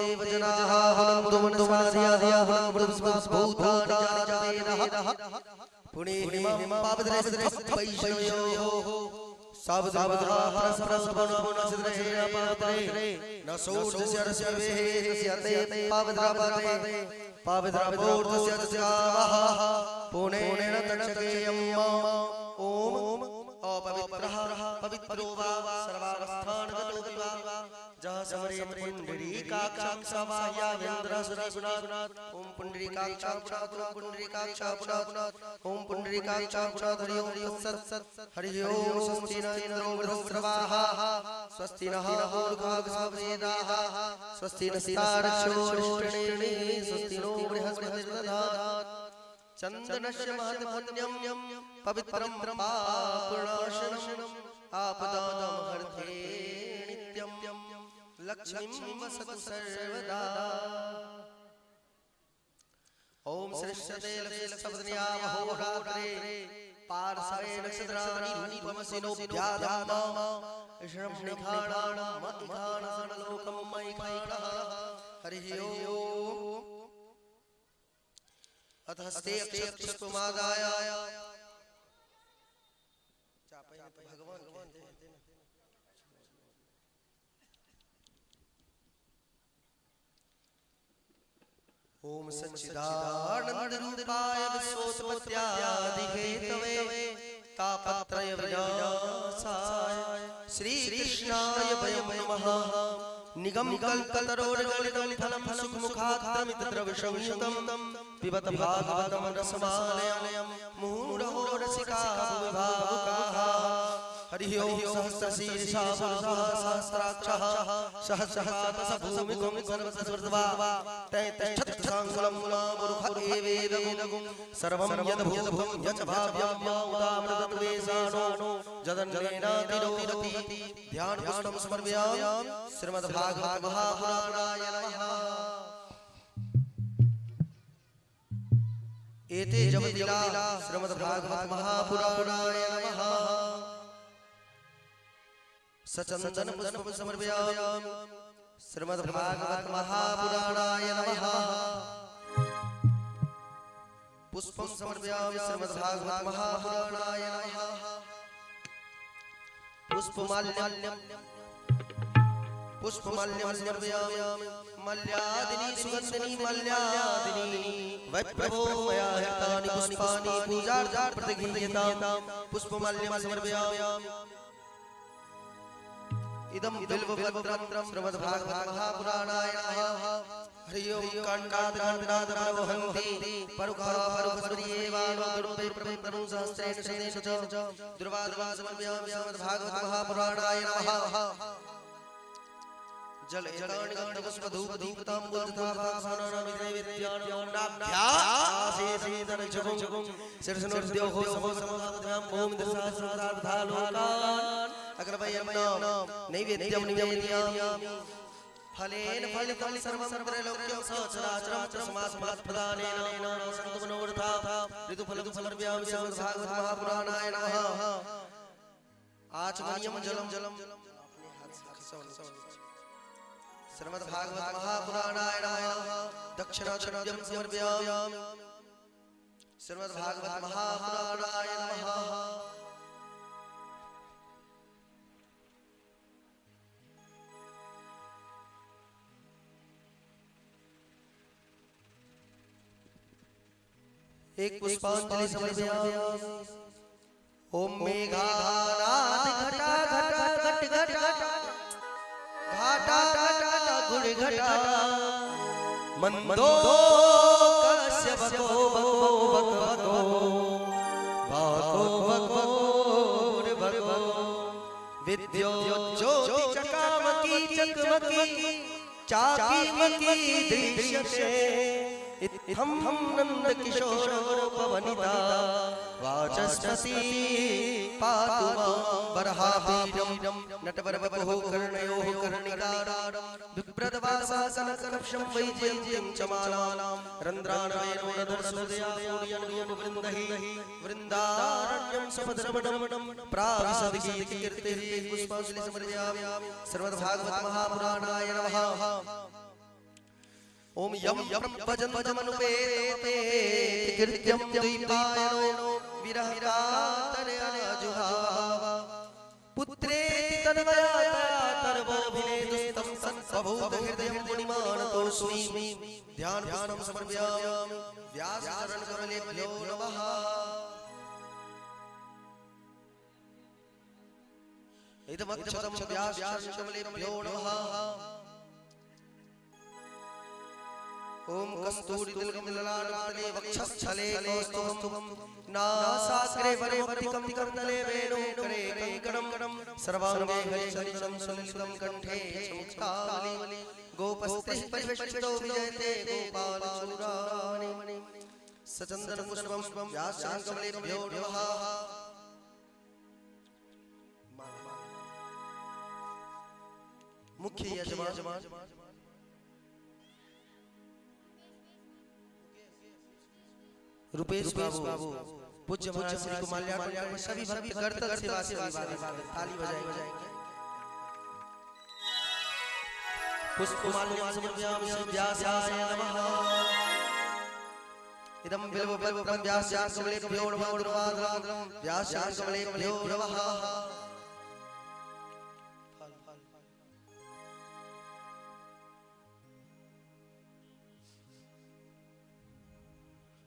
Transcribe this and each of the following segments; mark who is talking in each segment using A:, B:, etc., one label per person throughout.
A: देवजनाः पुनन्तु मनसा पुनन्तु भूतानि जातवेदः पुणेहिमं पावद्रैस्तैषयोः सावधावद्राप्रसप्रसपुनपुनसिद्रपावद्रे न सूर्यस्य रश्मिवेः ते पावद्रापते पावद्रापोर्धस्य तस्याः पुणेन तक्षकेयम्। ॐ अपवित्रः पवित्रो वा सर्वावस्थानगतो वा जः समरे पुण्डरीकाक्षं सवायावेन्द्रसुरगुणात्। ॐ पुण्डरीकाक्षं पुनातु पुण्डरीकाक्षं पुनातु ॐ पुण्डरीकाक्षं पुनातु। हरि ओं तत्सत्। हरि ओं स्वस्ति न इन्द्रो बृहस्पतिर्वाः स्वस्ति नः पूषा विश्ववेदाः स्वस्ति नस्तार्क्ष्यो अरिष्टनेमिः स्वस्ति नो बृहस्पतिर्दधातु। चन्दनस्य महत्पुण्यं पवित्रं पापनाशनम् आपदां हरते नित्यं लक्ष्मीं वसतु सर्वदा। ॐ सृष्टते लक्ष्मीसपत्न्यामहोरात्रे पार्श्वे नक्षत्राणि रूपमसिनोऽभ्याधाम ईशं निखाणानां मयिखाणः। हरिः ओम्। अतस्ते अक्षतपुष्पमादाय भगवान कहते हैं। ओम सच्चिदानंद रूपाय विश्वोत्पत्त्यादिहेतवे तापत्रय विनाशाय श्री कृष्णाय वयं नमः। निगम कल्पतरोर्गलितं फलं सुखमुखाद्रमितद्रविषंयुतं पिबत भागवतं रसमालयं मुहुरहो रसिका विभावुकाः। हरिः ओं सहस्रशीर्षा पुरुषः सहस्राक्षः सहस्रपादसभूमिगुं सर्वसर्वत्वा तैतच्छत्साङ्गुलं पुरुष एवेदगुं सर्वं यद्भूतं यच्च भाव्यं उदामृतत्वेशानो जदन्नेनातिरोहति। ध्यानपुष्पं समर्पयामि श्रीमद्भागवत महापुराणाय नमः। एते जपतिला श्रीमद्भागवत महापुराणाय नमः। सचंदन पुष्पं समर्पयामि श्रीमद्भागवत महापुराणाय नमः। पुष्पं समर्पयामि श्रीमद्भागवत महापुराणाय नमः। पुष्पमाल्यं पुष्पमाल्यं समर्पयामि मल्यादिनी सुगंधिनी मल्यादिनी वैप्रभो मया हृतानि पुष्पाणि पूजार्थं प्रतिगृह्यतां। पुष्पमाल्यं समर्पयामि। इदं बिल्वपत्रं श्रीमद्भागवत महापुराणाय नमः। हरि ओं काण्डात् काण्डात् प्रवहन्ति परुखा परुखस्पर्येवानो दुर्वे प्रविप्रनु सहस्रेण शतेन च दुर्वाद्वा समर्पयामि श्रीमद्भागवत महापुराणाय नमः। जल एतानि गन्धपुष्पधूप दीपताम्बूल तथा भासानां नैवेद्यानां नाभ्यासेतरजगुं शीर्षणोद्योः समोसमोदाभ्यां ॐ दशसहस्रार्धालोकान् अग्रवयं नैवेद्यं निवेदयामि। फलेन फलितं सर्वं त्रैलोक्यं सचराचरं समासफलप्रदानेन सन्तु मनोरथा। ऋतुफलं समर्पयामि श्रीमद्भागवत महापुराणाय नमः। आचमनीयं जलं जलं अपने हाथ से खसो श्रीमद्भागवत महापुराणाय नमः। दक्षिणाद्रव्यं समर्पयामि श्रीमद्भागवत महापुराणाय नमः। एक पुष्पांजलि समर्पयामि। ओम मेघानाद घटा घटा घट घटा घाटा घाटा गुड़ घटा मंदो कस्य बको बको बक बको बाको बको बको विद्योत ज्योति चकामकी चकमकी चाकी मकी दृश्यते इत्थं नंद किशोर पवनिता वाचस्पति पातु मां वरहापीडं नटवरवपुः कर्णयोः कर्णिकारं बिभ्रद्वासासनकलक्षं वैजयन्तीं च मालां रन्ध्राणवेणुरधरसुदयासूर्यनुवृन्दैः वृन्दारण्यं सुभद्रवनं प्राविशद्गीतिकीर्तिः। पुष्पाञ्जलि समर्पयामि श्रीमद्भागवत महापुराणाय नमः। ओम यम भजन्तमनुपेते कृत्यं द्वैपायनो विरहकातरयाजुहाव पुत्रेति तन्मया तर्वोऽभिनेतुस्तं सद्भूतहृदयं मुनिमानतोऽस्मि। ध्यान पुष्पं समर्पयामि। व्यास चरणकमलेभ्यो नमः। इदमक्षतं व्यास चरणकमलेभ्यो नमः। ओम कस्तूरी तिलकं ललाटपटले वक्षस्थले कौस्तुभं नासाग्रे वरमौक्तिकं कर्णले वेणुकरे कंकणं सर्वांगे हरिचरणं सुललितं कंठे मुक्तावली गोपस्त्रीः परिवेष्टितो विजयते गोपालचूडामणि। सचन्दन पुष्पं व्यासचरणकमलेभ्यो नमः। मुख्य यजमान रुपेश बाबू पूज्य महाराज श्री को माल्यार्पण करके सभी भक्त करतल सेवा से अभिवादन ताली बजाएंगे। पुष्प माल्यं समर्पयामि श्री व्यासाय नमः। इदं बिल्वपत्रं व्यासचरणकमलेभ्यो नमः। दुर्वादलं व्यासचरणकमलेभ्यो नमः।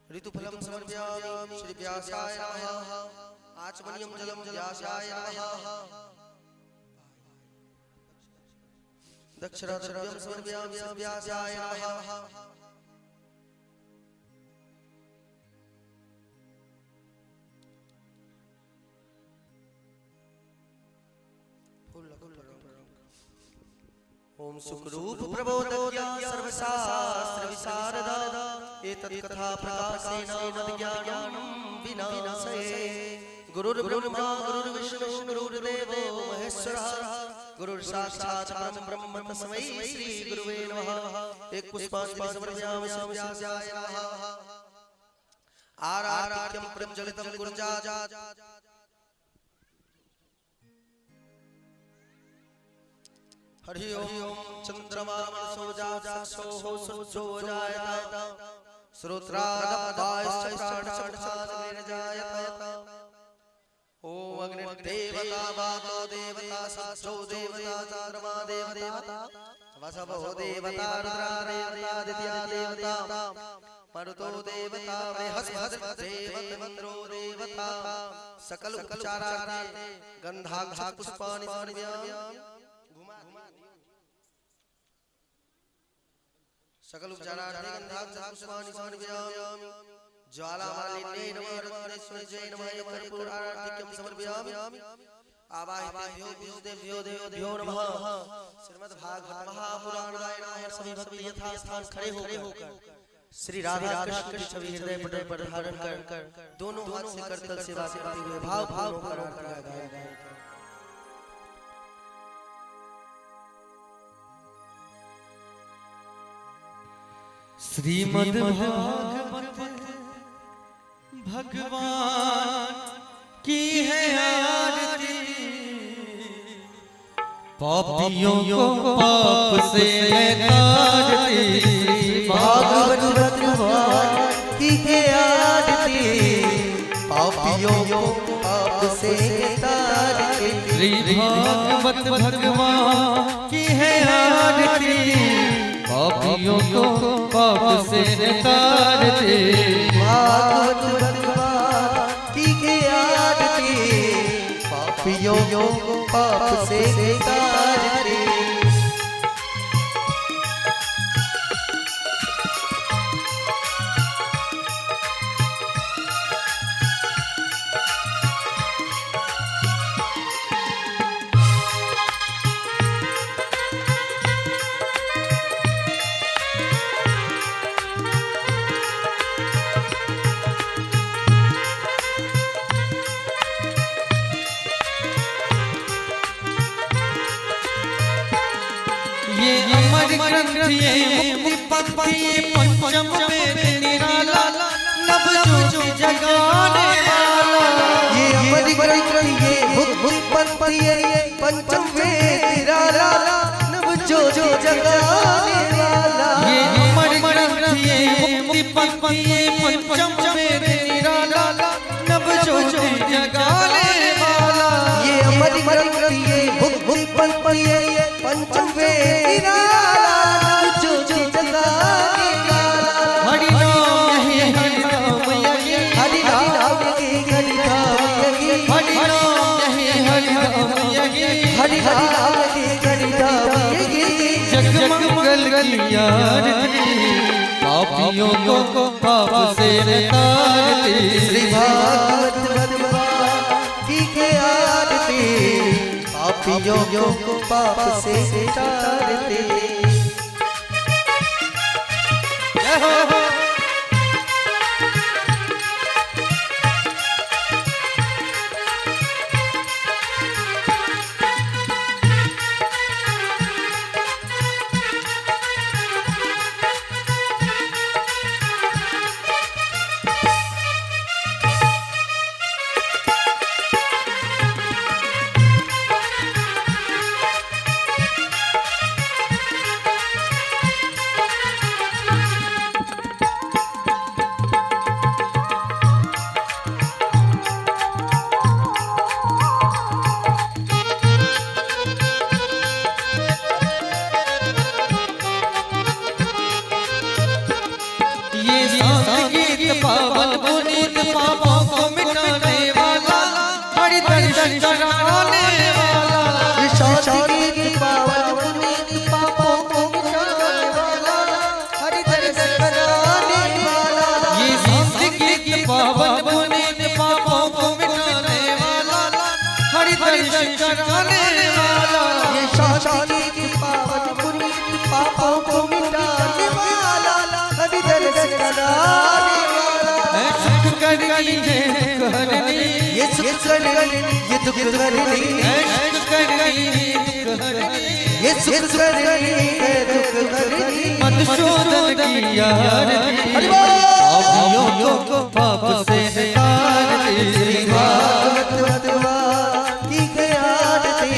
A: ऋतुफलं समर्पयामि श्री व्यासाय नमः। आचमनीयं जलं व्यासाय नमः। दक्षिणाद्रव्यं समर्पयामि श्री व्यासाय नमः। ओम सुखरूप प्रबोधज्ञा सर्वशास्त्र विशारदा एतत् कथा प्रकाशेन मद्ज्ञानं विनाशये। गुरुर्ब्रह्मा गुरुर्विष्णु गुरुर्देवो महेश्वरः गुरुर्साक्षात् परं ब्रह्म तस्मै श्री गुरुवे नमः। एक पुष्पांजलि समर्पयामि श्री व्यासाय नमः। आरार्तिक्यं प्रज्वलितं गुरुजात हरि ओम चंद्रमा मनसो जासो सूर्यो जायत श्रोत्रादपायश्च प्राणश्च ओम अग्निर्देवता वातो देवता साक्षो देवता चंद्रमा देवता वसवो देवता रुद्रा देवता दित्या देवता मरुतो देवता बृहस्पति देवतो देवता सकल उपचारार्थे गंधाक्ष पुष्पाणि समर्पयामि। सकल उपचारार्थे गंधाक्ष पुष्पाणि समर्पयामि। ज्वालामालिन्यै नमः रत्नेश्वर्यै नमः कर्पूरार्तिक्यं समर्पयामि। आवाहितेभ्यो पूजितेभ्यो देवेभ्यो नमः। श्रीमद्भागवत महापुराणाय नमः। सभी भक्त यथास्थान खड़े होकर श्री राधा कृष्ण की छवि हृदय पटल पर धारण कर दोनों हाथ से करतल सेवा करते हुए भाव भाव होकर आरती गाएंगे।
B: श्रीमद् भागवत भगवान की है आरती, पापियों को पाप से तारती।
A: भागवत भगवान की है आरती, पापियों को पाप से तारती।
B: श्री भागवत भगवान की है आरती, पापियों को पाप से तारती।
A: भागवत भगवान की है आरती, पापियों को पाप से तारती।
B: ये अमर ग्रंथ ये मुक्ति पंथ ये पंचम वेद निराला, नव ज्योति जगाने वाला।
A: ये अमर ग्रंथ ये मुक्ति पंथ ये पंचम वेद निराला, नव ज्योति जगाने वाला।
B: ये अमर पंथ ये पंचम वेद निराला, नव ज्योति जगाने वाला।
A: ये अमर ग्रंथ ये मुक्ति पंथ ये पंचम वेद निराला, ज्योति जगाने वाला।
B: हरि नाम यही, हरि नाम यही,
A: हरि नाम यही, हरि नाम यही,
B: हरि नाम यही, हरि नाम यही,
A: हरि नाम यही, हरि नाम यही।
B: जग मंगल की आरती, पापियों को पाप से तारती।
A: श्री भागवत भगवान की के आरती, पापियों को पाप से तारती।
B: जय हो। ये शांत गीत पावन पुनीत, पापों को मिटाने वाला, हरि दर्शन कराने वाला।
A: ये शांति गीत पावन पुनीत, पापों को मिटाने वाला, हरि दर्शन कराने वाला।
B: ये शांत गीत पावन पुनीत, पापों को मिटाने वाला, हरि दर्शन कराने वाला।
A: ये शांति गीत पावन पुनीत, पापों को मिटाने वाला, हरि दर्शन कराने वाला।
B: सुख करनी है दुख हरनी,
A: ये सुख करनी ये दुख करनी,
B: सुख करनी दुख हरनी,
A: ये सुख करनी है दुख करनी।
B: मधुसूदन की आरती,
A: हरि बोल।
B: पापियों को पाप से तारती।
A: श्री भागवत भगवान की है आरती,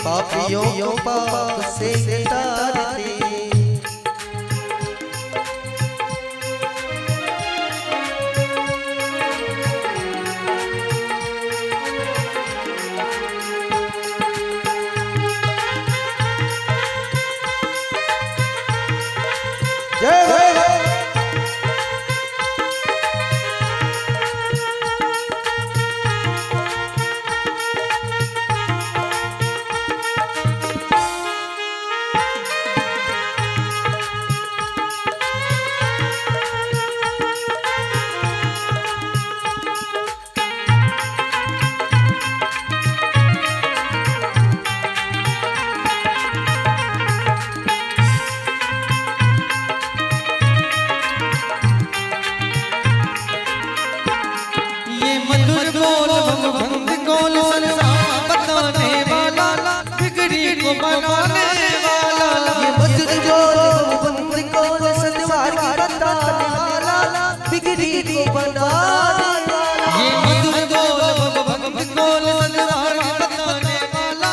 A: पापियों को पाप से तारती। जय हो।
B: ये मधुर बोल भंग गोल संसार बताने वाला, बिगड़ी को बनाने वाला।
A: ये मधुर बोल भंग गोल संसार बताने वाला, बिगड़ी को बनाने वाला।
B: ये मधुर बोल भंग गोल संसार बताने वाला,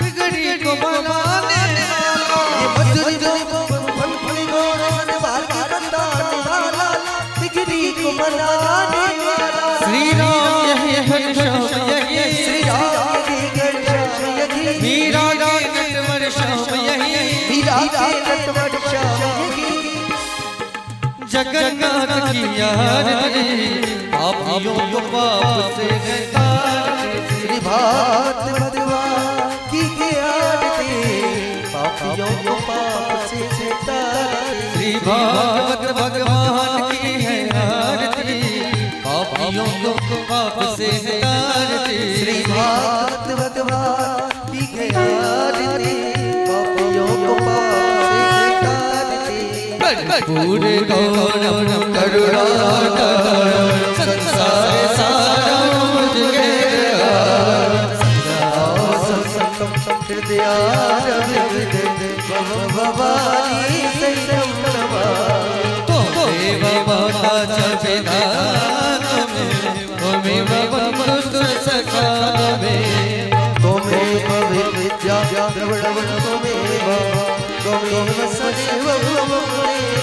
B: बिगड़ी को बनाने वाला।
A: ये मधुर बोल भंग गोल संसार बताने वाला, बिगड़ी को बनाने वाला।
B: श्री राम यही, हरि श्याम यही,
A: श्री राम यही, घनश्याम यही,
B: मीरा के नटवर श्याम यही,
A: मीरा के नटवर श्याम यही।
B: जगन्नाथ की आरती, पापियों को पाप से तारती।
A: श्री भागवत भगवान की आरती, पापियों को पाप से तारती।
B: श्री भागवत भगवान की है आरती, पापियों को पाप से तारती।
A: श्री भागवत भगवान की आरती, पापियों को पाप से तारती।
B: पूरे गौरव करुणाकर, संसार सारं
A: भवानी सहितं नमामि।
B: त्वमेव माता च पिता त्वमेव बन्धुश्च सखा त्वमेव।
A: त्वमेव विद्या द्रविणं त्वमेव त्वमेव सदैव मम देव।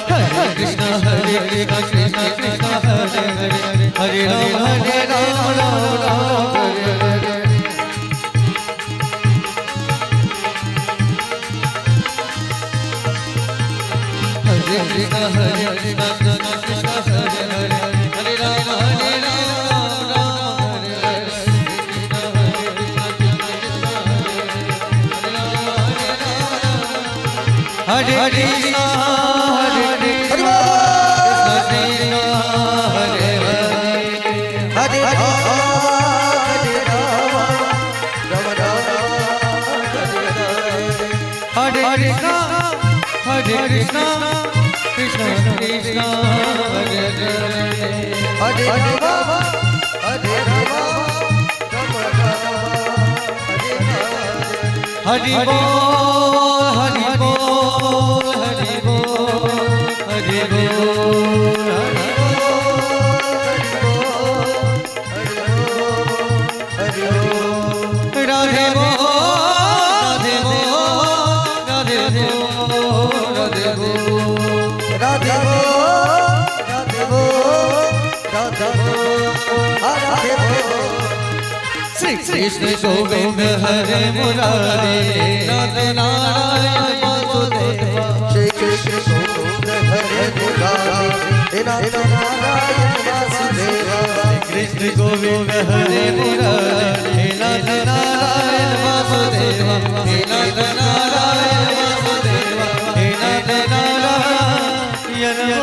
B: हरे कृष्ण कृष्ण कृष्ण हरे हरे, हरे राम हरे राम राम राम हरे हरे। हरे कृष्ण हरे कृष्ण कृष्ण हरे हरे, हरे राम हरे राम राम हरे हरे। कृष्ण हरे कृष्ण कृष्ण हरे हरे, राम हरे राम। हरे कृष्ण हरे कृष्ण कृष्ण हरे हरे,
A: हरे राम हरे राम राम राम हरे हरे।
B: हरे कृष्ण हरे कृष्ण कृष्ण कृष्ण हरे हरे,
A: हरे राम हरे राम राम राम हरे हरे।
B: हरि बोल हरि बोल हरि बोल हरि बोल हरि
A: हरि बोल।
B: राधे बोल राधे बोल राधे बोल राधे बोल
A: राधे बोल राधे बोल राधे बोल राधे बोल।
B: श्री कृष्ण गोविंद हरे मुरारे, नाथ नारायण वासुदेव।
A: श्री कृष्ण गोविंद हरे मुरारे, हे नाथ नारायण वासुदेव।
B: कृष्ण गोविंद हरे मुरारे, हे नाथ नारायण वासुदेव, हे नाथ नारायण वासुदेव, हे नाथ नारायण वासुदेव।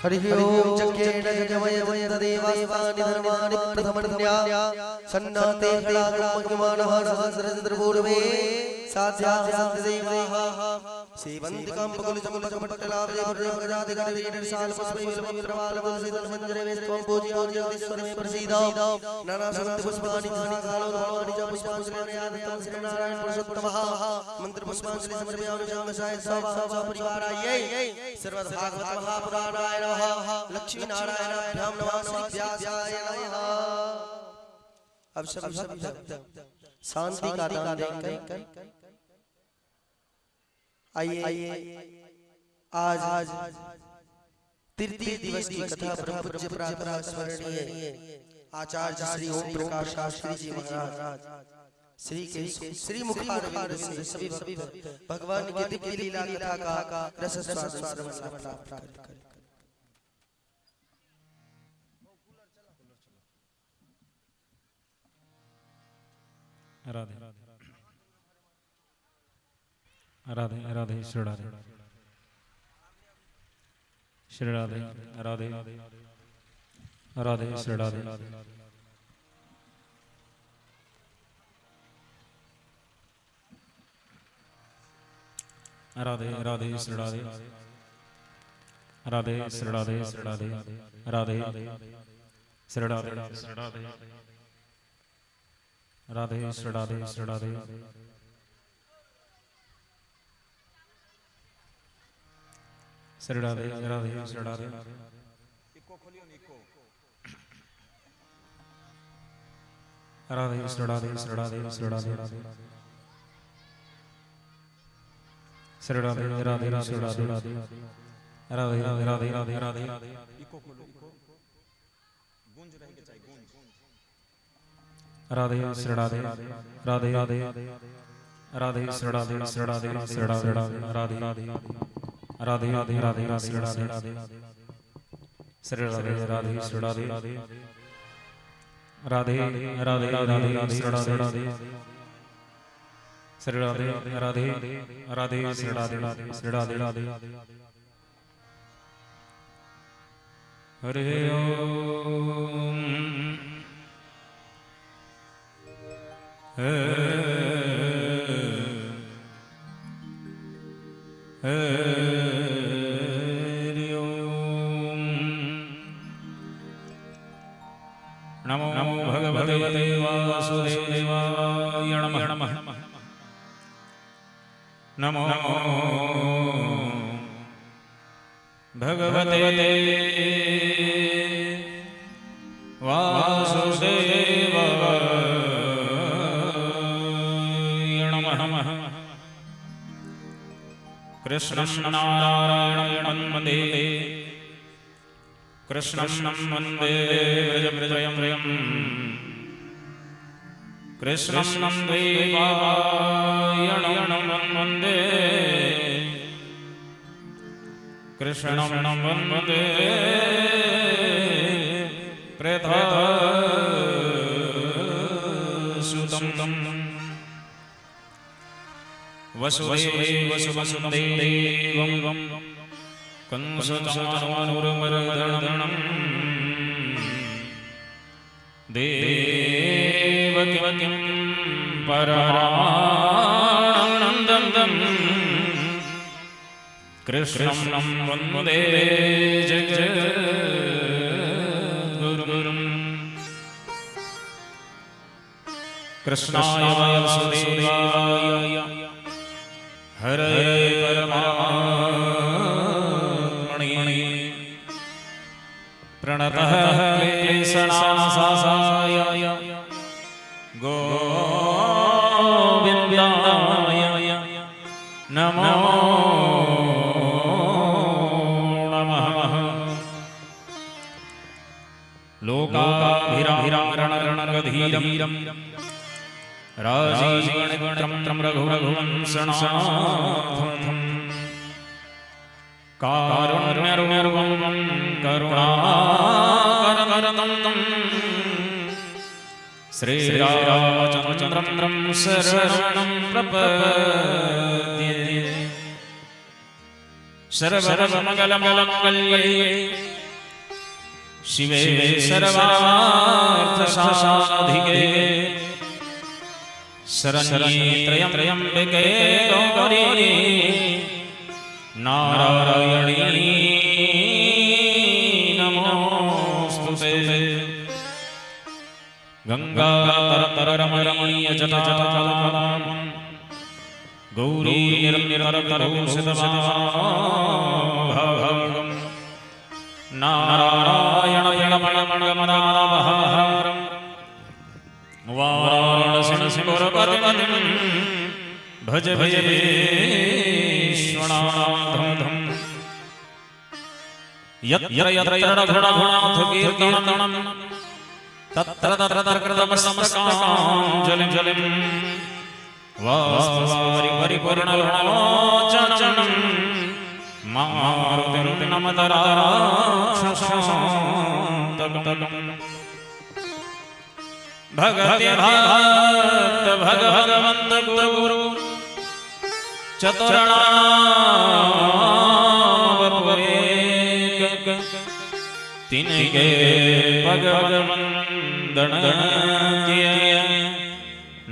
A: हरि ओम जज्ञेन जगमय जयदेवास्तानि धर्माणि प्रथमन्या सन्नाते खलागमहिमानः सहस्रचतुर्पूर्वे साध्याः सेवन्तिकां बकुलचम्पकपट्टलाभे पूजयामि जगदीश्वरमे प्रसीद। नानासुगन्धपुष्पाणि तथा च पुष्पाञ्जलिं श्रीनारायण पुरुषोत्तमः मन्त्रपुष्पाञ्जलि समर्पयामि शाय परिवारायै सर्वद्भागवत महापुराणाय नमः। लक्ष्मीनारायणाभ्यां नमः। श्री व्यासाय नमः। अब सभी भक्त शांति का दान देकर आइए आज तृतीय दिवस की कथा परम पूज्य प्रातः स्मरणीय आचार्य श्री ओम प्रकाश शास्त्री जी महाराज श्री के श्री मुखारविंद से सभी भक्त भगवान की दिव्य लीला कथा का रस स्वाद श्रवण प्राप्त करें।
C: राधे राधे राधे श्री राधे श्री राधे राधे राधे श्री राधे राधे राधे श्री राधे राधे श्री राधे श्री राधे राधे श्री राधे श्री राधे राधे श्री राधे श्री राधे श्री राधे राधे श्री राधे राधे श्री राधे श्री राधे श्री राधे श्री राधे राधे श्री राधे राधे राधे राधे राधे राधे श्री राधे राधे राधे राधे श्री राधे श्री राधे श्री राधे राधे राधे राधे राधे श्री राधे श्री राधे राधे श्री राधे राधे राधे राधे श्री राधे श्री राधे राधे राधे श्री राधे श्री राधे राधे हरे ओम हरि ओम नमो नमो भगवते वासुदेवाय नमः नमो भगवते वासुदेवाय नमः। कृष्णं नारायणं वन्दे कृष्णं वन्दे व्रजप्रियं कृष्णं द्वैपायनं वन्दे कृष्णं वन्दे पृथासुतं वसुदेव देवं कंसचाणूरमर्दनं देवकिं परमानन्दं कृष्णं वन्दे जगद्गुरुं। कृष्णाय वासुदेवाय हरये परमात्मने प्रणतः क्लेशनाशाय गोविन्दाय नमो नमः। लोकाभिरामरणरणगधीरं राजीवनेत्रं रघुवंशनाथं कारुण्यरूपं करुणाकरतं श्रीरामचन्द्रं शरणं प्रपद्ये। सर्वमङ्गलमङ्गल्ये शिवे सर्वार्थसाधिके शरण्ये त्र्यम्बके गौरी नारायणी नमोस्तुते। गंगातरतरमणीय जटाजटां गौरी निरन्तरभूषितभागं नारायण प्रणमणमणमदावहारं वाराणसीपुरपतिं भज भज विश्वनाथं। यत्र यत्र रघुनाथ कीर्तनं तत्र तत्र कृतमस्तकाञ्जलिं वाष्पवारि परिपूर्णलोचनं मारुतिं नमत राक्षसान्तकम्। भगति भक्त भगवंत गुरु चतुरनाम एक तिनके पग वंदन किए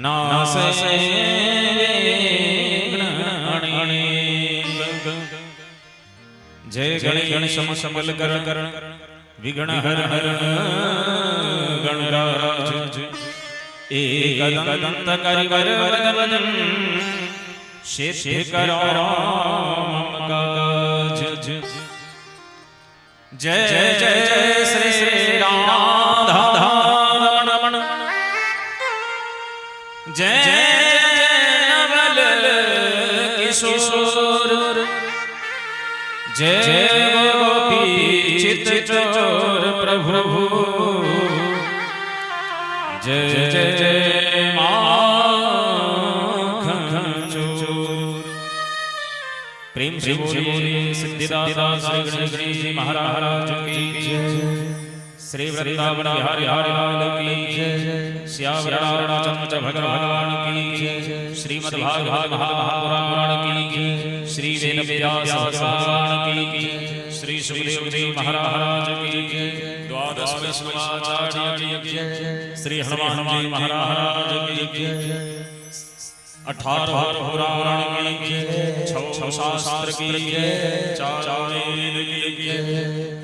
C: नासे विघ्न। जय गणेश गणेश समल कर विघ्न हर हर गणराज एक दंत करिवर वदन सिद्धि करो मम काज। जय जय जय श्री राधा रमण जय नवल किशोर जय गोपी चित चोर प्रभु जय जय जय माखन चोर। प्रेम से बोलिए सिद्धिदाता श्री गणेश गणेश जी महाराज की जय, श्री वृंदावन बिहारी हरि लाल की जय, श्याम रामचंद्र भगवान की जय, श्रीमद् भागवत महापुराण की जय, श्री वेद व्यास भगवान की जय, श्री सुखदेव जी महाराज की जय, द्वादश वैष्णवाचार्य की जय, श्री हनुमान जी महाराज की जय, 18 पुराण की, 6 शास्त्र की, 4 वेद की,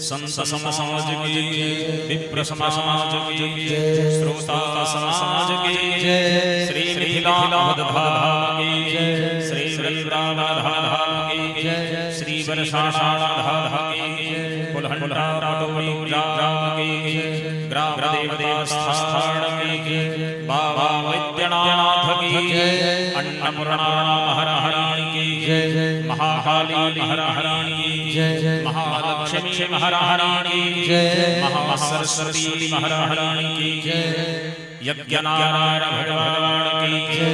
C: संत समाज की, विप्र समाज की, श्रोता समाज की, श्री मिथिला धाम की, श्री वृंदावन धाम की, श्री बरसाना धाम की, कुलहंडा पटोरी ग्राम की, ग्राम देवता स्थान की, बाबा वैद्यनाथ की, अन्नपूर्णा महारानी की, की, महाकाली महारानी की
B: जय।
C: महालक्ष्मी महारानी की
B: जय।
C: महासरस्वती महारानी की
B: जय।
C: यज्ञनारायण भगवान की
B: जय।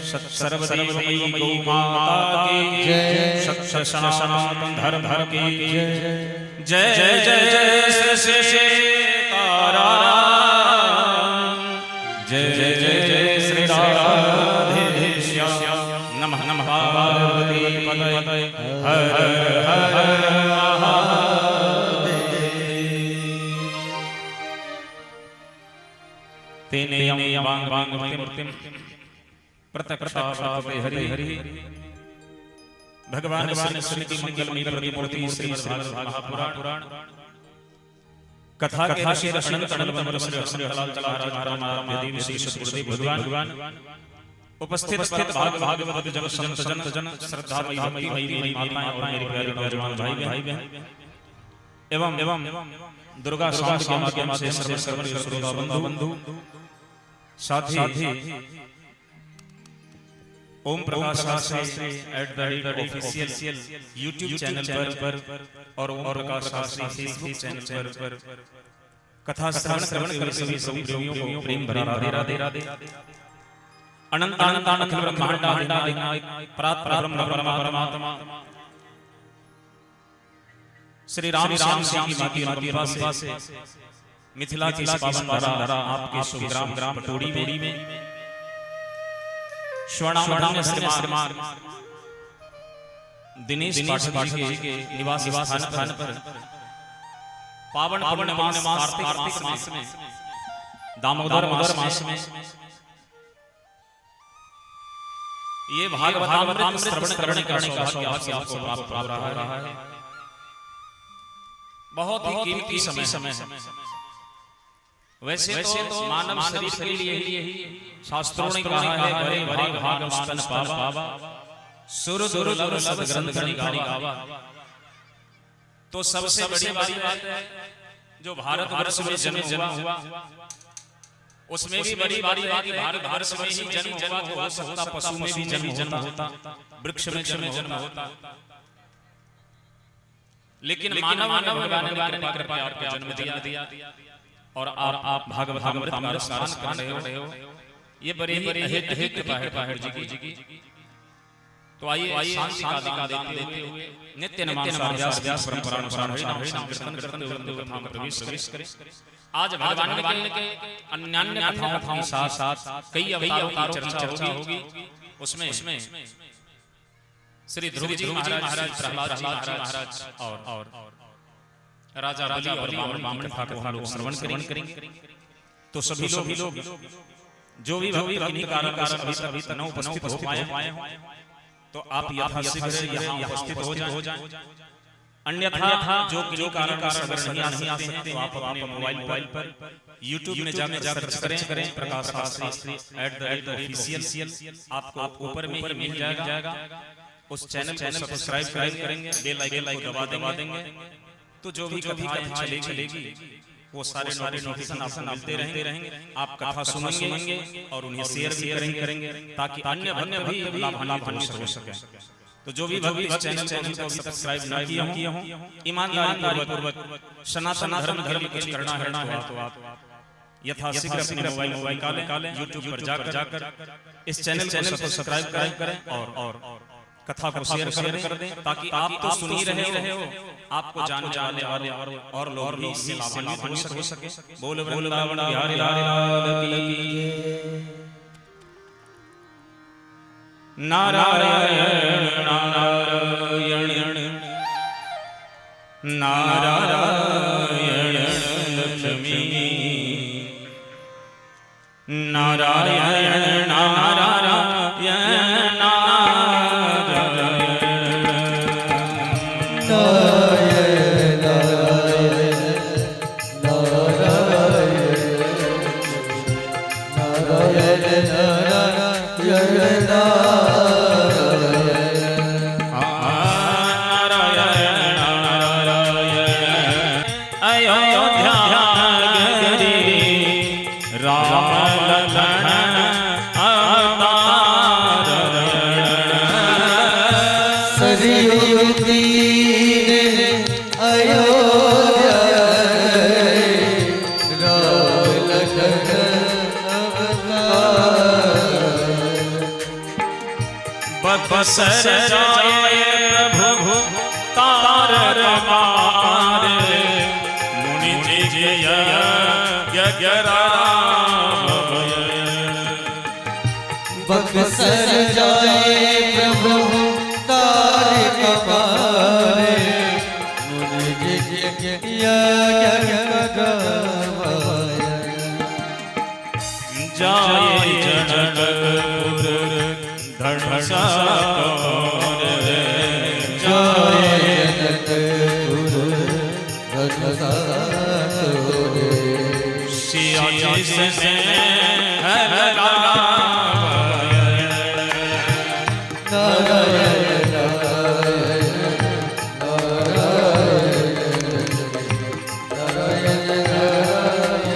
C: सत्सर्वदेवमयी गौ माता की
B: जय।
C: सत्य सनातन धर्म धर्म की
B: जय।
C: जय जय जय श्री सीताराम, जय जय जय जय श्री राधे श्याम। नमः नमः पार्वती पतये, हर हर हर महादेव। तेनेयं वांग वांग मूर्तिं प्रत्यक्षावते हरि हरि। भगवान श्री कृष्ण की मंगलमयी प्रतिमूर्ति श्रीमद् भागवत महापुराण कथा के ऋषि अनंत अनंत श्री श्री हलाल महाराज परमाराध्य देव श्री सतगुरुदेव भगवान उपस्थित स्थित भाग भागवत जन संत जन जन श्रद्धामयी भक्तिमयी मेरी माताएं और मेरे प्यारे नौजवान भाई बहन एवं एवं दुर्गा साउंड के माध्यम से श्रवण करने श्रोता बंधु साथी Om Prakash Shastri @official YouTube channel पर और ओम प्रकाश शास्त्री फेसबुक चैनल पर कथा श्रवण करते हुए सभी प्रभु प्रेमियों को प्रेम भरा राधे राधे राधे। अनंत अनंत अखिल ब्रह्मांडाधिनायक परात्पर ब्रह्म परमात्मा श्री राम श्याम श्याम की माती अनुकंपा से मिथिला की इस पावन धरा आपके शुभ ग्राम ग्राम पटोड़ी में स्वर्णामधन्य श्रीमान दिनेश पाठक जी के निवास स्थान पर पावन पुण्य मास कार्तिक मास में दामोदर मास में ये भागवतामृत श्रवण करने का सौभाग्य आपको प्राप्त हो रहा है। बहुत ही कीमती समय है। वैसे तो मानव शरीर के लिए ही शास्त्रों ने कहा है, बड़े भाग भाग स्तन पावा, सुर दुर्लभ सदग्रंथ गावा। तो सबसे बड़ी बात है जो भारत वर्ष में जन्म हुआ, उसमें भी बड़ी बात है कि भारत वर्ष में ही जन्म हुआ तो हो सकता पशु में भी जन्म होता, वृक्ष में जन्म होता, लेकिन मानव मानव भगवान ने कृपा करके आपको जन्म दिया और आप भागवतामृत का रस कर रहे हो। ये बड़ी बड़ी अहेतुक कृपा है ठाकुर जी की। तो आइए शांति का दान देते हुए नित्य नियमानुसार व्यास व्यास परंपरा अनुसार हरि नाम संकीर्तन करते हुए कथा में प्रवेश करें। आज भगवान के अन्यान्य कथाओं के साथ साथ कई अवतारों की चर्चा होगी। उसमें श्री ध्रुव जी महाराज, प्रहलाद जी महाराज और राजा बलि और वामन की कथा को हम लोग श्रवण करेंगे। तो सभी लोग जो भी भक्त किन्हीं कारण अभी तक न उपस्थित हो पाए हों, तो आप यथाशीघ्र यहाँ उपस्थित हो जाएं। अन्यथा जो किन्हीं कारण अगर नहीं आ सकते तो आप अपने मोबाइल पर YouTube में जाकर सर्च करें प्रकाश शास्त्री @official, आपको ऊपर में ही मिल जाएगा। उस चैनल को सब्सक्राइब करेंगे, बेल आइकन को दबा देंगे, तो जो भी कथाएं चलेगी वो सारे नोटिफिकेशन आपको मिलते रहेंगे। आप कथा सुनेंगे और उन्हें शेयर भी करेंगे ताकि अन्य भक्त भी लाभान्वित हो सके। तो जो भी भक्त इस चैनल को अभी तक सब्सक्राइब न किए हों, ईमानदारी पूर्वक सनातन धर्म के लिए कुछ करना है तो आप यथाशीघ्र अपने मोबाइल निकालें, YouTube पर जाकर इस चैनल को सब्सक्राइब करें और कथा को शेयर कर दें ताकि आप तो सुन ही रहे हो, आपको जानने वाले और लोग भी इससे लाभान्वित हो सके। बोल वृंदावन बिहारी लाल की। नारायण नारायण नारायण लक्ष्मी नारायण नारायण अयोध्या नगरी राम लखन।
B: सरयू तीर अयोध्या राम लखन अवतार।
C: बक्सर जाए प्रभु तारक मारे, मुनि जी यज्ञ राम।
B: बक्सर जाए प्रभु तारक मारे, मुनि जी यज्ञ करवाए।
C: जाए जनकपुर धनुष तोरे,
B: जाए जनकपुर धनुष तोरे।
C: सिया जी स्नेह लगाए।
B: नारायण नारायण नारायण नारायण नारायण।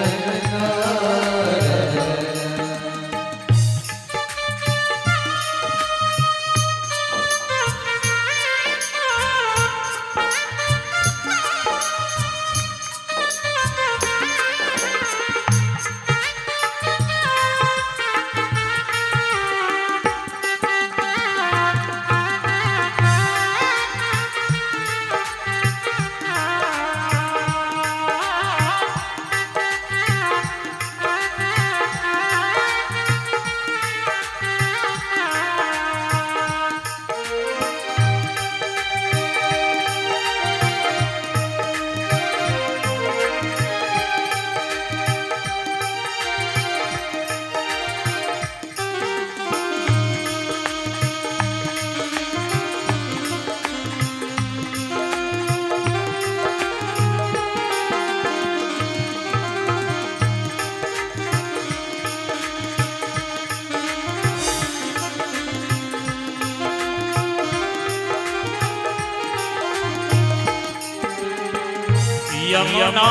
C: यमुना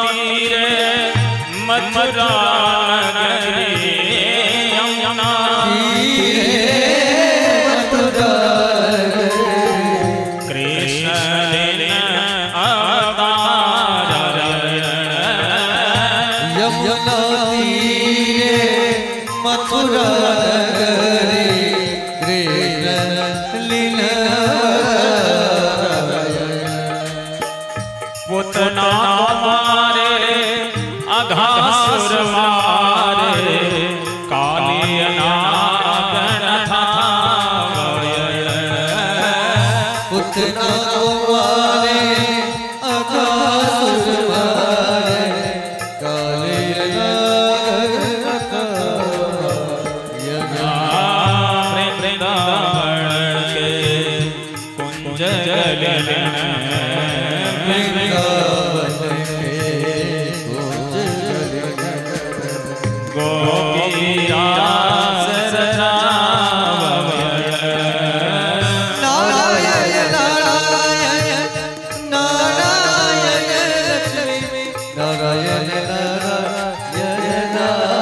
C: तीरे मथुरा नगरी, यमुना कृष्ण दिन अवतार।
B: यमुना तीरे मथुरा नगरी, कृष्ण लीला।
C: पुतना मारे अघासुर मारे, कालिय नागन थावय।
B: पुतना को मारे अघासुर मारे, काले नाग
C: वृंदावन के कुंज गलिन,
B: वृंदावन के कुंज
C: गोपी रास रचावय।
B: नारायण नारायण नारायण लक्ष्मी नारायण नारायण नारायण।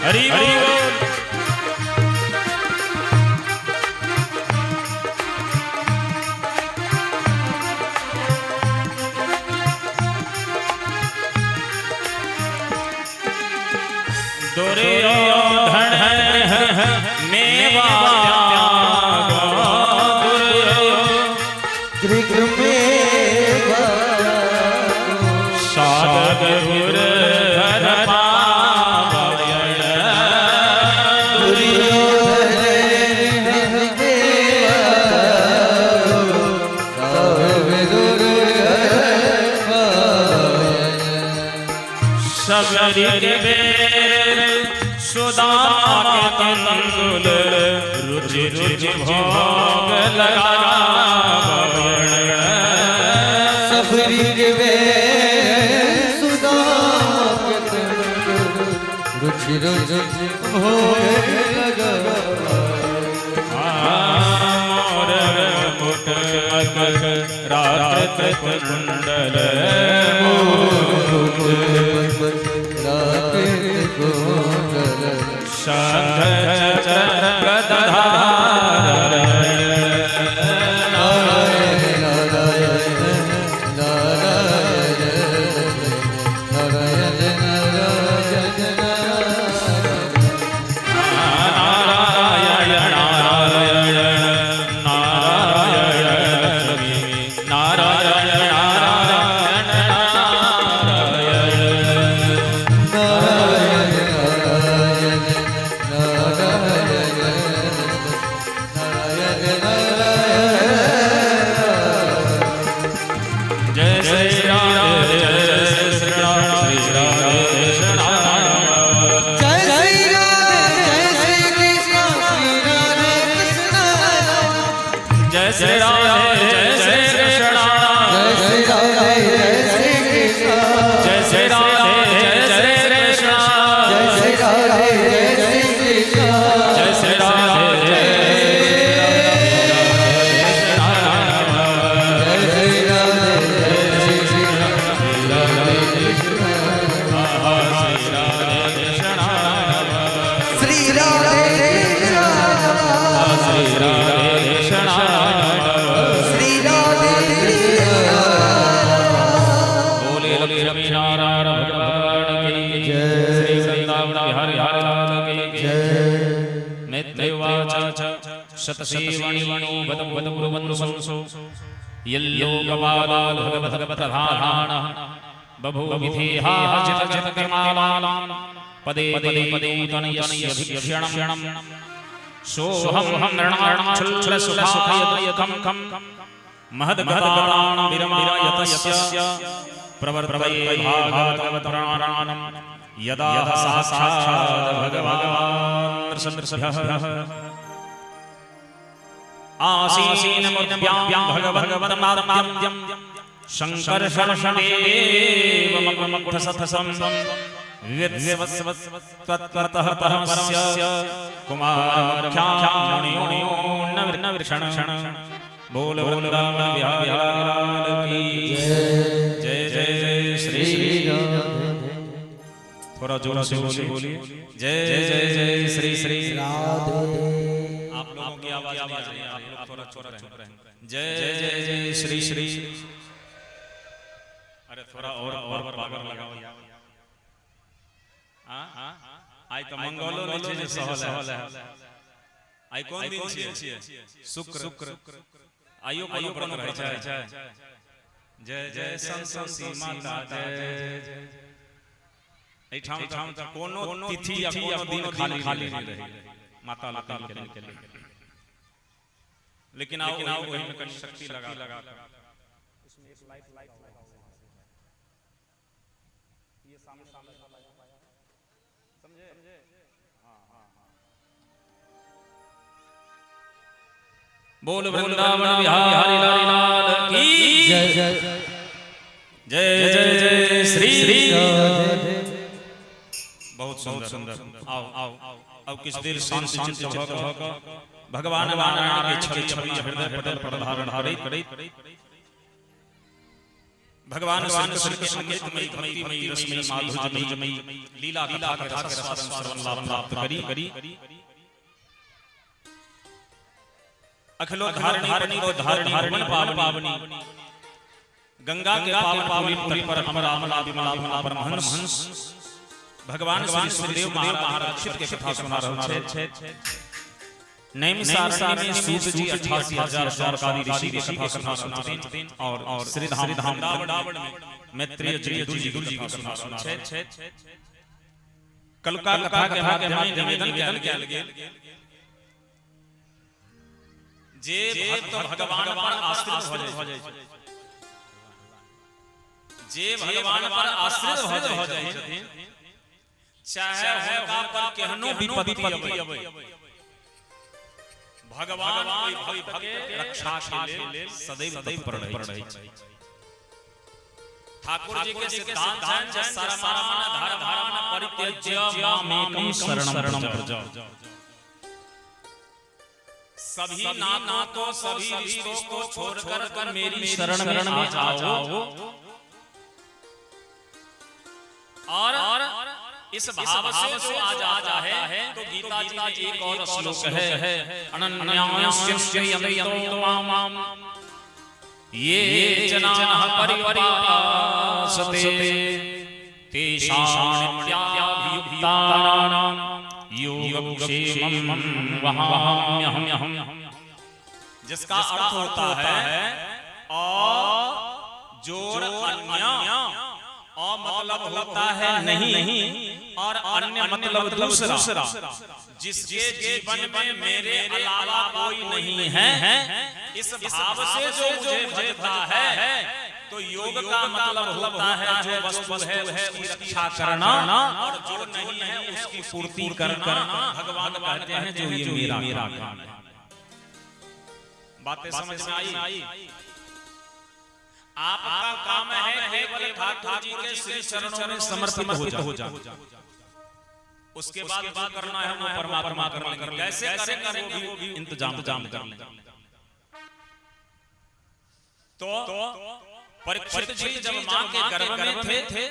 C: हरि बोल। दुर्योधन मेवा साधगुर धर पावय। सबरी के बेर सुदामा के तंदुल रुचि रुचि भोग लगावण।
B: सबरी के बेर सुदामा के तंदुल रुचि रुचि भोग लगावण।
C: मोर मुकुट मकर रात कुंडल
B: रात कुंडल
C: शंख चक्र गदाधर।
B: नारायण नारायण नारायण नारायण नारायण
C: नारायण नारायण नारायण लक्ष्मी नारायण नारायण नारायण
B: नारायण नारायण नारायण नारायण।
C: जय श्री राधे जय श्री कृष्ण श्री राधे कृष्ण।
B: जय श्री राधे जय श्री कृष्ण श्री राधे कृष्ण।
C: जय श्री राधे जय श्री कृष्ण
B: जय श्री राधे जय श्री कृष्ण
C: जय श्री राधे जय श्री कृष्ण
B: जय श्री राधे जय श्री कृष्ण
C: जय श्री राधे जय
B: जय श्री राधे जय श्री कृष्ण
A: श्री राधे कृष्ण
C: श्री राधे कृष्ण
A: श्री राधे कृष्ण।
C: बोले लक्ष्मी नारायण भगवान की जय। श्री वृंदावन बिहारी लाल की जय। मैत्रेवाच शतशीवणिवणो बद बद कुर्वन्सो यल्लोकपालाल भगवत प्रधानाः बभूविधेहा जित जित कर्मालां पदे पदे पदे तनयस्य भिक्षणं सोऽहं नृणां छुल्ल सुखाय खं खं महद्गतानां विरमायतस्य प्रवर्तये भागवत पुराणं यदा साक्षात् भगवान् नृसिंहः आसीनमुद्भ्यां भगवन्तमाद्यं शङ्कर्षणदेवमकुटसथसं वित्स्वत्वत्वतः परमस्य कुमारख्यामुनियोन्न क्षण। बोल वृंदावन बिहारी लाल की जय जय जय श्री
B: श्री राधे।
C: थोड़ा जोर से बोलिए जय जय जय श्री श्री
A: राधे।
C: आप लोगों की आवाज आवाज नहीं, आप लोग थोड़ा चुप रहें। जय जय जय श्री श्री। अरे थोड़ा और पावर लगाओ यार। हां आई तो मंगलो नहीं छै जे सहल है। आई कोन दिन छियै? शुक्र। आइयो कोनो व्रत रहै छै? जय जय संतोषी माता जय जय। एहिठाम तऽ कोनो तिथि या कोनो दिन खाली खाली नहीं रहै माता लोकनि के लिए। लेकिन आओ ओहि में कनि शक्ति लगा लगा इसमें एक लाइट ये सामने सामने समझे। हां हां बोल वृंदावन बिहारी लाल की
B: जय जय
C: जय जय जय श्री
B: श्री राधे।
C: बहुत सुंदर सुंदर। आओ आओ अब किस देर शांत चित्त भ क भगवान नारायण के छवि छवि हृदय पटल पर धारण करैत भगवान श्री कृष्ण के अमृतमयी भक्तिमयी रसमयी माधुर्यमयी लीला कथा के रसास्वादन श्रवण लाभ प्राप्त करी अखिलो धारणी पटलो धारणी भुवन पावनी गंगा के पावन पुरी पुरी पर अमर अमला विमला विमला परमहंस भगवान श्री सुखदेव महाराज के कथा सुना रहल छथि। नैमिषारण्य में सूत जी 88,000 शौनकादि ऋषि के कथा सुना छथिन और श्री धाम वृंदावन में मैत्रेय जी दुर्जी दुर्जी के कथा सुना छथि। कलका कथा के माध्यम में निवेदन कयल गेल जे भक्त भगवान पर आश्रित भ जाइ छै,
D: जे भगवान पर आश्रित भ जाइ छथिन, चाहे हुनका पर केहनो विपत्ति अबै, भगवान ओहि भक्त के रक्षा के लेल सदैव तत्पर रहै छै। ठाकुर जी के सिद्धांत छनि जे सर्वान धर्मान परित्यज्य मामेकं शरणं व्रज। सभी नातों को, सभी रिश्तों को छोड़कर कर मेरी शरण में आ जाओ। और इस भाव से जो आ जाता है, तो गीता जी में एक और श्लोक है, अनन्याश्चिन्तयन्तो माम ये जनाः पर्युपासते तेषां नित्याभियुक्तानां योगक्षेमं वहाम्यहम्। जिसका अर्थ होता है अ जोड़ अन्य, अ मतलब होता है नहीं और अन्य मतलब दूसरा। जिसके जीवन में मेरे अलावा कोई नहीं है, इस भाव से जो मुझे भजता है, तो योग का मतलब होता है जो वस्तु है उसकी रक्षा करना और जो नहीं है उसकी पूर्ति करना। भगवान कहते हैं जो ये मेरा मेरा काम है। बातें समझ में आई? आपका काम है केवल ठाकुर जी के श्री चरणों में समर्पित हो जाओ। उसके बाद जो करना है वो परमात्मा कर लेंगे। कैसे करेंगे वो भी इंतजाम कर लेंगे। तो परीक्षित जी जब मां के गर्भ में थे,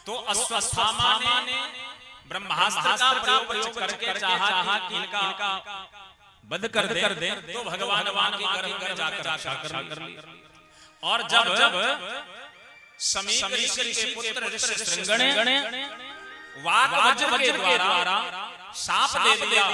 D: तो अश्वत्थामा ने ब्रह्मास्त्र का प्रयोग करके चाहा कि इनका वध कर दे, तो भगवान मां के गर्भ में जाकर रक्षा कर ली। और जब शमीक ऋषि के पुत्र ऋष्यशृंग ने वाक वज्र के द्वारा शाप दे दिया,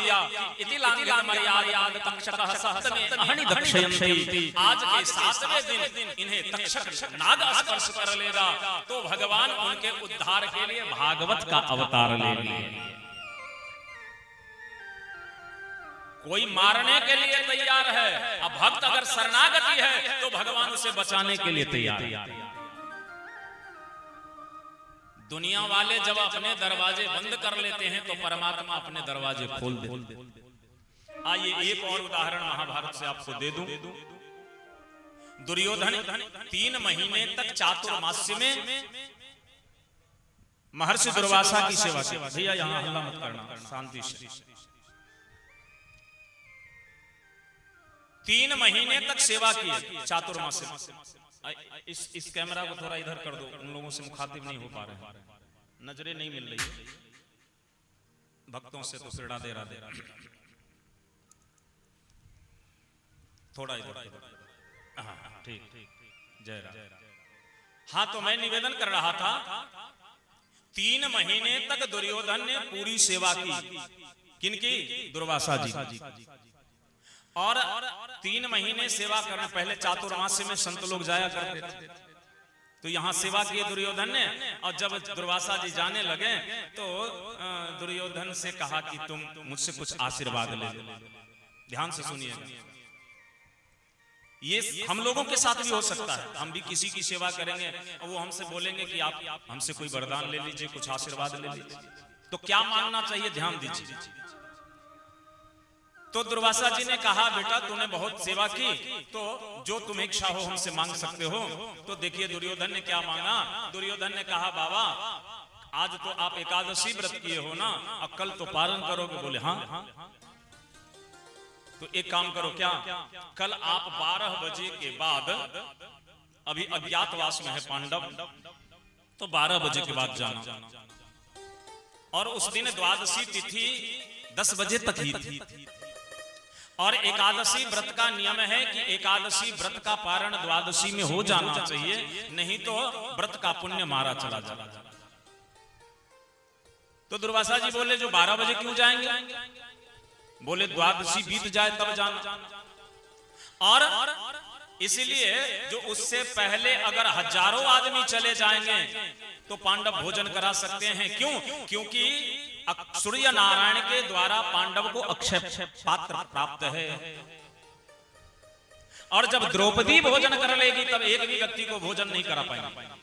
D: इति लांघित मर्यादा तक्षकः सप्तमे अहनि दक्षयन्ति, आज के 7वें दिन इन्हें तक्षक नाग स्पर्श कर लेगा, तो भगवान उनके उद्धार के लिए भागवत का अवतार ले लिए। कोई मारने के लिए तैयार है, अब भक्त अगर शरणागति है तो भगवान उसे बचाने के लिए तैयार है। दुनिया वाले जब अपने दरवाजे बंद कर लेते हैं, तो परमात्मा अपने दरवाजे खोल देते। आइए, एक और उदाहरण महाभारत से आपको दे दूं। दुर्योधन 3 महीने तक चातुर्मास्य में महर्षि दुर्वासा की सेवा की। भैया, यहां हल्ला मत करना, शांति से। 3 महीने तक सेवा की चातुर्मास्य। इस कैमरा को थोड़ा इधर कर दो, उन लोगों से मुखातिब नहीं हो पा रहे हैं, नजरें नहीं मिल रही भक्तों से, तो फिर राधे राधे। थोड़ा इधर, हाँ, ठीक, जय राधे। हाँ, तो मैं निवेदन कर रहा था, 3 महीने तक दुर्योधन ने पूरी सेवा की। किनकी? दुर्वासा जी। और 3 महीने सेवा करने, पहले चातुर्मास्य में संत लोग जाया करते थे, तो यहां सेवा की दुर्योधन ने। और जब दुर्वासा जी जाने लगे, तो दुर्योधन से कहा कि तुम मुझसे कुछ आशीर्वाद ले लो। ध्यान से सुनिएगा, ये हम लोगों के साथ भी हो सकता है। हम भी किसी की सेवा करेंगे और वो हमसे बोलेंगे कि आप हमसे कोई वरदान ले लीजिए, कुछ आशीर्वाद ले लीजिए, तो क्या मांगना चाहिए? ध्यान दीजिए। तो दुर्वासा जी ने कहा, बेटा, तूने बहुत सेवा की, तो जो तुम्हें इच्छा हो हमसे मांग सकते हो। तो देखिए, दुर्योधन ने क्या मांगा। दुर्योधन ने कहा, बाबा, आज तो आप एकादशी व्रत किए हो ना, अब कल तो पारण करोगे? बोले, हाँ। तो एक काम करो। क्या? कल आप 12 बजे के बाद, अभी अज्ञातवास में है पांडव, तो 12 बजे के बाद जाना। और उस दिन द्वादशी तिथि 10 बजे तक ही थी और एकादशी व्रत का नियम है कि एकादशी व्रत का पारण द्वादशी में हो जाना चाहिए, नहीं तो व्रत का पुण्य मारा चला जाता। तो दुर्वासा जी बोले, जो 12 बजे क्यों जाएंगे? बोले, द्वादशी बीत जाए तब जाना और इसलिए जो उससे पहले अगर हजारों आदमी चले जाएंगे, तो पांडव भोजन करा सकते हैं। क्यों? क्योंकि सूर्य नारायण के द्वारा पांडव को अक्षय पात्र प्राप्त है। और और जब द्रौपदी भोजन कर लेगी तब एक भी व्यक्ति को भोजन नहीं करा पाएंगे।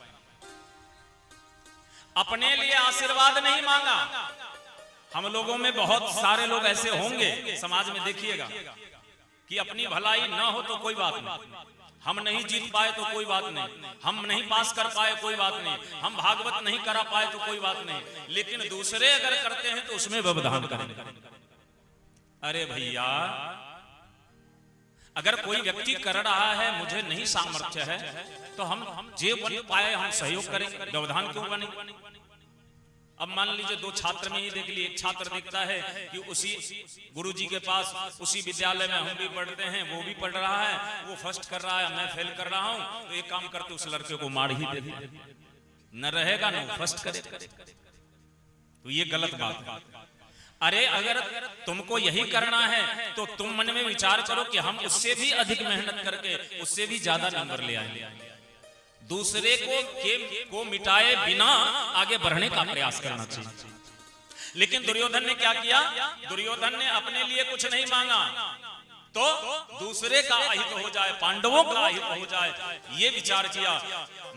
D: अपने लिए आशीर्वाद नहीं मांगा। हम लोगों में बहुत सारे लोग ऐसे होंगे समाज में, देखिएगा कि अपनी भलाई ना हो तो कोई बात नहीं, हम नहीं जीत पाए तो कोई बात नहीं, हम नहीं पास कर पाए कोई बात नहीं, हम भागवत नहीं करा पाए तो कोई बात नहीं, लेकिन दूसरे अगर करते हैं तो उसमें व्यवधान करेंगे। अरे भैया, अगर कोई व्यक्ति कर रहा है, मुझे नहीं सामर्थ्य है, तो हम जे बन पाए हम सहयोग करेंगे, व्यवधान क्यों बने? अब मान लीजिए दो छात्र में ही देख लिए, एक छात्र देखता है कि उसी गुरुजी के पास उसी विद्यालय में हम भी पढ़ते हैं, वो भी पढ़ रहा है, वो फर्स्ट कर रहा है, मैं फेल कर रहा हूं, तो एक काम करते उस लड़के को मार ही दे, न रहेगा न वो फर्स्ट करेगा। तो ये गलत बात है। अरे अगर तुमको यही करना है तो तुम मन में विचार करो कि हम उससे भी अधिक मेहनत करके उससे भी ज्यादा नंबर ले आएंगे। दूसरे को मिटाए बिना आगे बढ़ने का प्रयास करना चाहिए। लेकिन दुर्योधन ने क्या किया? दुर्योधन ने अपने लिए कुछ नहीं मांगा, तो दूसरे का अहित हो जाए, पांडवों का अहित हो जाए, ये विचार किया।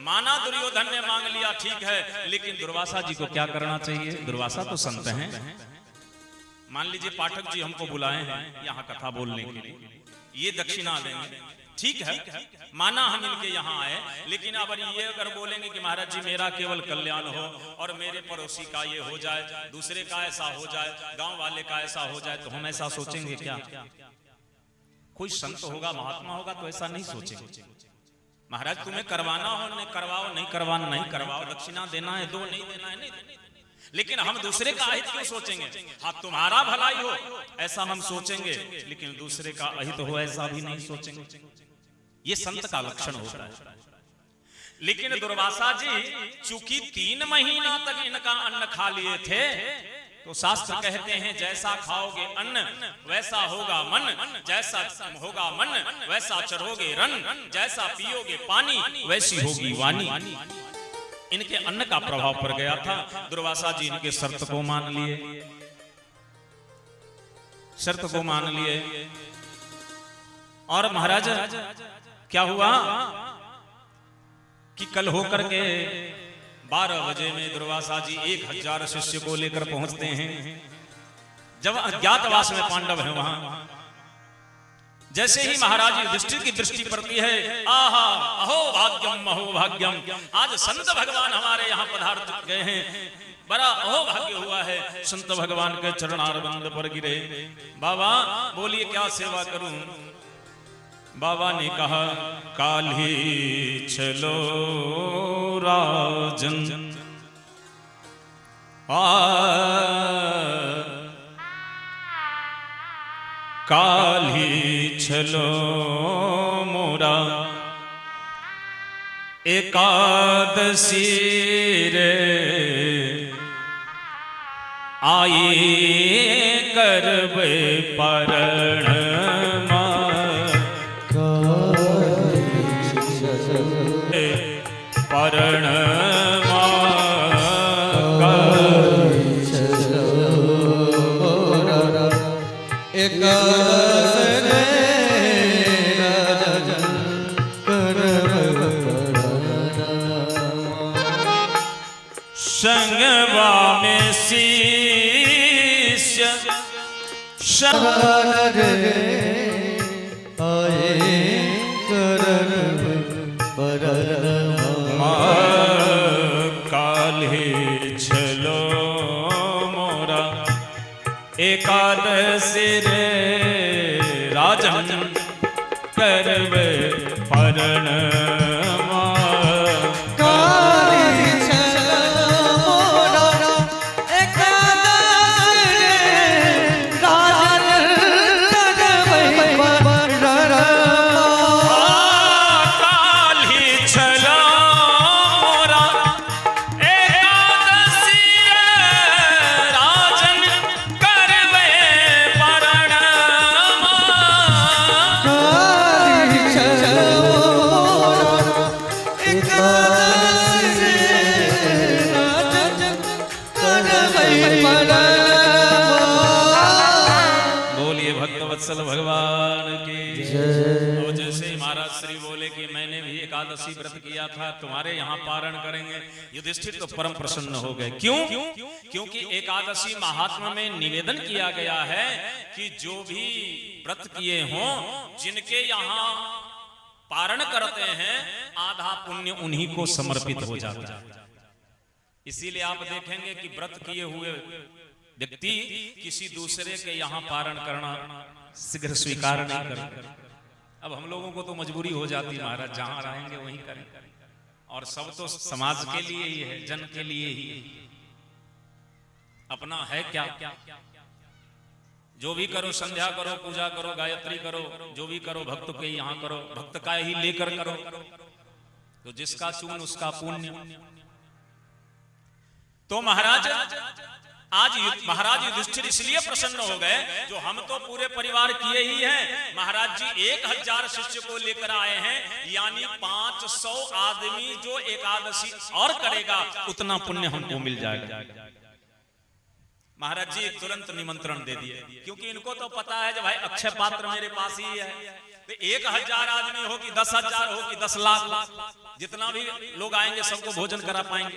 D: माना दुर्योधन ने मांग लिया, ठीक है, लेकिन दुर्वासा जी को क्या करना चाहिए? दुर्वासा तो संत हैं। मान लीजिए पाठक जी हमको बुलाए हैं यहाँ कथा बोलने के लिए, ये दक्षिणा देंगे, ठीक है, माना हम इनके यहाँ आए, लेकिन अब ये अगर बोलेंगे कि महाराज जी मेरा केवल कल्याण हो और मेरे पड़ोसी का ये हो जाए, दूसरे का ऐसा हो जाए, गांव वाले का ऐसा हो जाए, तो हम ऐसा सोचेंगे क्या? कोई संत होगा, महात्मा होगा तो ऐसा नहीं सोचेंगे। महाराज तुम्हें करवाना हो नहीं करवाओ, नहीं करवाना नहीं करवाओ, दक्षिणा देना है दो, नहीं देना है नहीं दो, लेकिन हम दूसरे का अहित क्यों सोचेंगे? हाँ, तुम्हारा भलाई हो ऐसा हम सोचेंगे, लेकिन दूसरे का अहित हो ऐसा भी नहीं सोचेंगे। ये संत का लक्षण होता है। लेकिन दुर्वासा जी चूंकि 3 महीना तक इनका अन्न खा लिए थे, तो शास्त्र कहते हैं जैसा खाओगे अन्न वैसा होगा मन, जैसा होगा मन वैसा चढ़ोगे रन, जैसा पियोगे पानी वैसी होगी वाणी। इनके अन्न का प्रभाव पड़ गया था। दुर्वासा जी इनके शर्त को मान लिए, शर्त को मान लिए। और महाराज क्या हुआ कि कल होकर के 12 बजे में दुर्वासा जी 1000 शिष्य को लेकर पहुंचते हैं। जब अज्ञातवास में पांडव हैं वहां, जैसे ही महाराज युधिष्ठिर की दृष्टि पड़ती है, आहा, अहो भाग्यम अहो भाग्यम, आज संत भगवान हमारे यहाँ पधार गए हैं, बड़ा अहो भाग्य हुआ है। संत भगवान के चरणारविंद पर गिरे। बाबा बोलिए क्या सेवा करूं? बाबा ने कहा काली चलो राजन, आ काली चलो मोरा एकादशी रे आई करबे परण परण संगवा में शिष्य काले छलो मोरा एकादशी रे राजन करवे परण।
B: Oh,
D: एकादशी व्रत किया था, तुम्हारे यहाँ पारण करेंगे। युधिष्ठिर तो परम प्रसन्न हो गए। क्यों? क्योंकि एकादशी महात्म्य में निवेदन किया गया है कि जो भी व्रत किए हों, जिनके यहाँ पारण करते हैं, आधा पुण्य उन्हीं को समर्पित हो जाता है। इसीलिए आप देखेंगे कि व्रत किए हुए व्यक्ति किसी दूसरे के यहाँ पारण करना शीघ्र स्वीकार नहीं करते। अब हम लोगों को तो मजबूरी हो जाती महाराज, जहां रहेंगे वहीं करें, और सब तो समाज के लिए ही है, जन के लिए ही। अपना है क्या? जो भी करो, संध्या करो, पूजा करो, गायत्री करो, जो भी करो भक्त के यहाँ करो, भक्त का ही लेकर करो। तो जिसका चून उसका पुण्य। तो महाराज आज महाराज युधिष्ठिर इसलिए प्रसन्न हो गए, जो हम तो पूरे परिवार किए ही हैं, महाराज जी 1000 शिष्य को लेकर आए हैं, यानी 500 आदमी जो एकादशी और करेगा उतना पुण्य हमको मिल जाएगा। महाराज जी तुरंत निमंत्रण दे दिए, क्योंकि इनको तो पता है जो भाई अक्षय पात्र मेरे पास ही है, तो 1000 आदमी हो कि 10,000 हो कि 10 लाख, जितना भी लोग आएंगे सबको भोजन करा पाएंगे।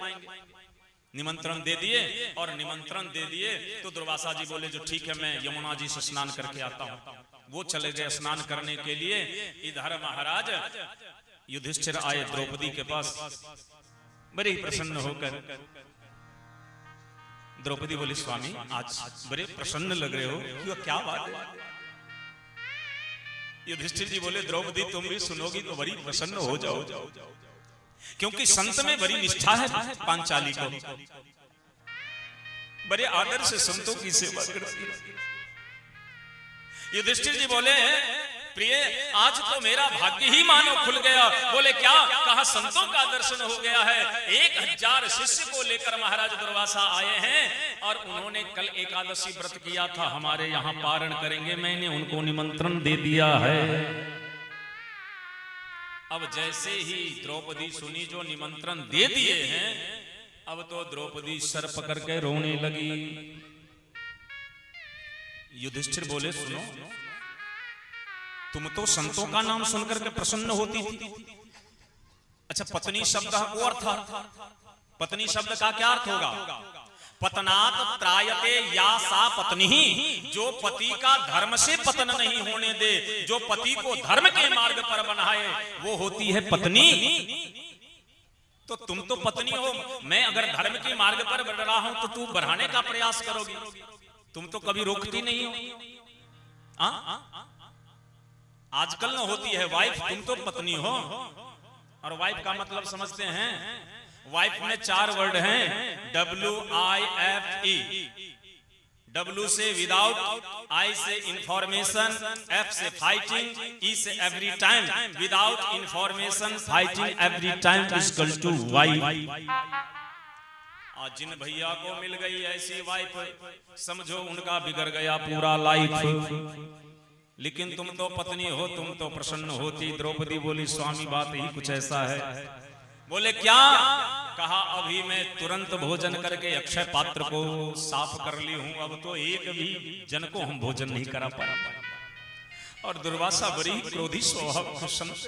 D: निमंत्रण दे दिए, और निमंत्रण दे दिए तो दुर्वासा जी बोले जो ठीक है, मैं यमुना जी से स्नान करके आता हूं। वो चले गए स्नान करने के लिए। इधर महाराज युधिष्ठिर आए द्रौपदी के पास, बड़े ही प्रसन्न होकर। द्रौपदी बोली, स्वामी आज बड़े प्रसन्न लग रहे हो, क्यों, क्या बात है? युधिष्ठिर जी बोले, द्रौपदी तुम भी सुनोगी तो बड़ी प्रसन्न हो जाओ, क्योंकि संत में बड़ी निष्ठा है। पांचाली को बड़े आदर से संतों की सेवा करती है। युधिष्ठिर जी बोले, प्रिय आज तो मेरा भाग्य ही मानो खुल गया। बोले क्या? कहा संतों का दर्शन हो गया है। 1000 शिष्य को लेकर महाराज दुर्वासा आए हैं, और उन्होंने कल एकादशी व्रत किया था, हमारे यहाँ पारण करेंगे, मैंने उनको निमंत्रण दे दिया है। अब जैसे ही द्रौपदी सुनी जो निमंत्रण दे दिए हैं, अब तो द्रौपदी सर पकड़ के रोने लगी। युधिष्ठिर बोले, सुनो, तुम तो संतों का नाम सुनकर के प्रसन्न होती थी। अच्छा, पत्नी शब्द का अर्थ, पत्नी शब्द का क्या अर्थ होगा? पतनात् त्रायते या सा पत्नी, जो पति का धर्म से पतन नहीं होने दे, जो पति को धर्म के मार्ग पर बनाए, वो होती है पत्नी। तो तुम तो पत्नी हो, मैं अगर धर्म के मार्ग पर बढ़ रहा हूं तो तू बढ़ाने का प्रयास करोगी, तुम तो कभी रोकती नहीं हो। आजकल न होती है वाइफ, तुम तो पत्नी हो। और वाइफ का मतलब समझते हैं, वाइफ में 4 वर्ड हैं, WIFE। W Se without, I Se information, F Se fighting, E Se every time. Without information fighting every time is equal to wife. आज जिन भैया को मिल गई ऐसी वाइफ, समझो उनका बिगड़ गया पूरा लाइफ। लेकिन तुम तो पत्नी हो, तुम तो प्रसन्न होती। द्रौपदी बोली, स्वामी बात ही कुछ ऐसा है। बोले क्या? कहा अभी मैं तुरंत भोजन करके अक्षय पात्र को साफ कर ली हूं, अब तो एक भी जन को हम भोजन नहीं करा पा। और दुर्वासा बड़ी क्रोधी स्वभाव संत,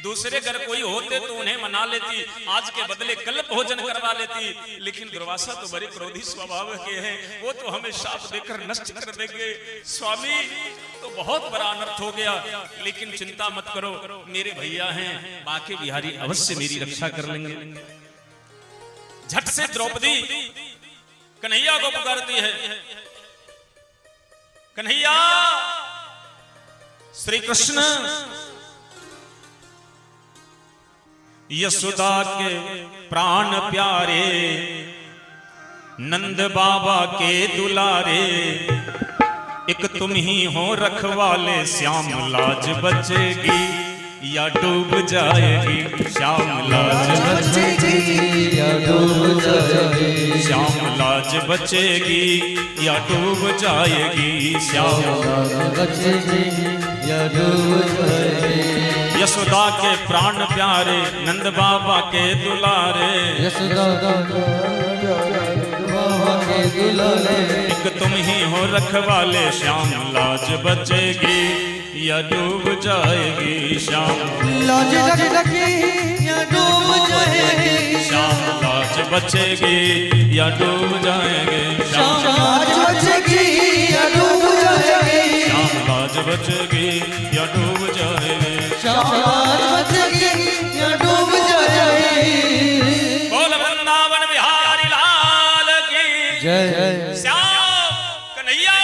D: दूसरे घर कोई होते तो उन्हें मना लेती, आज के बदले कल भोजन करवा लेती, लेकिन दुर्वासा तो बड़े क्रोधी स्वभाव के हैं, वो तो हमें शाप देकर नष्ट कर देंगे। स्वामी तो बहुत बड़ा अनर्थ हो गया, लेकिन चिंता मत करो, मेरे भैया हैं, बाकी बिहारी अवश्य मेरी रक्षा कर लेंगे। झट से द्रौपदी कन्हैया को पुकारती है, कन्हैया श्री कृष्ण यशोदा के प्राण प्यारे, नंद बाबा के दुलारे, एक तुम ही हो रखवाले, श्याम लाज बचेगी या डूब जाएगी, श्याम लाज
B: बचेगी या डूब जाएगी,
D: श्याम लाज बचेगी या डूब जाएगी, श्याम
B: लाज बचेगी या डूब जाएगी।
D: यशोदा के प्राण प्यारे, नंद बाबा के दुलारे,
B: यशोदा बाबा के दुलारे,
D: एक तुम ही हो रखवाले, श्याम लाज बचेगी या डूब जाएगी श्याम।
B: लाज रखेगी या डूब जाएगी।
D: श्याम लाज बचेगी या डूब जाएंगे श्याम।
B: लाज बचेगी या डूब जाएगी।
D: श्याम लाज बचेगी या डूब जाएंगे।
B: श्याम लाज बचेगी या डूब जाएगी।
D: बोल वृंदावन बिहारी लाल की
B: जय।
D: श्याम कन्हैया।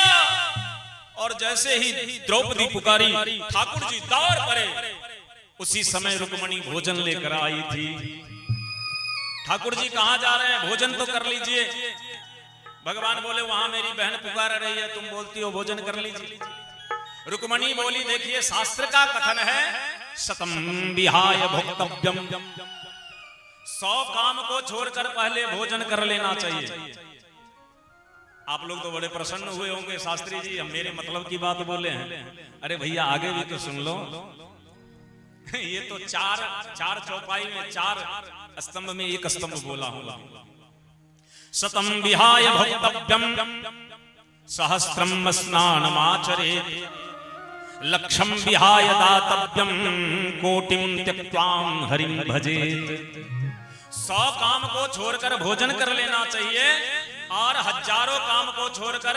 D: और जैसे ही द्रौपदी पुकारी, ठाकुर जी दौड़ पड़े। उसी समय रुक्मणी भोजन लेकर आई थी। ठाकुर जी कहां जा रहे हैं? भोजन तो कर लीजिए। भगवान बोले, वहां मेरी बहन पुकार रही है, तुम बोलती हो भोजन कर लीजिए। रुक्मणी बोली, देखिए, शास्त्र का कथन है, शतम विहाय भोक्तव्यम। 100 काम को छोड़कर पहले भोजन कर लेना चाहिए। आप लोग तो बड़े प्रसन्न हुए होंगे, शास्त्री जी हम मेरे मतलब की बात बोले हैं। अरे भैया, आगे भी तो सुन लो। ये तो चार चार चौपाई में, चार स्तंभ में एक स्तंभ बोला हूं। शतम विहाय भोक्तव्यम, सहस्त्रम स्नानमाचरेत्, लक्षम विहाय दातव्यम, कोटिम त्यक्त्वां हरिम भजेत। 100 काम को छोड़कर भोजन कर लेना चाहिए और हजारों काम को छोड़कर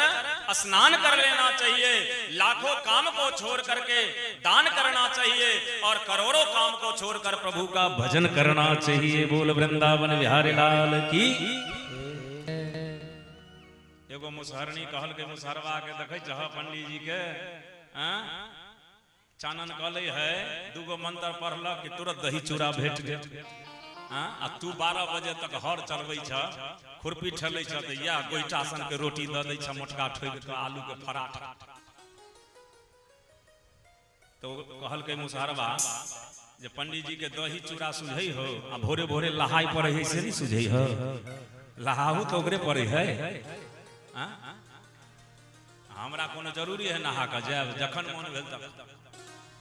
D: स्नान कर लेना चाहिए, लाखों काम को छोड़ करके दान करना चाहिए और करोड़ों काम को छोड़कर प्रभु का भजन करना चाहिए। बोल वृंदावन बिहारी लाल की। एगो मुसहरनी कहल के मुसहरवा के, देखै छह पंडित जी के चानन कहले है, दूगो मंत्र पढ़लक कि तुरंत दही चूड़ा भेट गेल। हाँ? आ तू 12 बजे तक हर चलबै छ, खुरपी ठेलै छ, तऽ इएह गोइठा सन के रोटी दऽ दै छ, मोटका ठोकि कऽ आलू के पराठा। तो कहलकै मुसहरवा जे पंडित जी के दही चूड़ा सुझै हो आ भोरे भोरे लहाय पड़ै है, से नहीं सुझै हो? लहाहू तऽ ओकरे पड़ै है। हाँ? हमरा कोनो जरूरी है नहा कऽ जायब? जखन मोन भेल तखन।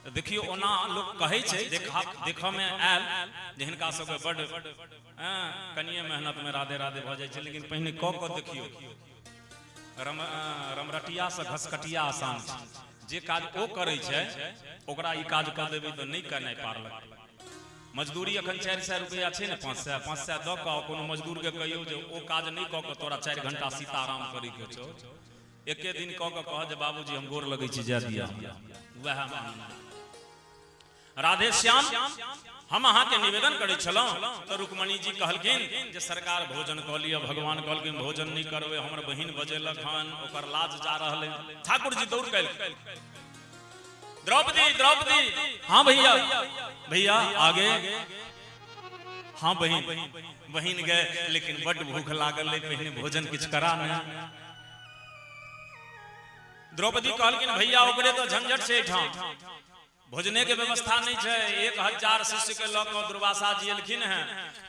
D: तऽ देखियौ, ओना लोक कहै छै, देखा देखऽमे आयल जे हिनका सबके बड्ड कनिये मेहनतमे राधे राधे भऽ जाइ छै, लेकिन पहिने कऽ कऽ देखियौ। रमरटियासँ घसकटिया आसान छै। जे काज ओ करै छै, ओकरा ई काज कऽ देबै तऽ नहि केनाइ पार लगतै। मजदूरी अखन 400 रुपैआ छै ने, 500, 500 दऽ कऽ कोनो मजदूरके कहियौ जे ओ काज नहि कऽ कऽ तोरा 4 घंटा सीताराम करैके छौ। एके दिन कऽ कऽ कह जे बाबूजी, हम गोर लगै छी, जाय दिअ हमरा। वएह राधे श्याम। हम अहाँके निवेदन करै छलहुँ तऽ रुक्मणी जी कहलखिन जे सरकार, भोजन कऽ लिअ। भगवान कहलखिन, भोजन नहि करबै, हमर बहिन बजेलक हन, ओकर लाज जा रहल है। ठाकुर जी दौड़ कऽ, द्रौपदी, द्रौपदी! हाँ भैया, भैया आगे। हाँ बहिन, बहिन गए, लेकिन बड्ड भूख लागल है, पहिने भोजन किछु करा ने। द्रौपदी कहलखिन, भैया, ओकरे तऽ झंझट छै, एहिठाम भोजने के व्यवस्था नहि छै। 1000 शिष्य के लऽ कऽ दुर्वासा जी एलखिन हैं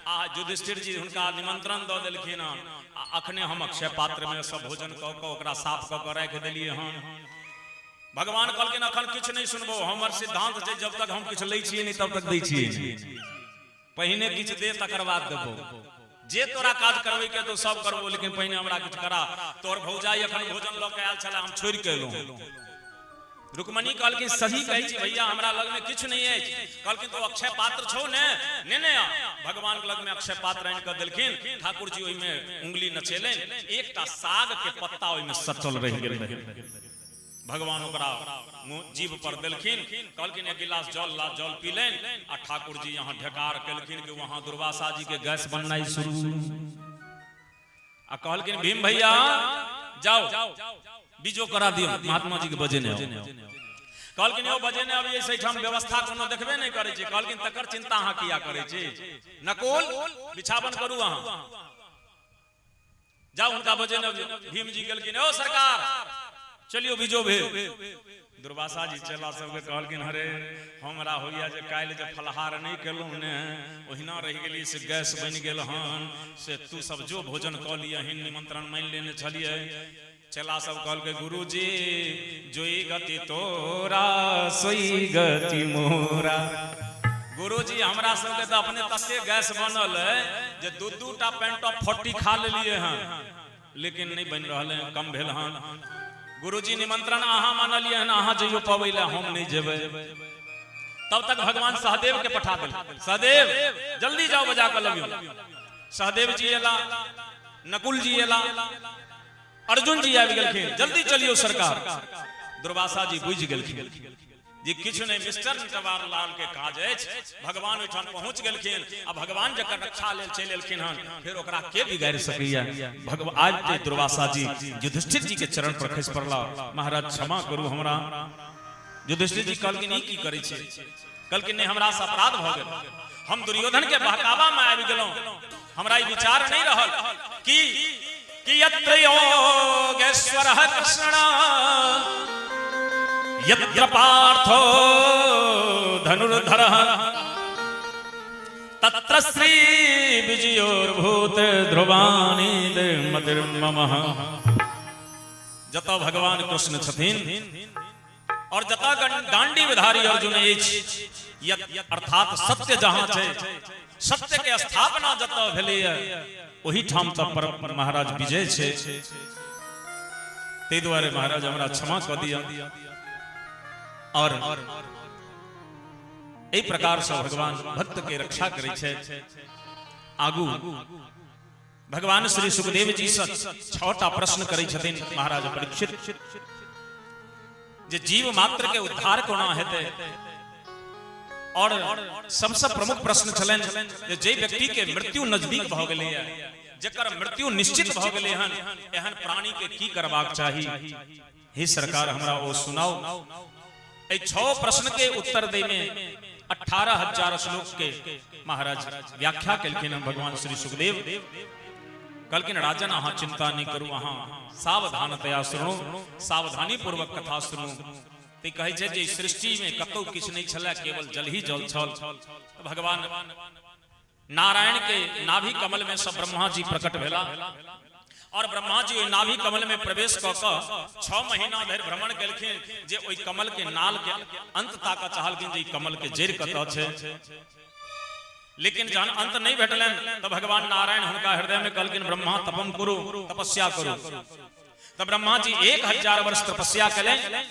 D: आ युधिष्ठिर जी हुनका निमंत्रण दऽ देलखिन हन आ अखने हम अक्षय पात्र में सब भोजन कऽ कऽ ओकरा साफ कऽ कऽ राखि देलियै हन। भगवान कहलखिन, अखन किछु नहि सुनबो, हमर सिद्धांत छै, जब तक हम किछु लै छियै नहि, तब तक दै छियै नहि। पहिने किछु दे, तकर बाद देबो। जे तोरा काज करबै के तो सब करबो, लेकिन पहिने हमरा किछु करा। तोहर भौजाई अखन भोजन लऽ के आयल छलै, हम छोड़ि के एलहुँ। रुक्मणी कहलखिन, सही कहै छी भैया, हमरा लगमे किछु नहि अछि। कहलखिन, तो अक्षय पात्र छौ ने, नेने आ। भगवान के लगमे अक्षय पात्र आनि कऽ देलखिन। ठाकुर जी ओहिमे उंगली नचेलनि, एकटा साग के पत्ता ओहिमे सटल रहि गेल रहै। भगवान ओकरा जीभ पर देलखिन। कहलखिन, एक गिलास जल ला। जल पीलनि आ ठाकुर जी यहाँ ढेकार केलखिन कि वहां दुर्वासा जी के गैस बननाइ शुरू। आ कहलखिन, भीम भैया, जाओ, बीजो करा दियौ, महात्मा जी के बजेने आउ। कहलखिन, यौ, बजेने अबियै से एहिठाम व्यवस्था कोनो देखबे नहि करै छी। कहलखिन, तकर चिंता अहाँ किया करै छी? नकुल, बिछावन करू, अहाँ जाओ, हुनका बजेने अबियौ। भीम जी गेलखिन। ओ सरकार, चलियो, बीजो भेल। दुर्वासा जी चेला सबके कहलखिन, अरे, हमरा होइया जे काल्हि जे फलाहार नहि केलहुँ ने, ओहिना रहि गेली, से गैस बनि गेल हन। से तू सब जो भोजन कऽ लियहिन, निमंत्रण मानि लेने छलियै। चेला सब कहलकै, गुरुजी, जोई गति तोरा सोई गति मोरा। गुरुजी, हमरा सबके तऽ अपने तते गैस बनल है जे दू दू टा पेंटॉप 40 खा लेलियै हन, लेकिन नहि बनि रहल है, कम भेल हन। गुरुजी निमंत्रण अहाँ मानलियै हन, अहाँ जइयो पबै लए, हम नहि जेबै। तब तक भगवान सहदेव के पठा देल, सहदेव जल्दी जाओ बजा कऽ लबियौ। सहदेव जी एला, नकुल जी एला, अर्जुन जी आबि गेलखिन, जल्दी चलियौ सरकार। दुर्वासा जी बुझि गेलखिन जे किछु नहि, मिस्टर नटवार लाल के काज अछि। भगवान ओहिठाम पहुंच गेलखिन आ भगवान जकर रक्षा लेल चलि एलखिन हन, फेर ओकरा के बिगाड़ि सकैया? भगवान आज जे दुर्वासा जी युधिष्ठिर जी के चरण पर खसि पड़ला, महाराज क्षमा करू हमरा। युधिष्ठिर जी कहलखिन ई की करै छी? कहलखिन नहि, हमरा से अपराध भऽ गेल, हम दुर्योधन के बहकावा में आबि गेलहुं, हमरा ई विचार नहीं रहल कि यत्र योगेश्वर कृष्ण यत्र पार्थो धनुर्धर तत्र श्री विजयोर्भूत ध्रुवाणी मतिर्मम। जतऽ भगवान कृष्ण छथिन और जतऽ गांडीवधारी अर्जुन अछि, अर्थात सत्य जहां छै, सत्य के स्थापना जतऽ भेलैए ओहि ठाम तऽ पर महाराज विजय छै। ताहि दुआरे महाराज हमरा क्षमा कऽ दिअ। और एहि प्रकार से भगवान भक्त के रक्षा करै छै। आगू भगवान श्री सुखदेव जी से छटा प्रश्न करै छथिन महाराज परीक्षित, जे जीव मात्र के उद्धार कोना हेतै। और सबसे प्रमुख प्रश्न छलनि जे जे व्यक्ति के मृत्यु नजदीक भऽ गेलैए, जकर मृत्यु निश्चित भऽ गेलै हन, एहन प्राणी के की करबाक चाही? हे सरकार हमरा ओ सुनाउ। एहि छओ प्रश्न के उत्तर दै में 18,000 श्लोक के महाराज व्याख्या केलखिन हन भगवान श्री सुखदेव। कहलखिन राजन अहाँ चिंता नहीं करू, अहाँ सावधानतया सुनू, सावधानी पूर्वक कथा सुनू। ते कहै छै जे सृष्टि में कतौ किछु नहीं छलै, केवल जल ही जल छल। भगवान नारायण के नाभि कमल में सब ब्रह्मा जी प्रकट भेला और ब्रह्मा जी ओहि नाभि कमल में प्रवेश कऽ कऽ 6 महीना धरि भ्रमण केलखिन, जे ओहि कमल के नाल के अंत ताकऽ चाहलखिन जे ई कमल के जड़ि कतऽ छै। लेकिन जहन अंत नहीं भेटलनि तऽ भगवान नारायण हुनका हृदय में कहलखिन ब्रह्मा तपम करू, तपस्या करू। तऽ ब्रह्मा जी 1000 वर्ष तपस्या केलनि,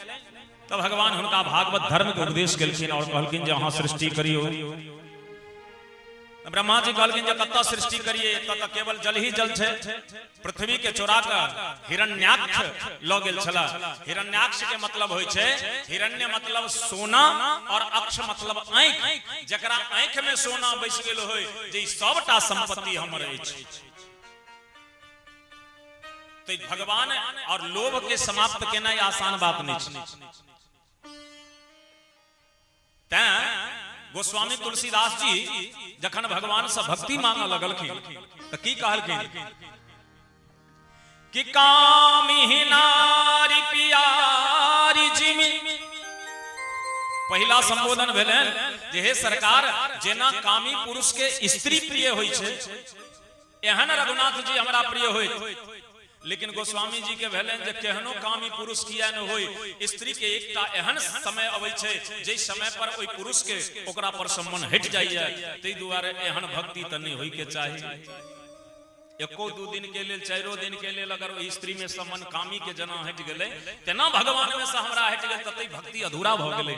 D: तऽ भगवान हुनका भागवत धर्म के उपदेश केलखिन और कहलखिन जे अहाँ सृष्टि करियौ। ब्रह्मा जी कहलखिन जे कतऽ सृष्टि करिए, एतऽ तऽ केवल जल ही जल छै। पृथ्वी के चोरा कऽ हिरण्याक्ष लऽ गेल छला। हिरण्याक्ष के मतलब होइ छै, हिरण्य मतलब सोना और अक्ष मतलब आँखि, जकरा आँखि में सोना बैस गेल होय जे ई सबटा संपत्ति हमर अछि। तो भगवान और लोभ के समाप्त केनाइ आसान बात नहीं छै। तैं गोस्वामी तुलसीदास जी जखन भगवान से भक्ति मांगऽ लगलखिन तऽ की कहलखिन कि कामी नारी पियारी जिमी। पहिला संबोधन भेलनि जे हे सरकार, जेना कामी पुरुष के स्त्री प्रिय होइ छै, एहन रघुनाथ जी हमरा प्रिय होइत। लेकिन गोस्वामी जी के भेलनि जे केहनो कामी पुरुष किया न होय, स्त्री के एकटा एहन समय अबै छै जाहि समय पर ओहि पुरुष के ओकरा पर सम्मान हटि जाइए। ताहि दुआरे एहन भक्ति तऽ नहि होय के चाही। एको दू दिन के लेल, चारिो दिन के लेल अगर ओहि स्त्री में सम्मान कामी के जना हटि गेलै, तेना भगवान में से हमरा हटि गेल तऽ भक्ति अधूरा भऽ गेलै।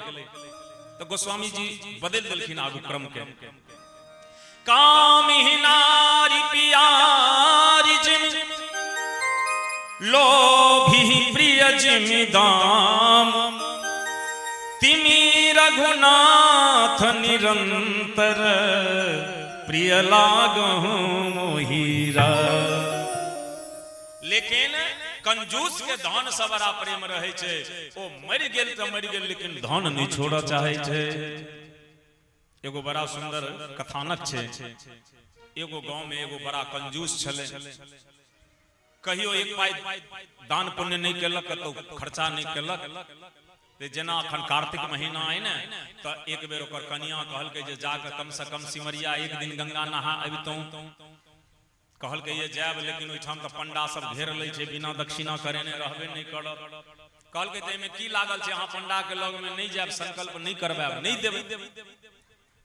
D: तऽ गोस्वामी जी बदलि देलखिन आगू क्रम के। कामी नारी पियारी जिम लोभी प्रिय जिम दाम तिमी रघुनाथ निरंतर प्रिय लागहु मोहिरा। लेकिन कंजूस के धन से बड़ा प्रेम रहे छै, ओ मरि गेल तऽ मरि गेल, लेकिन धन नहीं छोड़ऽ चाहे छै। एगो बड़ा सुंदर कथानक छै। एगो गांव में एगो बड़ा कंजूस छलै, कहियो एक पाइ दान पुण्य नहि केलक, कतौ खर्चा नहि केलक। ते जेना अखन कार्तिक महीना अइ ने, तऽ एक बेर ओकर कनिया कहलकै जे जाके कम से कम सिमरिया एक दिन गंगा नहा अबितहुँ। कहलकै ये जायब, लेकिन ओहिठाम तऽ पंडा सब घेर लै छै, बिना दक्षिणा करेने रहबे नहि करत। कहलकै तऽ एहिमे की लागल छै, अहाँ पंडा के लगमे नहि जायब, संकल्प नहि करबायब, नहि देबै।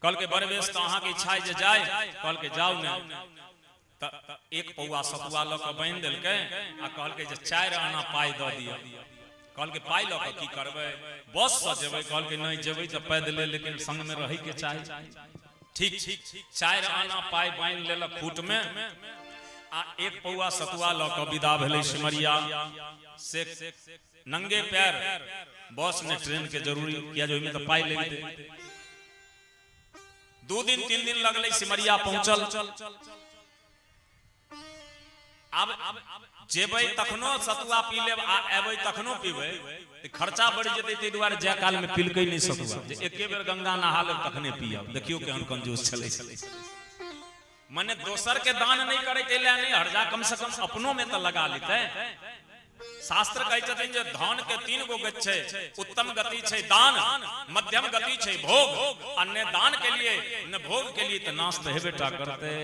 D: कहलकै बड़ बेस, तऽ अहाँके इच्छा अइ जे जाय। कहलकै जाउ ने। तऽ एक पौआ सतुआ लऽ कऽ बान्हि देलकै आ कहलकै जे 4 आना पाइ दऽ दिअ। कहलकै पाइ लऽ कऽ की करबै, बससँ जेबै? कहलकै नहि, जेबै तऽ पैदले, लेकिन संगमे रहैके चाही। ठीक, 4 आना पाइ बान्हि लेलक खूटमे आ 1 पौआ सतुआ लऽ कऽ विदा भेलै सिमरिया से, नंगे पैर। बस ने ट्रेन के जरूरी किया जे ओहिमे तऽ पाइ लगतै। 2 दिन 3 दिन लगलै, सिमरिया पहुंचल। आब जेबै तखनो सतुआ पी लेब आ एबै तखनो पीबै, खर्चा बढ़ि जेतै, ताहि दुआरे जाय काल में पिलकै नहि सतुआ, जे एके बेर गंगा नहा लेब तखने पियब। देखियौ केहन कंजूस छलै। मने दोसर के दान नहि करे ताहि लए नहि हर्जा, कम से कम अपनो में तऽ लगा लेतै। शास्त्र कहै छथिन जे धन के 3 गो गति छै, उत्तम गति छै दान, मध्यम गति छै भोग, आ ने दान के लिए ने भोग के लिए तऽ नाश तऽ हेबे टा करतै।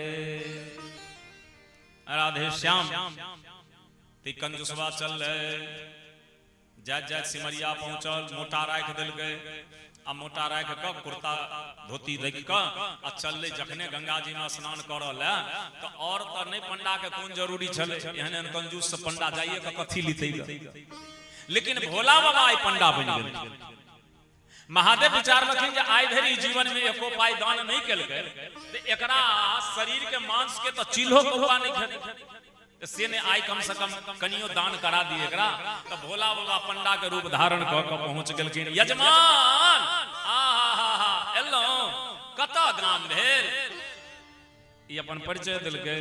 D: राधे श्याम। ते कंजूसवा चललै, जाइत जाइत सिमरिया पहुंचल, मोटा राखि देलकै आ मोटा राखि कऽ कुर्ता धोती राखि कऽ आ चललै। जखने गंगा जी में स्नान करऽ लए तऽ और तऽ नहि, पंडा के कोन जरूरी छलै, एहन एहन कंजूस से पंडा जाइए कऽ कथी लीतै। लेकिन भोला बाबा आइ पंडा बनि गेल। महादेव विचारलखिन जे आइ धरि ई जीवन में एको पाइ दान नहि केलकै, तऽ एकरा शरीर के मांस के तऽ चिल्हो कौआ नहि खेतै, तऽ से नहि, आइ कम से कम कनियो दान करा दिए एकरा। तऽ भोला बाबा पंडा के रूप धारण कऽ कऽ पहुंच गेलखिन। यजमान आहा, एलहुँ, कतऽ गाम भेल? ई अपन परिचय देलकै।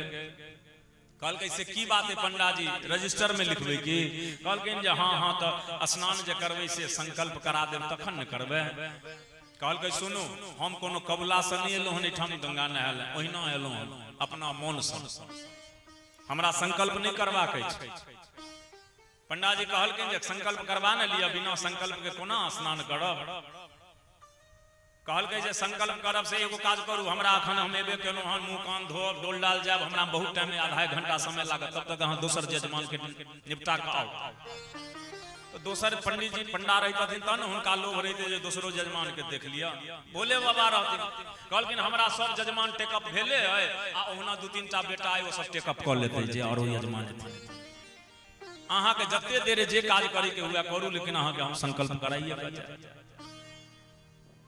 D: कहलकै से की बात है पंडाजी, रजिस्टर में लिखबै की? कहलखिन जे हाँ हाँ, तऽ स्नान जे करबै से संकल्प करा देब तखन ने करबै। कहलकै सुनू, हम कोनो कबुला से नहि एलहुँ हन एहिठाम गंगा नहाय लए, ओहिना एलहुँ हन अपना मोनसँ, हमरा संकल्प नहि करबाक अछि। पंडाजी कहलखिन जे संकल्प करबा ने लिअ, बिना संकल्प के कोना स्नान करब? कहलकै जे संकल्प करब से एगो काज करू, हमरा अखन हम एबे केलहुँ हन, मुँह कान धोअब, डोल डाल जायब, हमरा बहुत टाइम, आधा एक घंटा समय लागत, तब तक अहाँ दोसर यजमान के निपटा कऽ आउ। तऽ दोसर पंडीजी पंडा रहितथिन तहन ने हुनका लोभ रहितै जे दोसरो यजमान के देख लिअ। भोले बाबा रहथिन, कहलखिन हमरा सब यजमान टेकअप भेले अइ आ ओहुना 2-3 टा बेटा अइ, ओ सब टेकअप कऽ लेतै जे आरो यजमान हेथिन। अहाँके जते देर जे काज करैके हुए करू, लेकिन अहाँके हम संकल्प कराइए कऽ जायब।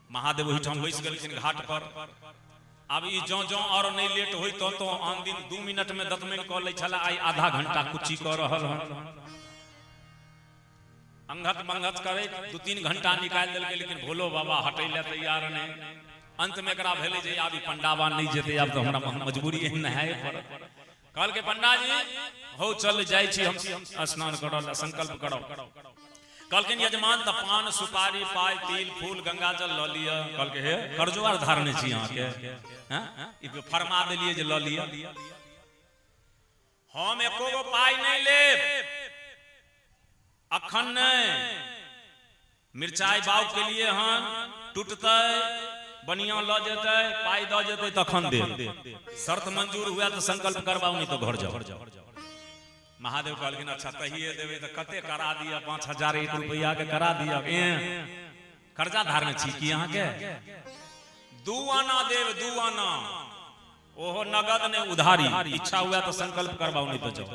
D: महादेव ओहिठाम बैस गेलखिन घाट पर। आब ई जँ जँ और नहि लेट होय तो तो आन दिन 2 मिनट में दतमनि कऽ लै छला, आइ आधा घंटा कुची कऽ रहल हन। अंगत मंगत करे 2-3 घंटा निकालि देलकै, लेकिन भोलो बाबा हटै लए तैयार नहि। अंत में एकरा भेलै जे आब ई पंडाबा नहि जेतै, आब तऽ हमरा मजबूरी एहन नहाए पड़त। कहलकै पंडाजी हौ चल जाइ छी हम स्नान करऽ लए, संकल्प करब। कहलखिन यजमान तऽ पान सुपारी पाइ तिल फूल गंगा जल लऽ लिअ। कहलकै हे कर्जो आर धारने छी अहाँके, हैं ई फरमा देलियै जे लऽ लिअ। हम एको गो पाइ नहि लेब अखन नहि, मिरचाइ बाग के लिए हन, टूटतै बनिया लऽ जेतै, पाइ दऽ जेतै तखन देब। शर्त मंजूर हुए तऽ संकल्प करबाउ, नहि तऽ घर जाउ। महादेव कहलखिन अच्छा तहिए देबै तऽ कते करा दिअ? 5001 रुपैआ के करा दिअ। ए कर्जा धारने छी की अहाँके? 2 आना देब, 2 आना, ओहो नगद नहि उधारी। इच्छा हुए तऽ संकल्प करबाउ, नहि तऽ जाउ।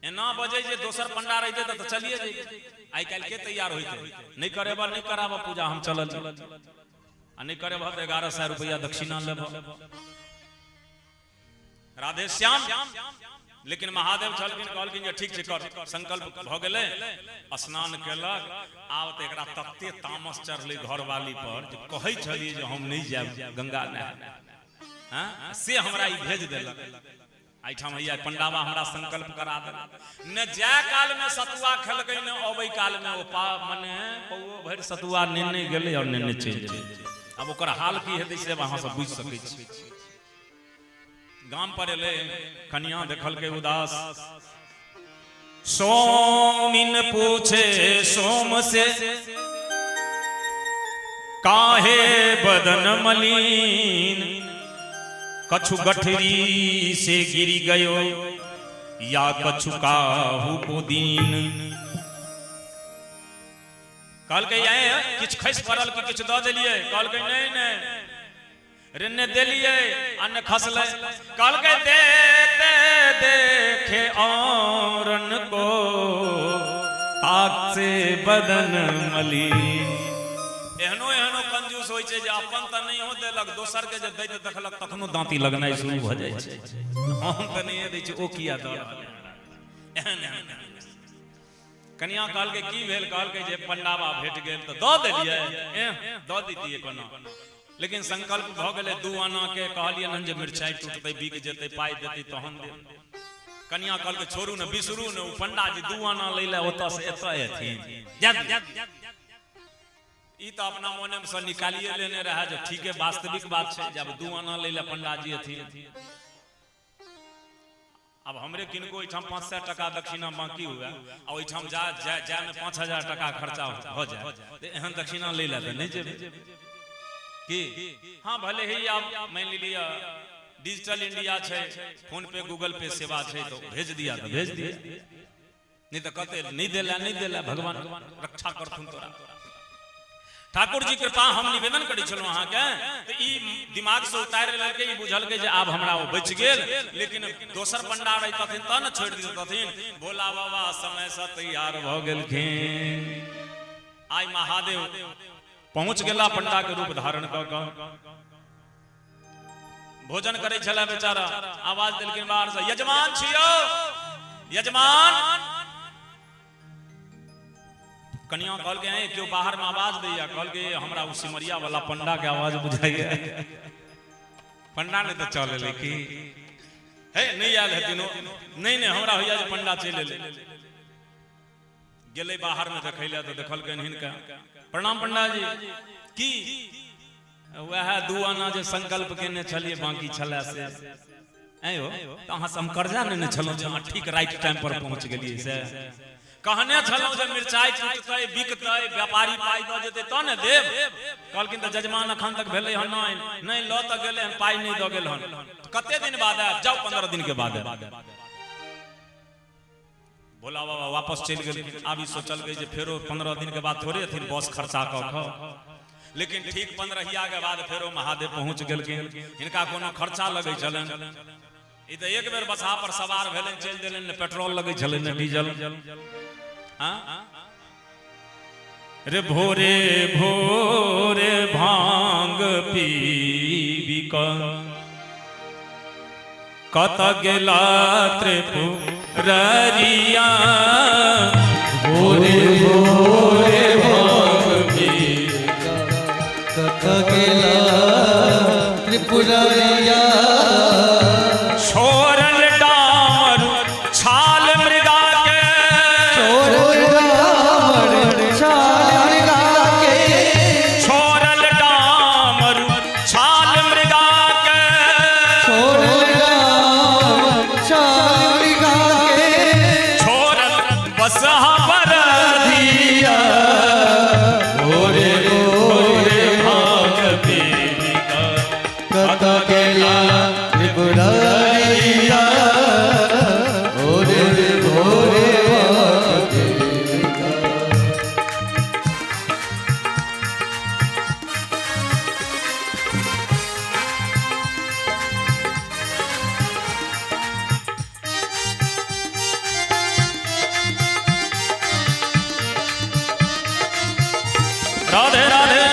D: एना बजै जे दोसर पंडा रहितै तऽ चलिए जैतै। आइ काल्हि के तैयार होइतै? नहि करेबह नहि कराबह पूजा, हम चलल, आ नहि करेबह तऽ 1100 रुपैआ दक्षिणा लेबह। राधे श्याम। लेकिन महादेव छलखिन, कहलखिन जे ठीक छै कर। संकल्प भऽ गेलै, स्नान केलक। आब तऽ एकरा तते तामस चढ़लै घरवाली पर जे कहै छलियै जे हम नहि जायब गंगा नहाय, से हमरा ई भेज देलक एहिठाम, हैया पंडाबा हमरा संकल्प करा देलक। ने जाय काल में सतुआ खेलकै ने अबै काल में, ओ पा मने पौओ भरि सतुआ नेने गेलै और नेने चलि गेलै। आब ओकर हाल की हेतै से अहाँ सब बुझि सकै छी। गाम पर एलै, कनिया देखलकै उदास। सोमिन पूछे सोम से काहे बदन मलिन, कछु गठरी से गिर गयो या कछु काहू को दीन। कहलकै आए किछु खसि पड़ल कि किछु दऽ देलियै? कहलकै नहि नहि रे, ने देलियै आ ने खसलै। कहलकै देते देखे औरन को पाक से बदन मलिन। एहनो एहनो कंजूस होइ छै जे अपन तऽ नहियो देलक, दोसर के जे दैत देखलक तखनो दाँती लगनाइ शुरू भऽ जाइ छै। हम तऽ नहिये दै छी, ओ किया दऽ रहल है? एहन एहन कनिया कहलकै की भेल? कहलकै जे पंडाबा भेट गेल तऽ दऽ देलियै। एह, दऽ दैतियै कोना, लेकिन संकल्प भऽ गेलै 2 आना के। कहलियनि हन जे मिरचाइ टूटतै, बिक जेतै, पाइ देतै तहन देब। कनिया कहलकै छोड़ू ने, बिसरू ने, ओ पंडाजी 2 आना लै लए ओतऽ से एतऽ एथिन। ई तऽ अपना मोने से निकालिए लेने रहए जे ठीके वास्तविक बात छै, जब 2 आना लै लए पंडाजी एथिन। अब हमरे किनको ओहिठाम 500 टका दक्षिणा बाकी हुए आ ओहिठाम जा जायमे 5000 टका खर्चा भऽ जाय, तऽ एहन दक्षिणा लै लए तऽ नहि जेबै की? हाँ, भले ही आब मानि लिअ डिजिटल इंडिया छै, फोन पे गूगल पे सेवा छै, तऽ भेज दिया तऽ भेज दिया, नहीं तो कहते नहीं देला नहीं देला। भगवान रक्षा करथुन तोरा। ठाकुर जी कृपा। हम निवेदन करै छलहुँ अहाँके, तऽ ई दिमाग से उतारि लेलकै। ई बुझलकै जे आब हमरा ओ बचि गेल, लेकिन दोसर पंडा रहितथिन तऽ ने छोड़ि दितथिन। भोला बाबा समय से तैयार भऽ गेलखिन। आइ महादेव पहुँच गेला पंडा के रूप धारण कऽ कऽ। भोजन करै छलै बेचारा, आवाज देलखिन बाहर से, यजमान छियौ यजमान? कनिया कहलकै, "ऐं, केओ बाहर में आवाज दैया।" कहलकै, हमरा ओ सिमरिया वाला पंडा के आवाज बुझाइया। पंडा नहि तऽ चल एलै की? हे, नहि आयल हेथिन ओ। नहि नहि, हमरा होइया जे पंडा चलि एलै। गेलै बाहर में देखै लए तऽ देखलकनि हिनका। प्रणाम पंडा जी। की वएह 2 आना जे संकल्प केने छलियै बाकी छलै से। ऐं हो, तऽ अहाँ से हम कर्जा नेने छलहुँ जे अहाँ ठीक राइट टाइम पर पहुँच गेलियै? से कहने छलहुँ जे मिरचाइ टूटतै, बिकतै, व्यापारी पाइ दऽ जेतै तऽ ने देब। कहलखिन तऽ जजमान अखन तक भेलै हन नहि, नहि लऽ तऽ गेलै हन, पाइ नहि दऽ गेल हन। कते दिन बाद आयब? जाउ, 15 दिन के बाद आयब। भोला बाबा वापस चलि गेलखिन। आब ई सोचलकै जे फेरो 15 दिन के बाद थोड़े अथिन बस खर्चा कऽ कऽ। लेकिन ठीक पंद्रहिया के बाद फेरो महादेव पहुँच गेलखिन। हिनका कोनो खर्चा लगै छलनि? ई तऽ एक बेर बसहा पर सवार भेलनि, चलि देलनि। ने पेट्रोल लगै छलनि ने डीजल। हाँ रे, भोरे भोरे भांग पीबी कऽ कत गेला त्रिपुररिया, भोरे भोरे भांग पीबी
B: कत गेला त्रिपुररिया।
D: छोड़ल डामर छाल मृगा के, छोड़ल डामर छाल मृगा के, छोड़ल बसहा पर धिया, भोरे भोरे भांग पीबी कऽ
B: कत गेला त्रिपुररिया, भोरे भोरे।
D: राधे राधे।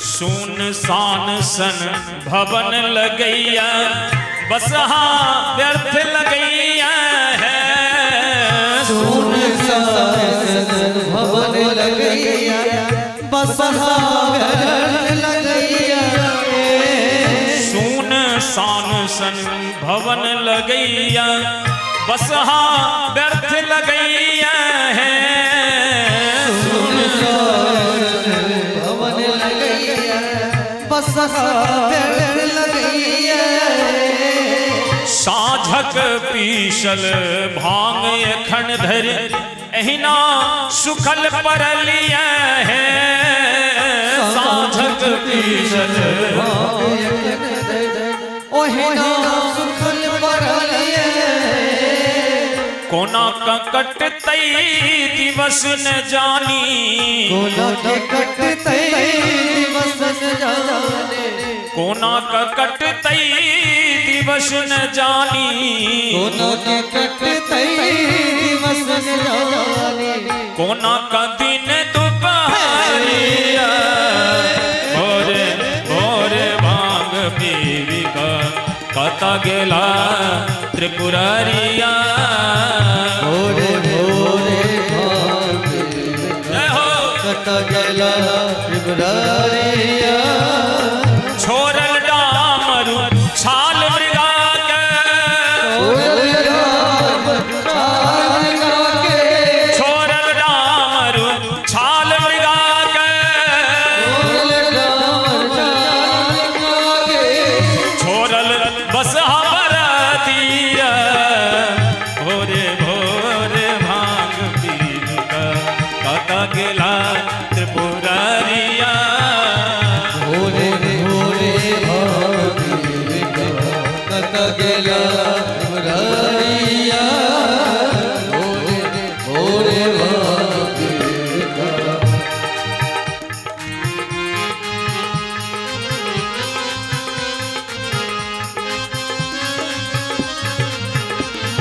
D: सुन सान सन भवन लगैया, बसहा व्यर्थ लगैया है।
B: सुन सान भवन लगैया, बसहा व्यर्थ लगैया।
D: सुन सान सन भवन लगैया, बसहा व्यर्थ लगैया है।
B: सुन भवन लगैया, बसहा व्यर्थ लगैया।
D: साझक पीसल भांग एखन धरि एहिना सुखल परलिया है। साझक पीसल
B: ओहिना सुखल
D: कोना कटतै दिवस न जानी,
B: कोना कटतै दिवस न जाने,
D: कोना कटतै दिवस न जानी,
B: कोना कटतै दिवस न जाने,
D: कोना का दिन दुपहरिया, भोरे भोरे भांग पीवी का कता गेला त्रिपुरारिया,
B: भोरे भोरे भांग पीवी कता गेला त्रिपुरारिया,
D: छोड़ल डामरू छाल मृगा के, छोड़ल डामरू छाल मृगा के, छोड़ल बस हमर दिया, भोरे भोरे भांग पीवी कता गेला त्रिपुरारिया,
B: भोरे भोरे भांग पीवी कता गेला त्रिपुरारिया, भोरे भोरे भांग पीवी।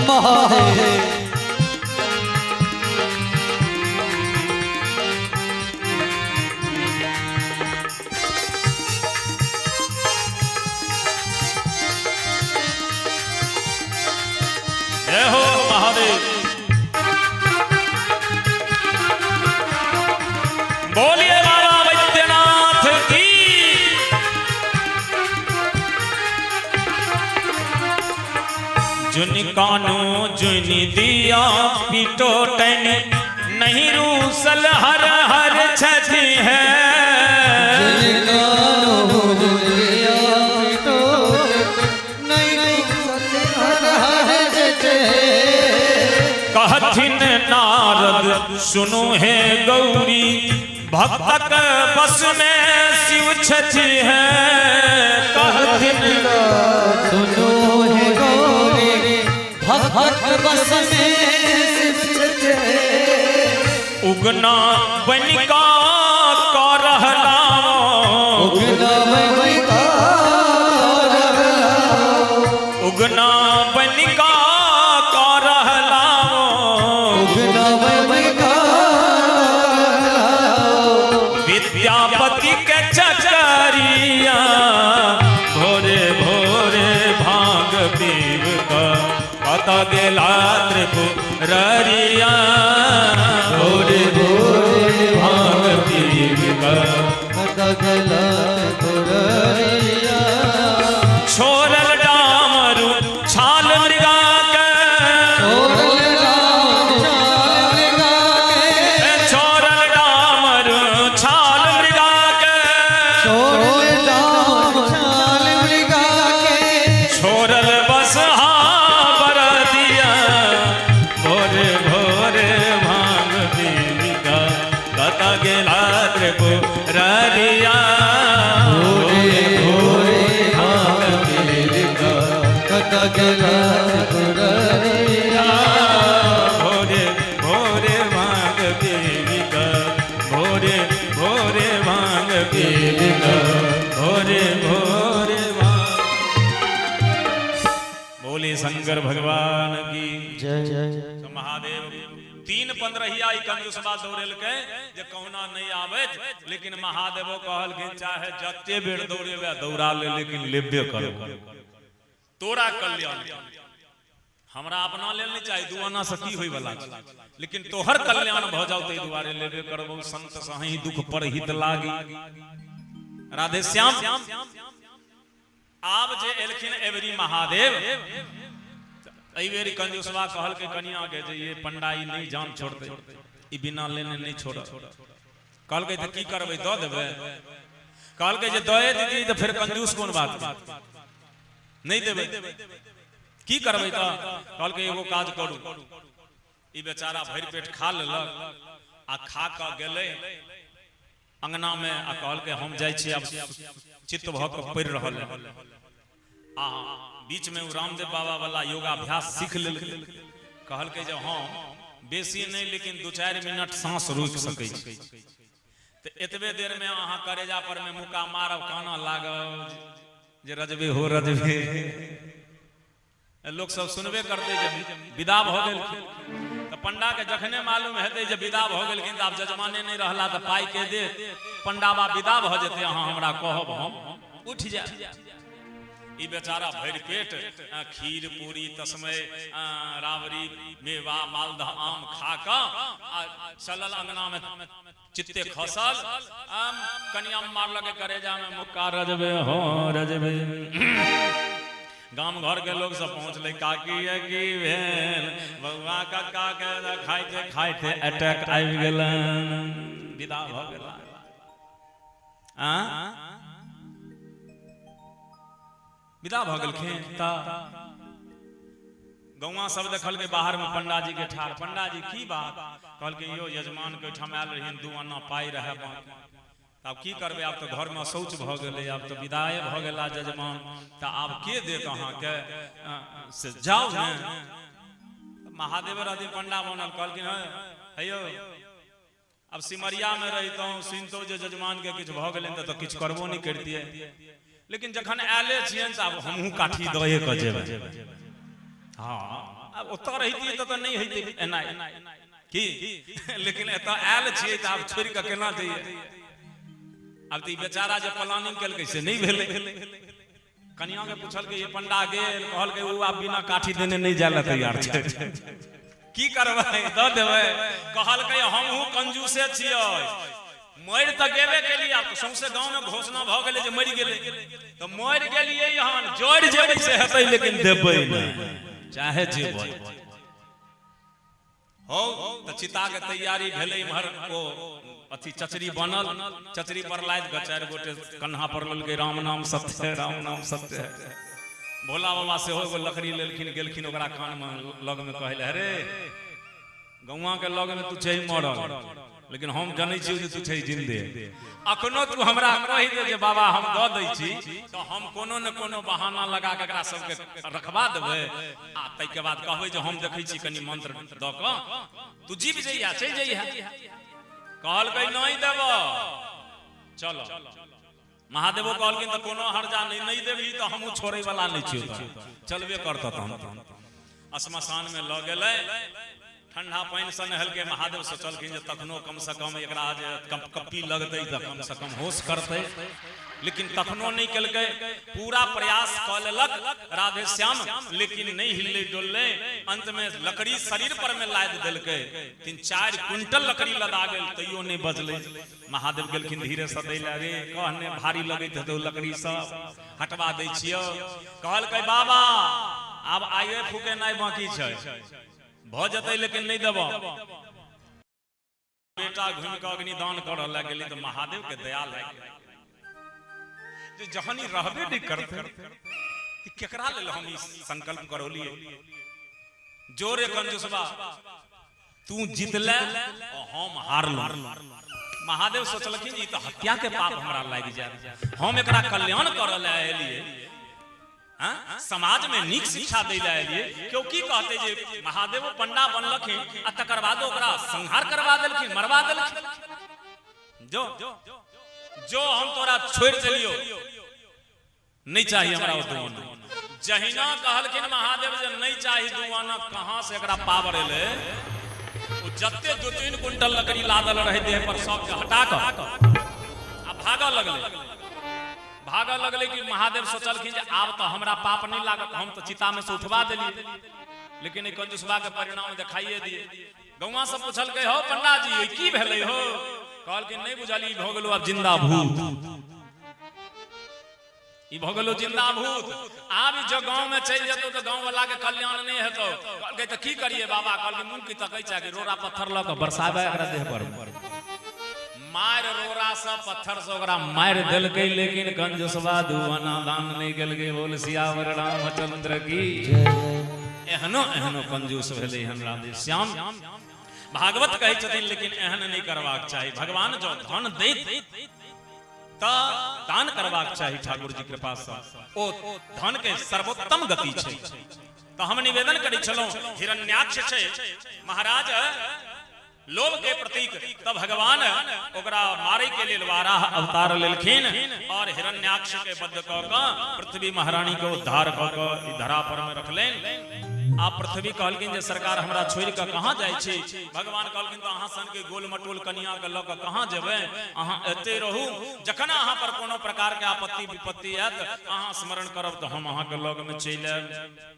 B: महादेव
D: जय हो महादेव। बोलिए बाबा वैद्यनाथ की। जुन कानू जुन दिया पीटो टन, नहीं रूसल हर हर छथि है,
B: जुन कानू जुन दिया पीटो नहीं रूसल हर हर छथि है,
D: कहथिन नारद सुनु हे गौरी, भक्तक बस में शिव छथि है, कहथिन
B: सुनु हे गौरी, भक्त बस में शिव छथि है,
D: उगना बनिका करहलाओ,
B: उगना बनिका करहलाओ,
D: उगना बनिका करहलाओ,
B: उगना बनिका करहलाओ,
D: विद्यापति के चकरिया, भोरे भोरे भांग पीव कता गेला त्रिपुरारिया,
B: भोरे भोरे
D: भांग पीव
B: कता गेला त्रिपुरारिया,
D: छोड़ल डामरू छाल मृगा के,
B: छोड़ल डामरू छाल मृगा के,
D: छोड़ल डामरू छाल मृगा के,
B: छोड़ल डामरू छाल मृगा के,
D: छोड़ल बस बर दिया, भोरे भोरे भांग पीवी कता गेला त्रिपुरारिया,
B: भोरे भोरे भांग पीवी कता गेला त्रिपुरारिया,
D: भोरे भोरे भांग पीवी भोरे भोरे भांग पीवी भोरे भोरे भांग। बोले शंकर भगवान की
B: जय जय।
D: तो महादेव 3 पंद्रहिया ई कंजूसबा दौड़ेलकै जे कहुना नहीं आबैत, लेकिन महादेवो कहलखिन चाहे जते बेर दौड़ेबे दौड़ा ले, लेकिन लेबे करो, तोरा कल्याण हमरा अपना लेल नहीं चाही, 2 आना से की होय वाला छै, लेकिन तोहर कल्याण भ जाओ ताहि दुआरे लेबे करबो। संत सही दुख पर हित लागी। राधे श्याम आब जे एलखिन एबरी महादेव, एहि बेर कंजूसबा कहलकै कनिया के जे ये पंडा ई नहीं जान छोड़ते, ई बिना लेने नहीं छोड़त। कहलकै तऽ की करबै, दऽ देबै? कहलकै जे दए दीदी तऽ फेर कंजूस कोन बात, नहीं देबै, की करबै? तऽ कहलकै एगो काज करू, ई बेचारा भरि पेट खा लेलक आ खा कऽ गेलै अंगना में आ कहलकै हम जाइ छी, आब चित्त भऽ कऽ पड़ि रहल है। आ बीच में रामदेव बाबा वाला योगाभ्यास सीख लेलकै। कहलकै जे हम बेसी नहि लेकिन 2-4 मिनट सांस रोकि सकै छी। तऽ एतबे देर में अहाँ करेजा पर में मुक्का मारब, काना लागब जे रजबे हो रजबे। लोक सब सुनबे करतै जे विदा भऽ गेलखिन। तऽ पंडा के जखने मालूम हेतै जे विदा भऽ गेलखिन तऽ आब जजमाने नहि रहला तऽ पाइ के देत, पंडा बा विदा भऽ जेतै, अहाँ हमरा कहब हम उठि जायब। ई बेचारा भरि पेट खीर पूरी तस्मै राबड़ी मेवा मालदह आम खा कऽ आ चलल अंगना में चित्ते खसल, आम कनिया मारलक करेजा में मुक्का, रजबे हो रजबे। गाम घर के लोग सब पहुंचले, काकी ये की भेल बउआ कक्का के खाइते खाइते अटैक आबि गेलन, विदा भऽ गेला। आ विदा भऽ गेलखिन तऽ गौआ सब देखलकै बाहर में पंडाजी के ठाढ़। पंडाजी की बात? कहलकै यो यजमान के ओहिठाम आयल रहियन, 2 आना पाइ रहै बाकी, आब की करबै, आब तऽ घर में शौच भऽ गेलै, आब तऽ विदाए भऽ गेला यजमान, तऽ आब के देत अहाँके, से जाउ ने। महादेव रहथिन पंडा बनल, कहलखिन हे यौ अब सिमरिया में रहितहुँ सुनितहुँ जे जजमान के किछु भऽ गेलनि तऽ किछु करबो नहि करितियै, लेकिन जखन आयले छियनि तऽ आब हमहूँ काठी दए कऽ जेबै। हाँ आब ओतऽ रहितियै तऽ नहि होइतै एना की, लेकिन एतऽ आयल छियै तऽ आब छोड़ि कऽ केना जइयै। आब तऽ ई बेचारा जे प्लानिंग केलकै से नहि भेलै। कनिया के पूछलकै ये पंडा गेल, कहलकै ओ आब बिना काठी देने नहि जाय लए तैयार छै, की करबै दऽ देबै। कहलकै हमहूँ कंजूसे छियै, मरि तऽ गेबे केलियै, आब तऽ सौंसे गाँव में घोषणा भऽ गेलै जे मरि गेलै, तऽ मरि गेलियै हन, जरि जेबै से हेतै लेकिन देबै नहि, चाहे जे भऽ जाय। हौ तऽ चिताके तैयारी भेलै, इम्हर ओ अथी चचरी बनल, चचरी पर लादि कऽ 4 गोटे कन्हा पर लेलकै, राम नाम सत्य है, राम नाम सत्य है। भोला बाबा सेहो एगो लकड़ी लेलखिन, गेलखिन ओकरा कानमे लगमे कहै लए, अरे गौआ के लगमे तू छै मरल, लेकिन हम जनै छियौ जे तू छै जिन्दे, अखनो तू हमरा कहि दे जे बाबा हम दऽ दै छी तऽ हम कोनो ने कोनो बहाना लगा कऽ एकरा सबके रखबा देबै, आ ताहिके बाद कहबै जे हम देखै छी कनि मंत्र दऽ कऽ तू जीव जइहा चलि जइहा। कहलकै नहि देबऽ, चल। महादेवो कहलखिन तऽ कोनो हर्जा नहि, नहि देबही तऽ हमहूँ छोड़ै वाला नहि छियौ, चलबे करतऽ। तहन श्मशान में लऽ गेलै, ठंडा पानि से नहेलकै। महादेव सोचलखिन जे तखनो कम से कम एकरा जे कप्पी लगतै तऽ कम से कम होश करतै, लेकिन तखनो नहि केलकै। पूरा प्रयास कऽ लेलक राधे श्याम, लेकिन नहि हिललै डोललै। अंत में लकड़ी शरीर पर में लादि देलकै, 3-4 क्विंटल लकड़ी लदा गेल, तैयो नहि बजलै। महादेव गेलखिन धीरे से दै लए, रे कहने भारी लगैत हेतौ लकड़ी सब, हटवा दै छियौ। कहलकै बाबा आब आइए फूकेनाइ बाकी छै, भऽ जेतै लेकिन नहि देबऽ। बेटा घुमि कऽ अग्निदान करऽ लए गेलै तऽ महादेव के दया लागि गेलै जे जहन ई रहबे नहि करतै तऽ केकरा लेल हम ई संकल्प करौलियै। जोरे कंजूसबा तू जीतले और हम हारलहुँ। महादेव सोचलखिन ई तऽ हत्या के पाप हमरा लागि जायत, हम एकरा कल्याण करऽ लए एलियै, समाज में नीक शिक्षा दै लए एलियै, केओ की कहतै जे महादेव पंडा बनलखिन आ तकर बाद ओकरा संहार करवा देलखिन, मरवा देलखिन। जो जो हम तोरा छोड़ि देलियौ, नहीं चाहिए हमरा ओ दुआना। जहिना कहलखिन महादेव जे नहीं चाही दुआना, कहाँ से एकरा पावर एलै? ओ जते 2-3 क्विंटल लकड़ी लादल रहे देह पर सबके हटा कऽ आ भागऽ लगलै। भागऽ लगलै कि महादेव सोचलखिन जे आब तऽ हमरा पाप नहीं लागत, हम तऽ चिता में से उठवा देलियै, लेकिन एहि कंजूसबा के परिणाम देखाइए दिए। गौआ सब पूछलकै हो पंडा जी ई की भेलै हो? कहलखिन नहीं बुझल, ई भऽ गेलो आब जिंदा भूत, ई भऽ गेलो जिंदा भूत, आब जो गाँव में चलि जेतौ तऽ गाँव वाला के कल्याण नहीं हेतौ। कहलकै तऽ की करिए बाबा? कहलकै मुँह की तकै छै कि रोड़ा पत्थर लऽ कऽ बरसाबै एकरा देह पर। मारि रोड़ा से पत्थर से ओकरा मारि देलकै, लेकिन कंजूसबा दुआना दान नहीं केलकै। बोल सियावर रामचंद्र की। एहनो एहनो कंजूस भेलै हन राधे श्याम। भागवत कहै छथिन लेकिन एहन नहीं करबाक चाही, भगवान जो धन दैत तऽ दान करबाक चाही। ठाकुर जी कृपा से ओ धन के सर्वोत्तम गति छै। तऽ हम निवेदन करै छलहुँ, हिरण्याक्ष छै महाराज लोभ के प्रतीक, तऽ भगवान ओकरा मारै के लेल वाराह अवतार लेलखिन और हिरण्याक्ष के वध कऽ कऽ पृथ्वी महारानी के उद्धार कऽ कऽ ई धरा पर में रखलनि। आ पृथ्वी कहलखिन जे सरकार हमरा छोड़ि कऽ कहाँ जाइ छी? भगवान कहलखिन तऽ अहाँ सन के गोल मटोल कनिया के लऽ कऽ कहाँ जेबै? अहाँ एते रहू, जखन अहाँ पर कोनो प्रकार के आपत्ति विपत्ति आयत अहाँ स्मरण करब तऽ हम अहाँ के लग में चलि आयब।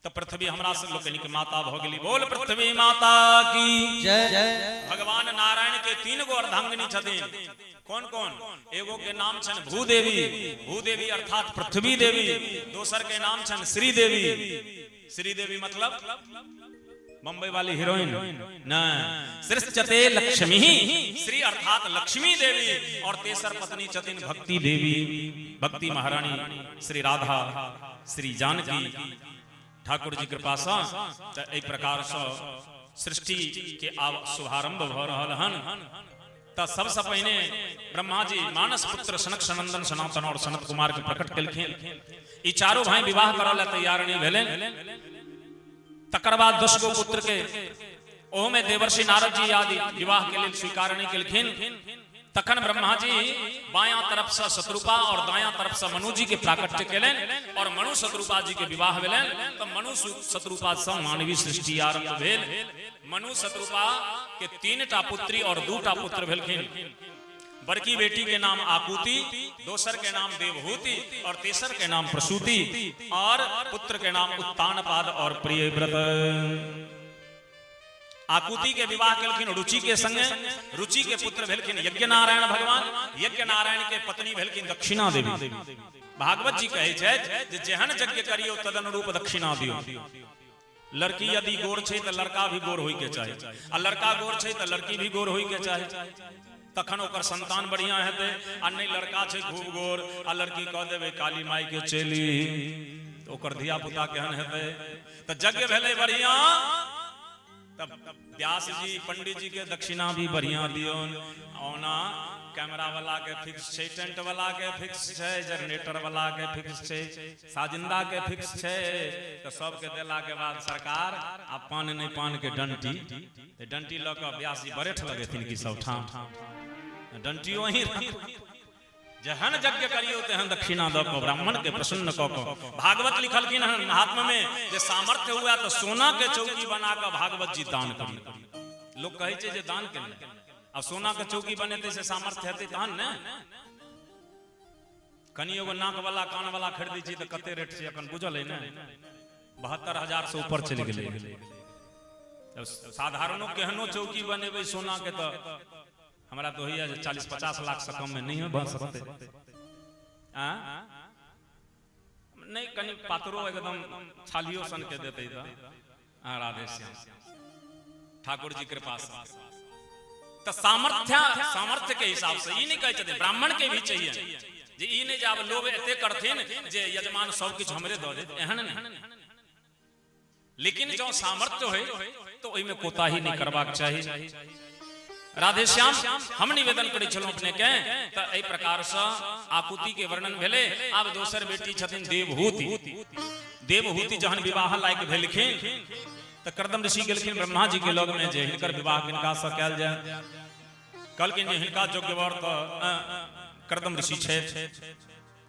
D: तऽ पृथ्वी हमरा सब लोकनि के माता भऽ गेली। बोल पृथ्वी माता की
B: जय।
D: भगवान नारायण के 3 गो अर्धांगिनी छथिन। कौन कौन? एगो के नाम छन भूदेवी, भूदेवी अर्थात पृथ्वी देवी। दोसर के नाम छन श्रीदेवी, श्रीदेवी मतलब बम्बई वाली हीरोइन नहीं, सृष्टते लक्ष्मी, श्री अर्थात लक्ष्मी देवी। और तेसर पत्नी छथिन भक्ति देवी, भक्ति महारानी श्री राधा श्री जानकी। ठाकुर जी कृपा से तऽ एहि प्रकार से सृष्टि के आब शुभारंभ भऽ रहल हन। तऽ सबसे पहिने ब्रह्मा जी मानस पुत्र सनक सनंदन सनातन और सनत कुमार के प्रकट केलखिन। ई चारो भाई विवाह करऽ लए तैयार नहीं भेलनि। तकर बाद 10 गो पुत्र के ओहो में देवर्षि नारद जी आदि विवाह के लेल स्वीकार नहीं केलखिन। तखन ब्रह्मा जी बायां तरफ से शत्रुपा और दायां तरफ से मनु जी के प्राकट्य केलनि और मनु शत्रुपा जी के विवाह भेलनि। तऽ मनु शत्रुपा से मानवी सृष्टि आरंभ भेल। मनु शत्रुपा के 3 टा पुत्री और 2 टा पुत्र भेलखिन। बड़की बेटी के नाम आकुति, दोसर के नाम देवहूति और तेसर के नाम प्रसूति और पुत्र के नाम उत्तानपाद और प्रियव्रत। आकुति के विवाह केलखिन रुचि के संगे। रुचि के पुत्र भेलखिन यज्ञनारायण भगवान। यज्ञनारायण के पत्नी भेलखिन दक्षिणा देवी। भागवत जी कहै छथि जे जेहन यज्ञ करियो तदनुरूप दक्षिणा दियो। लड़की यदि गोर छै तऽ लड़का भी गोर होय के चाही, आ लड़का गोर छै तऽ लड़की भी गोर होय के चाही, तखन ओकर संतान बढ़िया हेतै। आ नहि लड़का छै खूब गोर आ लड़की कह देबै काली माई के चेली, तऽ ओकर धिया पुता केहन हेतै? तऽ यज्ञ भेलै बढ़िया तब व्यास जी पंडित जी के दक्षिणा भी बढ़िया दियौन। ओना कैमरा वाला के फिक्स छै, टेंट वाला के फिक्स छै, जनरेटर वाला के फिक्स छै, साजिंदा के फिक्स छै, तऽ सबके देला के बाद सरकार आ पान नहि पान के डंटी, तऽ डंटी लऽ कऽ व्यास जी बरेठ लगेथिन कि सब ठाम डंटियो ही। जहन यज्ञ करियो तेहन दक्षिणा दऽ कऽ ब्राह्मण के प्रसन्न कऽ कऽ। भागवत लिखलखिन हन महात्मा में जे सामर्थ्य हुआ तऽ सोना के चौकी बना कऽ भागवत जी दान करियो। लोक कहै छै जे दान केने, आ सोना के चौकी बनेतै से सामर्थ्य हेतै तहन ने। कनि एगो नाक वाला कान वाला खरीदै छी तऽ कते रेट छै एखन बुझल है ने? 72,000 से ऊपर चलि गेलै। साधारणो केहनो चौकी बनेबै सोना के तऽ हमरा तो होइए जे 40-50 लाख से कम में नहीं बन सकते। आ नहीं कनि पातरो एकदम छालियो सन के देते तऽ राधे श्याम ठाकुर जी कृपा से। तऽ सामर्थ्य सामर्थ्य के हिसाब से ई नहीं कहै छथिन, ब्राह्मण के भी चाहिए जे ई नहीं जे आब लोभ एते करथिन जे यजमान सब किछु हमरे दऽ देत, एहन नहीं। लेकिन जँ सामर्थ्य होय तो ओहिमे कोताही नहीं करबाक चाही। राधेश्याम हम निवेदन करै छलहुँ अपने के, तऽ एहि प्रकार से आकुति के वर्णन भेलै। आब दोसर बेटी छथिन देवहूति। देवहूति जहन विवाह लायक भेलखिन तऽ करदम ऋषि गेलखिन ब्रह्मा जी के लग में जे हिनकर विवाह किनका से कयल जाय। कहलखिन जे हिनका योग्य वर तऽ करदम ऋषि छथि।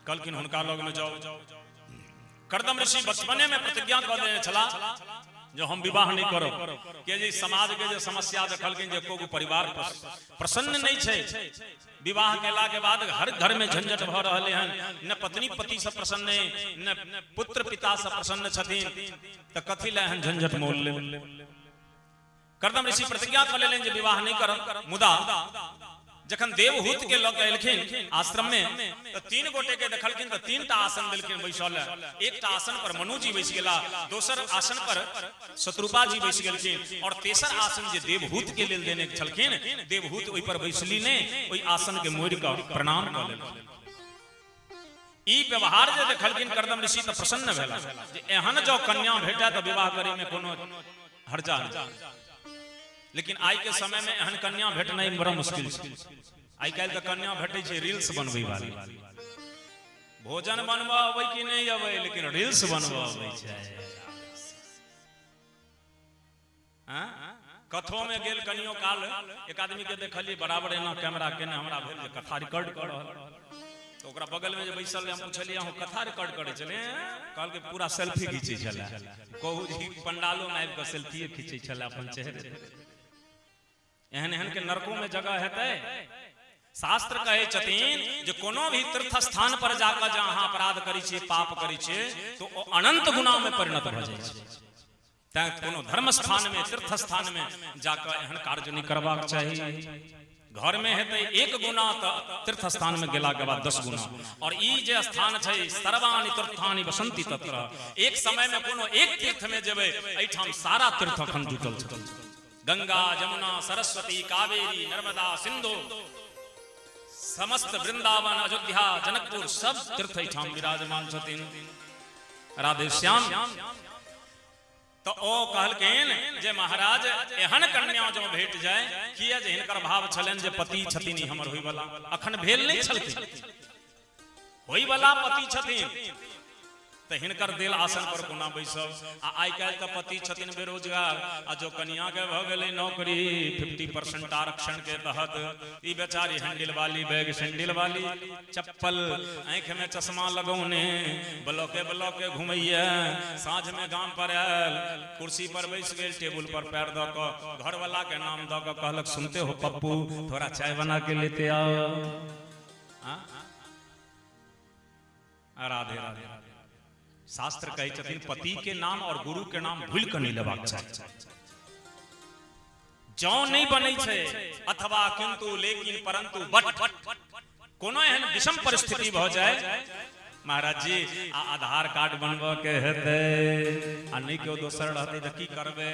D: कहलखिन हुनका लग में जाओ। करदम ऋषि बचपने में प्रतिज्ञा कऽ देने छलाह जो हम विवाह नहीं करब, के जे समाज के जे समस्या देखलखिन जे एको परिवार प्रसन्न नहीं छै, विवाह केला के बाद हर घर में झंझट भऽ रहलै हन, न पत्नी पति से प्रसन्न, न पुत्र पिता से प्रसन्न छथिन, तऽ कथी लए एहन झंझट मोल लेब। करदम ऋषि प्रतिज्ञा कऽ लेलनि जे विवाह नहि करब। मुदा जखन देवहूत के लऽ के एलखिन आश्रम में तऽ 3 गोटे के देखलखिन तऽ 3 टा आसन देलखिन बैसऽ लए। एकटा आसन पर मनु जी बैस गेला, दोसर आसन पर शत्रुपा जी बैस गेलखिन और तेसर आसन जे देवहूत के लेल देने छलखिन, देवहूत ओहि पर बैसली नहि, ओहि आसन के मोड़ि कऽ प्रणाम कऽ लेलखिन। ई व्यवहार जे देखलखिन करदम ऋषि तऽ प्रसन्न भेला जे एहन जँ कन्या भेटय तऽ विवाह करे में कोनो हर्जा नहि। लेकिन आइ के समय में एहन कन्या भेटनाइ बड़ा मुश्किल छै। आइ काल्हि तऽ कन्या भेटै छै रील्स बनबै वाली। भोजन बनबऽ अबै कि नहि अबै, लेकिन रील्स बनबऽ अबै छै। कथो में गेल कनियो काल एक आदमी के देखलियै बराबर एना कैमरा केने, हमरा भेल जे कथा रिकॉर्ड कऽ रहल। तऽ ओकरा बगल में जे बैसल रहे, हम पुछलियै, अहूँ कथा रिकॉर्ड करै छलै? कहलकै पूरा सेल्फी घीचै छलै। कहू जी, पंडालो में आबि कऽ सेल्फीए खींचै छलै अपन चेहरे। एहन एहन के नरको में जगह हेतै? शास्त्र कहै छथिन जे कोनो भी तीर्थ स्थान पर जाकऽ जे अहाँ अपराध करै छियै, पाप करै छियै, तऽ ओ अनंत गुना में परिणत भऽ जाइ छै। तैं कोनो धर्म स्थान में, तीर्थ स्थान में जाकऽ एहन कार्य नहि करबाक चाही। घर में हेतै 1 गुना तऽ तीर्थ स्थान में गेला के बाद 10 गुना। और ई जे स्थान छै, सर्वाणि तीर्थानि वसंति तत्र, एक समय में कोनो एक तीर्थ में जेबै, एहिठाम सारा तीर्थ अखन जुटल छथिन। गंगा, जमुना, सरस्वती, कावेरी, नर्मदा, सिंधु, समस्त वृंदावन, अयोध्या, जनकपुर, सब तीर्थ एहिठाम विराजमान छथिन। राधे श्याम। तऽ ओ कहलखिन जे महाराज, एहन कन्या जँ भेट जाय, किया जे हिनकर भाव छलनि जे पति छथिन ई हमर होइवला, अखन भेल नहि छलखिन, होइवला पति छथिन, तऽ हिनकर देल आसन पर कोना बैसब? आ आइ काल्हि तऽ पति छथिन बेरोजगार, आ जो कनिया के भऽ गेलै नौकरी 50% आरक्षण के तहत, ई बेचारी हैंडल वाली बैग, सैंडल वाली चप्पल, आँखि में चश्मा लगौने ब्लॉके ब्लॉके घुमैया। साँझ में गाम पर आयल, कुर्सी पर बैस गेल, टेबुल पर पैर दऽ कऽ घरवाला के नाम दऽ कऽ कहलक, सुनते हो पप्पू, थोड़ा चाय बना के लेते आओ। राधे राधे। शास्त्र कहै छथिन पति के नाम और गुरु के नाम भूलि कऽ नहि लेबाक चाही। जँ नहि बनै छै, अथवा, किंतु, लेकिन, परंतु, बट, कोनो एहन विषम परिस्थिति भऽ जाय महाराज जी, आ आधार कार्ड बनबऽ के हेतै आ नहि केओ दोसर रहतै तऽ की करबै?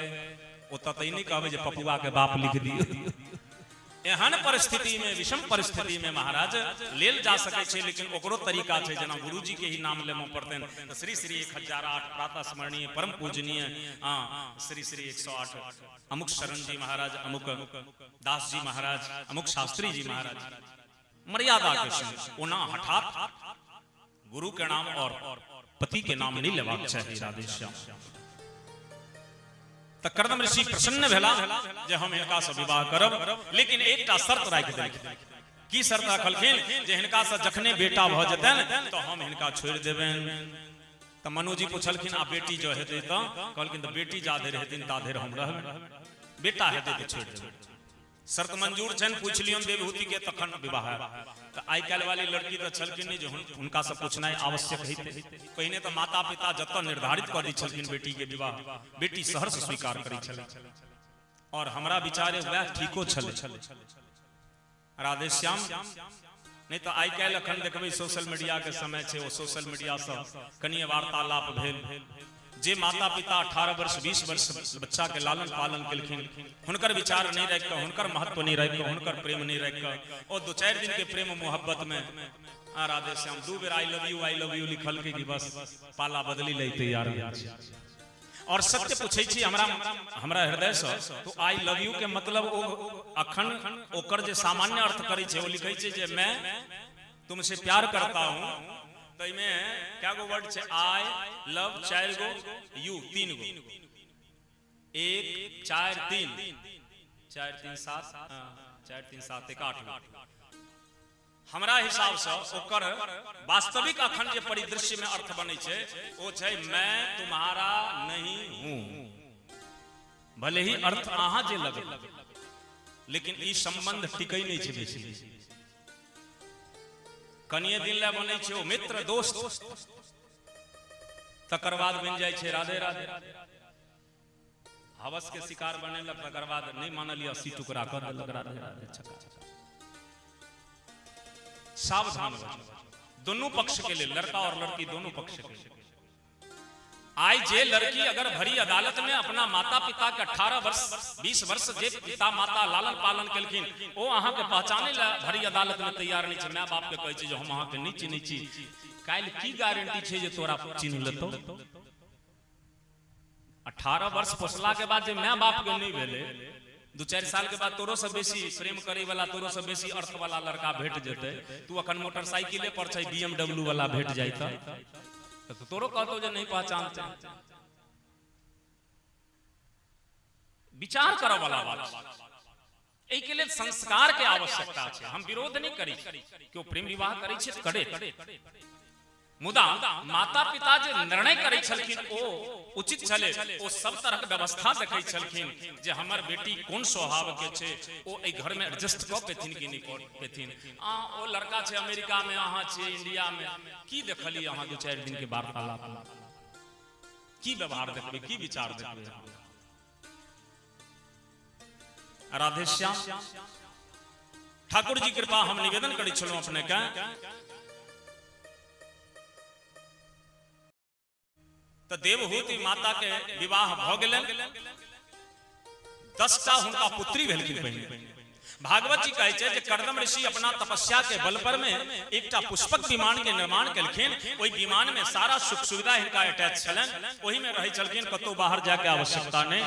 D: ओतऽ तऽ ई नहि कहबै जे पपुआ के बाप लिख दियौ। एहन परिस्थिति में, विषम परिस्थिति में महाराज लेल जा सकै छै, लेकिन ओकरो तरीका छै। जेना गुरुजी के ही नाम लेबऽ पड़तनि तऽ श्री श्री 1008 प्रातः स्मरणीय परम पूजनीय श्री श्री 108 अमुक शरण जी महाराज, अमुक दास जी महाराज, अमुक शास्त्री जी महाराज, मर्यादा के संग। ओना हठात गुरु के नाम और पति के नाम नहीं लेबाक चाही। राधेश्याम। तऽ कर्दम ऋषि प्रसन्न भेला जे हम हिनका से विवाह करब, लेकिन एकटा शर्त राखि देलखिन। की शर्त रखलखिन? जे हिनका से जखने बेटा भऽ जेतनि तऽ हम हिनका छोड़ि देबनि। तऽ मनोजी पुछलखिन, आ बेटी जो हेतै तऽ? कहलखिन, तऽ बेटी जा धरि हेथिन ता धरि हम रहबै, बेटा हेतै तऽ छोड़ि देबै। शर्त मंजूर छनि, पूछि लियौन देवहूति के, तखन विवाह हैत। तऽ आइ काल्हि वाली लड़की तऽ छलखिन नहि जे हुनकासँ पूछनाइ आवश्यक हेतै। पहिने तऽ माता पिता जतऽ निर्धारित कऽ दै छलखिन बेटी के विवाह, बेटी सहर्ष स्वीकार करै छलै, और हमरा विचारे वएह ठीको छलै। राधेश्याम। नहि तऽ आइ काल्हि अखन देखबै सोशल मीडिया के समय छै, ओ सोशल मीडिया सँ कनिये वार्तालाप भेल। जे माता पिता 18 वर्ष, 20 वर्ष बच्चा के लालन पालन केलखिन, हुनकर विचार नहि राखि कऽ, हुनकर महत्व नहि राखि कऽ, हुनकर प्रेम नहि राखि कऽ, ओ 2-4 दिन के प्रेम मोहब्बत में आ राधेश्याम 2 बेर I love you, I love you लिखलकै कि बस पाला बदली लै तैयार भेल छै। और सत्य पूछै छी हमरा हमरा हृदय सँ तो I love you के मतलब ओ अखन ओकर जे सामान्य अर्थ करै छै, ओ लिखै छै जे मैं तुमसे प्यार करता हूं। तऽ एहिमे कए गो वर्ड छै? I love 4 go, you 3 go, 1 4 3, 4 3 7, 4 3 7 1 8 गो। हमरा हिसाबसँ ओकर वास्तविक अखन जे परिदृश्य में अर्थ बनै छै, ओ छै मैं तुम्हारा नहीं हूं। भले ही अर्थ अहाँ जे लगबै, लेकिन ई संबंध टिकै नहि छै बेसी। कनिये दिन लए बनै छै ओ मित्र दोस्त, तकर बाद बनि जाइ छै राधे राधे। हवस के शिकार बनेलक, तकर बाद नहि मानलियै, 80 टुकड़ा कऽ देलक। राधे राधे। सावधान भऽ जाउ दोनों पक्ष के लेल, लड़का और लड़की दोनों पक्ष के लेल। आइ जे लड़की अगर भरी अदालत में अपना माता पिता के 18 वर्ष, 20 वर्ष जे पिता माता लालन पालन केलखिन, ओ अहाँके पहचाने ला भरी अदालत में तैयार नहि छै, my बाप के कहै छै जे हम अहाँके नहि चिन्है छी, काल्हि की गारंटी छै जे तोरा चिन्ह लेतौ? 18 वर्ष पोसला के बाद जे my बाप के नहि भेलै, 2-4 साल के बाद तोरो से बेसी प्रेम करे वाला, तोरो से बेसी अर्थ वाला लड़का भेट जेतै। तू अखन मोटरसाइकिले पर छै, BMW वाला भेट जाय तऽ तोरो कहतो जे नहीं पहचानते। विचार करऽ वाला बात छै। एहिके लेल संस्कार के आवश्यकता छै। हम विरोध नहि करै छी, केओ प्रेम विवाह करै छै तऽ करे, मुदा माता पिता जे निर्णय करै छलखिन ओ उचित छलै। ओ सब तरहक व्यवस्था देखै छलखिन जे हमर बेटी कोन स्वभाव के छै, ओ एहि घर में एडजस्ट कऽ पेथिन कि नहि कऽ पेथिन। आ ओ लड़का छै अमेरिका में, अहाँ छियै इंडिया में, की देखलियै अहाँ 2-4 दिन के वार्तालाप में? की व्यवहार देखबै, की विचार देखबै? राधेश्याम ठाकुर जी कृपा, हम निवेदन करै छलहुँ अपने के, तऽ देवहूति माता के विवाह भऽ गेलनि, 10टा हुनका पुत्री भेलखिन। पहिने भागवत जी कहै छै जे कर्दम ऋषि अपना तपस्या के बल पर में एकटा पुष्पक विमान के निर्माण केलखिन। ओहि विमान में सारा सुख सुविधा हिनका अटैच छलनि, ओहि में रहै छलखिन, कतौ बाहर जाके आवश्यकता नहि।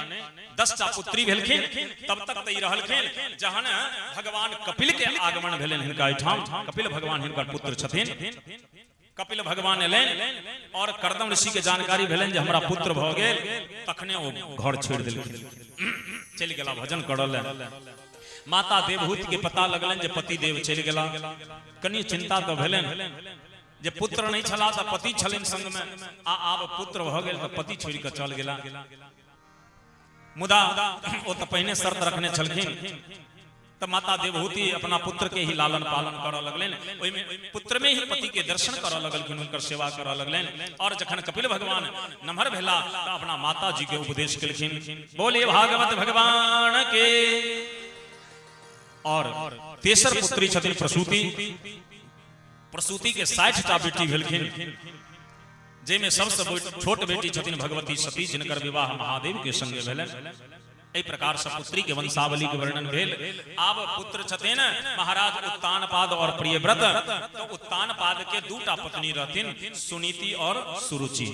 D: 10टा पुत्री भेलखिन। तब तक तऽ ई रहलखिन जहन भगवान कपिल के आगमन भेलनि हिनका एहिठाम। कपिल भगवान हिनकर पुत्र छथिन। कपिल भगवान एलनि और कर्दम ऋषि के जानकारी भेलनि जे हमरा पुत्र भऽ गेल, तखने ओ घर छोड़ि देलखिन, चलि गेला भजन करऽ लए। माता देवहूति के पता लगलनि जे पति देव चलि गेला। कनि चिंता तऽ भेलनि जे पुत्र नहि छला तऽ पति छलनि संग में, आ आब पुत्र भऽ गेल तऽ पति छोड़ि कऽ चल गेला। मुदा ओ तऽ पहिने शर्त रखने छलखिन। तऽ माता देवहूति अपना पुत्र के ही लालन पालन करऽ लगलनि, ओहिमे पुत्र में ही पति के दर्शन करऽ लगलखिन, हुनकर सेवा करऽ लगलनि। और जखन कपिल भगवान नमहर भेला तऽ अपना माता जी के उपदेश केलखिन। बोलिए भागवत भगवान के। और तेसर पुत्री छथिन प्रसूति। प्रसूति के 60टा बेटी भेलखिन, जाहिमे सबसँ छोट बेटी छथिन भगवती सती, जिनकर विवाह महादेव के संगे भेलनि। एहि प्रकार से पुत्री के वंशावली के वर्णन भेल। आब पुत्र छथिन महाराज उत्तानपाद और प्रियव्रत। तो उत्तानपाद के दूटा पत्नी रहथिन, सुनीति और सुरुचि।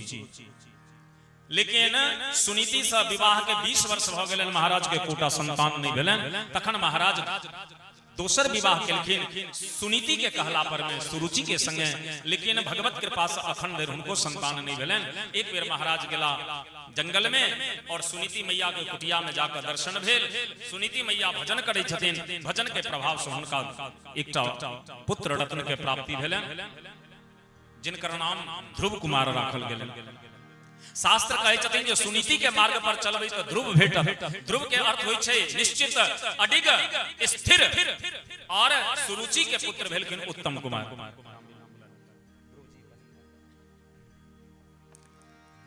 D: लेकिन सुनीति से विवाह के 20 वर्ष भऽ गेलनि, महाराज के कोटा संतान नहीं भेलनि। तखन महाराज दोसर विवाह केलखिन सुनीति के कहला पर में सुरुचि के संगे, लेकिन भगवत कृपा से अखन धरि हुनको संतान नहीं भेलनि। एक बेर महाराज गेला जंगल में और सुनीति मैया के कुटिया में जाकर दर्शन भेल। सुनीति मैया भजन करै छथिन, भजन के प्रभाव से हुनका एकटा पुत्र रत्न के प्राप्ति भेलनि, जिनकर नाम ध्रुव कुमार राखल गेलनि। शास्त्र कहै छथिन जे सुनीति के मार्ग पर चलबै तऽ ध्रुव भेटत। ध्रुव के अर्थ होइ छै निश्चित, अडिग, स्थिर। और सुरुचि के पुत्र भेलखिन उत्तम कुमार।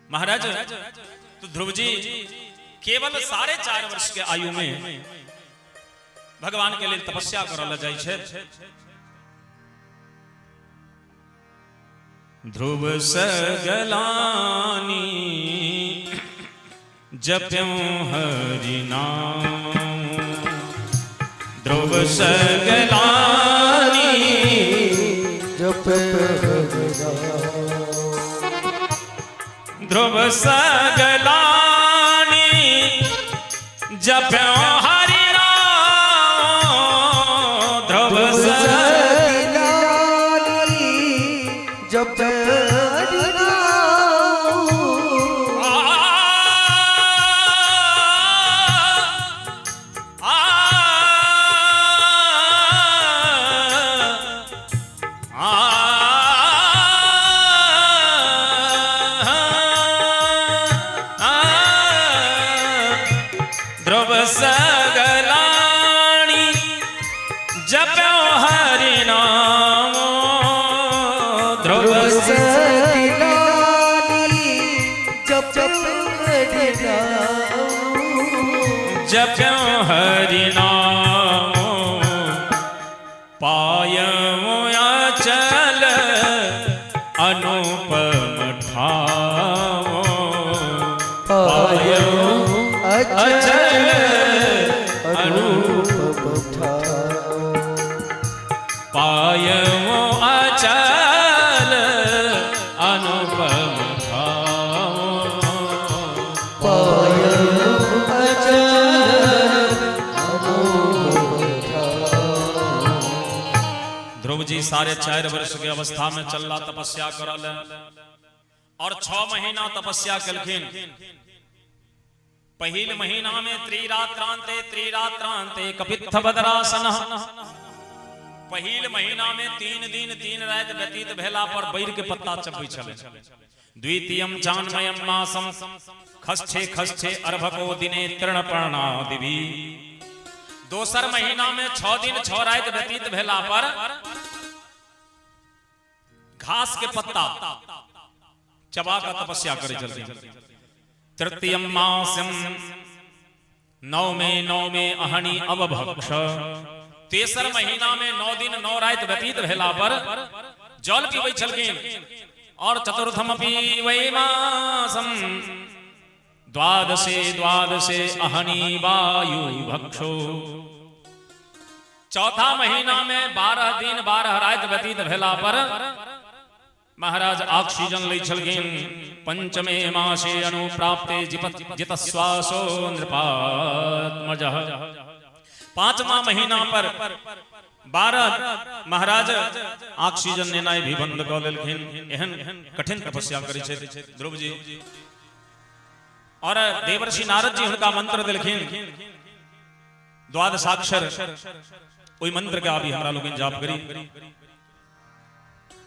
D: महाराज, तो ध्रुव जी केवल 4.5 वर्ष के आयु में भगवान के लिए तपस्या करऽ लए जाइ छै। ध्रुव सगलानी जप्यौ हरि नाम, ध्रुव सगलानी ध्रुव सगलानी जप्यौ हरि नाम, ध्रुव ध्रुव सगलाणी जप्यो हरि नाम, ध्रुव जप्यो हरि नाम, पायमो अचल अनुपम ठावो, पायमो अचल अनुपम, पायमो अचल अनुपम ठावो, ध्रुव जी 4.5 वर्ष के अवस्था में चलला तपस्या करल और 6 महीना तपस्या केलखिन। पहिल महीना में त्रिरात्रांते त्रिरात्रांते कपित्थ बदरासन। पहिल महीना में 3 दिन 3 राति व्यतीत भेला पर बैर के पत्ता चबबै छलै। द्वितीयम चान्मयम मासम खष्ठे खष्ठे अर्भको दिने तृणपर्णादिभि। दोसर महीना में 6 दिन 6 राति व्यतीत भेला पर घास के पत्ता चबा का तपस्या करे छलथिन। तृतीयम मासम नवमे नवमे अहनि अवभक्ष। तेसर महीना में 9 दिन 9 राति व्यतीत भेला पर जल पीबै छलखिन। और चतुर्थमपि वै मासम द्वादशे द्वादशे अहनि वायु भक्षो। चौथा महीना में 12 दिन 12 राति व्यतीत भेला पर महाराज ऑक्सीजन लै छलखिन। पंचमे मासे अनुप्राप्ते जितश्वासो नृपात्मजः। पांचवा महीना पर 12 महाराज ऑक्सीजन लेनाइ भी बंद कऽ लेलखिन। एहन कठिन तपस्या करै छै ध्रुव जी। और देवर्षि नारद जी हुनका मंत्र देलखिन द्वादशाक्षर। ओहि मंत्र के अभी हमरा लोकनि जाप करी।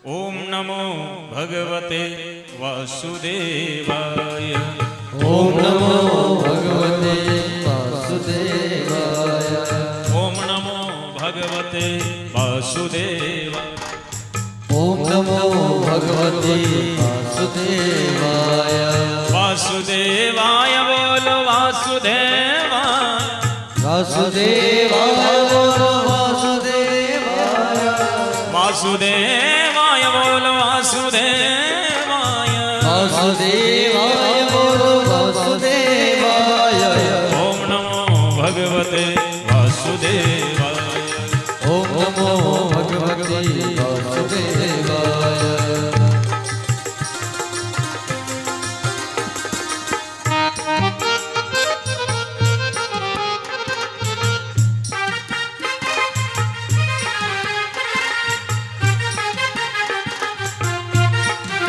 D: ओम नमो भगवते वासुदेवाय।
B: ओम नमो भगवते वासुदेवाय।
D: ओम नमो भगवते वासुदेवाय।
B: ओम नमो भगवते वासुदेवाय।
D: वासुदेवाय बोलो वासुदेवाय।
B: वासुदेवाय बोलो वासुदेवाय।
D: वासुदेवाय बोलो वासुदेवाय।
B: वासुदेवाय बोलो वासुदेवाय।
D: ओम नमो भगवते वासुदेवाय।
B: ओम नमो भगवते वासुदेवाय।
D: वासुदेवाय बोलो वासुदेवाय।
B: वासुदेवाय बोलो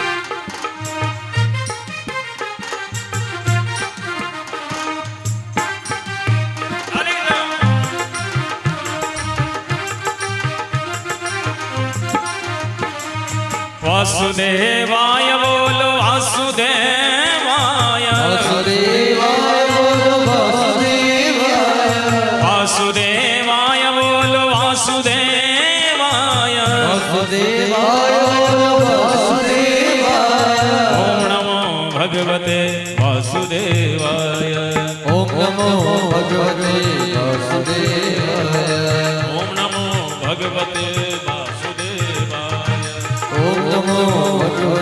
B: वासुदेवाय।
D: वासुदेवाय बोलो वासुदेवाय।
B: वासुदेवाय बोलो वासुदेवाय।
D: ओम नमो भगवते वासुदेवाय।
B: ओम नमो भगवते वासुदेवाय।
D: ओम नमो भगवते वासुदेवाय।
B: ओम नमो भगवते वासुदेवाय।
D: ओम नमो भगवते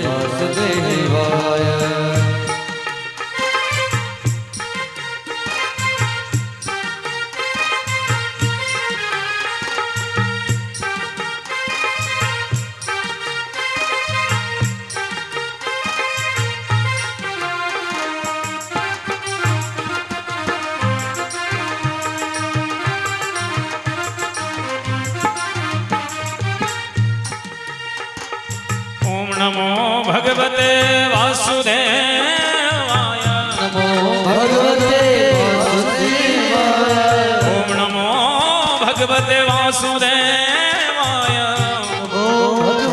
D: वासुदेवाय।
B: नमो भगवते वासुदेवाय।
D: ओम नमो भगवते वासुदेवाय।
B: नमो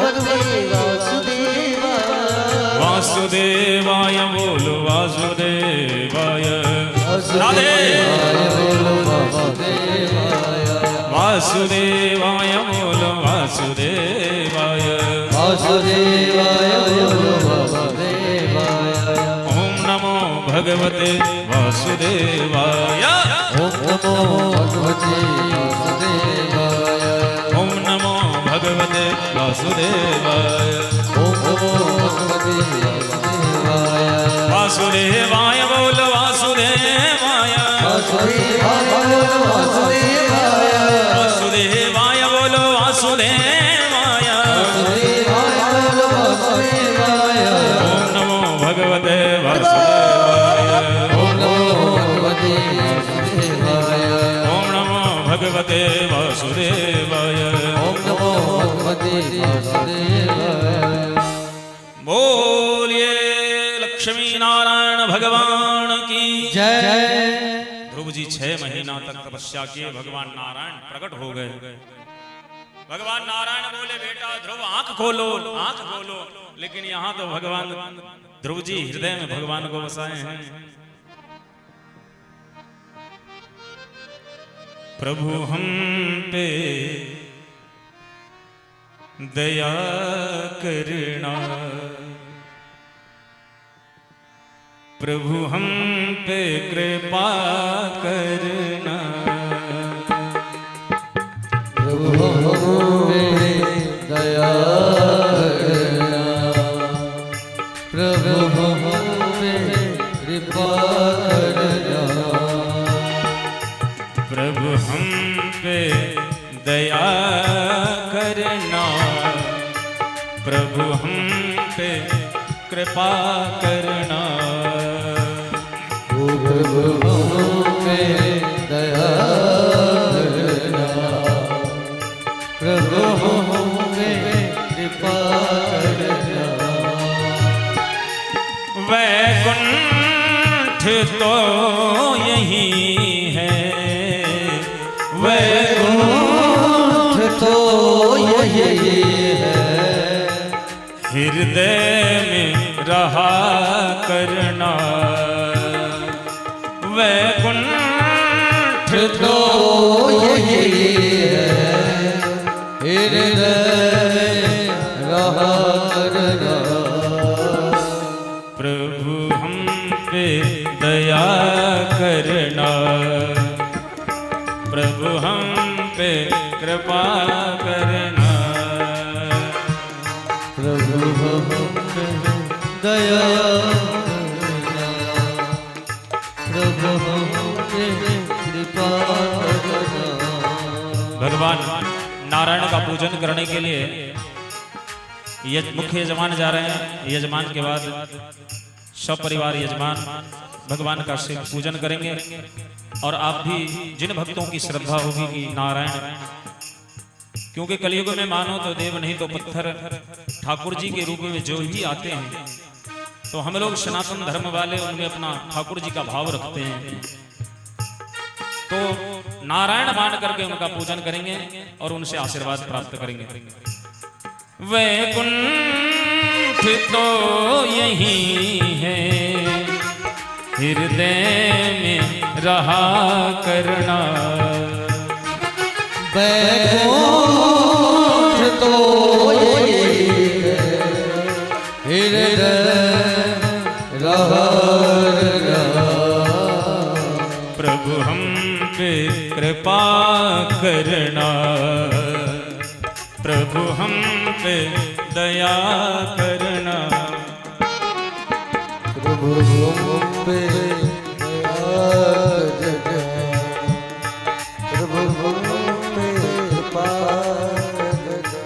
B: भगवते वासुदेवाय।
D: वासुदेवाय बोलो वासुदेवाय। राधे।
B: वासुदेवाय बोलो वासुदेवाय।
D: वासुदेवाय बोलो वासुदेवाय।
B: वासुदेवाय बोलो वासुदेवाय।
D: ओम नमो भगवते वासुदेवाय।
B: ओम नमो भगवते वासुदेवाय।
D: ओम नमो भगवते वासुदेवाय।
B: ओम नमो भगवते वासुदेवाय।
D: वासुदेवाय बोलो वासुदेवाय।
B: वासुदेवाय बोलो वासुदेवाय।
D: वासुदेवाय बोलो वासुदेवाय।
B: वासुदेवाय बोलो वासुदेवाय।
D: ओम नमो भगवते वासुदेवाय।
B: ओम नमो भगवते वासुदेवाय।
D: ओम नमो भगवते वासुदेवाय।
B: ओम नमो भगवते वासुदेवाय।
D: बोलिए लक्ष्मी नारायण भगवान की
B: जय। जय।
D: ध्रुव जी 6 महीना तक तपस्या किए, भगवान नारायण प्रकट हो गए। भगवान नारायण बोले बेटा ध्रुव आंख खोलो, आंख खोलो। लेकिन यहां तो भगवान ध्रुव जी हृदय में भगवान को बसाए हैं। प्रभु हम पे दया करना, प्रभु हम पे कृपा करना,
B: प्रभु हम पे दया करना, प्रभु हम पे कृपा करना,
D: प्रभु हम पे दया करना, प्रभु हम पे कृपा करना,
B: प्रभु हम पे दया करना, प्रभु हम पे कृपा करना।
D: वैकुंठ तो यही है, वैकुंठ
B: तो यही है,
D: हृदय में रहा करना, वैकुंठ
B: तो यही है, हृदय में रहा करना,
D: प्रभु हम पे दया करना, प्रभु हम पे कृपा करना,
B: प्रभु हम पे दया करना, प्रभु हम पे कृपा करना।
D: भगवान नारायण का पूजन करने के लिए मुख्य यजमान जा रहे हैं। यजमान के बाद सब परिवार यजमान भगवान का शिव पूजन करेंगे। और आप भी जिन भक्तों की श्रद्धा होगी कि नारायण, क्योंकि कलयुग में मानो तो देव नहीं तो पत्थर, ठाकुर जी के रूप में जो ही आते हैं, तो हम लोग सनातन धर्म वाले उनमें अपना ठाकुर जी का भाव रखते हैं, तो नारायण मान करके उनका पूजन करेंगे और उनसे आशीर्वाद प्राप्त करेंगे। वैकुंठ तो यही है, हृदय में रहा करना,
B: वैकुंठ तो यही है, हृदय रहा करना,
D: प्रभु हम पे कृपा करना, प्रभु हम पे दया करना,
B: प्रभु हम पे दया करना, प्रभु हम पे कृपा करना।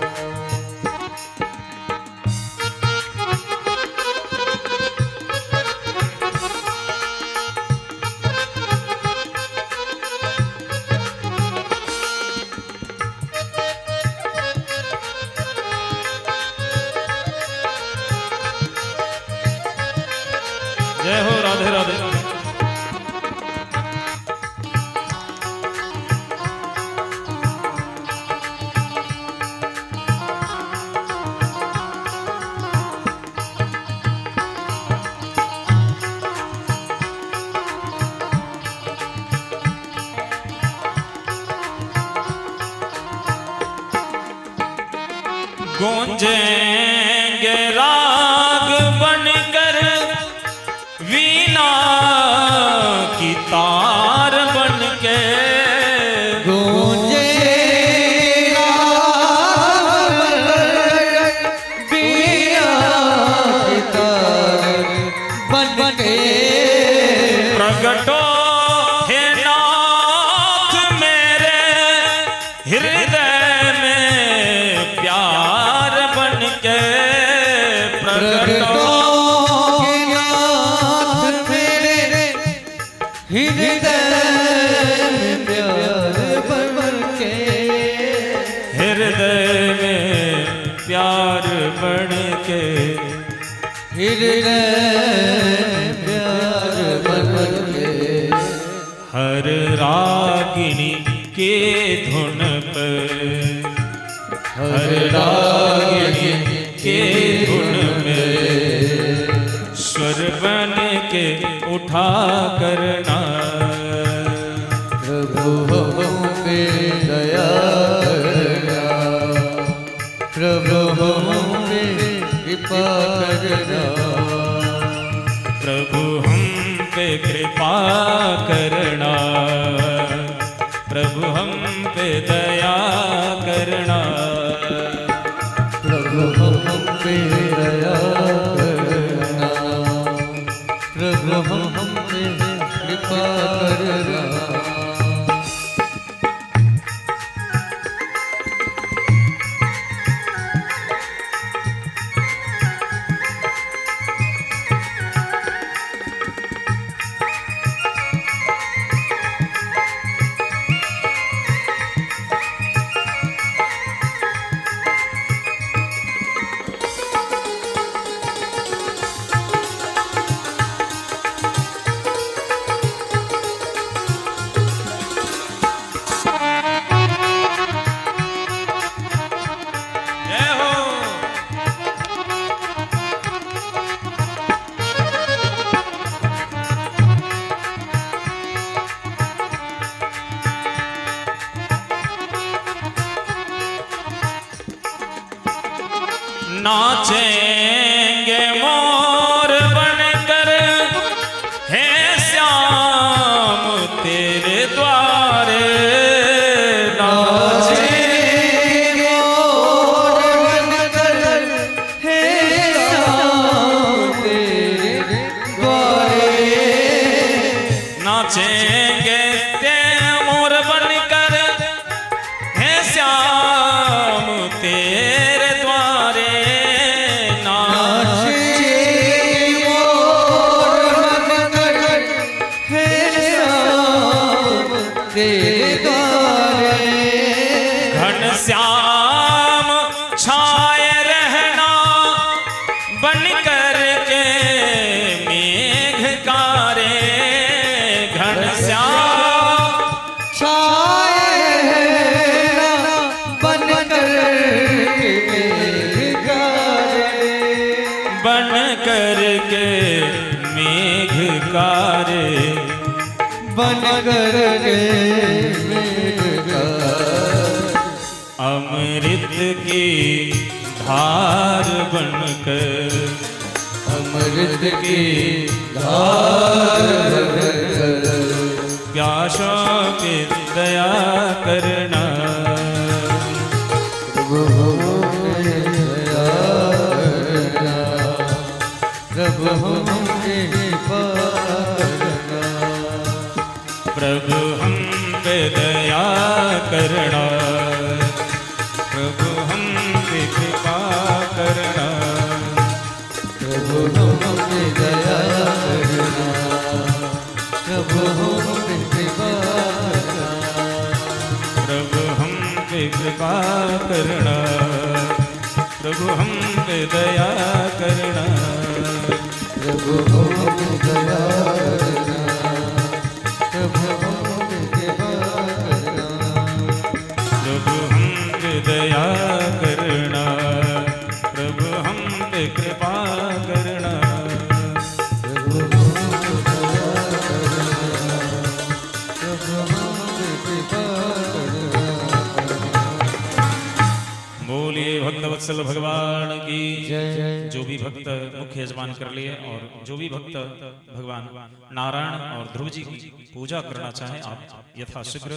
D: जय हो राधे राधे। गूंजेंगे राग बनकर वीणा की तार बनके,
B: गूंजे राग वीणा की तार बनके,
D: प्रगटो हे नाथ मेरे हृदय में प्यार बनके, प्रगटो
B: नाथ मेरे हृदय में प्यार बनके,
D: हृदय में प्यार बनके,
B: हृदय में प्यार बनके,
D: रागिनी के धुन पर, हर रागिनी के धुन में स्वर बन के उठा करना।
B: प्रभु हम पे दया करना, प्रभु हम पे कृपा करना,
D: प्रभु हम पे कृपा करना, प्रभु हम पे दया करना,
B: प्रभु हम पे दया करना, प्रभु हम पे कृपा करना।
D: जय हो। नाचेंगे मोर बनकर हे श्याम तेरे द्वारे, नाचेंगे
B: मोर बनकर हे श्याम तेरे द्वारे,
D: नाचेंगे ते मोर बनकर हे श्याम तेरे द्वारे,
B: नाचे मोर बनकर हे श्याम तेरे द्वारे,
D: घन श्याम छाए रहना बन कर के मेघ कारे, घन श्याम
B: छाए रहना बनकर के मेघ कारे,
D: बन कर के मेघ कारे,
B: बनकर के मेघ कारे,
D: अमृत की धार बनकर,
B: अमृत की धार बनकर,
D: प्यासों पे दया करना,
B: प्रभु हम पे दया करना, प्रभु हम पे कृपा करना,
D: प्रभु हम पे दया करना, प्रभु हम पे कृपा करना,
B: प्रभु हम पे दया करना, प्रभु हम पे कृपा करना,
D: प्रभु हम पे कृपा करना, प्रभु हम पे दया करना,
B: प्रभु हम पे दया करना, प्रभु हम पे कृपा करना,
D: प्रभु हम पे दया करना, प्रभु हम पे कृपा करना,
B: प्रभु हम पे दया करना, प्रभु हम पे कृपा करना।
D: बोलिए भक्तवत्सल भगवान की
B: जय।
D: जो भी भक्त मुख्य यजमान कर लिए और जो भी भक्त भगवान नारायण और ध्रुव जी की पूजा करना चाहे, आप यथाशीघ्र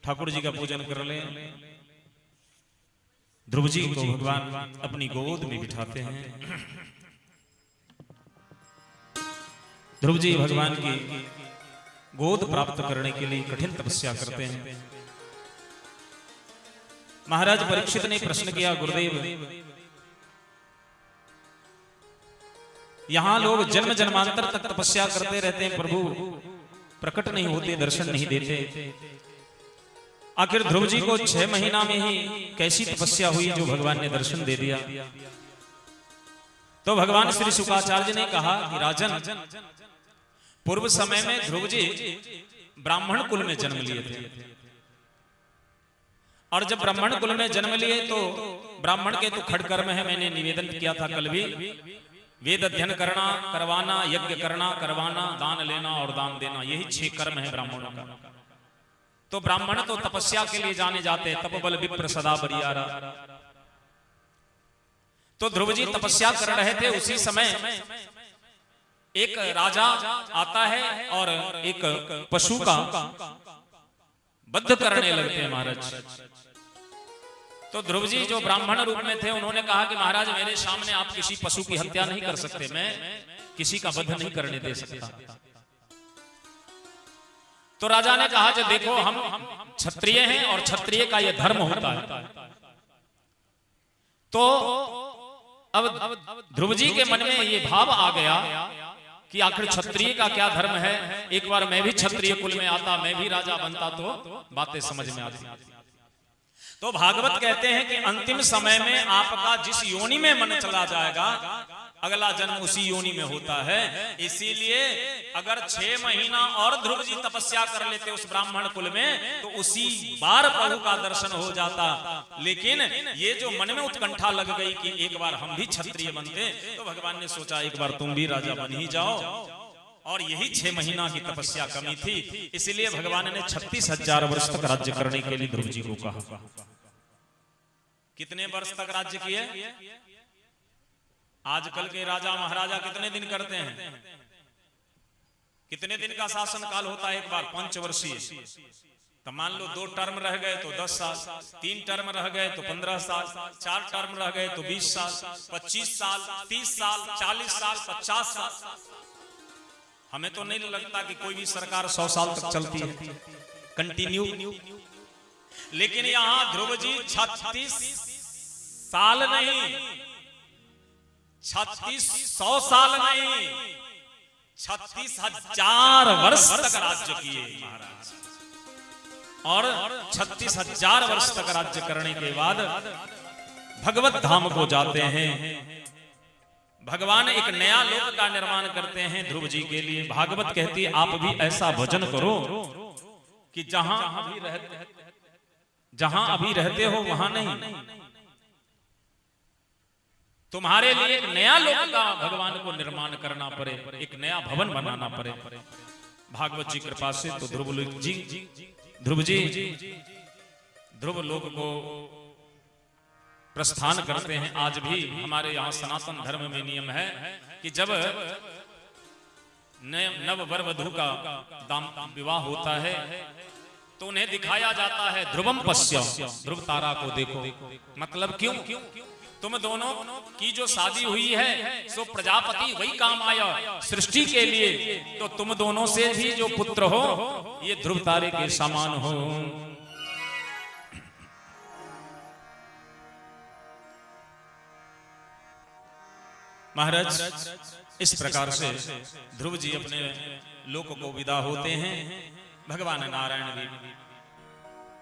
D: ठाकुर जी का पूजन कर लें। ध्रुव जी को भगवान अपनी गोद में बिठाते हैं। ध्रुव जी भगवान की गोद प्राप्त करने के लिए कठिन तपस्या करते हैं। महाराज परीक्षित ने प्रश्न किया, गुरुदेव यहां लोग जन्म जन्मांतर तक तपस्या करते रहते हैं, प्रभु प्रकट नहीं होते, दर्शन नहीं देते। आखिर ध्रुव जी को 6 महीना में ही कैसी तपस्या हुई जो भगवान ने दर्शन दे दिया? तो भगवान श्री शुकाचार्य ने कहा कि राजन, पूर्व समय में ध्रुव जी ब्राह्मण कुल में जन्म लिए थे। और जब ब्राह्मण कुल में जन्म लिए तो ब्राह्मण के तो खड़कर्म है, मैंने निवेदन किया था कल भी। वेद अध्ययन करना करवाना, यज्ञ करना करवाना, दान लेना और दान देना, यही 6 कर्म है ब्राह्मणों का। तो ब्राह्मण तो तपस्या के लिए जाने जाते हैं, तप बल विप्र सदा बरियारा। तो ध्रुव जी तपस्या कर रहे थे, उसी समय एक राजा आता है और एक पशु का बद्ध करने लगते हैं महाराज। तो ध्रुव जी जो ब्राह्मण रूप में थे, उन्होंने कहा कि महाराज मेरे सामने आप किसी पशु की हत्या नहीं कर सकते, मैं किसी का वध नहीं करने दे सकता। तो राजा ने कहा जो देखो हम क्षत्रिय हैं और क्षत्रिय का यह धर्म होता है। तो अब ध्रुव जी के मन में यह भाव आ गया कि आखिर क्षत्रिय का क्या धर्म है, एक बार मैं भी क्षत्रिय कुल में आता, मैं भी राजा बनता तो बातें समझ में आती। तो भागवत कहते हैं कि अंतिम समय में आपका जिस योनि में मन चला जाएगा, अगला जन्म उसी योनि में होता है। इसीलिए अगर 6 महीना और ध्रुव जी तपस्या कर लेते उस ब्राह्मण कुल में तो उसी बार प्रभु का दर्शन हो जाता। लेकिन ये जो मन में उत्कंठा लग गई कि एक बार हम भी क्षत्रिय बनते, तो भगवान ने सोचा एक बार तुम भी राजा बन ही जाओ। और यही 6 महीना की तपस्या कमी थी, इसलिए भगवान ने 36,000 वर्ष तक राज्य करने के लिए ध्रुव जी को कहा। कितने वर्ष तक राज्य किए? आजकल के राजा महाराजा कितने दिन करते हैं? कितने दिन का शासन काल होता है एक बार? 5 वर्षीय। तो मान लो 2 टर्म रह गए तो 10 साल, 3 टर्म रह गए तो 15 साल, 4 टर्म रह गए तो 20 साल, 25 साल, 30 साल, 40 साल, 50 साल। हमें तो नहीं लगता कि कोई भी सरकार 100 साल तक चलती है कंटिन्यू। लेकिन यहां ध्रुव जी 36 साल नहीं, 3600 साल नहीं, 36,000 वर्ष तक राज्य किए महाराज। और 36,000 वर्ष तक राज्य करने के बाद भगवत धाम को जाते हैं। भगवान एक नया लोक का निर्माण करते हैं ध्रुव जी के लिए। भागवत कहती है आप भी ऐसा भजन करो कि जहां अभी रहते हो वहां नहीं, तुम्हारे लिए एक नया लोक का भगवान को निर्माण करना पड़े, एक नया भवन बनाना पड़े। भागवत जी कृपा से तो ध्रुव जी ध्रुव लोक को प्रस्थान करते हैं। आज भी हमारे यहाँ सनातन धर्म में नियम है कि जब नव वर वधू का विवाह होता है तो उन्हें दिखाया जाता है ध्रुवम पश्य, ध्रुव तारा को देखो। मतलब क्यों? तुम दोनों की जो शादी हुई है सो प्रजापति वही काम आया सृष्टि के लिए, तो तुम दोनों से भी जो पुत्र हो ये ध्रुव तारे के समान हो। महाराज इस प्रकार से ध्रुव जी अपने लोक को विदा होते हैं। भगवान नारायण भी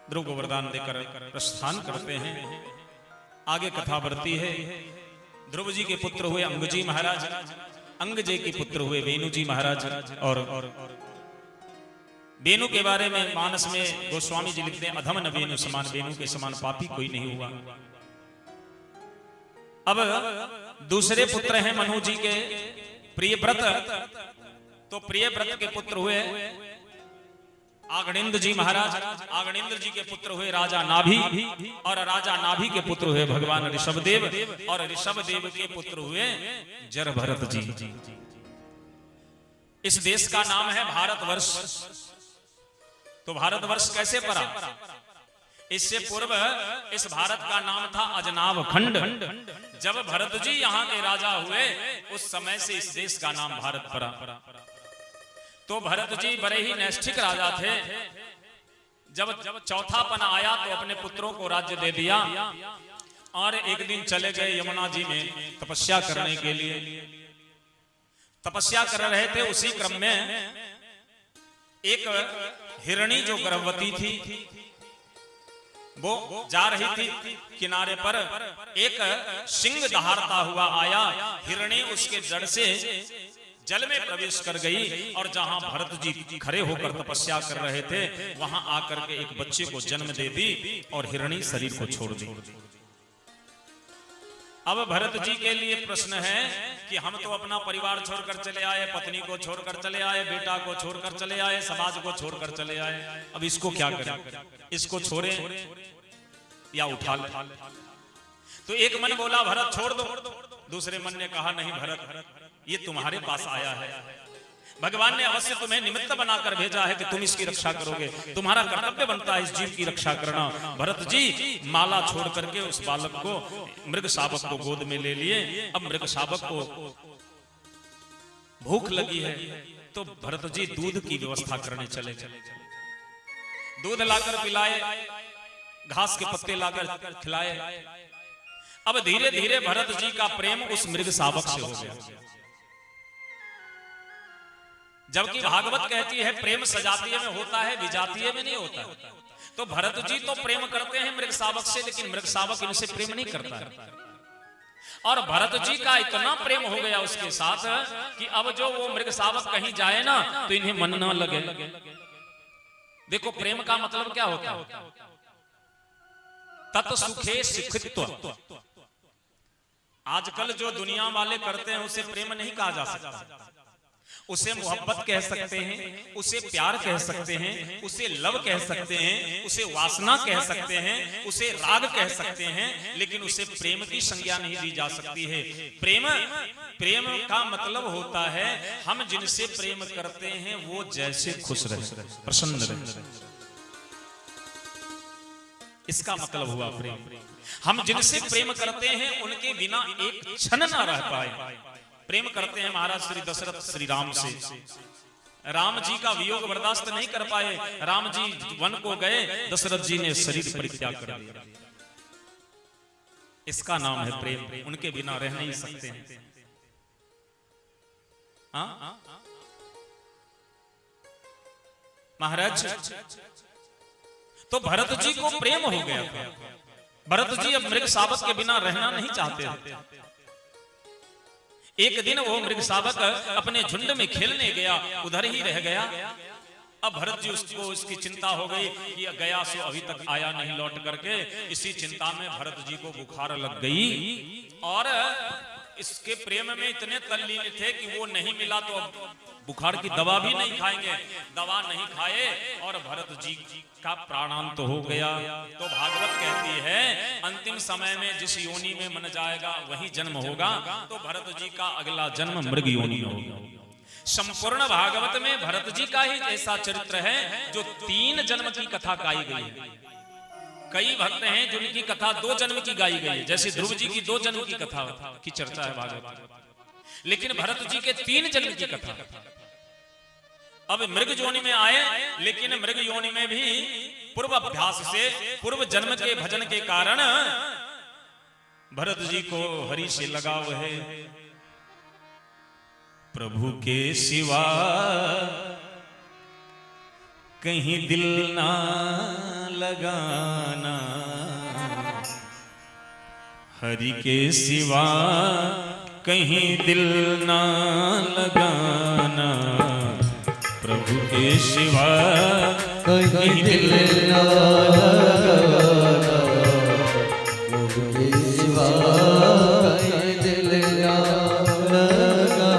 D: ध्रुव को वरदान देकर प्रस्थान करते हैं। आगे कथा बढ़ती है। ध्रुव जी के पुत्र हुए अंगजी महाराज, अंगजी के पुत्र हुए वेणु जी महाराज। और वेणु के बारे में मानस में गोस्वामी जी लिखते हैं, अधम न वेणु समान, वेणु के समान पापी कोई नहीं हुआ। अब दूसरे पुत्र हैं मनु जी के प्रियव्रत, तो प्रियव्रत के पुत्र हुए आगणिंद्र जी महाराज। आगणिंद्र जी के पुत्र हुए राजा नाभि, और राजा नाभि के पुत्र हुए भगवान ऋषभदेव, और ऋषभदेव के पुत्र हुए जड़भरत जी। इस देश का नाम है भारतवर्ष। तो भारतवर्ष कैसे पड़ा? इससे पूर्व इस भारत का नाम था अजनाभ खंड। जब भरत जी यहाँ के राजा हुए उस समय से इस देश का नाम भारत पड़ा। तो भरत जी बड़े ही नैष्ठिक राजा थे। जब चौथापन आया तो अपने पुत्रों को राज्य दे दिया और एक दिन चले गए यमुना जी में तपस्या करने के लिए। तपस्या कर रहे थे, उसी क्रम में एक हिरणी जो गर्भवती थी वो जा रही थी किनारे पर, एक सिंह दहाड़ता हुआ आया। हिरणी उसके जड़ से जल में प्रवेश कर गई और जहां भरत जी खड़े होकर तपस्या कर रहे थे वहां आकर के एक बच्चे को जन्म दे दी और हिरणी शरीर को छोड़ दी। अब भरत जी के लिए प्रश्न है कि हम तो अपना परिवार छोड़कर चले आए, पत्नी को छोड़कर चले आए, बेटा को छोड़कर चले आए, समाज को छोड़कर चले आए, अब इसको क्या करें? इसको छोड़ें या उठा ले? तो एक मन बोला भरत छोड़ दो, दूसरे मन ने कहा नहीं भरत, ये तुम्हारे पास आया है, भगवान ने अवश्य तुम्हें निमित्त बनाकर भेजा है कि तुम इसकी रक्षा करोगे, तुम्हारा कर्तव्य बनता है इस जीव की रक्षा करना। भरत जी माला छोड़ करके उस बालक को, मृग शावक को गोद में ले लिए। अब मृग शावक को भूख लगी है तो भरत जी दूध की व्यवस्था करने चले गए। दूध लाकर पिलाए, घास के पत्ते लाकर खिलाए। अब धीरे धीरे भरत जी का प्रेम उस मृग शावक से हो गया। जबकि भागवत कहती है प्रेम सजातीय में होता है, विजातीय में नहीं होता। तो भरत जी तो प्रेम करते हैं मृग शावक से, लेकिन मृग शावक इनसे प्रेम नहीं करता है। और भरत जी का इतना प्रेम हो गया उसके साथ कि अब जो वो मृग शावक कहीं जाए ना तो इन्हें मन ना लगे। देखो प्रेम का मतलब क्या होता है? तत्सुखे सुखित्व। आजकल जो दुनिया वाले करते हैं उसे प्रेम नहीं कहा जा सकता, उसे मोहब्बत कह सकते हैं, उसे प्यार कह सकते हैं, उसे लव कह सकते हैं, उसे वासना कह सकते हैं, उसे राग कह सकते हैं, लेकिन उसे प्रेम की संज्ञा नहीं दी जा सकती है। प्रेम, प्रेम का मतलब होता है हम जिनसे प्रेम करते हैं वो जैसे खुश रहे, प्रसन्न रहे, इसका मतलब हुआ प्रेम। हम जिनसे प्रेम करते हैं उनके बिना एक क्षण ना रह पाए। प्रेम करते हैं महाराज श्री दशरथ श्री राम से, राम जी का वियोग बर्दाश्त नहीं कर पाए, राम जी वन को गए, दशरथ जी ने शरीर परित्याग कर दिया। इसका नाम है प्रेम, उनके बिना रह नहीं सकते हैं। हाँ महाराज, तो भरत जी को प्रेम हो गया था। भरत जी अब मृग शावक के बिना रहना नहीं चाहते थे। एक दिन वो मृग शावक अपने झुंड में खेलने गया, उधर ही रह गया। अब भरत जी उसको इसकी चिंता हो गई कि गया सो अभी तक आया नहीं लौट करके। इसी चिंता में भरत जी को बुखार लग गई और इसके प्रेम में इतने तल्लीन थे कि वो नहीं मिला तो अब बुखार की दवा भी नहीं खाएंगे। दवा नहीं खाए और भरत जी का प्राणांत हो गया। तो भागवत कहती है अंतिम समय में जिस योनि में मन जाएगा वही जन्म होगा। तो भरत जी का अगला जन्म मृग योनि होगा। संपूर्ण भागवत में भरत जी का ही ऐसा चरित्र है जो 3 जन्म की कथा गाई गई है। कई भक्त हैं जिनकी कथा 2 जन्म की गाई गई है, जैसे ध्रुव जी की 2 जन्म की कथा की चर्चा है भागवत, लेकिन भरत जी के 3 जन्म की कथा। अब मृग योनि में आए, लेकिन मृग योनि में भी पूर्व अभ्यास से, पूर्व जन्म के भजन के कारण भरत जी को हरि से लगाव है। प्रभु के सिवा कहीं दिल ना लगाना, हरि के सिवा कहीं दिल ना लगाना, प्रभु के सिवा कहीं दिल ना
B: लगाना, प्रभु के सिवा कहीं दिल ना लगाना।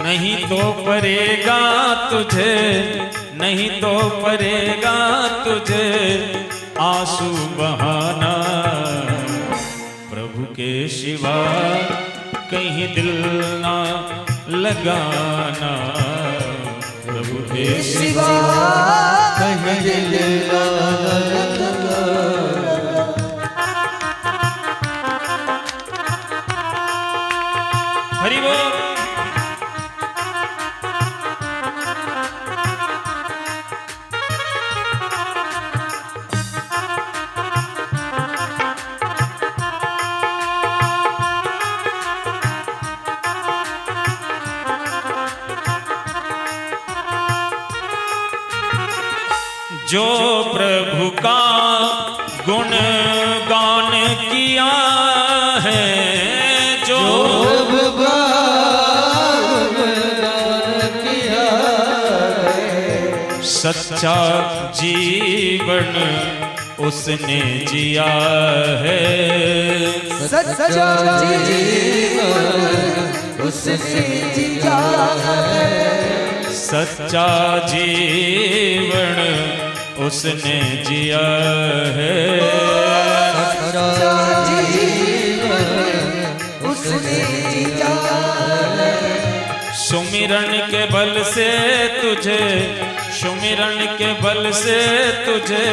D: नहीं तो पड़ेगा तुझे, नहीं तो पड़ेगा तुझे आंसू बहाना, प्रभु के सिवा कहीं दिल ना लगाना, प्रभु के
B: सिवा कहीं दिल ना लगाना।
D: हरि बोल। जो प्रभु का गुण गान किया है, जो
B: प्रभु का
D: सच्चा जीवन उसने जिया है।
A: सच्चा जीवन उसने जिया है।
D: सच्चा जीवन उसने जिया है।
A: सच्चा जीवन उसने जिया है।
D: सुमिरन के बल से तुझे, सुमिरन के बल से तुझे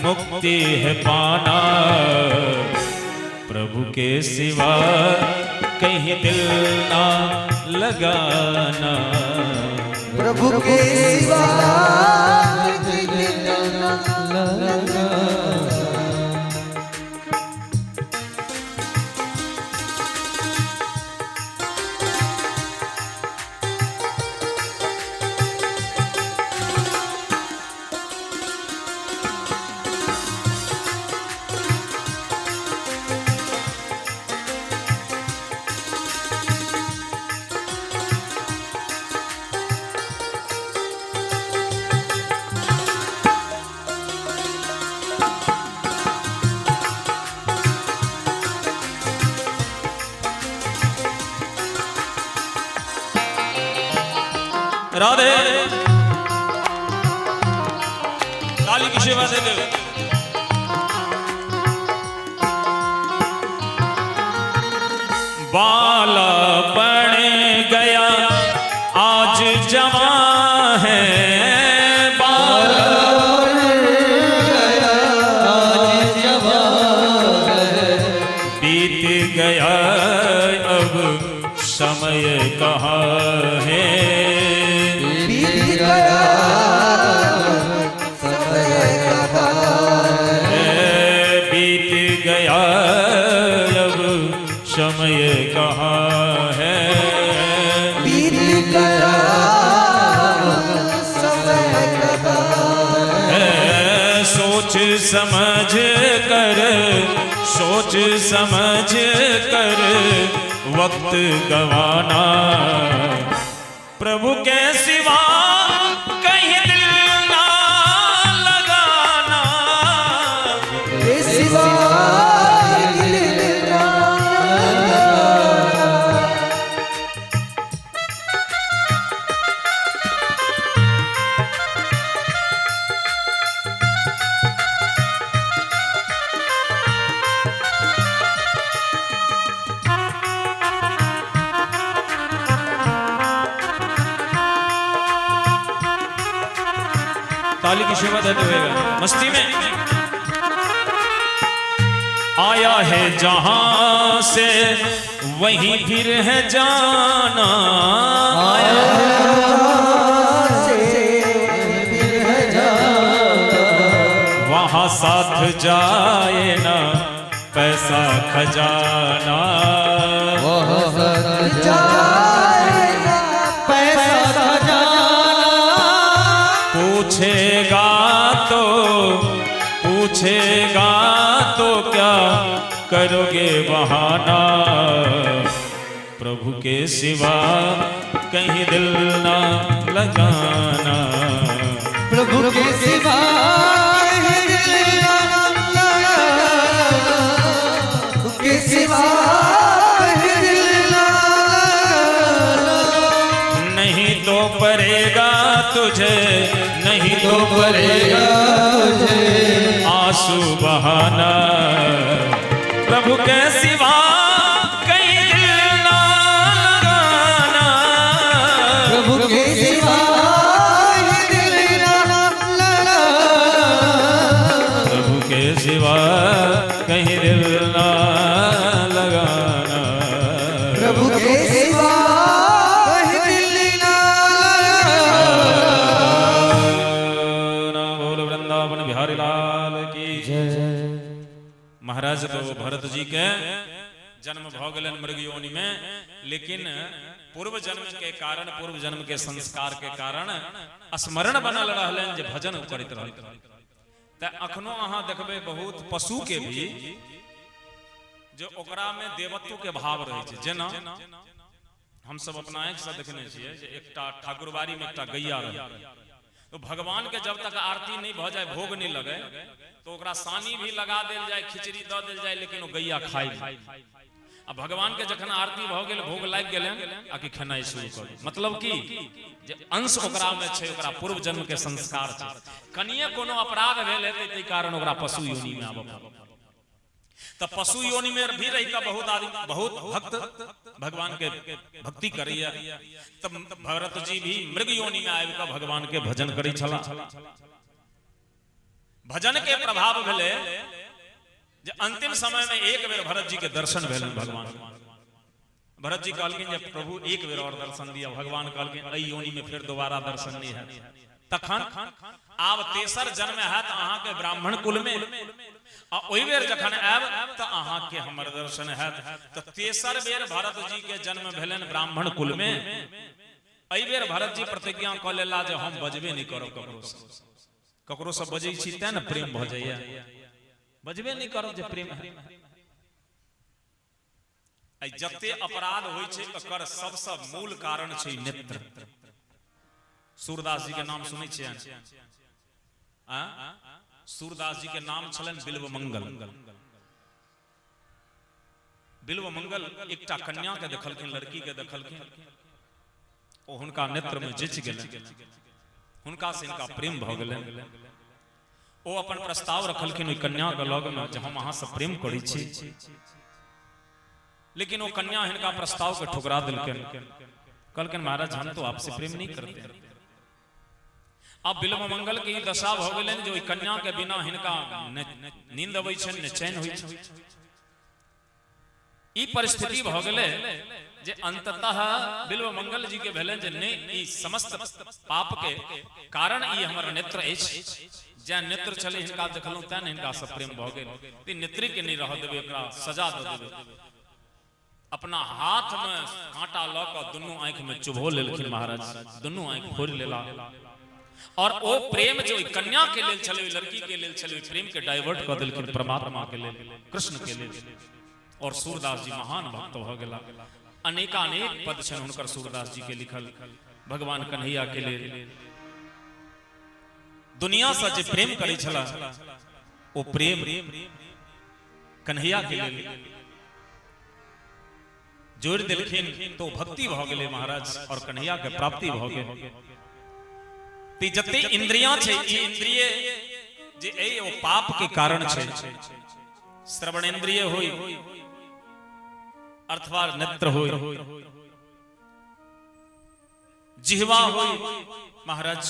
D: मुक्ति है पाना। प्रभु के सिवा कहीं दिल ना लगाना।
A: प्रभु के सिवा कहीं दिल ना लगाना।
D: राधे ताली की सेवा दे दो। बाला बन गया आज जवां है। बाला बन गया आज जवां है। बीत गया अब समय कहाँ है।
A: बीत गया समय कहाँ
D: है। बीत गया अब समय कहाँ है।
A: बीत गया समय कहाँ
D: है। सोच समझ कर, सोच समझ कर वक्त गवाना। प्रभु के सिवा कहीं दिल ना लगाना।
A: के सिवा दिल ना लगाना।
D: ताली की शोभा देते हुए मस्ती में आया है जहां से वहीं फिर है जाना। आया
A: से फिर है जाना।
D: वहां साथ जाए ना पैसा खजाना।
B: वहाँ साथ
A: जाए ना
B: पैसा खजाना।
D: पूछेगा तो, पूछेगा तो क्या करोगे बहाना। प्रभु के सिवा कहीं दिल ना लगाना।
B: प्रभु के सिवा कहीं दिल ना लगाना।
A: के सिवा
B: कहीं दिल ना लगाना।
D: नहीं तो पड़ेगा तुझे, नहीं
B: तो पड़ेगा तुझे
D: आंसू बहाना। प्रभु के सिवा कहीं दिल ना लगाना।
B: प्रभु के सिवा कहीं दिल ना लगाना।
D: प्रभु के सिवा कहीं दिल ना लगाना।
A: प्रभु के सिवा
B: कहीं दिल ना लगाना।
D: बोल वृंदावन बिहारी लाल की
B: जय।
D: महाराज तो भरत जी के जन्म भ गेलनि मृग योनि में, लेकिन पूर्व जन्म के कारण, पूर्व जन्म के संस्कार के कारण स्मरण बनल रहलनि जे भजन करैत रहल। त अखनो अहाँ देखबै बहुत पशु के भी जो ओकरा में देवत्व के भाव रहै छै। जेना हम सब अपना आँखि से देखने छियै जे एकटा ठाकुरबाड़ी में एकटा गैया रहै। तो भगवान के जब तक आरती नहीं भऽ जाए, भोग नहीं लगे, तो ओकरा सानी भी लगा देल जाए, खिचड़ी दऽ देल जाए, लेकिन ओ गैया खाइ नहि। आ भगवान के जखन आरती भऽ गेल, भोग लागि गेलनि, आ कि खेनाइ शुरू करू। मतलब की जे अंश ओकरा में छै, ओकरा पूर्व जन्म के संस्कार छै। कनिये कोनो अपराध भेल हेतै, ताहि कारण ओकरा पशु योनि में आबऽ पड़ल। तऽ पशु योनि में भी रहि कऽ बहुत आदमी, बहुत भक्त भगवान के भक्ति करैया। तऽ भरत जी भी मृग योनि में आबि कऽ भगवान के भजन करै छला। भजन के प्रभाव भेलै जे अंतिम समय में एक बेर भरत जी के दर्शन भेलनि भगवान। भरत जी कहलखिन जे प्रभु एक बेर और दर्शन दिया। भगवान कहलखिन एहि योनि में फेर दोबारा दर्शन नहीं हैत। तखन आब तेसर जन्म हैत अहाँके ब्राह्मण कुल में, आ ओहि बेर जखन आयब तऽ अहाँके हमर दर्शन हैत। तऽ तेसर बेर भरत जी के जन्म भेलनि ब्राह्मण कुल में। एहि बेर भरत जी प्रतिज्ञा कऽ लेला जे हम बजबे नहि करब ककरोसँ। ककरोसँ बजै छी तें ने प्रेम भऽ जाइया, बजबे नहि करब जे प्रेम है। आइ जते अपराध होइ छै ओकर सबसँ मूल कारण छै नेत्र। सूरदास जी के नाम सुनै छियै? सूरदास जी के नाम छलनि बिल्व मंगल। बिल्व मंगल एकटा कन्या के देखलखिन, लड़की के देखलखिन, ओ हुनका नेत्र में जचि गेलनि, हुनका से हिनका प्रेम भऽ गेलनि। ओ अपन प्रस्ताव रखलखिन ओहि कन्या के लग में जे हम अहाँ से प्रेम करै छी, लेकिन ओ कन्या हिनका प्रस्ताव के ठुकरा देलखिन। कहलखिन महाराज हम तो आपसे प्रेम नहीं करते। अब बिल्व मंगल के ई दशा भऽ गेलनि जे ओहि कन्या के बिना हिनका ने नींद अबै छनि ने चैन होइ छनि। ई परिस्थिति भऽ गेलै जे अंततः बिल्व मंगल जी के भेलनि जे नहि, ई समस्त पाप के कारण ई हमर नेत्र अछि। जै नेत्र छलै हिनका देखलहुँ तैं ने हिनका से प्रेम भऽ गेल, ई नेत्रे के नहि रहऽ देबै, एकरा सजा दऽ देबै। अपना हाथ में कांटा लऽ कऽ दुनू आँखि में चुभो लेलखिन महाराज, दुनू आँखि फोड़ि लेला। और ओ प्रेम जो ओहि कन्या के लेल छलै, ओहि लड़की के लेल छलै, ओहि प्रेम के डाइवर्ट कऽ देलखिन परमात्मा के लेल, कृष्ण के लेल। और सूरदास जी महान भक्त भऽ गेला। अनेकानेक पद छनि हुनकर सूरदास जी के लिखल भगवान कन्हैया के लेल। दुनिया से जे प्रेम करै छला ओ प्रेम कन्हैया के लेल जोड़ि देलखिन तो भक्ति भऽ गेलै महाराज, और कन्हैया के प्राप्ति भऽ गेल। ते जते इंद्रियां छै, ई इंद्रिय जे एहि ओ पाप के कारण छै। श्रवणेन्द्रिय होई अथवा नेत्र होई, जिह्वा होई। महाराज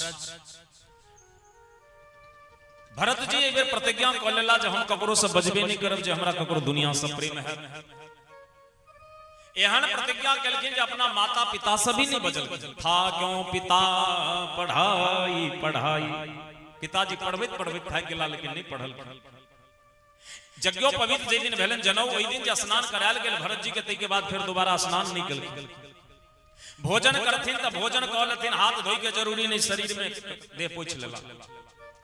D: भरत जी एक बेर प्रतिज्ञा कऽ लेला जे हम ककरो से बजबे नहीं करब, जे हमरा ककरो दुनिया से प्रेम है। एहन प्रतिज्ञा केलखिन जे अपना माता पिता से भी नहीं बजल। था क्यों पिता पढ़ाई पढ़ाई, पिताजी पढ़बैत पढ़बैत थाकि गेला लेकिन नहीं पढ़ल। यज्ञोपवीत जाहि दिन भेलनि जनउ, ओहि दिन जे स्नान करायल गेल भरत जी के, ताहिके बाद फेर दोबारा स्नान नहीं केलखिन। भोजन करथिन तऽ भोजन कऽ लेथिन, हाथ धोइ के जरूरी नहीं, शरीर में देह पोछि लेला।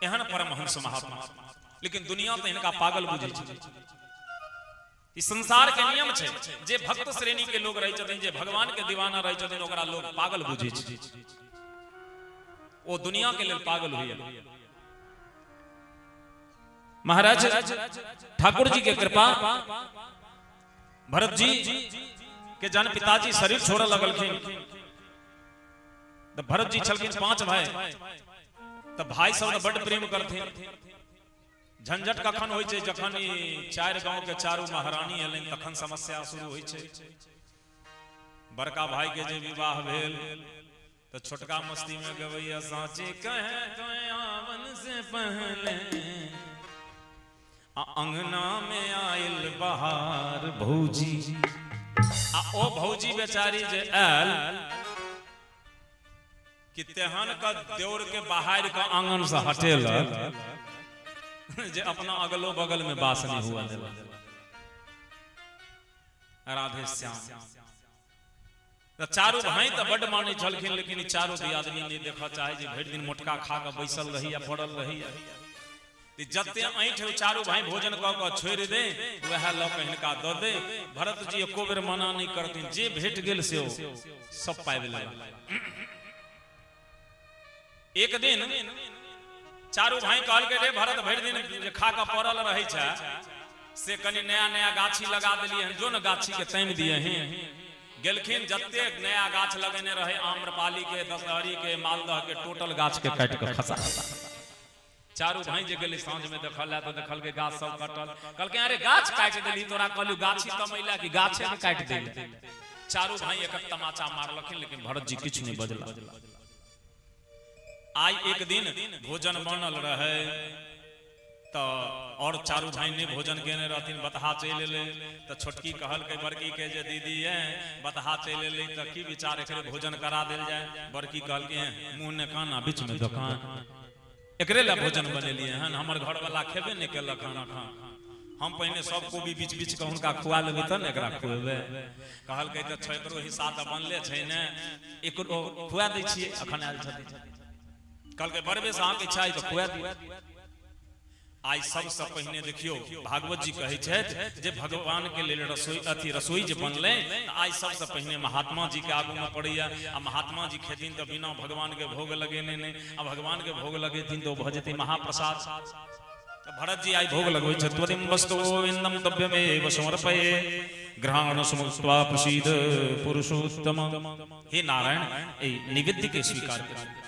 D: एहन परमहंस महात्मा, लेकिन दुनिया तऽ हिनका पागल बुझै छै। ई संसार के नियम छै, जे भक्त श्रेणी के लोग रहै छथिन, जे भगवान के दीवाना रहै छथिन, ओकरा लोग पागल बुझै छै। ओ दुनिया के लेल पागल होइया। महाराज ठाकुर जी के कृपा, भरत जी के जन पिताजी शरीर छोड़ऽ लगलखिन तऽ भरत जी छलखिन 5 भाई, तऽ भाई सब तऽ बड्ड प्रेम करथिन। झंझट कखन होइ छै? जखन ई 4 गांव के चारू महारानी एलनि तखन समस्या शुरू होइ छै। बड़का भाई के जे विवाह भेल तऽ छोटका मस्ती में गवैया साँचे कहे तो आवन से पहले आ अंगना में आयल बहार भौजी। आ ओ भौजी बेचारी जे आयल कि तेहन का देवर के बाहर का आंगन से हटेलक जे अपना अगलो बगल में बास नहीं हुआ देलक। राधे श्याम। तऽ चारू भाई तऽ बड्ड मानै छलखिन, लेकिन ई चारू दियादनी नहि देखऽ चाहे जे भरि दिन मोटका खा कऽ बैसल रहैया, पड़ल रहैया। तऽ जते ऐंठ चारू भाई भोजन कऽ कऽ छोड़ि दे, वएह लऽ कऽ हिनका दऽ दे। भरत जी एको बेर मना नहि करथिन, जे भेट गेल से ओ सब पाबि लेला। एक दिन चारू भाई कहलकै, रे भरत, भरि दिन जे खा कऽ पड़ल रहै छै से कनि नया नया गाछी लगा देलियै हन, जो ने गाछी के तामि दिए हैं। गेलखिन, जतेक नया गाछ लगेने रहे आम्रपाली के, दशहरी के, मालदह के, टोटल गाछ के काटि कऽ खसा। चारू भाई जे गेलै साँझ में देखल तऽ देखलकै गाछ सब कटल। कहलकै, अरे गाछ काटि देली, तोरा कहलियौ गाछी तमैला कि गाछे के काटि देली? चारू भाई एक एक तमाचा मारलखिन, लेकिन भरत जी किछु नहि बजला। आइ एक दिन भोजन बनल रहे तऽ और चारू भाई नहि भोजन केने रहथिन। बतहा चलि एलै तऽ छोटकी कहलकै बड़की के जे दीदी ये, बतहा चलि एलै तऽ की विचार, एकरे भोजन करा देल जाय? बड़की कहलकै, मुँह ने काना बीच में दोकान, एकरे ला भोजन बनेलियै हन? हमर घरवाला खेबे नहि केलक हन एखन। हम पहिने सब कोबी बीच बीच के हुनका खुआ लेबै तब ने एकरा खुएबै। कहलकै, तऽ छै एकरो हिस्सा तऽ बनले छै ने, एकरो खुआ दै छियै, एखन आयल छथिन। कहलकै, बड़बे से अहाँके इच्छा अइ तऽ खुआ दियौ। आइ सबसँ पहिने देखियौ, भागवत जी कहै छथि जे भगवान के लेल रसोई अथी रसोई जे बनलै तऽ आइ सबसँ पहिने महात्मा जी के आगू में पड़ैया। आ महात्मा जी खेथिन तऽ बिना भगवान के भोग लगेने नहि, आ भगवान के भोग लगेथिन तऽ ओ भऽ जेतै महाप्रसाद। तऽ भरत जी आइ भोग लगबै छथि। त्वरिम वस्तु गोविन्दम तव्यमेव समर्पये ग्रहण समुक्त्वा प्रसीद पुरुषोत्तम। हे नारायण, एहि निवेद्य के स्वीकार करू।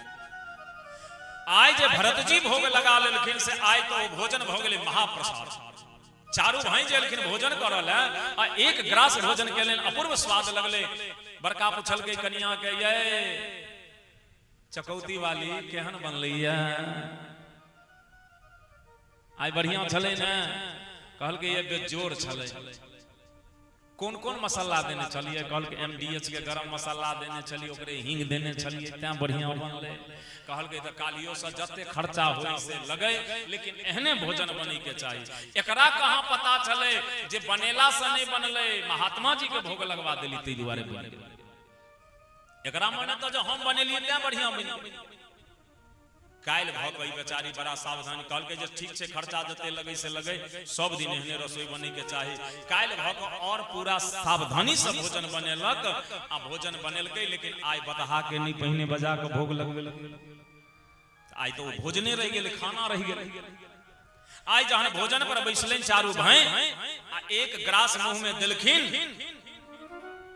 D: आइ जे भरतजी भोग लगा लेलखिन से आइ तो ओ भोजन भऽ गेलै महाप्रसाद। चारू भाई जे एलखिन भोजन करऽ लए आ एक ग्रास भोजन केलनि, अपूर्व स्वाद लगलै। बड़का पुछलकै कनिया के, ये चकौती वाली, केहन बनलै ये आइ? बढ़िया छलै ने? कहलकै, ये बेजोड़ छलै। कोन कोन मसाला देने छलियै? कहलकै, एमडीएच के गरम मसाला देने छलियै, ओकरे हींग देने छलियै, तैं बढ़िया बनलै। कहलकै, तऽ कालियो से जते खर्चा होय से लगै, लेकिन एहने भोजन बनै के चाही। एकरा कहाँ पता छलै जे बनेला से नहि बनलै, महात्मा जी के भोग लगवा देली ताहि दुआरे बनि गेलै। एकरा मने तऽ जे हम बनेलियै तैं बढ़िया बनि गेलै। काल्हि भऽ कऽ ई बेचारी बड़ा सावधान। कहलकै जे ठीक छै, खर्चा जते लगै से लगै, सब दिन एहने रसोई बनै के चाही। काल्हि भऽ कऽ और पूरा सावधानी से भोजन बनेलक आ भोजन बनेलकै, लेकिन आइ बतहा के नहि पहिने बजा कऽ भोग लगबेलक। आइ तऽ ओ भोजने रहि गेलै, खाना रहि गेलै। आइ जहन भोजन पर बैसलनि चारू भाई आ एक ग्रास मुंह में देलखिन,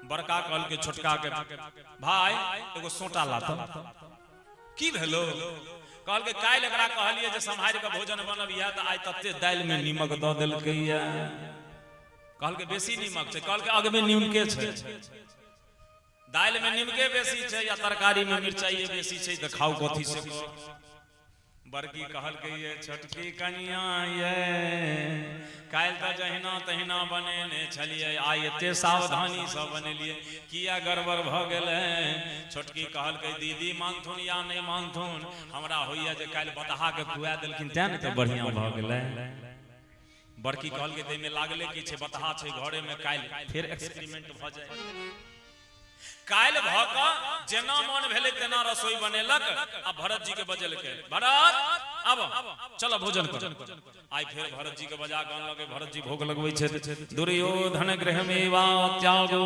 D: बड़का कहलकै छोटका के, भाई, एगो सोंटा लाता। की भेलो? कहलकै, काल्हि एकरा कहलियै जे सम्हारि कऽ भोजन बनबिहे तऽ आइ तते दालिमे नीमक दऽ देलकैया। कहलकै, बेसी नीमक छै? कहलकै, अगमे नीमके छै, दालिमे नीमके बेसी छै या तरकारीमे मिरचाइए बेसी छै, तऽ खाउ कथी से? बड़की कहलकै, ये छोटकी कनिया, ये काल्हि तऽ जहिना तहिना बनेने छलियै, आइ एते सावधानीसँ बनेलियै, किया गड़बड़ भऽ गेलै? छोटकी कहलकै, दीदी मानथुन या नहि मानथुन, हमरा होइया जे काल्हि बतहा के खुआ देलखिन तें ने तऽ बढ़िआँ भऽ गेलै। बड़की कहलकै, ताहिमे लागले की छै, बतहा छै घरेमे, काल्हि फेर एक्सपेरिमेंट भऽ जाय। काल्हि भऽ कऽ जेना मन भेलै तेना रसोई बनेलक आ भरत जी के बजेलकै, भरत, आब चलो भोजन कर। आइ फेर भरत जी के बजा कऽ अनलकै। भरत जी भोग लगबै छथि। दुर्योधन गृह मेवा त्यागो,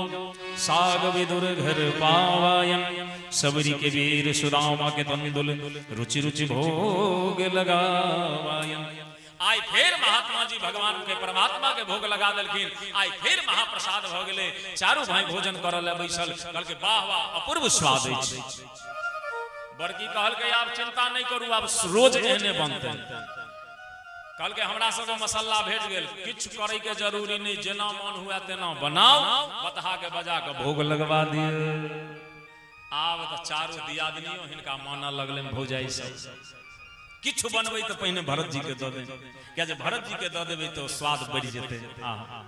D: साग विदुर घर पावायन, सबरी के वीर सुदामा के तंदुल, रुचि रुचि भोग लगावायन। आइ फेर महात्मा जी भगवान के परमात्मा के भोग लगा देलखिन। आइ फेर महाप्रसाद भऽ गेलै। चारू भाई भोजन करऽ लए बैसल। कहलकै, वाह वाह, अपूर्व स्वाद अछि। बड़की कहलकै, आब चिंता नहि करू, आब रोज एहने बनतै। कहलकै, हमरा सबके मसाला भेट गेल, किछु करे के जरूरी नहि, जेना मन हुए तेना बनाउ, बतहा के बजा के भोग लगवा दियौ। आब तऽ चारू दियादनियो हिनका मानऽ लगलनि। भौजाई सब किछु बनबै तऽ पहिने भरत जी के दऽ दे, किया जे भरत जी के दऽ देबै तऽ स्वाद बढ़ि जेतै। आहा,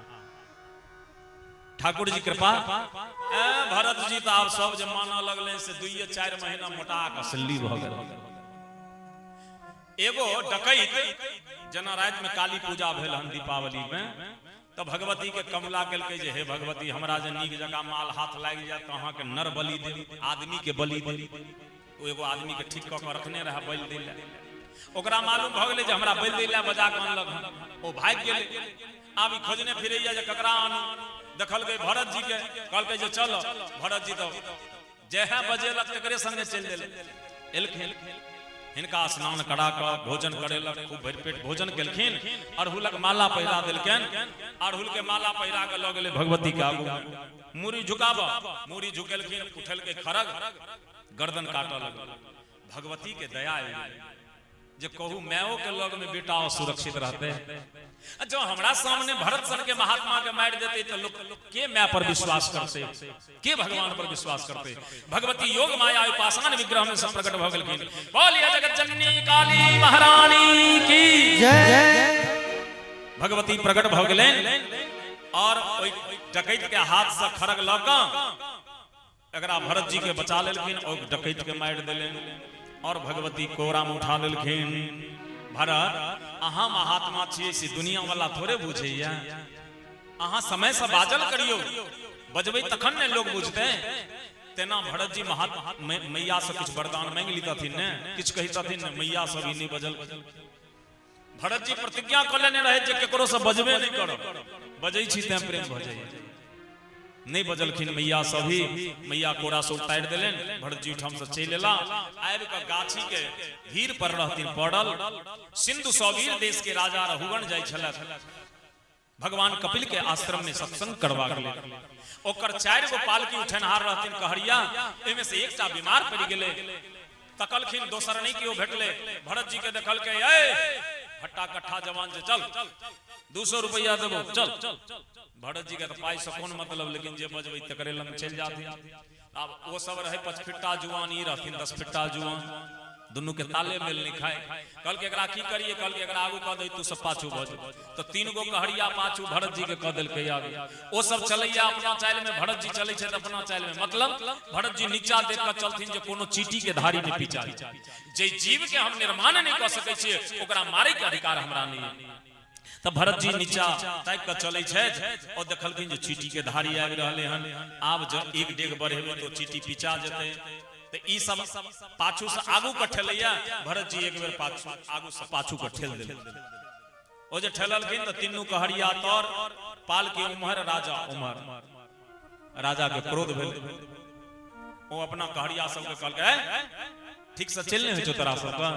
D: ठाकुर जी कृपा। भरत जी तऽ आब सब जे मानऽ लगलनि से 2-4 महीना मोटा कऽ सिल्ली भऽ गेल। एगो डकैत, जेना राति में काली पूजा भेल हन दीपावली में, तऽ भगवती के कमला केलकै जे हे भगवती, हमरा जे नीक जकाँ माल हाथ लागि जायत तऽ अहाँके नर बलि देब, आदमी के बलि देब। ओ एगो आदमी के ठीक कऽ कऽ रखने रहए बलि दै लए। ओकरा मालूम भऽ गेलै जे हमरा बलि दै लए बजा कऽ अनलक हन। ओ भागि गेलै। आब ई खोजने फिरैया जे ककरा आनू। देखलकै भरत जी के, कहलकै जे चल। भरत जी तऽ जएह बजेलक तकरे संगे चलि देलै। एलखिन। हिनका स्नान करा कऽ भोजन करेलक, खूब भरि पेट भोजन केलखिन, अड़हुलक माला पहिरा देलखिन। अड़हुल के माला पहिरा कऽ लऽ गेलै भगवती के आगू, मूड़ी झुकाब, मूड़ी झुकेलखिन, उठेलकै खड़ग, गर्दन काटऽ लगल। भगवती के दया आबि गेलै जे कहू मायो के लग में बेटा असुरक्षित रहते, जो हमरा सामने भरत सन के महात्मा के मारि देते तो लोग के my पर विश्वास करते, के भगवान पर विश्वास करते। भगवती योग माया पाषाण विग्रह में सब प्रकट भऽ गेलखिन। बोलिए जगत जननी काली महारानी की
B: जय।
D: भगवती प्रकट भऽ गेलनि और ओहि डकैत के हाथ से खड़ग लऽ कऽ एकरा भरत जी के बचा लेलखिन और डकैत के मारि देलनि और भगवती कोरा में उठा लेलखिन। भरत, अहाँ महात्मा छियै से दुनिया वाला थोड़े बुझैया, अहाँ समय से बाजल करियौ, बजबै तखन ने लोग बुझतै। तेना भरत जी महात्मा मैया से किछु वरदान मांगि लितथिन ने, किछु कहितथिन ने, मैया सब ई नहि बजल। भरत जी प्रतिज्ञा कऽ लेने रहै जे केकरो से बजबे नहि करब, बजै छी तें प्रेम भऽ जाइए। नहि बजलखिन मैया सभी, मैया कोरा से उतारि देलनि, भरत जी ओहिठाम से चलि एला। आबि कऽ गाछी के भीड़ पर रहथिन पड़ल। सिंधु सौवीर देश के राजा रघुगण जाइ छलथि भगवान कपिल के आश्रम में सत्संग करबाक लेल। ओकर 4 गो पालकी उठेनहार रहथिन कहरिया, एहिमे से एकटा बीमार पड़ि गेलै। तकलखिन दोसर नहि केओ भेटलै। भरत जी के देखलकै, ए हट्टा कट्ठा जवान जे, चल 200 रुपैआ देबो, चल। भरत जी के तऽ पाइ से कोन मतलब, लेकिन जे बजबै तकरे लग चलि जाथिन। आब ओ सब रहै 5 फिट्टा जुआन, ई रहथिन 10 फिट्टा जुआन, दुनू के ताले मेल नहीं खाए। कहलकै एकरा की करिए, कहलकै एकरा आगू कऽ दे, तू सब पाछू भऽ जो। तऽ 3 गो कहरिया पाछू भरत जी के कऽ देलकै आगू। ओ सब चलैया अपना चालि में, भरत जी चलै छथि अपना चालि में। मतलब भरत जी नीचा देख कऽ चलथिन जे कोनो चीटी के धारी नहि पीचा। जे जीव के हम निर्माण नहि कऽ सकै छियै ओकरा मारै के अधिकार हमरा नहि है। तऽ भरत जी नीचा ताकि कऽ चलै छथि और देखलखिन जे चीटी के धारी आबि रहलै हन। आब जँ एक डेग बढ़ेबै तऽ चीटी पीचा जेतै। तऽ ई सब पाछू से आगू के ठेलैया, भरत जी एक बेर पाछू आगू से पाछू के ठेल देलखिन। ओ जे ठेललखिन तऽ तीनू कहरिया तर, पालकी उम्हर, राजा उम्हर। राजा के क्रोध भेल, ओ अपना कहरिया सबके कहलकै, ठीक से चलि नहि होइ छौ तोरा सबके?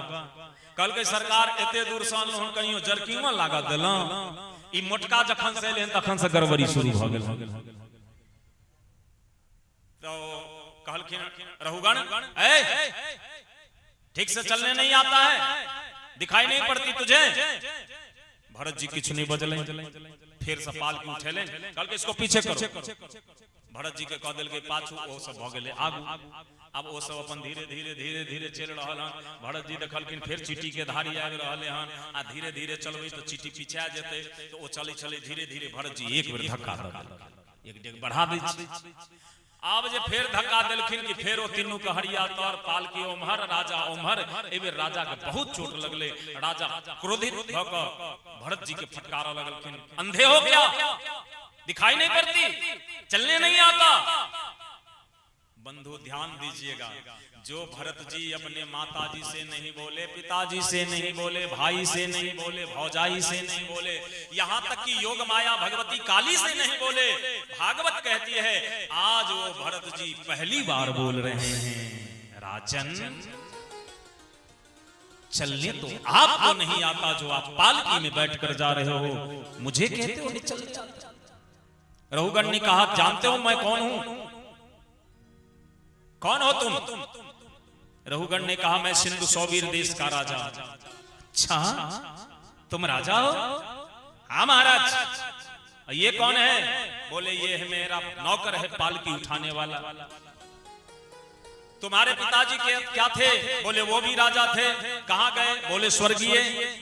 D: कहलकै सरकार एते दूर से अनलहुँ हन, कहियो जर्किंगो लागऽ देलहुँ? ई मोटका जखन से एलै हन तखन से गड़बड़ी शुरू भऽ गेल। तो कहलखिन रघुगण, ए ठीक से चलने नहीं आता है, दिखाई नहीं पड़ती तुझे? भरत जी किछु नहीं बजले, फिर से पालकी उठेले, कहलकै इसको पीछे करो। भरत जी के कह देलकै पाछू, ओ सब भऽ गेलै आगू। आब ओ सब अपन धीरे धीरे धीरे धीरे चलि रहल हन। भरत जी देखलखिन फेर चीटी के धारी आबि रहले हन, आ धीरे धीरे चलबै तऽ चीटी पिछा जेतै। तऽ ओ चलै चलै धीरे धीरे भरत जी एक बेर धक्का दऽ देलखिन, एक डेग बढ़ा दै छी। आब जे फेर धक्का देलखिन कि फेर ओ तीनू कहरिया तर, पालकी ओम्हर, राजा ओम्हर। एहि बेर राजा के बहुत चोट लगलै। राजा क्रोधित भऽ कऽ भरत जी के फटकारऽ लगलखिन, अंधे हो गया, दिखाई नहीं पड़ती, चलने नहीं आता। बंधु ध्यान दीजिएगा, जो भरत जी अपने माता जी से नहीं बोले, पिताजी से नहीं बोले, भाई से नहीं बोले, भौजाई से नहीं बोले, यहाँ तक कि योग माया भगवती काली से नहीं बोले, भागवत कहती है आज वो भरत जी पहली बार बोल रहे हैं, राजन चलने तो आपको नहीं आता, जो आप पालकी में बैठकर जा रहे हो, मुझे कहते हो नहीं चलने आता। रघुगण ने कहा, जानते हो मैं कौन हूं? कौन हो तुम? रघुगण ने कहा, मैं सिंधु सौवीर देश का राजा। अच्छा, तुम राजा हो? हाँ महाराज। ये कौन है? बोले, ये है मेरा नौकर है, पालकी उठाने वाला। तुम्हारे पिताजी के क्या थे? बोले, वो भी राजा थे। कहाँ गए? बोले, स्वर्गीय।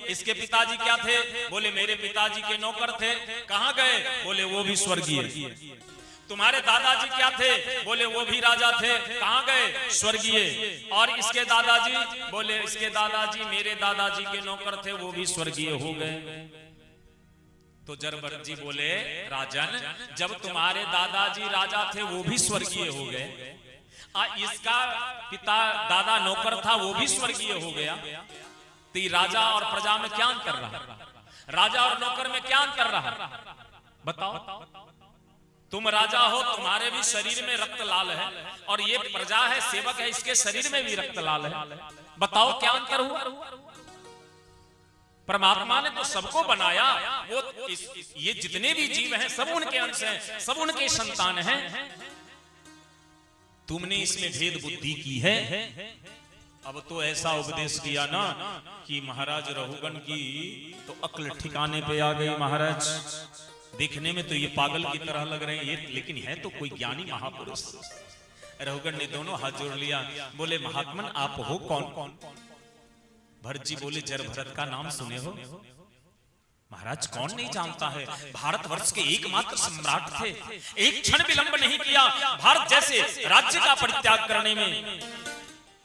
D: इसके पिताजी क्या थे? बोले, मेरे पिताजी के नौकर थे। कहाँ गए? बोले, वो भी स्वर्गीय। तुम्हारे दादाजी क्या थे? बोले, वो भी राजा थे। कहाँ गए? स्वर्गीय। और इसके दादाजी? बोले, इसके दादाजी मेरे दादाजी के नौकर थे, वो भी स्वर्गीय हो गए। तो जरभरत जी बोले, राजन, जब तुम्हारे दादाजी राजा थे वो भी स्वर्गीय हो गए, आ इसका पिता दादा नौकर था वो भी स्वर्गीय हो गया, तो ये राजा और प्रजा में क्या अंतर रहा? राजा और नौकर में क्या अंतर रहा? बताओ। तुम राजा हो, तुम्हारे भी शरीर में रक्त लाल है, और ये प्रजा है, सेवक है, इसके शरीर में भी रक्त लाल है। बताओ क्या अंतर हुआ? परमात्मा ने तो सबको बनाया, वो ये जितने भी जीव हैं सब उनके अंश हैं, सब उनके संतान हैं। तुमने इसमें भेद बुद्धि की है। अब तो ऐसा उपदेश किया ना कि महाराज रघुगण की तो अक्ल ठिकाने पे आ गई। महाराज देखने में तो ये पागल की तरह लग रहे हैं ये, लेकिन है तो कोई ज्ञानी महापुरुष। रघुगण ने दोनों हाथ जोड़ लिया, बोले महात्मन आप हो कौन? भरत जी बोले जड़ भरत का नाम सुने हो? महाराज कौन नहीं जानता है, भारतवर्ष के एकमात्र सम्राट थे, एक क्षण विलंब नहीं किया भारत जैसे राज्य का परित्याग करने में।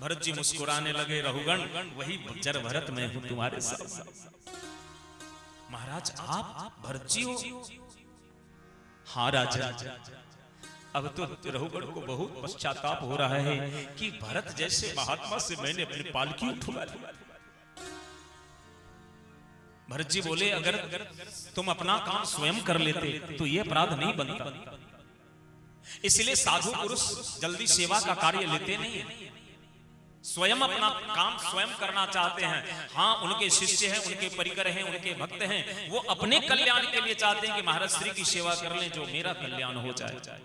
D: भरत जी मुस्कुराने लगे, रघुगण वही जड़ भरत मैं हूं तुम्हारे साथ। महाराज आप भरत जी हो? हाँ राजा। अब तो रघुगण को बहुत पश्चाताप हो रहा है कि भरत जैसे महात्मा से मैंने अपनी पालकी उठवा ली। भरत जी बोले अगर तुम अपना काम स्वयं कर लेते तो यह अपराध नहीं बनता। इसलिए साधु पुरुष जल्दी सेवा का कार्य लेते नहीं है, स्वयं अपना काम स्वयं करना चाहते हैं। हाँ उनके शिष्य हैं, उनके परिकर हैं, उनके भक्त हैं, वो अपने कल्याण के लिए चाहते हैं कि महाराज श्री की सेवा कर लें जो मेरा कल्याण हो जाए।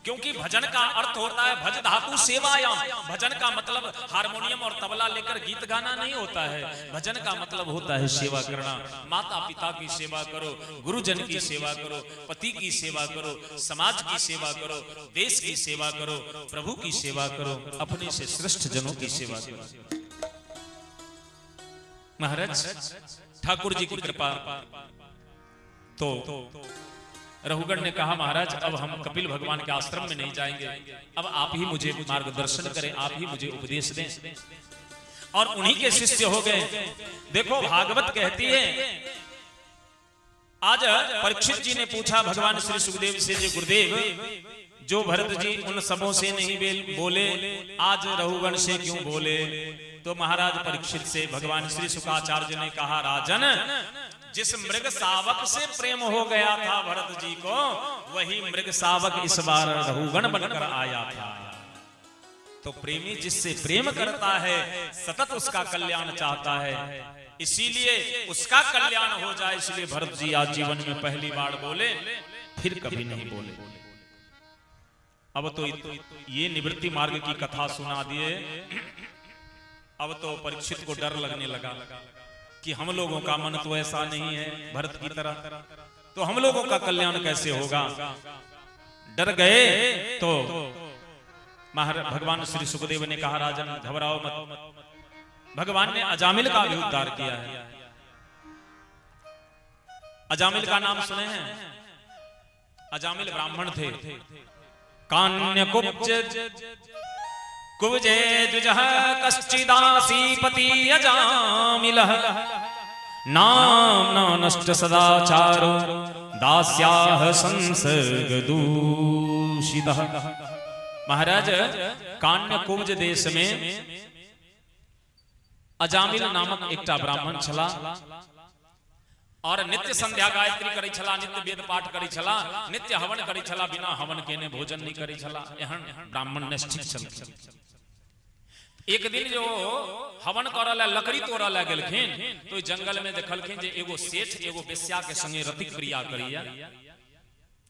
D: क्योंकि भजन का अर्थ होता है भज धातु सेवायाम। भजन का मतलब हारमोनियम और तबला लेकर गीत गाना नहीं होता है। भजन का मतलब होता है सेवा करना। माता पिता की सेवा करो, गुरुजन की सेवा करो, पति की सेवा करो, समाज की सेवा करो, देश की सेवा करो, प्रभु की सेवा करो, अपने से श्रेष्ठ जनों की सेवा करो। महाराज ठाकुर जी की कृपा तो रघुगण ने कहा महाराज अब हम कपिल भगवान के आश्रम में नहीं जाएंगे, अब आप ही मुझे मार्गदर्शन करें, आप ही मुझे उपदेश दें। और उन्हीं के शिष्य हो गए। देखो भागवत कहती है, आज परीक्षित जी ने पूछा भगवान श्री सुखदेव से, जो गुरुदेव जो भरत जी उन सबों से नहीं बोले, आज रघुगण से क्यों बोले? तो महाराज परीक्षित से भगवान श्री शुकाचार्य ने कहा, राजन जिस मृग सावक से प्रेम हो गया था भरत जी को, वही मृग सावक इस बार रघुगण बनकर आया था। तो प्रेमी जिससे प्रेम करता है सतत उसका कल्याण चाहता है, इसीलिए उसका कल्याण हो जाए इसलिए भरत जी आज जीवन में पहली बार बोले, फिर कभी नहीं बोले। अब तो ये निवृत्ति मार्ग की कथा सुना दिए। अब तो परीक्षित को डर लगने लगा कि हम लोगों का मन तो ऐसा नहीं है भरत की तरह, तो हम लोगों का कल्याण कैसे होगा? डर गए तो भगवान श्री सुखदेव ने कहा, राजन घबराओ मत, भगवान ने अजामिल का भी उद्धार किया है। अजामिल का नाम सुने हैं? अजामिल ब्राह्मण थे। कान्यकुब्ज कुब्जे द्विजः कश्चिदासीपति अजामिलः नाम्ना नष्ट सदाचारो दास्याः संसर्ग दूषितः। महाराज कान्यकुब्ज देश में अजामिल नामक एकटा ब्राह्मण छला और नित्य संध्या गायत्री करै छला, नित्य वेद पाठ करै छला, नित्य हवन करै छला, बिना हवन केने भोजन नहीं करै छला। एहन ब्राह्मण निष्ठित छल। एक दिन जो हवन करऽ ला लकड़ी तोड़ऽ ला गेलखिन तो जंगल में देखलखिन जे एगो सेठ एगो वेश्या के संगे रति क्रिया करैया।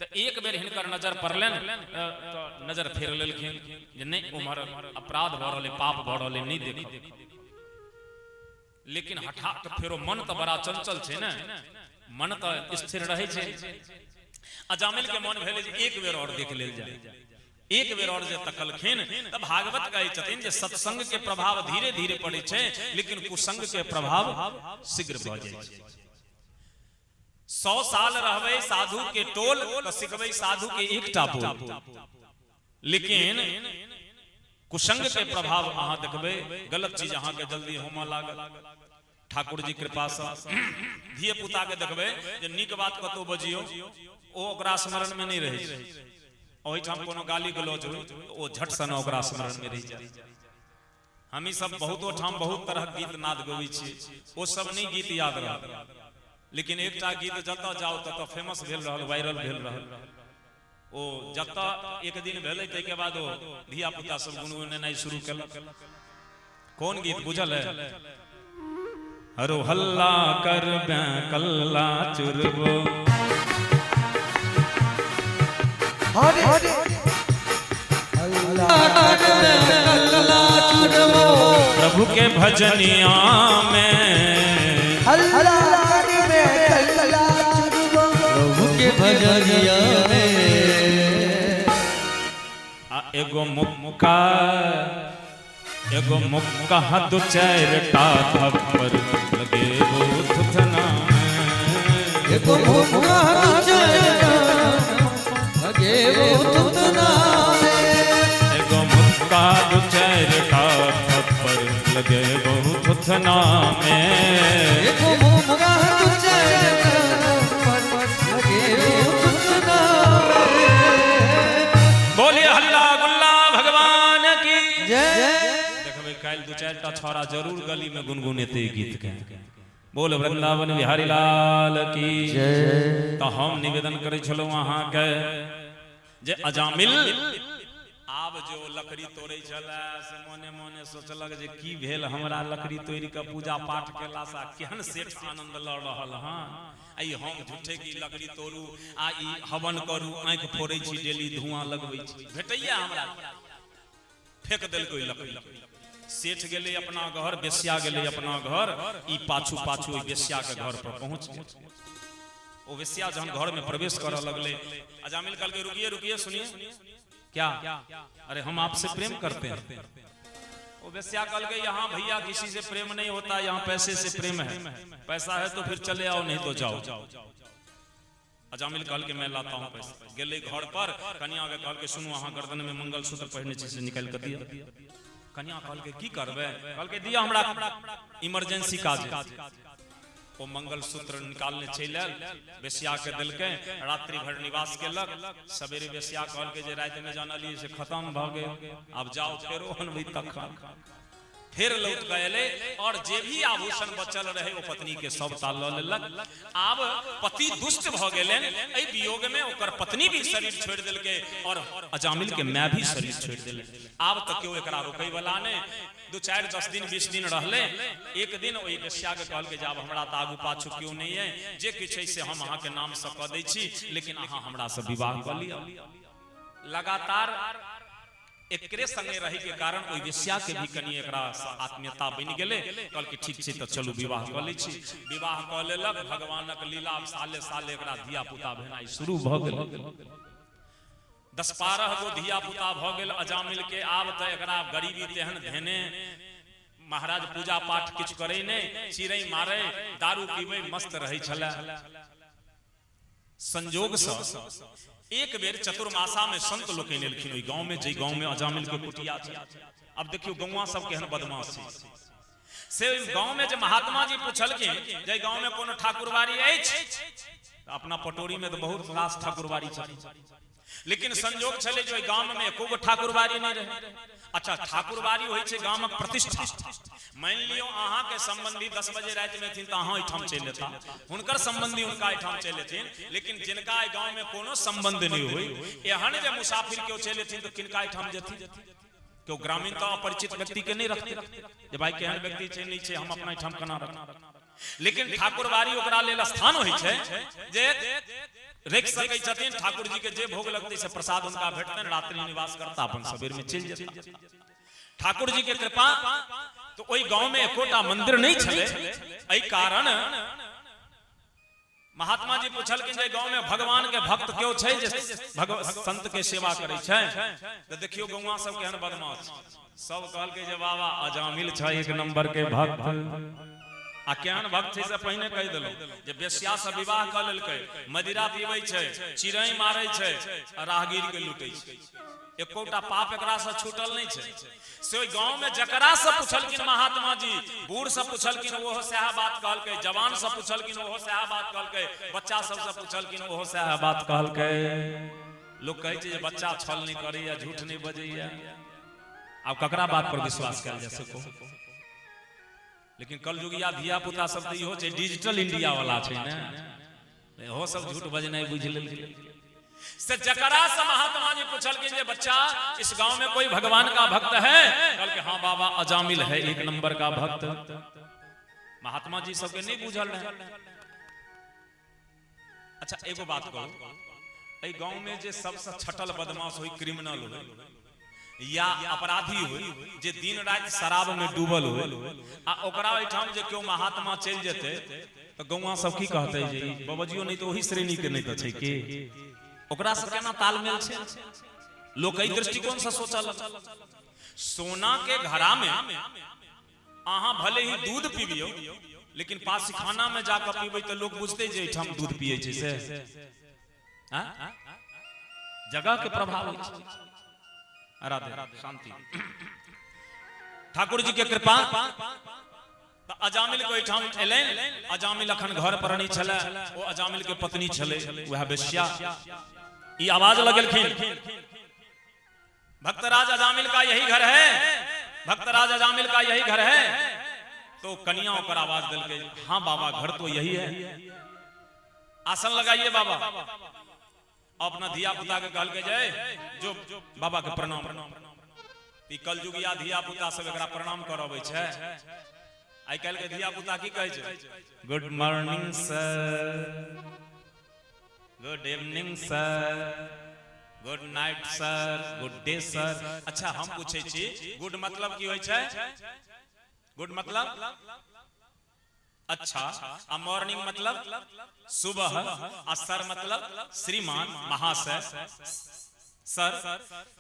D: तो एक बेर हिनकर नजर पड़लनि तो नजर फेर लेलखिन जे नहीं उम्हर अपराध भऽ रहल, पाप भऽ रहल, नहीं देखब। लेकिन हठात फेरो मन तो बड़ा चंचल छै ने, मन तो स्थिर रहै छै। अजामिल के मन भेलै जे एक बेर और देख लेल जाय। एक बेर और जे तकलखिन त भागवत कहै छथिन जे सत्संग के प्रभाव धीरे धीरे पड़ै छै, लेकिन कुसंग के प्रभाव शीघ्र भऽ जाइ छै। 100 साल रहबै साधु के टोल त सिखबै साधु के एकटा बोल, लेकिन कुसंग के प्रभाव अहाँ देखबै, गलत चीज अहाँ के जल्दी होमऽ लागत। ठाकुर जी कृपा से धिये पुता के देखबै जे नीक बात कतौ बजियौ ओ ओकरा स्मरण में नहीं रहै छै, ओहिठाम कोनो गाली गलौज होइ ओ झट सन ओकरा स्मरण में रहि जाय। हमी सब बहुतो ठाम बहुत तरहक गीत नाद गबै छियै, ओ सब नहीं गीत याद रहल, लेकिन एकटा गीत जतऽ जाओ ततऽ फेमस भेल रहल, वायरल भेल रहल। ओ जतऽ एक दिन भेलै ताहिके बाद ओ धिया पुता सब गुनगुनेनाइ शुरू केलक। कोन गीत बुझल है? हरो हल्ला कर कल्ला चुरबो।
A: हरे
B: कल्ला चुरबो।
D: प्रभु के भजनिया में
A: हल्ला करबे कल्ला चुरबो।
B: प्रभु के भजनिया में।
D: आ एगो मुक्का, एगो मुक्का, दू चारि टा थप्पड़ लगेबो थुथना में।
B: एगो मुक्का लगे वो थुथना में।
D: एगो मुक्का, दू चारि टा थप्पड़ लगेबो थुथना में।
B: एगो मुक्का लगे वो थुथना में।
D: बोलिए हल्ला गुल्ला भगवान की
B: जय।
D: देखबै, काल्हि दू चारि टा छौड़ा जरूर गली में गुनगुनेतै ई गीत के। बोल वृंदावन बिहारी लाल की। तऽ हम निवेदन करै छलहुँ अहाँके जे अजामिल आब जो लकड़ी तोड़ै छलै से मोने मोने सोचलक जे की भेल हमरा लकड़ी तोड़ि कऽ पूजा पाठ केलासँ, केहन सेठ आनंद लऽ रहल हँ। आ ई हम झूठे की लकड़ी तोड़ू आ ई हवन करू, आँखि फोड़ै छी, डेली धुआं लगबै छी, भेटैया हमरा? फेक देलकै लकड़ी। सेठ गेलै अपना घर, बेस्या गेलै अपना घर। ई पाछू पाछू ओहि बेस्या के घर पर पहुंच गेल। ओ वेश्या जहन घर में प्रवेश करऽ लगलै, अजामिल कहलकै, रुकिए रुकिए, सुनिए। क्या? अरे, हम आपसे प्रेम करते हैं। वो वेश्या कहलकै, यहाँ भैया किसी से प्रेम नहीं होता, यहाँ पैसे से प्रेम है। पैसा है तो फिर चले आओ, नहीं तो जाओ। अजामिल कहलकै, मैं लाता हूँ पैसा। गेलै घर पर, कनिया के कहलकै, सुनू, अहाँ गर्दन में मंगलसूत्र पहिरने छी, से निकालि कऽ दिअ। कनिया कहलकै, की करबै? कहलकै, दिअ, हमरा इमरजेंसी काज है। ओ मंगलसूत्र निकालने चलि आयल, बेसिया के देलकै। रात्रि भरि निवास केलक। सवेरे बेसिया कहलकै जे राति में जानलियै से खत्म भऽ गेल, आब जाओ, फेरो अनबै तखन। फेर लौट कऽ एलै और जे भी आभूषण बचल रहे, ओ पत्नी के सबटा लऽ लेलक। आब पति दुष्ट भऽ गेलनि। एहि वियोग में ओकर पत्नी भी शरीर छोड़ि देलकै और अजामिल के माय भी शरीर छोड़ि देलकै। आब तऽ केओ एकरा रोकै वाला नहि। 2, 4, 10 दिन, 20 दिन रहलै। एक दिन ओहि वेश्या के कहलकै जे आब हमरा तऽ आगू पाछू केओ नहि अइ, जे किछु छै से हम अहाँके नामसँ कऽ दै छी, लेकिन अहाँ हमरासँ विवाह कऽ लिअ। लगातार एकरे संगे रहे के कारण ओहि वेश्या के भी कनि एकरा सँ आत्मीयता बनि गेलै। कहलकै, ठीक छै, तऽ चलू, विवाह कऽ लै छी। विवाह कऽ लेलक। भगवानक लीला, साले साले एकरा धिया पुता भेनाइ शुरू भऽ गेल। 10-12 गो धिया पुता भऽ गेल अजामिल के। आब तऽ एकरा गरीबी तेहन धेने, महाराज, पूजा पाठ किछु करै नहि, चिड़ै मारै, दारू पीबै, मस्त रहै छलै। संजोग से एक बेर चतुर्मासा में संत लोकनि एलखिन ओहि गांव में, जाहि गांव में अजामिल के कुटिया छै। अब देखियौ, गौवा सब केहन बदमाश छै। से ओहि गांव में जे महात्मा जी पुछलखिन जे गांव में कोनो ठाकुरबाड़ी अछि? तऽ अपना पटोरी में तऽ बहुत रास ठाकुरबाड़ी छै, लेकिन संजोग छलै जे ओहि गाम में एको गो ठाकुरबाड़ी नहि रहै। अच्छा, ठाकुरबाड़ी होइ छै गामक प्रतिष्ठा। मानि लियौ, अहाँके संबंधी 10 बजे राति में एथिन तऽ अहाँ एहिठाम चलि एता, हुनकर संबंधी हुनका एहिठाम चलि एथिन। लेकिन जिनका एहि गाँव में कोनो संबंध नहि होइ, एहन जे मुसाफिर केओ चलि एथिन तऽ किनका एहिठाम जेथिन? केओ ग्रामीण तऽ अपरिचित व्यक्ति के नहि रखते जे भाई, केहन व्यक्ति छै, नहि छै, हम अपना एहिठाम केना रखब? लेकिन ठाकुरबाड़ी ओकरा लेल स्थान होइ छै जे रखि सकै छथिन। ठाकुर जी के जे भोग लगतै से प्रसाद हुनका भेटतनि। रात्रि निवास करता, अपन सबेर में चलि जेता। ठाकुर जी के कृपा, तो ओहि गांव में एकोटा मंदिर नहीं छलै। एहि कारण महात्मा जी पुछलखिन जे गांव में भगवान के भक्त केओ छै जे संत के सेवा करै छै? तऽ देखियौ, गौवा सब केहन बदमाश छै। सब कहलकै जे बाबा, अजामिल छै एक नंबर के भक्त। आ केहन भक्त छै से पहिने कहि देलहुँ जे बेस्या से विवाह कऽ लेलकै, मदिरा पीबै छै, चिड़ै मारै छै आ राहगीर के लूटै छै। एकोटा पाप एकरा से छूटल नहि छै। से ओहि गांव में जकरा से पुछलखिन महात्मा जी, बूढ़ से पुछलखिन, ओहो सएह बात कहलकै। जवान से पुछलखिन, ओहो सएह बात कहलकै। बच्चा सब से पुछलखिन, ओहो सएह बात कहलकै। लोक कहै छै जे बच्चा छल नहि करैया, झूठ नहि बजैया। आब ककरा बात पर विश्वास कयल जा सको? लेकिन कलयुगिया धिया पुता सब तऽ इहो छै, डिजिटल इंडिया वाला छै ने, इहो सब झूठ बजनाइ बुझि लेलकै। से जकरा से महात्मा जी पूछलखिन जे बच्चा, इस गांव में कोई भगवान का भक्त है? कहलकै हाँ बाबा, अजामिल है एक नंबर का भक्त। महात्मा जी सबके नहीं बुझल रहे। अच्छा एगो बात कहू, एहि गांव में जे सबसे छटल बदमाश होई, क्रिमिनल होई या अपराधी होई, जे दिन राति शराब में डूबल होई, आ ओकरा ओहिठाम जे केओ महात्मा चलि जेतै तऽ गौआं सब की कहतै जे ई बबजियो नहि तऽ ओही श्रेणी के नहि तऽ छै की? ओकरा से केना तालमेल छै? लोक एहि दृष्टिकोण से सोचल। सोना के घड़ा में अहाँ भले ही दूध पीबियौ, लेकिन पासिखाना में जाकर पीबै तऽ लोक बुझतै जे एहिठाम दूध पियै छै से। आँ? जगह के प्रभाव होइ छै। राधे शांति। ठाकुर जी के कृपा तऽ अजामिल के ओहिठाम एलनि। अजामिल अखन घर पर नहि छलै, ओ अजामिल के पत्नी छलै वएह वेश्या। ई आवाज लगेलखिन, भक्तराज अजामिल का यही घर है, भक्तराज अजामिल का यही घर है। तो कनिया ओकर आवाज देलकै, हाँ बाबा, घर तो यही है, आसन लगाइए बाबा। अपना धिया पुता के कहलकै जे जो बाबा के प्रणाम। ई कलयुगिया धिया पुता सब एकरा प्रणाम करबै छै। आइ काल्हि के धिया पुता की कहै छै? Good morning sir, good evening sir, good night sir, good day sir. अच्छा हम पूछै छी, गुड मतलब की होइ छै? गुड मतलब अच्छा, आ मॉर्निंग मतलब सुबह, आ सर मतलब श्रीमान महाशय सर।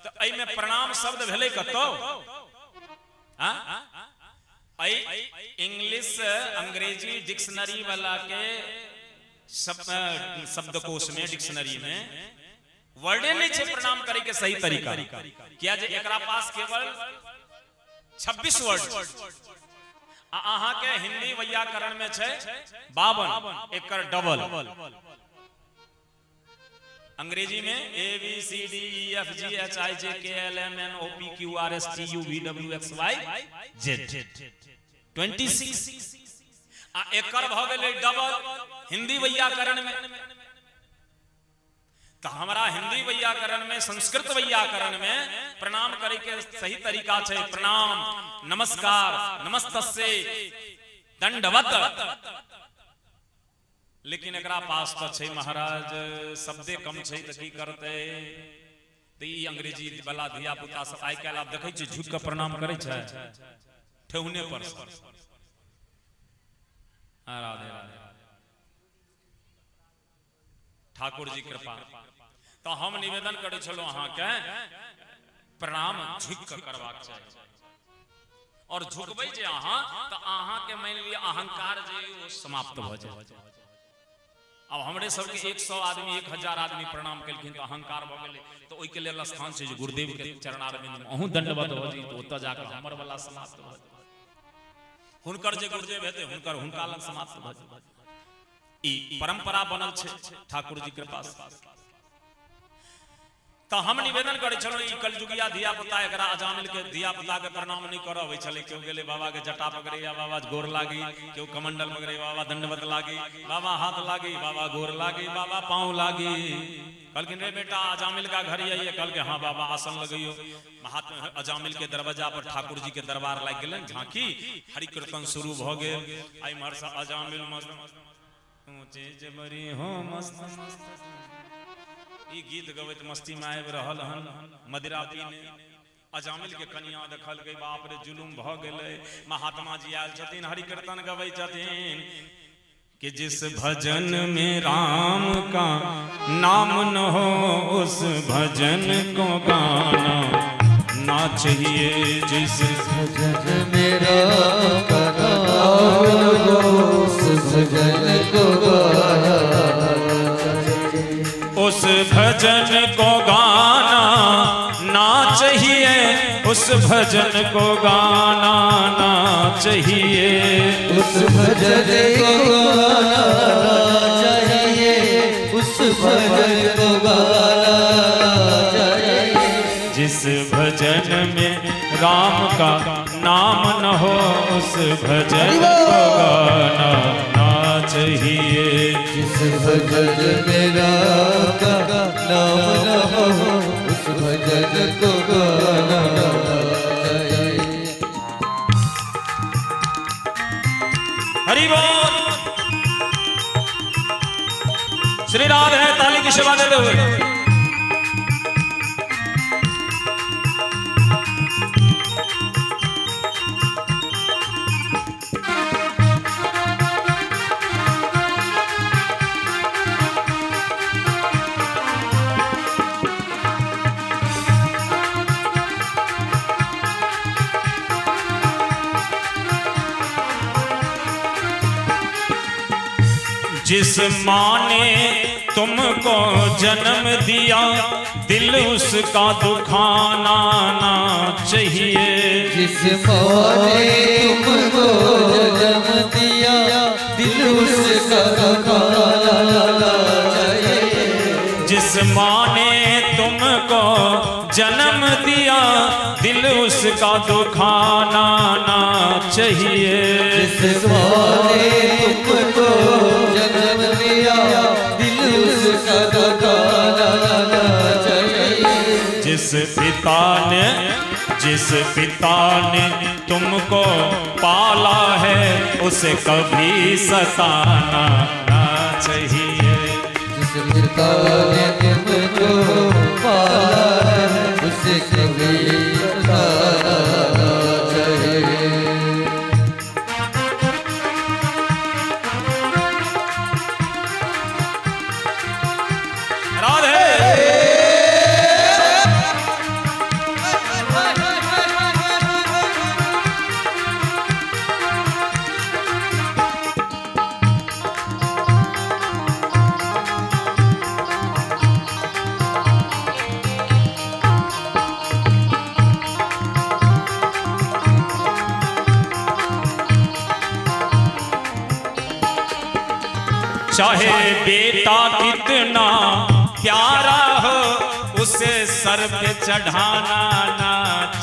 D: तऽ एहिमे प्रणाम शब्द भेलै कतौ? एहि इंग्लिश अंग्रेजी डिक्शनरी वाला के शब्दकोश में, डिक्शनरी में वर्डे नहीं छै प्रणाम करे के सही तरीका। किया जे एकरा पास केवल 26 वर्ड, आ अहाँ के हिंदी वैयाकरण में छै 52, एकर डबल। अंग्रेजी में A B C D E F G H I J K L M N O P Q R S T U V W X Y Z 26, आ एकर भऽ गेलै डबल हिंदी वैयाकरण में। तऽ हमरा हिंदी वैयाकरण में, संस्कृत वैयाकरण में प्रणाम करे के सही तरीका छै प्रणाम, नमस्कार, नमस्तस्य, दंडवत। लेकिन एकरा पास तऽ छै महाराज शब्दे कम छै, तऽ की करतै? तऽ ई अंग्रेजी वाला धिया पुता सब आइ काल्हि आब देखै छियै झुकि कऽ प्रणाम करै छै ठेहुने पर। राधे राधे। ठाकुर जी कृपा। तऽ हम निवेदन करै छलहुँ अहाँके, प्रणाम झुकि कऽ करबाक चाही। और झुकबै जे अहाँ तऽ अहाँके मानि लिअ अहंकार जे ओ समाप्त भऽ जायत। आब हमरे सबके 100 आदमी, 1000 आदमी प्रणाम केलखिन तऽ अहंकार भऽ गेलै। तऽ ओहिके लेल स्थान छै जे गुरुदेव के चरणारविंद में अहूँ दंडवत भऽ जाइ, तऽ ओतऽ जाकऽ हमर वाला समाप्त भऽ जायत। हुनकर जे गुरुदेव हेतै हुनकर, हुनका लग समाप्त भऽ जायत। ई परंपरा बनल छै ठाकुर जी कृपा से। तऽ हम निवेदन करै छलहुँ, ई कलयुगिया धिया पुता एकरा अजामिल के धिया पुता के प्रणाम नहि करऽ अबै छलै। केओ गेलै बाबा के जटा पकड़े, या बाबा गोर लागी, केओ कमंडल पकड़े, बाबा दंडवत लागी, बाबा हाथ लागी, बाबा गोर लागी, बाबा पाँव लागी। कहलखिन रे बेटा, अजामिल का घर यही है? कहलकै हाँ बाबा, आसन लगैयो। महात्मा अजामिल के दरवाजा पर ठाकुर जी के दरबार लागि गेलनि, झांकी, हरि कीर्तन शुरू भऽ गेल। आ इम्हर से अजामिल मस्त, ऊंचे जबरी हो मस्त, ई गीत गबैत मस्ती में आबि रहल हन मदिरा पीने। अजामिल के कनिया देखलकै, बाप रे, जुलुम भऽ गेलै, महात्मा जी आयल छथिन, हरि कीर्तन गबै छथिन कि जिस भजन में राम का नाम न हो उस भजन को गाना ना चाहिए, जिस
B: भजन मेरा का नाम हो उस भजन को गाना चाहिए।
D: उस भजन को गाना ना चाहिए, उस भजन को गाना ना चाहिए।
B: उस भजन को गाना चाहिए, उस भजन को गाना चाहिए।
D: जिस भजन में राम का नाम न हो उस भजन को गाना ना चाहिए।
B: जिस भजन मेरा का नाम न हो उस भजन को गाना चाहिए।
D: हरि बोल। श्री राधे ताली की सेवा देते हुए। जिस माँ ने तुमको जन्म दिया दिल उसका दुखाना ना चाहिए।
B: जिस माँ ने तुमको जन्म दिया दिल उसका दुखाना ना चाहिए।
D: जिस माँ ने तुमको जन्म दिया दिल उसका दुखाना ना चाहिए।
B: जिस माँ ने तुमको जन्म दिया दिल उसका दुखाना ना चाहिए।
D: जिस पिता ने तुमको पाला है उसे कभी सताना ना चाहिए।
B: जिस पिता ने तुमको पाला है उसे कभी सताना ना चाहिए।
D: राधे। चाहे बेटा कितना प्यारा हो उसे सर पे चढ़ाना ना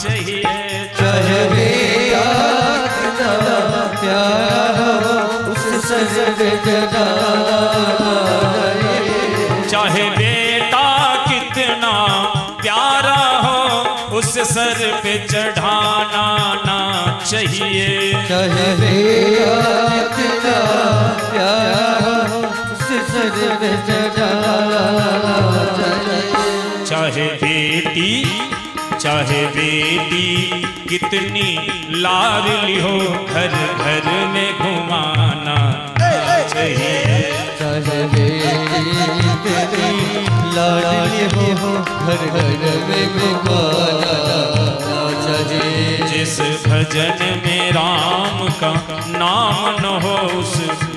D: चाहिए।
B: चाहे बेटा कितना प्यारा हो उसे सर पे चढ़ाना ना चाहिए।
D: चाहे बेटा कितना प्यारा हो उसे सर पे चढ़ाना ना चाहिए।
B: चाहे बेटा कितना प्यारा हो उसे सर पे चढ़ाना ना चाहिए।
D: चाहे बेटी कितनी लाडली हो घर घर में घुमाना चाहिए।
B: चाहे बेटी कितनी लाडली हो घर घर में घुमाना ना चाहिए।
D: जिस भजन में राम का नाम न हो उस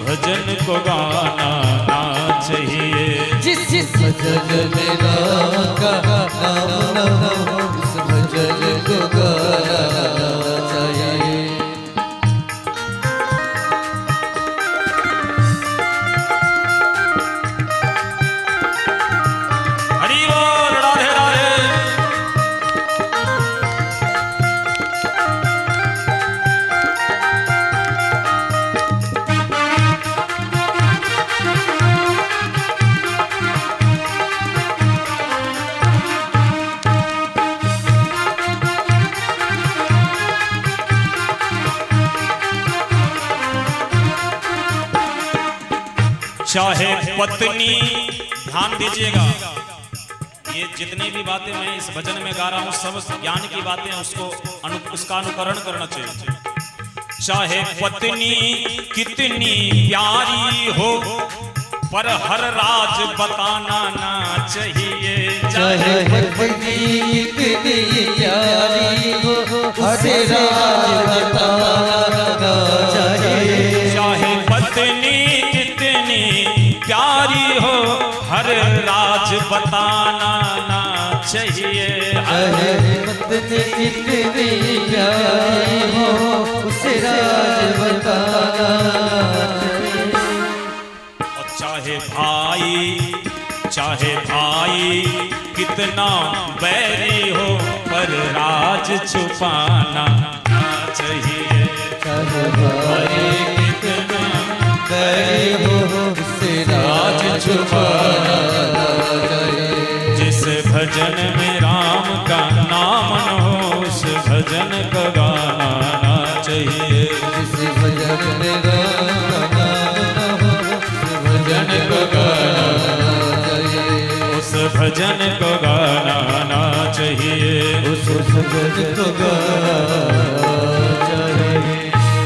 D: भजन को गाना ना चाहिए।
B: जिस भजन में राम का नाम न हो उस भजन को गाना ना चाहिए।
D: हरि बोल। राधे राधे। चाहे पत्नी, ध्यान दीजिएगा, ये जितनी भी बातें मैं इस भजन में गा रहा हूं सब ज्ञान की बातें, उसको उसका अनुकरण करना चाहिए। चाहे पत्नी कितनी प्यारी हो पर हर राज बताना ना चाहिए।
B: चाहे पत्नी कितनी प्यारी हो उसे राज बताना ना चाहिए।
D: चाहे पत्नी कितनी प्यारी हो हर राज बताना ना चाहिए।
B: चाहे पत्नी कितनी प्यारी हो उसे राज बताना ना चाहिए।
D: और चाहे भाई कितना बैरी हो पर राज छुपाना ना चाहिए।
B: चाहे भाई कितना बैरी हो उसे राज छुपाना ना चाहिए।
C: भजन में राम का नाम न हो उस भजन को गाना ना चाहिए।
B: जिस भजन में राम का नाम न हो उस भजन को गाना ना चाहिए।
C: उस भजन को गाना ना चाहिए।
B: उस भजन को गाना चाहिए।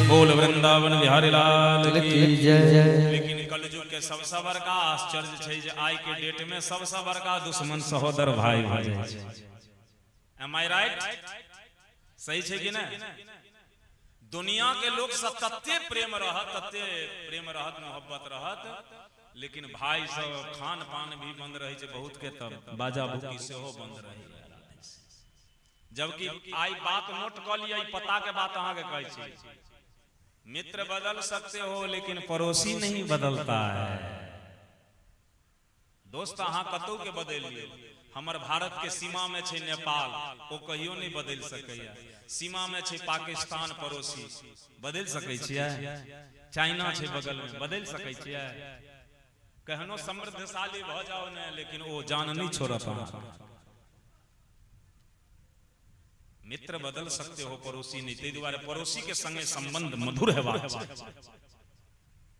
C: बोल वृंदावन बिहारी लाल की
B: की जय।
C: लेकिन कलयुग के सबसँ बड़का आश्चर्य छै जे आइ के डेट में सबसँ बड़का दुश्मन सहोदर भाई भऽ जाइ छै। एम आई राइट? सही छै कि नहि? दुनिया के लोग सब तते प्रेम रहत, तते प्रेम रहत, मोहब्बत रहत, लेकिन भाई सब खान पान भी बंद रहै छै बहुत के, तब बाजा भूकी सेहो बंद रहै। जबकि आई बात नोट कऽ लिअ, ई पता के बात अहाँके कहै छी, मित्र बदल सकते हो लेकिन पड़ोसी नहीं बदलता है। दोस्त अहाँ कतौ के बदलि लियौ। हमर भारत के सीमा में छै नेपाल, ओ कहियो नहि बदलि सकैया। सीमा में छै पाकिस्तान पड़ोसी, बदलि सकै छियै? चाइना छै बगल में, बदलि सकै छियै? केहनो समृद्धशाली भऽ जाओ ने, लेकिन ओ जान नहि छोड़त अहाँके। मित्र बदल सकते हो, पड़ोसी नहीं। ताहि दुआरे पड़ोसी के संगे संबंध मधुर हेबाक चाही,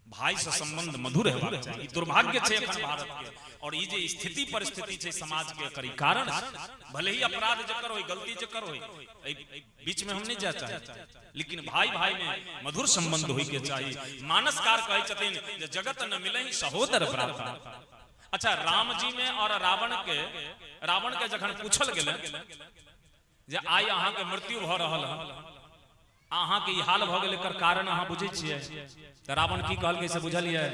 C: भाई से संबंध मधुर हेबाक चाही। ई दुर्भाग्य छै एखन भारत के और ई जे स्थिति परिस्थिति छै समाज के, एकर ई कारण छै। भले ही अपराध जकर होय, गलती जकर होय, एहि बीच में हम नहीं जा चाहे, लेकिन भाई भाई में मधुर संबंध होय के चाही। मानसकार कहै छथिन जे जगत न मिलहि सहोदर भ्राता। अच्छा, राम जी में और रावण के जखन पूछल गेलै जे आइ अहाँके मृत्यु भऽ रहल हन, अहाँके ई हाल भऽ गेल, एकर कारण अहाँ बुझै छियै? तऽ रावण की कहलकै से बुझलियै?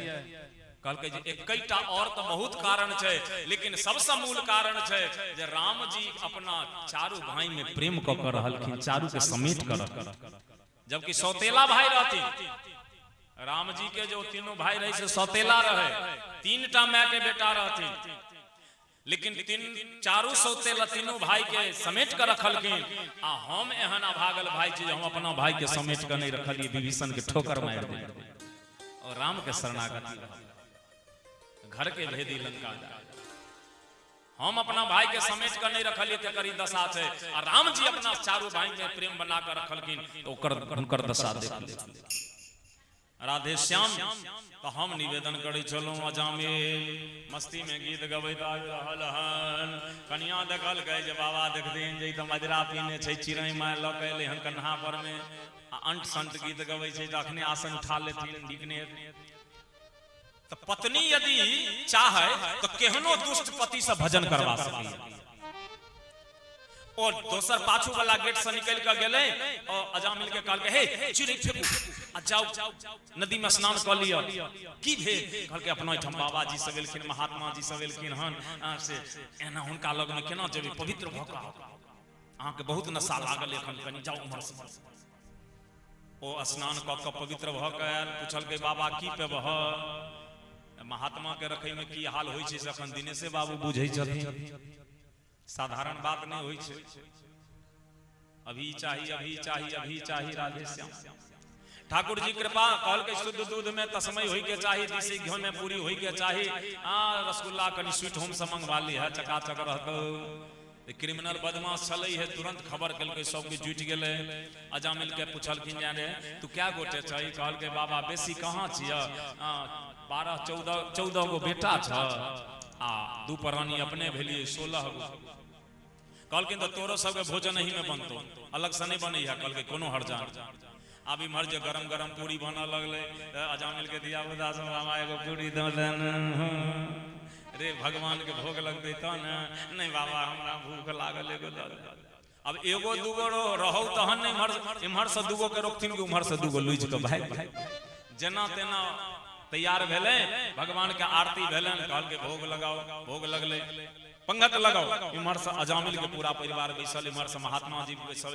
C: कहलकै जे एकैटा और तऽ बहुत कारण छै, लेकिन सबसँ मूल कारण छै जे राम जी अपना चारू भाई में प्रेम कऽ कऽ रहलखिन, चारू के समेट कऽ रखलखिन। जबकि सौतेला भाई रहथिन राम जी के, जो तीनों भाई रहे से सौतेला रहे, तीनटा माय के बेटा रहथिन, लेकिन तीन चारू सौतेला तीनों भाई के समेट कऽ रखलखिन। आ हम एहन अभागल भाई छी जे हम अपना भाई के समेट कऽ नहि रखलियै, विभीषण के ठोकर मारि देलियै और राम के शरणागति भऽ गेल। घर के भेदी लंका जा। हम अपना भाई के समेट कऽ नहि रखलियै तेकर ई दशा छै, आ राम जी अपना चारू भाई में प्रेम बना कऽ रखलखिन तऽ ओकर हुनकर दशा देख लियौ। राधे श्याम। तऽ हम निवेदन करै छलहुँ, अजामिल मस्ती में गीत गबैत आबि रहल हन। कनिया देखलकै जे बाबा देखथिन जे ई तऽ मदिरा पीने छै, चिड़ै मारि लऽ के एलै हन कन्हा पर मे आ अंट संट गीत गबै छै, तऽ अखने आसन उठा लेथिन, नीक नहि हेतै। तऽ पत्नी यदि चाहे तऽ केहनो दुष्ट पति से भजन करवा सकैए। ओ दोसर पाछू वाला गेट से निकल के गेलै और अजामिल के कहलकै, हे चिड़ै फेंकू आ जाओ नदी में स्नान कऽ लिअ। की भेल? कहलकै, अपना एहिठाम बाबा जी सब एलखिन, महात्मा जी सब एलखिन हन, से एना हुनका लग में केना जेबै? पवित्र भऽ कऽ आउ। अहाँके बहुत नशा लागल एखन, कनि जाउ उम्हर से। ओ स्नान कऽ कऽ पवित्र भऽ कऽ आयल। पुछलकै, बाबा की पेबह? महात्मा के रखै में की हाल होइ छै से एखन दिनेशे बाबू बुझै छथिन। साधारण बात नहि होइ छै। अभी चाही, अभी चाही, अभी चाही। राधे श्याम। ठाकुर जी कृपा। कहलकै शुद्ध दूध में तस्मय होय के चाही, देसी घी में पूरी होय के चाही, आ रसगुल्ला कनि स्वीट होम से मंगवा ली है, चकाचक रहतौ। क्रिमिनल बदमाश छलै है, तुरंत खबर केलकै, सबके जुटि गेलै। अजामिल के पुछलखिन, जाने तू क्या गोटे छही? कहलकै, बाबा बेसी कहाँ छिय, 12 14 14 गो बेटा छ आ दू प्राणी अपने भेलियै, 16 गो। कहलखिन, तऽ तोरो सबके भोजन एही में बनतौ, अलग से नहि बनै है। कहलकै, कोनो हर्जा नहि। आब इम्हर जे गरम गरम पूरी बनऽ लगलै तऽ अजामिल के धिया पुता सब, बाबा एगो पूरी दऽ देन रे, भगवान के भोग लगतै तऽ ने। नहि बाबा, हमरा भूख लागल, एगो दऽ दे। अब एगो दूगो रहौ तहन ने। इम्हर इम्हर से दूगो के रोकथिन कि उम्हर से दूगो लुझि कऽ भागि भागि। जेना तेना तैयार भेलै, भगवान के आरती भेलनि। कहलकै, भोग लगाओ। भोग लगलै, पंगत लगाओ। इम्हर से अजामिल के पूरा परिवार बैसल, इम्हर से महात्मा जी बैसल।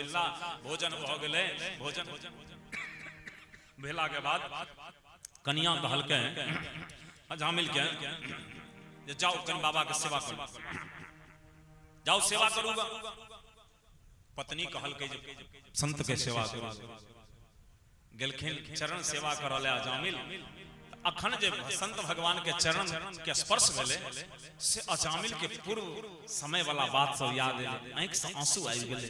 C: भोजन भऽ गेलै। भोजन भेला के बाद कनिया कहलकै अजामिल के जे जाओ कनि बाबा के सेवा करू, जाओ सेवा करूगा। पत्नी कहलकै जे संत के सेवा करू। गेलखिन चरण सेवा करऽ ले अजामिल।
D: अखन जे संत भगवान के चरण के स्पर्श भेलै से अजामिल के पूर्व समय वाला बात सब याद एलै। आँखि से आंसू आबि गेलै।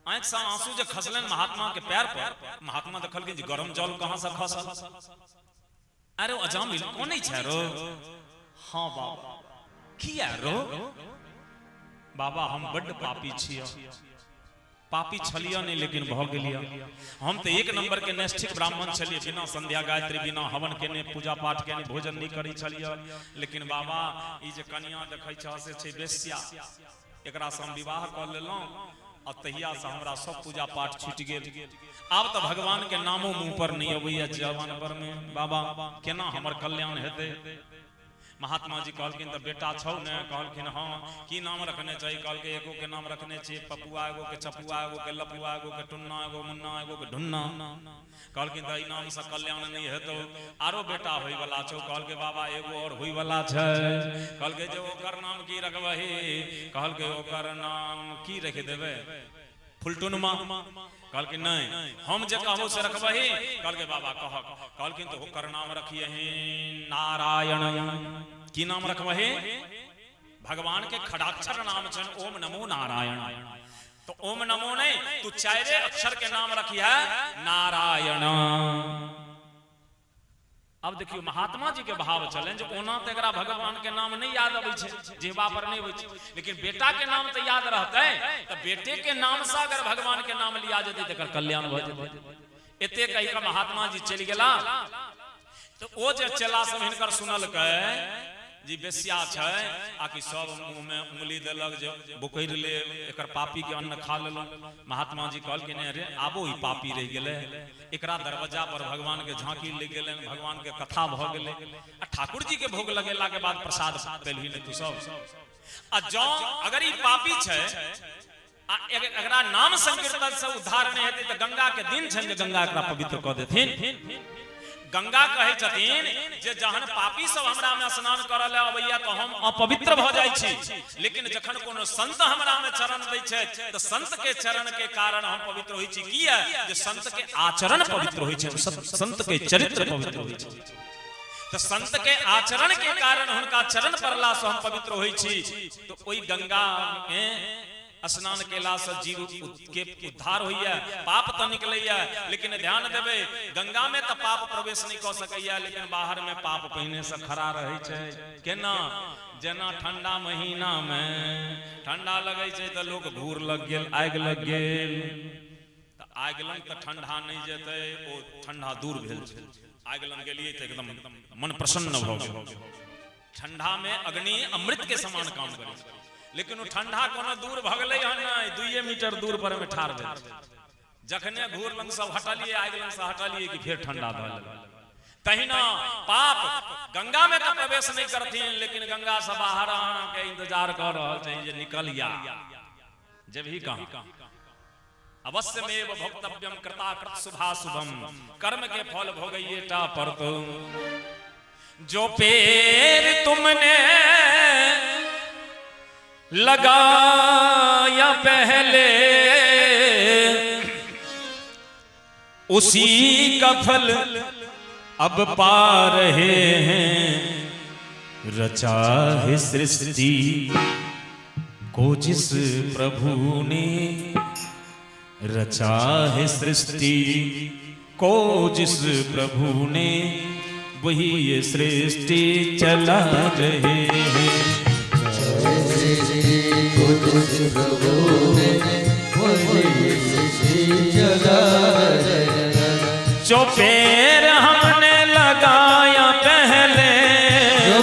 D: आँखि से आंसू जे खसलनि महात्मा के पैर पर, महात्मा देखलखिन जे गरम जल कहाँ से खसल। अरे अजामिल कोनै छै रो? हाँ बाबा। किया रो? बाबा हम बड्ड पापी छियै, पापी छलियै नहीं लेकिन भऽ गेलियै। हम तऽ एक नंबर के नैष्ठिक ब्राह्मण छलियै, बिना संध्या गायत्री बिना हवन केने पूजा पाठ केने भोजन नहीं करै छलियै। लेकिन बाबा ई जे कनिया देखै छह से छै वेश्या, एकरा से हम विवाह कऽ लेलहुँ आ तहिया से हमरा सब पूजा पाठ छूटि गेल। आब तऽ भगवान के नामो मुँह पर नहीं अबैया जवान पर में। बाबा केना हमर कल्याण हेतै? महात्मा जी कहलखिन तऽ बेटा छौ ने? कहलखिन हाँ। की नाम रखने चाही? कहलकै एगो के नाम रखने छियै पपुआ, एगो के चपुआ, एगो के लपुआ, एगो के टुन्ना, एगो मुन्ना, एगो के ढुन्ना। कहलखिन तऽ ई नाम से कल्याण नहीं हेतौ, आरो बेटा होय वाला छौ। कहलकै बाबा एगो और होय वाला छै। कहलकै जे ओकर नाम की रखबही? कहलकै ओकर नाम की रखि देबै? फुलटुनमा। कहलकै नहीं, हम जे कहबो से रखबही। कहलकै बाबा कहक। कहलखिन तऽ ओकर नाम रखियही नारायण। की नाम रखबही? भगवान के खड़ाक्षर नाम छनि ओम नमो नारायण। तो ओम नमो नहीं, तू चारे अक्षर के नाम रखिए नारायण। अब देखियो महात्मा जी के भाव चलन जे ओना तऽ एकरा भगवान के नाम नहीं याद अबै छै, जिहबा पर नहीं अबै छै, लेकिन बेटा के नाम तऽ याद रहतै। तऽ बेटे के नाम से अगर भगवान के नाम लिया जेतै तऽ एकर कल्याण भऽ जेतै। एते कहि कऽ महात्मा जी चलि गेला। तऽ ओ जे चेला सब हिनकर सुनलकै जी बेस्या छै, आकि सब मुँह में उंगली देलक जे बोकरि ले, एकर पापी के अन्न खा लेलहुँ। महात्मा जी कहलखिन अरे आबो ई पापी रहि गेलै। एकरा दरवाजा पर भगवान के झांकी लग गेलनि, भगवान के कथा भऽ गेलै आ ठाकुर जी के भोग लगेला के बाद प्रसाद पेलही ने तू सब। आ जँ अगर ई पापी छै आ एकरा नाम संकीर्तन से उद्धार नहीं हेतै तऽ गंगा के दिन छनि जे गंगा एकरा पवित्र कऽ देथिन। गंगा कहै छथिन जे जहन पापी सब हमरा में स्नान करऽ लए अबैया तऽ हम अपवित्र भऽ जाइ छी, लेकिन जखन कोनो संत हमरा में चरण दै छथि तऽ संत के चरण के कारण हम पवित्र होइ छी। किया? जे संत के आचरण पवित्र होइ छै, संत के चरित्र पवित्र होइ छै। तऽ संत के आचरण के कारण हुनका चरण पड़ला से हम पवित्र होइ छी। तऽ ओहि गंगा के स्नान केला से जीव के उद्धार होइया, पाप तऽ निकलैया। लेकिन ध्यान देबै, गंगा में तऽ पाप प्रवेश नहीं कऽ सकैया, लेकिन बाहर में पाप पहिने से खड़ा रहै छै। केना? जेना ठंडा महीना में ठंडा लगै छै तऽ लोक घूर लग गेल, आगि लग गेल, तऽ आगि लग तऽ ठंडा नहीं जेतै, ओ ठंडा दूर भेल छै। आगि लग गेलियै तऽ एकदम मन प्रसन्न भऽ गेल। ठंडा में अग्नि अमृत के समान काम करै छै, लेकिन ओ ठंडा कोनो दूर भऽ गेलै हन नहि, 2 मीटर दूर पर में ठाढ़ भेल। जखने घूर लग सब हटलियै, आगि लग से हटलियै कि फेर ठंडा भऽ गेल। तहिना पाप गंगा में तऽ प्रवेश नहीं करथिन, लेकिन गंगा से बाहर अहाँके इंतजार कऽ रहल छै जे निकल या जब ही कहाँ। अवश्यमेव भोक्तव्यम कृताकृत शुभाशुभम, कर्म के फल भोगैये टा पड़तौ। जो पेड़ तुमने लगाया पहले उसी का फल अब पा रहे हैं। रचा है सृष्टि को जिस प्रभु ने, रचा है सृष्टि को जिस प्रभु ने, वही ये सृष्टि चला रहे हैं।
B: सृष्टि को जिस प्रभु ने, वही सृष्टि चला रहे हैं।
D: जो पेड़ हमने लगाया पहले,
B: जो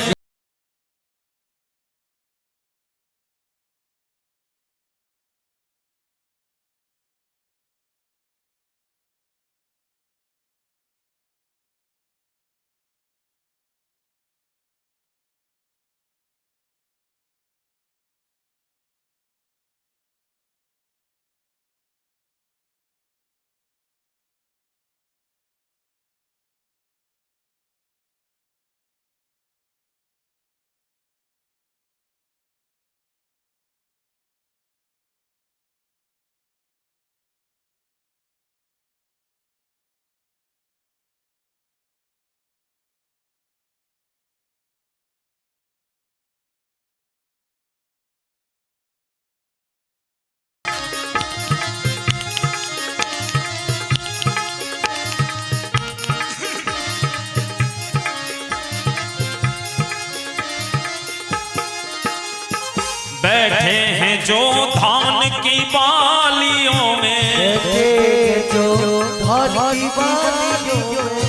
B: की बालियों में।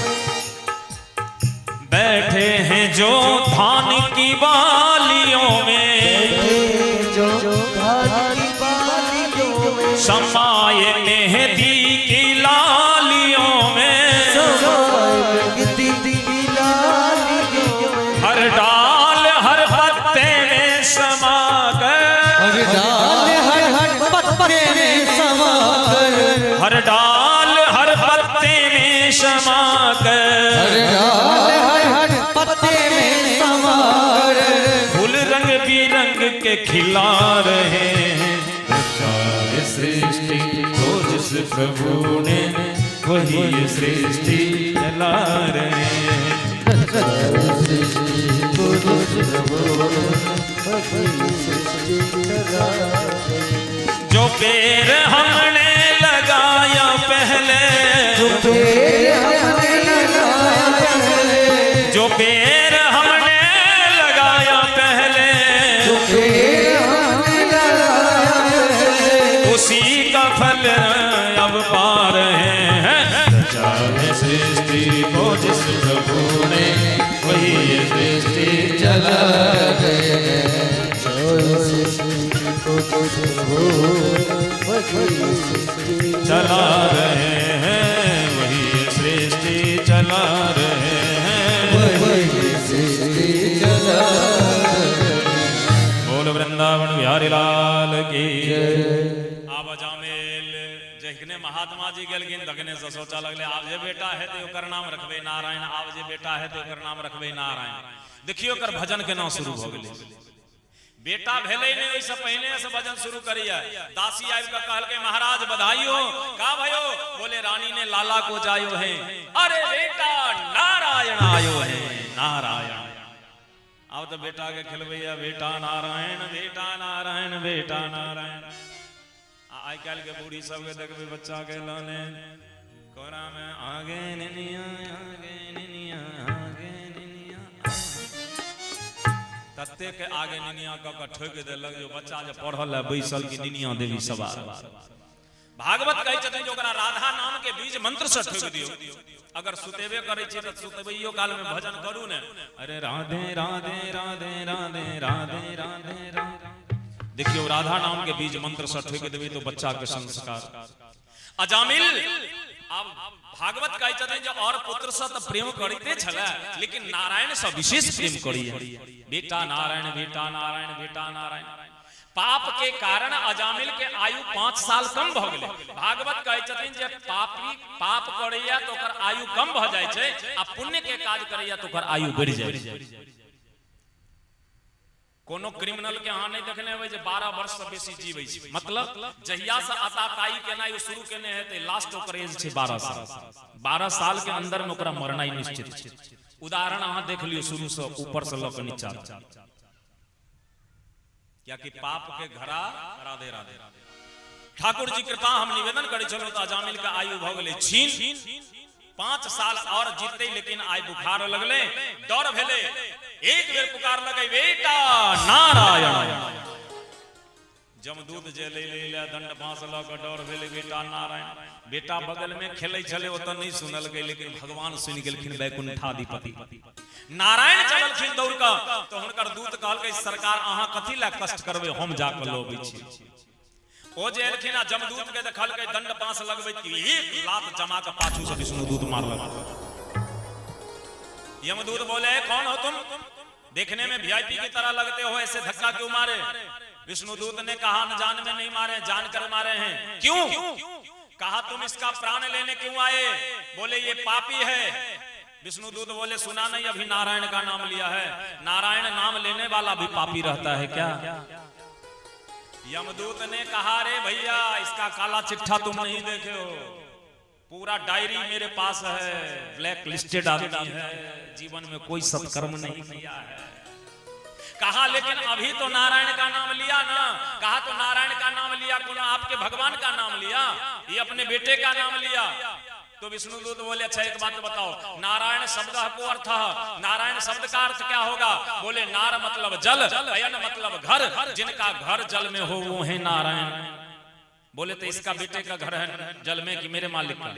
D: बैठे हैं जो धान की बालियों में,
B: जो धान की बालियों में,
D: समाये मेहंदी की लालियों में,
B: मेहंदी की लालियों में,
D: हर डाल हर पत्ते में समा कर,
B: हर डाल हर हर पत्ते में समा कर,
D: हर डाल हर पत्ते में समा कर,
B: हर डाल हर हर पत्ते में समा कर,
D: फूल रंग बिरंग के खिला रहे हैं। रचा सृष्टि को जिस प्रभु ने, वही ये सृष्टि चला रहे हैं। जो पेड़ हमने लगाया पहले,
B: जो पेड़ हमने लगाया पहले,
D: जो पेड़ हमने लगाया पहले,
B: जो पेड़ हमने लगाया पहले,
D: उसी का फल अब पा रहे हैं। रचा है सृष्टि को जिस प्रभु ने, वही ये सृष्टि
B: चला रहे हैं। सृष्टि को प्रभु वही सृष्टि
D: चला रहे हैं, वही ये सृष्टि चला रहे हैं,
B: वही सृष्टि चला रहे हैं।
D: बोल वृंदावन बिहारी लाल की। आब अजामिल जखने महात्मा जी गेलखिन तखने से सोचा लगले, आब जे बेटा हेतै ओकर नाम रखबै नारायण, आब जे बेटा हेतै ओकर नाम रखबै नारायण। देखियो ओकर भजन केना शुरू भऽ गेलै। बेटा भेलै नहि ओहिसँ पहिने से भजन शुरू करिए। दासी आबि कऽ कहलकै, महाराज बधाई हो। का भयो? बोले रानी ने लाला को जायो है, अरे बेटा नारायण आयो है, नारायण। आब तऽ बेटा के खेलबैया बेटा नारायण, बेटा नारायण, बेटा नारायण। आ आइ काल्हि के बूढ़ी सबके देखबै बच्चा के लने कोरा में, आगे निनिया, आगे निनिया, आगे निनिया। तते के आगे निनिया कऽ कऽ ठोकि देलक जो बच्चा जे पढ़ल है बैसल कि निनिया देवी सवार। भागवत कहै छथिन जे ओकरा राधा नाम के बीज मंत्र से ठोकि दियौ। अगर सुतेबे करै छी तऽ सुतेबैयो काल में भजन करू ने, अरे राधे राधे राधे राधे राधे राधे राधे। देखियौ राधा नाम के बीज मंत्र से ठोकि देबै तो बच्चा के संस्कार। अजामिल आब भागवत कहै छथिन जे और पुत्र से तऽ प्रेम करिते छलै, लेकिन नारायण से विशेष प्रेम करिए। बेटा नारायण, बेटा नारायण, बेटा नारायण। पाप के कारण अजामिल के आयु 5 साल कम भऽ गेलै। भागवत कहै छथिन जे पापी पाप करैया तऽ ओकर आयु कम भऽ जाइ छै, आ पुण्य के काज करैया तऽ ओकर आयु बढ़ि जाइ छै। कोनो क्रिमिनल के अहाँ नहि देखने हेबै जे 12 वर्ष से बेसी जीबै छै। मतलब जहिया से आताताई केनाइ ओ शुरू केने हेतै, लास्ट ओकर एज छै 12 साल। 12 साल के अंदर में ओकरा मरनाइ निश्चित छै। उदाहरण अहाँ देख लियौ शुरू से ऊपर से लऽ कऽ नीचा, कियाकि पाप के घड़ा। राधे राधे। ठाकुर जी कृपा, हम निवेदन करै छलहुँ तऽ अजामिल के आयु भऽ गेलै छीन। 5 साल और जीतते, लेकिन आइ बुखार लगले, डर भेलै, एक बेर पुकार लगे, बेटा नारायण। जमदूत जे ले ले दंड बांस लऽ कऽ, डर भेलै, बेटा नारायण। बेटा बगल में खेलै छलै, ओतऽ नहि सुनलकै, लेकिन भगवान सुनि गेलखिन, वैकुंठाधिपति नारायण चललखिन दौड़ कऽ। तऽ हुनकर दूत कहलकै, सरकार अहाँ कथी लए कष्ट करबै, हम जा कऽ लऽ छी। ओ जे एलखिन आ जमदूत के देखलकै दंड बांस लगबैत कि एक लात जमा के पाछू से विष्णु दूत मारलक। यमदूत बोले, कौन हो तुम? देखने में वीआईपी की तरह लगते हो, ऐसे धक्का क्यों मारे? विष्णुदूत ने कहा, अनजान में नहीं मारे, जान कर मारे हैं। क्यों? कहा, तुम इसका प्राण लेने क्यों आए? बोले, ये पापी है। विष्णुदूत बोले, सुना नहीं अभी नारायण का नाम लिया है? नारायण नाम लेने वाला भी पापी रहता है क्या? यमदूत ने कहा, रे भैया, इसका काला चिट्ठा तुम नहीं देखे हो, पूरा डायरी मेरे पास है, ब्लैक लिस्टेड आदमी है, जीवन में कोई सत्कर्म नहीं किया है। कहा, लेकिन अभी तो नारायण का नाम लिया ना। कहा, तो नारायण का नाम लिया, कोनो आपके भगवान का नाम लिया? ये अपने बेटे का नाम लिया। तो विष्णुदूत बोले, अच्छा एक बात बताओ, नारायण शब्द को अर्थ, नारायण शब्द का अर्थ क्या होगा? बोले, नार मतलब जल, अयन मतलब घर, जिनका घर जल में हो वो है नारायण। बोले, तो इसका बेटे का घर है जल में कि मेरे मालिक का?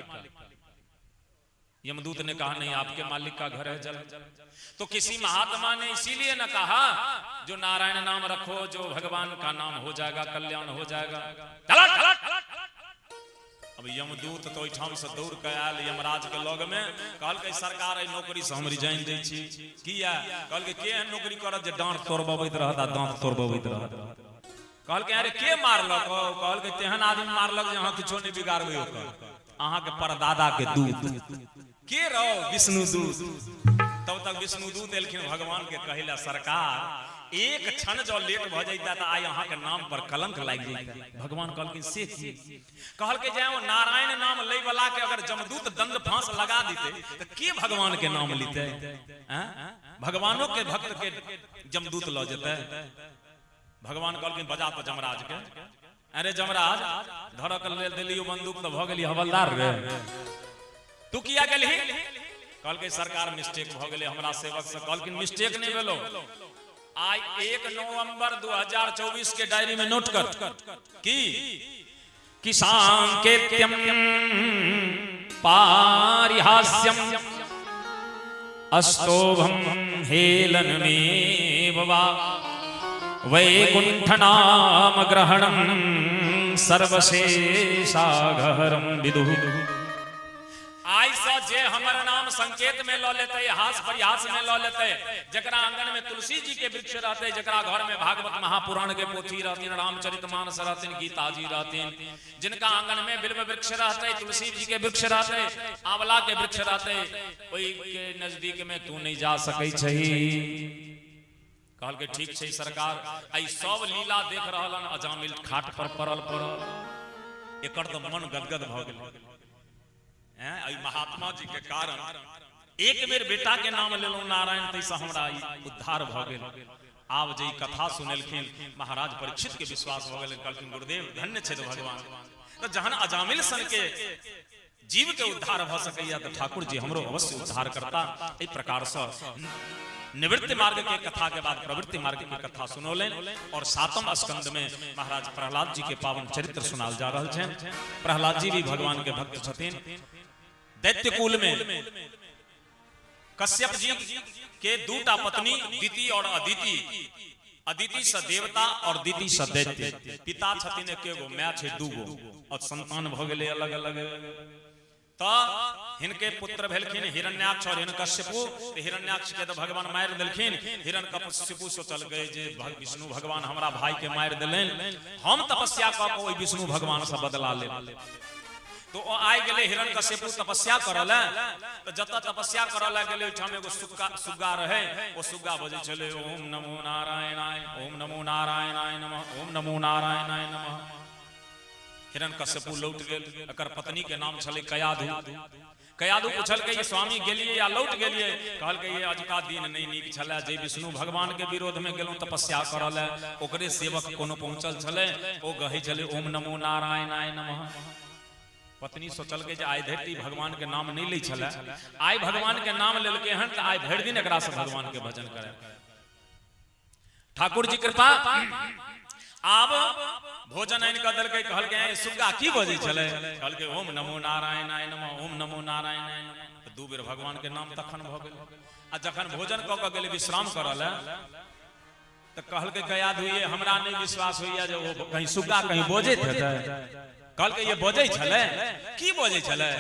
D: यमदूत ने कहा नहीं, आपके मालिक का घर है जल। तो किसी महात्मा ने इसीलिए न कहा जो नारायण नाम रखो, जो भगवान का नाम हो जाएगा कल्याण हो जाएगा। अब यमदूत तो ओहिठाम से दौड़ के आयल यमराज के लग में, कहलकै सरकार एहि नौकरी से हम रिजाइन दै छी। किया? कहलकै के एहन नौकरी करत जे डाँट तोड़बबैत रहत आ दाँत तोड़बबैत रहत। कहलकै अरे के मारलक? कहलकै तेहन आदमी मारलक जे अहाँ किछो नहि बिगाड़बै ओकर, अहाँके परदादा के दूत। के रहो? विष्णु दूत। तब तक विष्णु दूत एलखिन भगवान के कहला सरकार एक क्षण जो लेट भ जैता त आइ अहाँ के नाम पर कलंक लागि जैता। भगवान कहलखिन से की? कहलकै जे ओ नारायण नाम लै वाला के अगर जमदूत दंड फांस लगा देते त के भगवान के नाम लीते? भगवानों के भक्त के जमदूत ल जेते। भगवान कहलखिन बजा तो जमराज के। अरे जमराज धरक लेल देलियो बंदूक तो भ गेली हवलदार रे, तू किया गेलही? कहलकै सरकार मिस्टेक भ गेलै हमरा सेवक से। कहलखिन मिस्टेक नहीं भेलो, आइ 1 नवंबर 2024 के डायरी में नोट कर की किसांकेत्यम पारिहास्यम अस्तोभम हेलनमेव वा वैकुंठ नाम ग्रहणम सर्वशेषाघहरम विदुः। आइ से जे हमर नाम संकेत में ल लेते, हास परिहास में ल लेते, जकरा आंगन में तुलसी जी के वृक्ष रहते, जकरा घर में भागवत महापुराण के पोथी रहथिन, रामचरितमानस रहथिन, गीता जी रहथिन, जिनका आंगन में बिल्व वृक्ष रहते, तुलसी जी के वृक्ष रहते, आंवला के वृक्ष रहते, ओहि के नजदीक में तू नहीं जा सकै छही। कहलकै ठीक छै सरकार। आई सब लीला देख रहल हन अजामिल खाट पर पड़ल पड़ल, एकर तऽ मन गदगद भऽ गेल। एहि महात्मा जी के कारण एक बेर बेटा के नाम लेलहुँ नारायण, ताहिसँ हमरा ई उद्धार भऽ गेल। आब जे ई कथा सुनेलखिन महाराज परीक्षित के विश्वास भऽ गेल। कहलखिन गुरुदेव धन्य छथि भगवान। तऽ जहन अजामिल सन के जीव के उद्धार भऽ सकैया तऽ ठाकुर जी हमरो अवश्य उद्धार करता। एहि प्रकार सँ निवृत्ति मार्ग के कथा के बाद प्रवृत्ति मार्ग के कथा सुनौलनि और सातम स्कंद में महाराज प्रहलाद जी के पावन चरित्र सुनाल जा रहल छनि। प्रहलाद जी भी भगवान के भक्त छथिन। दैत्य कुल में कश्यप जी के दूटा पत्नी दिति और अदिति। अदिति से देवता और दिति से दैत्य। पिता छथिन एके गो, my छै दूगो और संतान भ गेलै अलग अलग। त हिनके पुत्र भेलखिन हिरण्याक्ष और हिरण्यकश्यपु। त हिरण्याक्ष के त भगवान मारि देलखिन। हिरण्यकश्यपु सोचलकै जे विष्णु भगवान हमरा भाई के मारि देलनि, हम तपस्या क के ओहि विष्णु भगवान से बदला लेब। तो ओ आइ गेलै हिरण्यकश्यपु तपस्या करऽ लए। तऽ जतऽ तपस्या करऽ लए गेलै ओहिठाम एगो सुग्गा सुग्गा रहै। ओ सुग्गा बजै छलै ओम नमो नारायणाय, ओम नमो नारायणाय नमः, ओम नमो नारायणाय नमः। हिरण्यकश्यपु लौट गेल। एकर पत्नी के नाम छलै कयाधु। कयाधु पुछलकै ये स्वामी गेलियै या लौट गेलियै? कहलकै ये अजुका दिन नहि नीक छलै, जे विष्णु भगवान के विरोध में गेलहुँ तपस्या करऽ लए, ओकरे सेवक कोनो पहुँचल छलै, ओ कहै छलै ओम नमो नारायणाय नमः। पत्नी सोचलकै जे आइ धरि भगवान के नाम नहि लै छलै, आइ भगवान के नाम लेलकै हन तऽ आइ भरि दिन एकरा से भगवान के भजन करे। ठाकुर जी कृपा। आब भोजन आनि कऽ देलकै। कहलकै ऐ सुग्गा की बजै छलै? कहलकै ओम नमो नारायणाय नमः, ओम नमो नारायणाय नमः। तऽ दू बेर भगवान के नाम तखन भऽ गेलै। आ जखन भोजन कऽ कऽ गेलै विश्राम करऽ लए तऽ कहलकै कयाधु ये हमरा नहि विश्वास होइया जे ओ कहीं सुग्गा कहीं बजैत हेतै। कहलकै ये बजै छलै? की बजै छलै?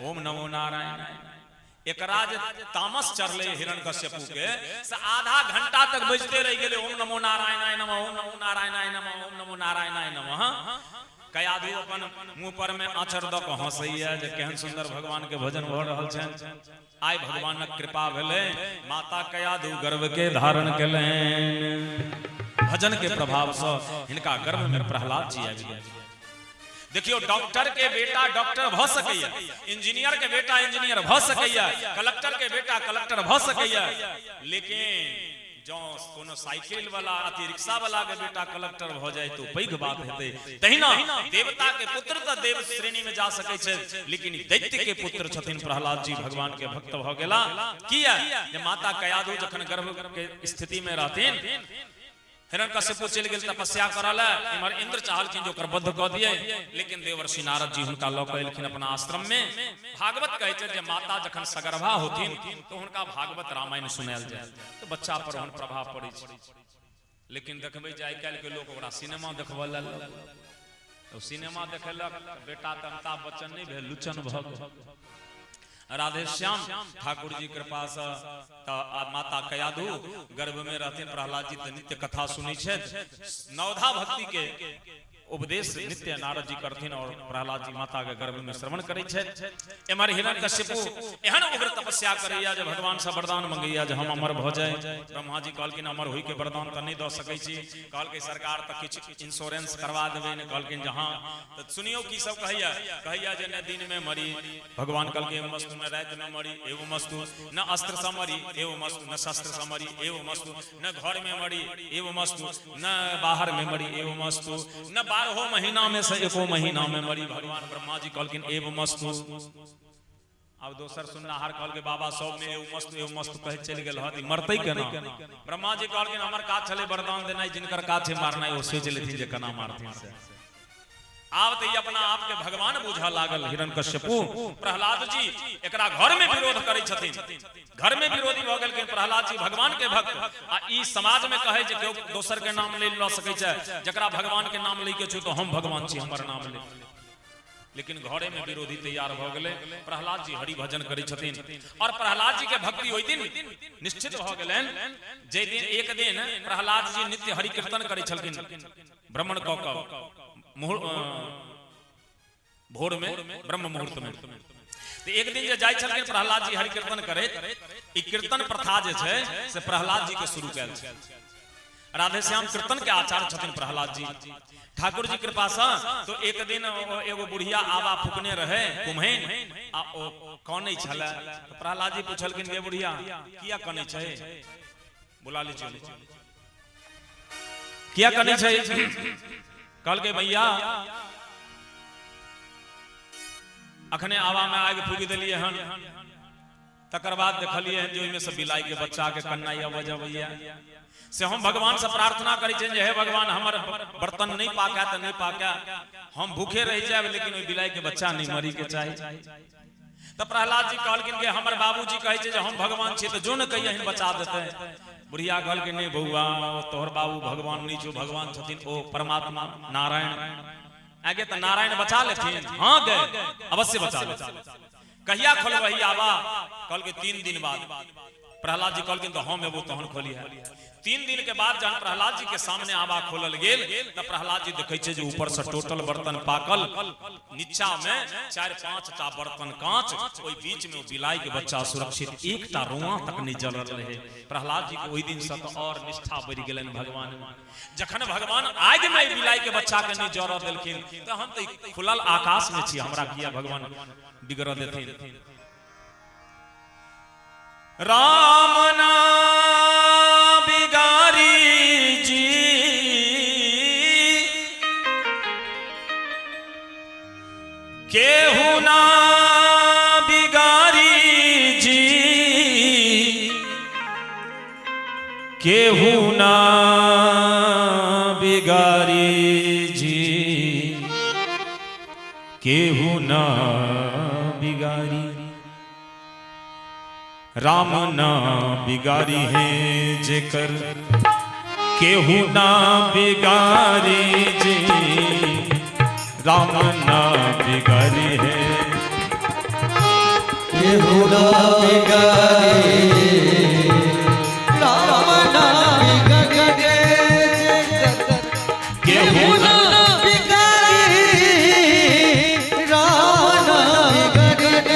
D: ओम नमो नारायण। एकरा जे तामस चढ़लै हिरण्यकश्यपु के से आधा घंटा तक बजते रहि गेलै ओम नमो नारायणाय नमः, ओम नमो नारायणाय नमः, ओम नमो नारायणाय नमः। कयाधु अपन मुंह पर में आँचर दऽ कऽ हंसैया जे केहन सुंदर भगवान के भजन भऽ रहल छनि। आइ भगवानक कृपा भेलै, माता कयाधु गर्भ के धारण केलनि। भजन के प्रभाव सँ हिनका गर्भ में प्रहलाद जी आबि गेल। देखियो डॉक्टर के बेटा डॉक्टर भ सकैया, इंजीनियर के बेटा इंजीनियर भ सकैया, कलेक्टर के बेटा कलेक्टर भ सकैया, लेकिन जँ कोनो साइकिल वाला अथी रिक्शा वाला के बेटा कलेक्टर भ जाए तो पैघ बात हेतै। तहिना देवता के पुत्र तऽ देव श्रेणी में जा सकै छै, लेकिन दैत्य के पुत्र छथिन प्रहलाद जी, भगवान के भक्त भ गेला। किया जे माता कयाधु जखन गर्भ के स्थिति में रहथिन हिरण्यकशिपु चलि गेल तपस्या करऽ लए। इम्हर इंद्र चाहलखिन जे ओकर वध कऽ दियै, लेकिन देवर्षि नारद जी हुनका लऽ कऽ एलखिन अपना आश्रम में। भागवत कहै छै जे माता जखन सगर्भा होथिन तऽ हुनका भागवत रामायण सुनायल जाय तऽ बच्चा पर ओहन प्रभाव पड़ै छै। लेकिन देखबै जे आइ काल्हि के लोक ओकरा सिनेमा देखबऽ लए तऽ सिनेमा देखेलक, बेटा तऽ अमिताभ बच्चन नहि भेल, लुचन भऽ गेल। राधेश्याम ठाकुर जी कृपा से तऽ माता कयाधु गर्भ में रहथिन, प्रहलाद जी तऽ नित्य कथा सुनै छथि। नवधा भक्ति के उपदेश नित्य नारद जी करथिन और प्रहलाद जी माता के गर्भ में श्रवण करै छथि। एम्हर हिरण्यकशिपु एहन उग्र तपस्या करैया जे भगवान से वरदान मंगैया जे हम अमर भऽ जाय। ब्रह्मा जी कहलखिन अमर होई के वरदान तऽ नहि दऽ सकै छी। कहलकै सरकार तऽ किछु इंश्योरेंस करवा देबै ने? कहलखिन जे हँ। तऽ सुनियौ की सब कहैया। कहैया जे ने दिन में मरी, भगवान कहलकै एवं मस्तु, न राति में मरी एवं मस्तु, न अस्त्र से मरी एवं मस्तु, न शस्त्र से मरी एवं मस्तु, न घर में मरी एवं मस्तु, न बाहर में मरी एवं मस्तु, न 12 महीना में से एको महीना में मरी। भगवान ब्रह्मा जी कहलखिन एवं मस्तु। आब दोसर सुननाहार कहलकै बाबा सब में एवं मस्तु एवं मस्तु कहैत चलि गेल हत, ई मरतै केना? ब्रह्मा जी कहलखिन हमर काज छलै वरदान देनाइ, जिनकर काज छै मारनाइ ओ सोचि लेथिन जे केना मारथिन से। आब तऽ ई अपना आप के भगवान बुझऽ लागल हिरण्यकश्यपु। प्रहलाद जी एकरा घर में विरोध करै छथिन, घर में विरोधी भऽ गेलखिन प्रहलाद जी भगवान के भक्त, आ ई समाज में कहै जे केओ दोसर के नाम ले लऽ सकै छै, जकरा भगवान के नाम लै के छौ तऽ हम भगवान छी, हमर नाम ले। लेकिन घरे में विरोधी तैयार भऽ गेलै। प्रहलाद जी हरि भजन करै छथिन और प्रहलाद जी के भक्ति ओहि दिन निश्चित भऽ गेलनि जे दिन एक दिन प्रहलाद जी नित्य हरि कीर्तन करै छलखिन भ्रमण कऽ कऽ भोर में ब्रह्म मुहूर्त में। तऽ एक दिन जे जाइ छलखिन प्रहलाद जी हरि कीर्तन करैत, ई कीर्तन प्रथा जे छै से प्रहलाद जी के शुरू कयल छै। राधेश्याम कीर्तन के आचार्य छथिन प्रहलाद जी। ठाकुर जी कृपा से तो एक दिन एगो बुढ़िया आवा फुकने रहे कुम्हैन आ ओ कनै छलै। तो प्रहलाद जी पुछलखिन गे बुढ़िया किया कनै छै? बुला लीजिए, किया कनै छै? कहलकै भैया अखने आवा में आगि फूकि देलियै हन, तकर बाद देखलियै हन जे ओहिमे से बिलाइ के बच्चा के कन्नाइ अबैया अबैया। से हम भगवान से प्रार्थना करै छियनि जे हे भगवान हमर बर्तन नहि पाकै तऽ नहि पाकै, हम भूखे रहि जायब लेकिन ओहि बिलाइ के बच्चा नहि मरी के चाही। तऽ प्रहलाद जी कहलखिन कि हमर बाबूजी कहै छै जे हम भगवान छी तऽ जो ने कहियहिन बचा देतै। बुढ़िया कहलखिन नहि बौआ, तोहर बाबू भगवान नहि छौ, भगवान छथिन ओ परमात्मा नारायण। आगे तऽ नारायण बचा लेथिन? हाँ गे अवश्य बचा लेथिन। कहिया खोलबही आबा? कहलकै 3 दिन बाद। प्रहलाद जी कहलखिन तऽ हम एबो तहन खोलिहे। 3 दिन के बाद जहन प्रहलाद जी के सामने आबा खोलल गेल तऽ प्रहलाद जी देखै छै जे ऊपर से टोटल बर्तन पाकल, नीचा में 4-5 टा बर्तन कांच, ओहि बीच में ओ बिलाई के बच्चा सुरक्षित, एकटा रोआ तक नहि जलल रहे। प्रहलाद जी के ओहि दिन से तऽ और निष्ठा बढ़ि गेलनि भगवान में। जखन भगवान आगि में बिलाई के बच्चा के नहि जरऽ देलखिन तऽ हम तऽ खुलल आकाश में छी, हमरा किया भगवान बिगड़ऽ देथिन? राम ना बिगारी जी केहू ना बिगारी जी केहू ना बिगारी जी केहू ना बिगारी राम ना बिगारी है जेकर केहू ना बिगारी जी राम ना बिगारी है
B: केहू ना बिगारी राम ना बिगारी
D: केहू ना
B: बिगारी राम ना बिगारी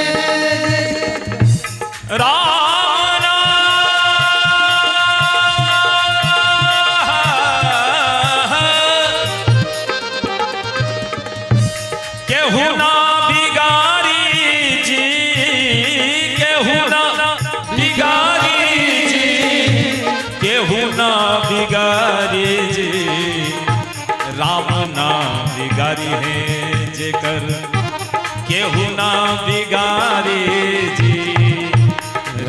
D: राम ना केहू ना बिगारी जी केहू ना बिगारी जी केहू ना बिगारी जी राम ना बिगारी है जेकर केहू ना बिगारी जी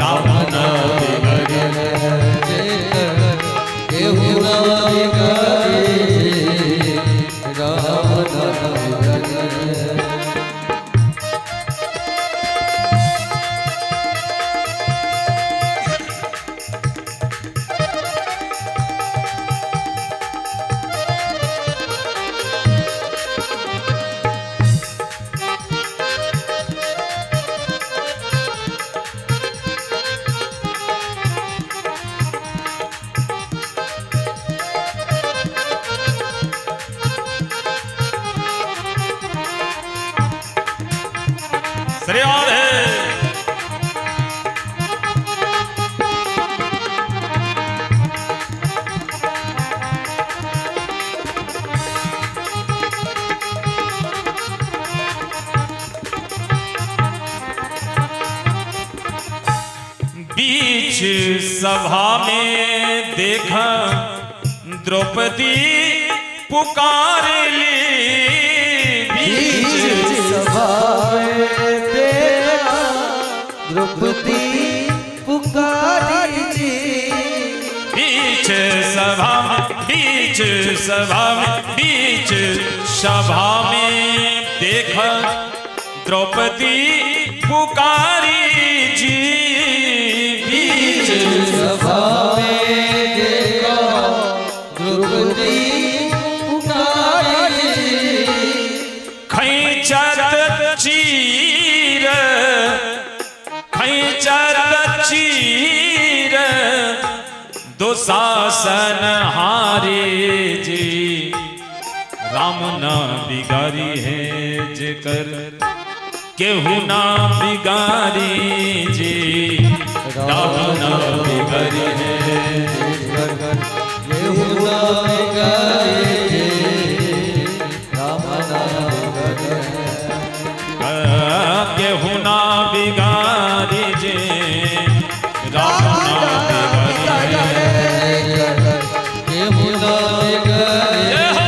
D: राम ना बिगारी
B: केहू ना बिगारी। राम ना बिगारी है।
D: श्री राधे। बीच सभा में देखा द्रौपदी पुकार ली। बीच
B: सभा में देखा द्रौपदी पुकारी जी।
D: बीच सभा बीच सभा बीच सभा में देखा द्रौपदी पुकारी जी। बीच
B: सभा में देखा द्रौपदी पुकारी जी।
D: खैचत चीर खैचत चीर दुशासन हारे जी। राम ना बिगारी है जेकर केहू ना बिगारी जी। राम ना बिगारी है
B: केहू ना बिगारी जी। राम ना बिगारी है।
D: केहू ना बिगारी जी। राम ना बिगारी है।
B: केहू ना बिगारी जी।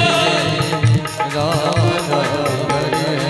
B: राम ना बिगारी है।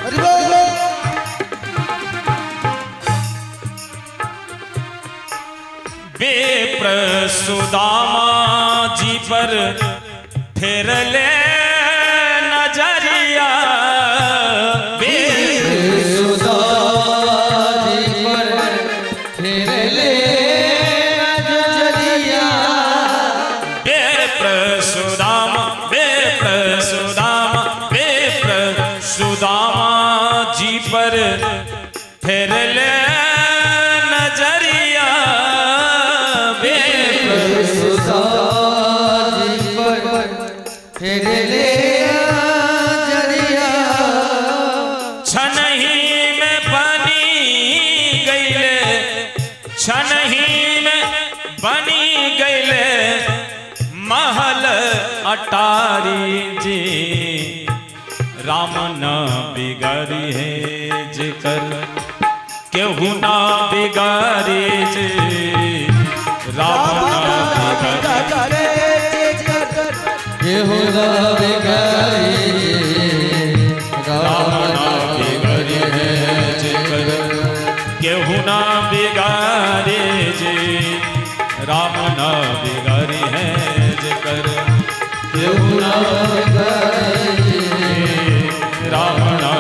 A: हरि बोल।
D: विप्र सुदामा जी पर फेर ले नजरिया। विप्र
B: सुदामा जी पर फेर ले नजरिया।
D: विप्र सुदामा विप्र सुदामा विप्र सुदामा जी पर फेर ले नजरिया। विप्र
B: सुदामा जी पर फेर ले नजरिया।
D: छनही में बनी गईले छनही में बनी गईले महल अटारी जी। राम न बिगारी है जेकर केहू ना बिगारी जी। राम न बिगारी
B: केहू ना बिगारी जी।
D: राम
B: राम
D: ना
B: ना
D: बिगारी है जेकर केहू ना बिगारी जी। राम ना बिगारी है जेकर
B: केहू ना बिगारी जी।
D: राम ना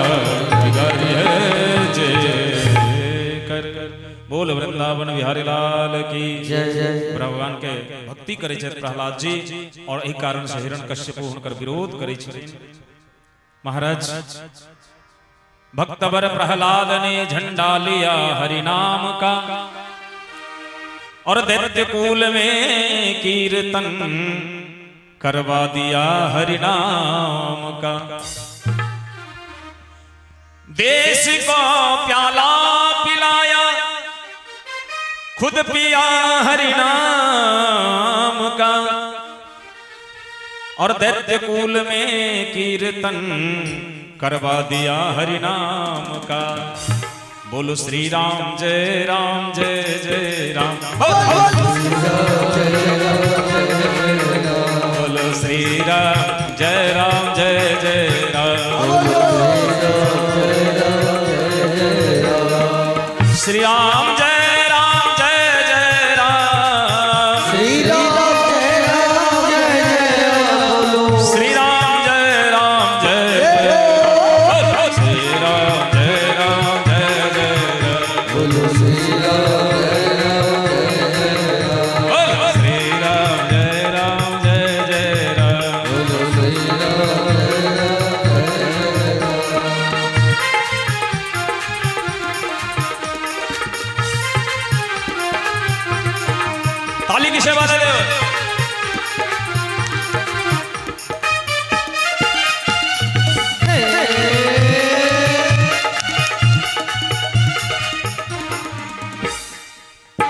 D: बिगारी है जेकर। बोल वृंदावन बिहारी लाल की
B: जय जय।
D: भगवान के भक्ति करे छथि प्रहलाद जी और एहि कारण से हिरण्यकश्यप हुनकर विरोध करे छथिन। महाराज भक्तवर प्रहलाद ने झंडा लिया हरि नाम का और दैत्य कुल में कीर्तन करवा दिया हरि नाम का। देश को प्याला पिलाया, खुद पिया हरि नाम का, और दैत्यकुल में कीर्तन करवा दिया हरि नाम का। बोलो श्री राम जय राम जय जय राम, बोलो श्री राम जय राम जय जय राम, श्री राम जय राम जय जय राम,
B: श्री राम जय राम जय जय राम,
D: श्री राम जय राम जय जय, श्री राम जय राम जय जय राम,
B: बोलो श्री राम जय राम जय जय राम,
D: बोलो श्री राम जय राम जय जय राम,
B: बोलो श्री राम जय राम जय जय राम।
D: ताली की सेवा दे दो।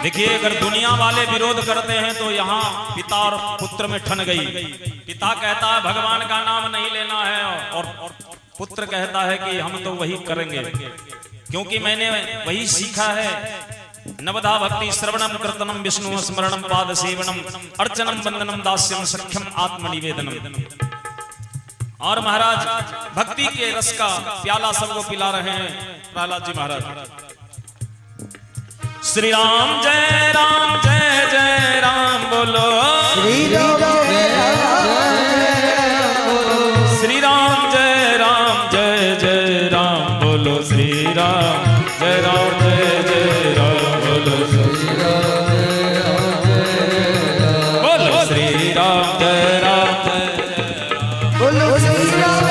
D: देखिए, अगर दुनिया वाले विरोध करते हैं तो यहाँ पिता और पुत्र में ठन गई। पिता कहता है भगवान का नाम नहीं लेना है, और पुत्र कहता है कि हम तो वही करेंगे क्योंकि मैंने वही सीखा है। नवधा भक्ति श्रवणम कीर्तनम विष्णु स्मरणम पाद सेवनम अर्चनम वंदनम दास्यम सख्यम आत्मनिवेदनम। और महाराज भक्ति के रस का प्याला सबको पिला रहे हैं प्रहलाद जी महाराज। श्री राम जय राम जय जय राम बोलो,
A: श्री राम जय राम जय बोलो,
D: श्री राम जय राम जय जय राम बोलो, श्री राम जय राम जय जय राम बोलो,
B: श्री राम जय राम जय जय राम,
D: बोलो श्री राम जय राम जय जय राम,
A: बोलो श्री राम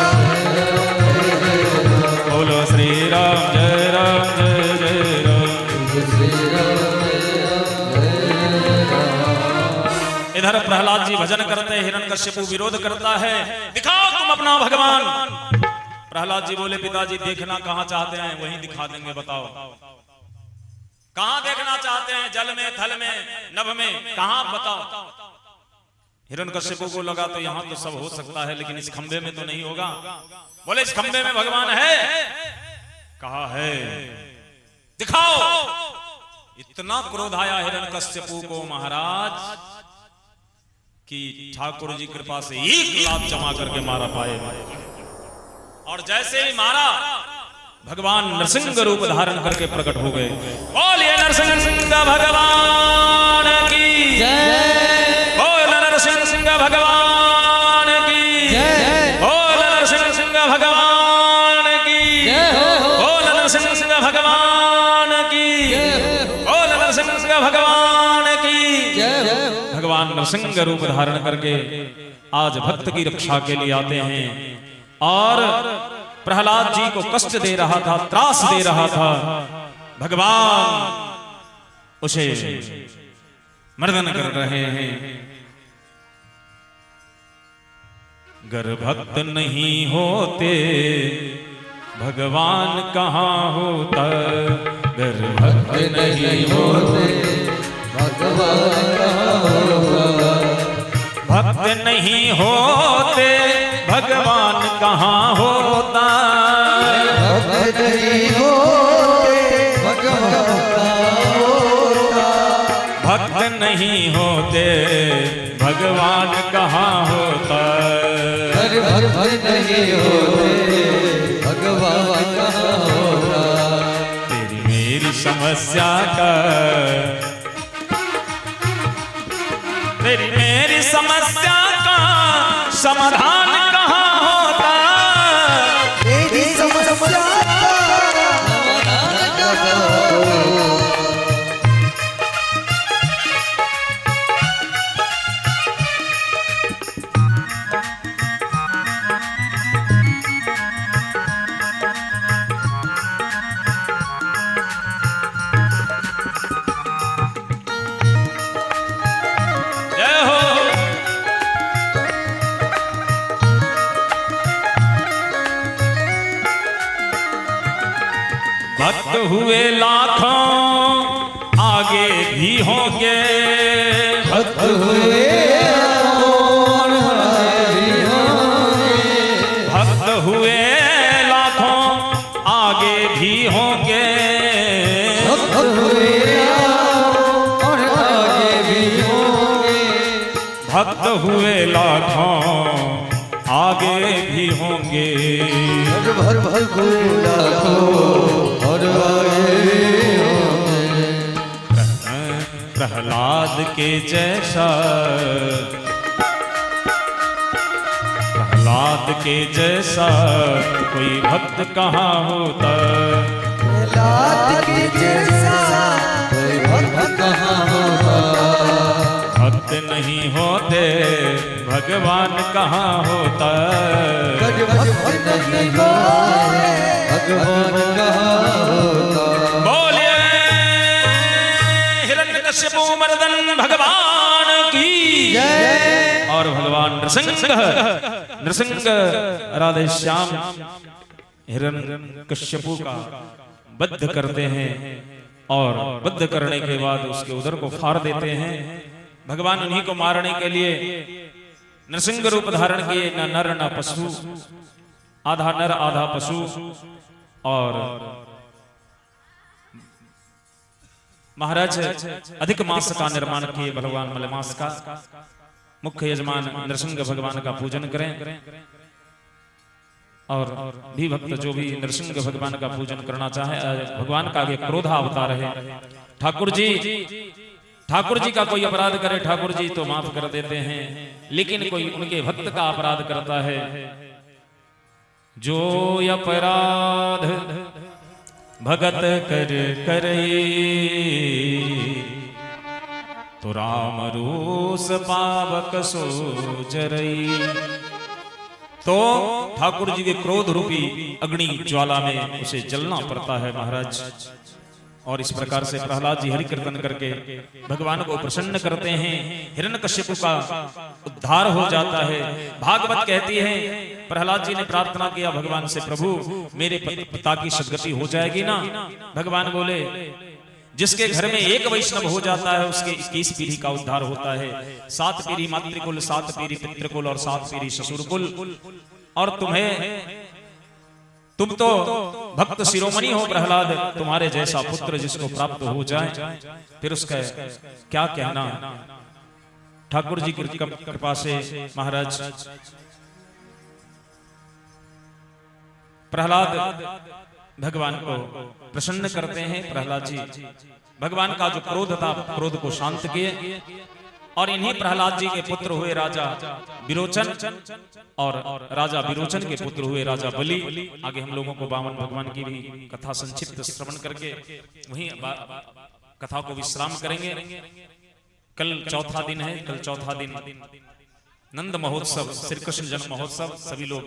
D: बोलो श्री राम जय राम जय जय राम।
B: श्री राम जय राम जय जय राम।
D: इधर प्रहलाद जी भजन करते हैं, हिरण्यकश्यपु विरोध करता है, दिखाओ तुम अपना भगवान। प्रहलाद जी बोले पिताजी देखना कहाँ चाहते हैं, वहीं दिखा देंगे, बताओ कहाँ देखना चाहते हैं, जल में, थल में, नभ में, कहाँ बताओ। हिरण्यकश्यपु को लगा तो यहाँ तो सब हो सकता है, लेकिन इस खंभे में तो नहीं होगा। बोले इस खंभे में भगवान है? कहा है, दिखाओ। इतना क्रोध आया हिरण्यकश्यपु को महाराज कि ठाकुर जी कृपा से एक लात जमा करके मारा पाए, और जैसे ही मारा भगवान नरसिंह रूप धारण करके प्रकट हो गए। बोलिए नरसिंह भगवान की
B: जय,
D: बोल नरसिंह भगवान की
B: जय,
D: बोल नरसिंह भगवान की
B: जय हो,
D: बोल नरसिंह भगवान की
B: जय हो,
D: बोल नरसिंह भगवान की
B: जय हो।
D: भगवान नरसिंह रूप धारण करके आज भक्त की रक्षा के लिए आते हैं, और प्रहलाद जी को कष्ट दे रहा था, त्रास दे रहा था, भगवान उसे मर्दन कर रहे हैं। गर भक्त नहीं होते भगवान कहाँ होता, गर भक्त नहीं होते
B: भगवान कहाँ होता,
D: भक्त नहीं होते भगवान कहाँ होता,
B: भक्त नहीं होते भगवान कहाँ होता,
D: भक्त नहीं होते भगवान कहाँ होता,
B: हर भक्त नहीं होते भगवान कहाँ होता।
D: तेरी मेरी समस्या का, तेरी मेरी समस्या का समाधान कहाँ होता,
A: तेरी समस्या
D: जय हो। भक्त हुए लाखों आगे भी होंगे।
B: भक्त हुए और आगे भी होंगे।
D: भक्त हुए लाखों आगे भी होंगे।
B: भक्त हुए और आगे भी होंगे।
D: भक्त हुए लाखों आगे भी होंगे।
B: भर भर हुए लाखों और आगे भी होंगे।
D: प्रहलाद के जैसा, प्रहलाद के जैसा कोई भक्त कहाँ होता।
A: प्रहलाद के जैसा
B: कोई भक्त कहाँ होता।
D: भक्त नहीं होते भगवान कहाँ होता।
B: भक्त नहीं होते भगवान कहाँ होता।
D: बोले हिरण्यकश्यपु मर्दन भगवान की
A: जय।
D: और भगवान नृसिंह नृसिंह राधे श्याम हिरण्यकश्यपु का बद्ध करते हैं और बद्ध करने के बाद उसके उदर को फाड़ देते हैं। भगवान उन्हीं को मारने के लिए नृसिंह रूप धारण किए, न नर न पशु, आधा नर आधा पशु। और महाराज अधिक मास का निर्माण किए भगवान मलमास का। मुख्य यजमान नृसिंह भगवान का पूजन करें और भी भक्त जो भी नृसिंह भगवान का पूजन करना चाहे, भगवान का आगे क्रोधा अवतार है। ठाकुर जी का कोई अपराध करे ठाकुर जी तो माफ कर देते हैं, लेकिन कोई उनके भक्त का अपराध करता है, जो अपराध भगत कर करे तो राम रूस पावक सो जरई। तो ठाकुर जी के क्रोध रूपी अग्नि ज्वाला में उसे जलना पड़ता है महाराज। और इस प्रकार से प्रहलाद जी हरि कीर्तन करके भगवान को प्रसन्न करते हैं, हिरण्यकश्यपु का उद्धार हो जाता है। भागवत कहती है प्रहलाद जी ने प्रार्थना किया भगवान से, प्रभु मेरे पिता की सदगति हो जाएगी ना। भगवान बोले जिसके घर में एक वैष्णव हो जाता है उसके 21 पीढ़ी का उद्धार होता है। 7 पीढ़ी मातृकुल, 7 पीढ़ी पितृकुल और 7 पीढ़ी ससुरकुल। और तुम तो भक्त शिरोमणि हो प्रहलाद, तुम्हारे जैसा पुत्र जिसको प्राप्त हो जाए फिर उसका क्या कहना। ठाकुर जी की कृपा से महाराज प्रहलाद भगवान को प्रसन्न करते हैं। प्रहलाद जी भगवान का जो क्रोध था क्रोध को शांत किए और इन्हीं प्रहलाद जी के पुत्र हुए राजा विरोचन और राजा विरोचन के पुत्र हुए राजा बलि। आगे हम लोगों को बामन भगवान की भी कथा संक्षिप्त श्रवण करके वहीं कथा को विश्राम करेंगे। कल चौथा दिन है, कल चौथा दिन नंद महोत्सव, श्री कृष्ण जन्म महोत्सव सभी लोग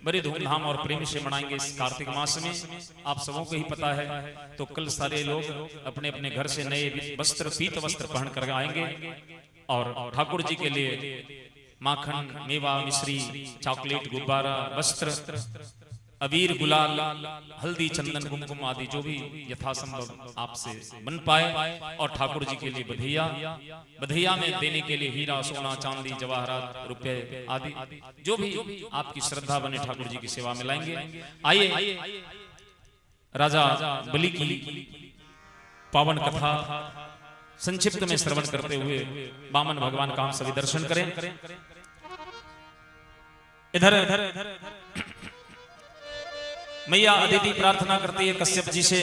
D: बड़ी धूमधाम और प्रेम से मनाएंगे इस कार्तिक मास में। आप सबों को ही पता है। तो कल सारे लोग अपने अपने घर से नए वस्त्र, पीत वस्त्र पहन कर आएंगे और ठाकुर जी के लिए माखन, मेवा, मिश्री, चॉकलेट, गुब्बारा, वस्त्र, अबीर, गुलाल, हल्दी, चंदन, कुमकुम आदि जो भी यथासंभव आपसे बन पाए। और ठाकुर जी के लिए बधैया, बधैया में देने के लिए हीरा, सोना, चांदी, जवाहरात, रुपए आदि जो भी आपकी श्रद्धा बने ठाकुर जी की सेवा में लाएंगे। आइए राजा बलि की पावन कथा संक्षिप्त में श्रवण करते हुए बामन भगवान का हम सभी दर्शन करें। इधर मैया अदिति प्रार्थना करती है कश्यप जी से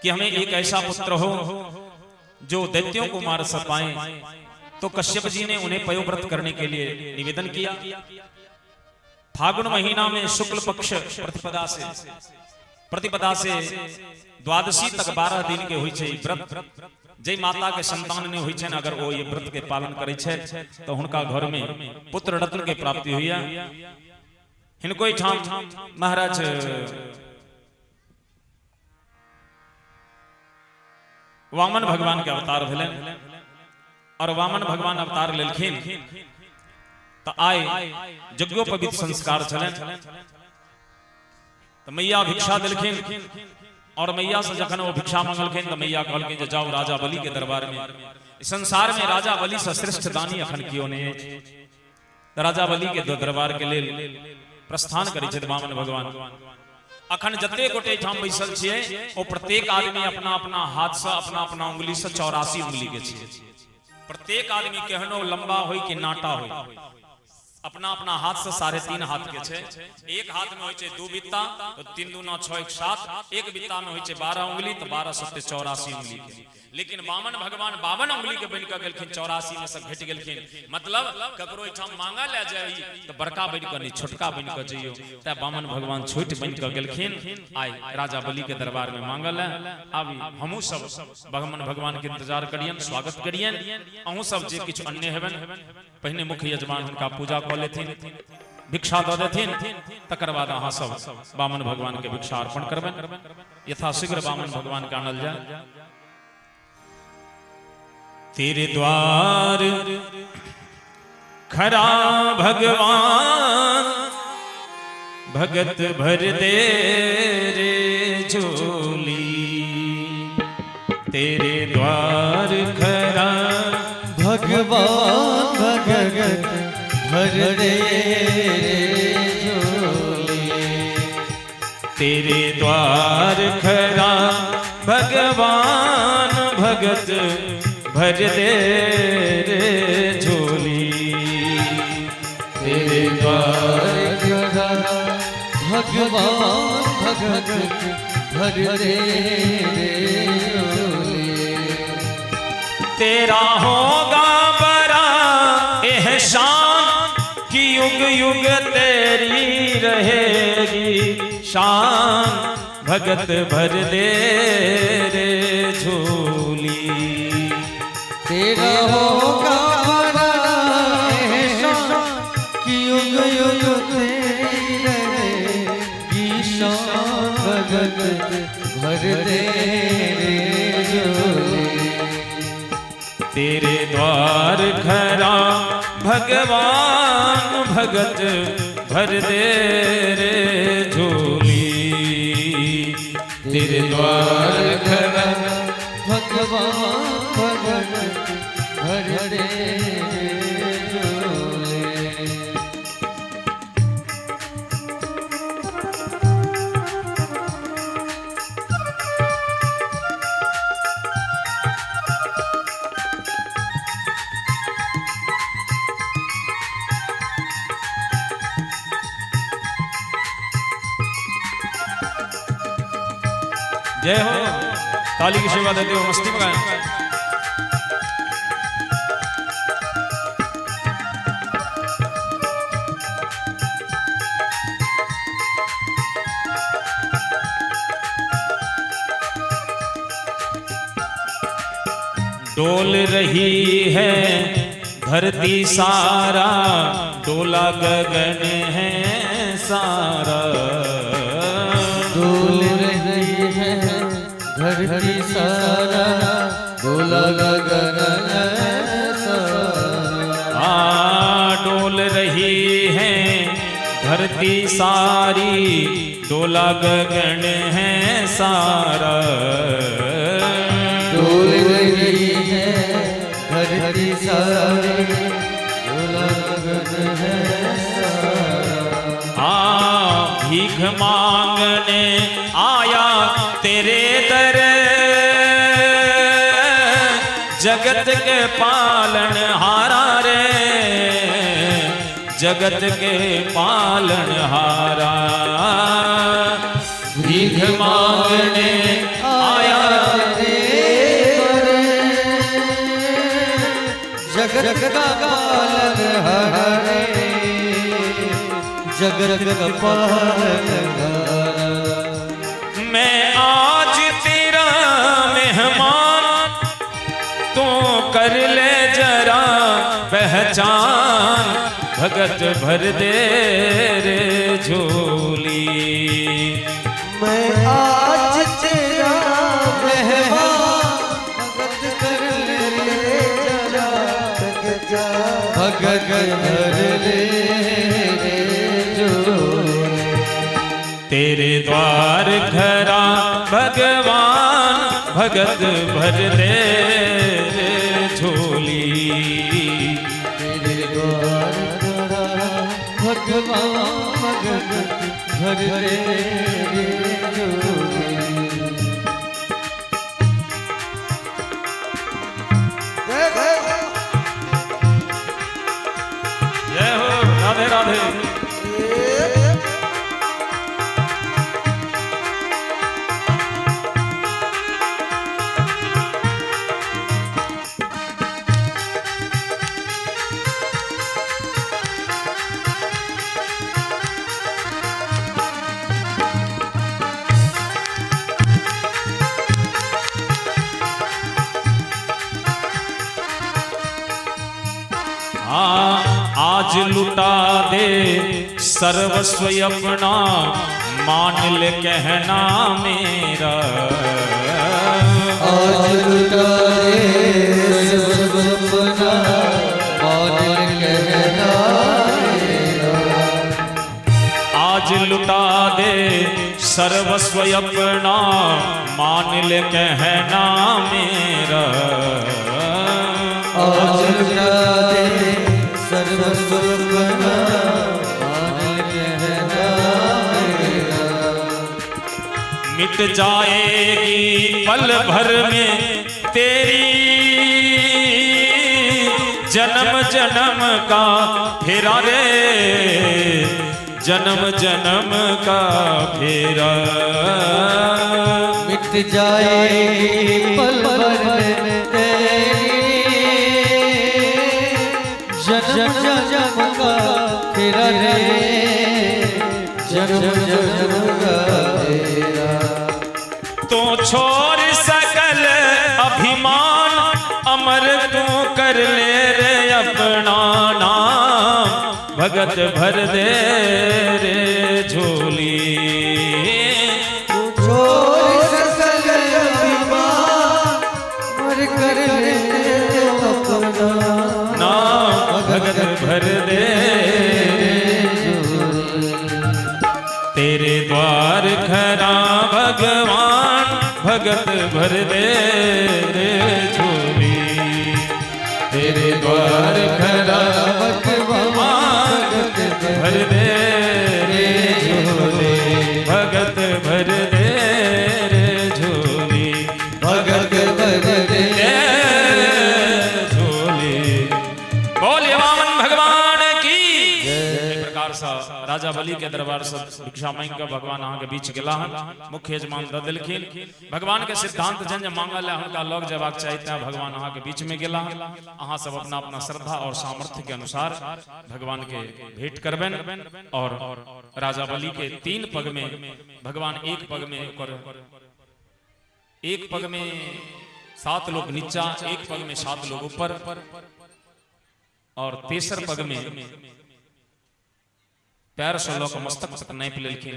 D: कि हमें एक ऐसा पुत्र हो जो दैत्यों को मार सकाए। तो कश्यप जी ने उन्हें पयोव्रत करने के लिए निवेदन किया। फागुन महीना में शुक्ल पक्ष प्रतिपदा से द्वादशी तक 12 दिन के हुई छै व्रत। जे माता के संतान ने हुई छै अगर वो ये व्रत के पालन करे छै तो हुनका घर में पुत्र रत्न के प्राप्ति हुई है। हिनको ठाम महाराज वामन भगवान के अवतार भेलन और वामन भगवान अवतार लेलखिन तो आए यज्ञोपवीत संस्कार छलन। तऽ मैया भिक्षा देलखिन और मैया से जखन ओ भिक्षा मंगलखिन तऽ मैया कहलखिन जे जाउ राजा बलि के दरबार में। संसार में राजा बलि से श्रेष्ठ दानी अखन केओ नहि अछि। तऽ राजा बलि के दरबार के लेल प्रस्थान करै छथि वामन भगवान। अखन जते गोटे एहिठाम बैसल छियै ओ प्रत्येक आदमी अपना अपना हाथ से अपना अपना उंगली से 84 उंगली के छियै। प्रत्येक आदमी केहनो लंबा होय कि नाटा होय, अपना अपना हाथ से 3.5 हाथ के छै। एक हाथ में होइ छै 2 बित्ता तो 3 दूना 6 1 7, एक बित्ता में होइ छै 12 उंगली तो 12 सत्ते 84 उंगली के। लेकिन वामन भगवान 52 उंगली के बनि कऽ गेलखिन, 84 में से घटि गेलखिन। मतलब ककरो एहिठाम मांगा ले जाई तो बड़का बनि कऽ नहि छोटका बनि कऽ जइयो, तैं वामन भगवान छोट बनि कऽ गेलखिन। आइ राजा बलि के दरबार में मांगल है। आबी हमहूँ सब वामन भगवान के इंतजार करियन, स्वागत करियन। अहूँ सब जे किछु अन्य हेबन पहिने मुख्य यजमान हुनका पूजा कऽ लेथिन, भिक्षा दऽ देथिन, तकर बाद अहाँ सब वामन भगवान के भिक्षा अर्पण करबनि। यथाशीघ्र वामन भगवान के आनल जाय। तेरे द्वार खरा भगवान भगत भर दे रे झोली, तेरे द्वार खरा
B: भगवान भगत भर दे रे झोली,
D: तेरे द्वार खरा भगवान भगत भर दे रे झोली,
B: तेरे द्वार खरा भगवान भगत भर दे रे झोली।
D: तेरा होगा बड़ा एहसान कि युग युग तेरी रहेगी शान, भगत भर दे रे झोली,
B: तेरा होगा बड़ा एहसान कि युग युग तेरी रहेगी शान, भगत भर दे रे झोली।
D: तेरे द्वार खरा भगवान भगत भर दे रे झोली, तेरे द्वार खरा
B: भगवान भगत भर दे रे झोली।
D: जय हो, ताली की सेवा देते हो, मस्ती में गाएं। डोल रही है धरती सारा, डोला गगन है सारा,
B: डोल रही है धरती सारा, डोला गगन है सारा।
D: आ डोल रही है धरती सारी, डोला गगन है सारा,
B: डोल रही है धरती सारी, डोला गगन है सारा।
D: आ भीख मांगने आया तेरे दर, जगत के पालन हारा रे, जगत के पालन हारा, भीख मांगने आया
B: तेरे दर, जगत का पालन हारे, जगत का पालन हारा।
D: मैं आज तेरा मेहमान, तू कर ले जरा पहचान, भगत भर दे रे झोली।
A: मैं आज तेरा
B: मेहमान, भगत कर ले
A: जरा पहचान,
B: भगत भर दे रे झोली।
D: तेरे
C: द्वार खरा भगवान भगत भर दे झोली।
B: तेरे द्वार खड़ा भगवान भगत भर दे रे झोली।
C: जय हो, राधे राधे। आज लुटा दे सर्वस्व अपना, मान ले कहना मेरा।
B: आज लुटा दे सर्वस्व अपना, मान ले कहना मेरा।
C: आज लुटा दे सर्वस्व अपना, मान ले कहना मेरा।
B: आज लुटा दे सर्वस्व अपना, मान ले कहना मेरा।
C: मिट जाएगी पल भर में तेरी जन्म जन्म का फेरा रे, जन्म जन्म का फेरा।
B: मिट जाएगी पल भर में तेरी जन्म जन्म का फेरा रे, जन्म जन्म का फेरा।
C: तो छोड़ सकल अभिमान, अमर तू कर ले रे अपना नाम, भगत भर दे रे झोली।
B: तू छोड़ सकल अभिमान, अमर कर ले अपना
C: नाम, भगत भर दे रे
B: झोली।
C: तेरे द्वार खरा भगवान, भगत भर दे रे झोली। तेरे द्वार खरा
B: भगवान
C: भर दे रे झोली, भगत भर दे रे झोली,
B: भगत भर दे
C: झोली। बोलिए वामन भगवान की। प्रकार सा राजा बलि के दरबार से भिक्षा मांग के भगवान अहाँ के बीच गेला हन, मुख्य यजमान दऽ देलखिन। भगवान के सिद्धांत जन जे मांगल है हुनका लग जेबाक चाही, तैं भगवान अहाँ के बीच में गेला हन। अहाँ सब अपना अपना श्रद्धा और सामर्थ्य के अनुसार भगवान के भेंट करबनि। और राजा बलि के 3 पग में भगवान, एक पग में ओकर, एक पग में 7 लोग नीचा, एक पग में 7 लोग ऊपर, और तेसर पग में पैर से लऽ कऽ मस्तक तक नापि लेलखिन।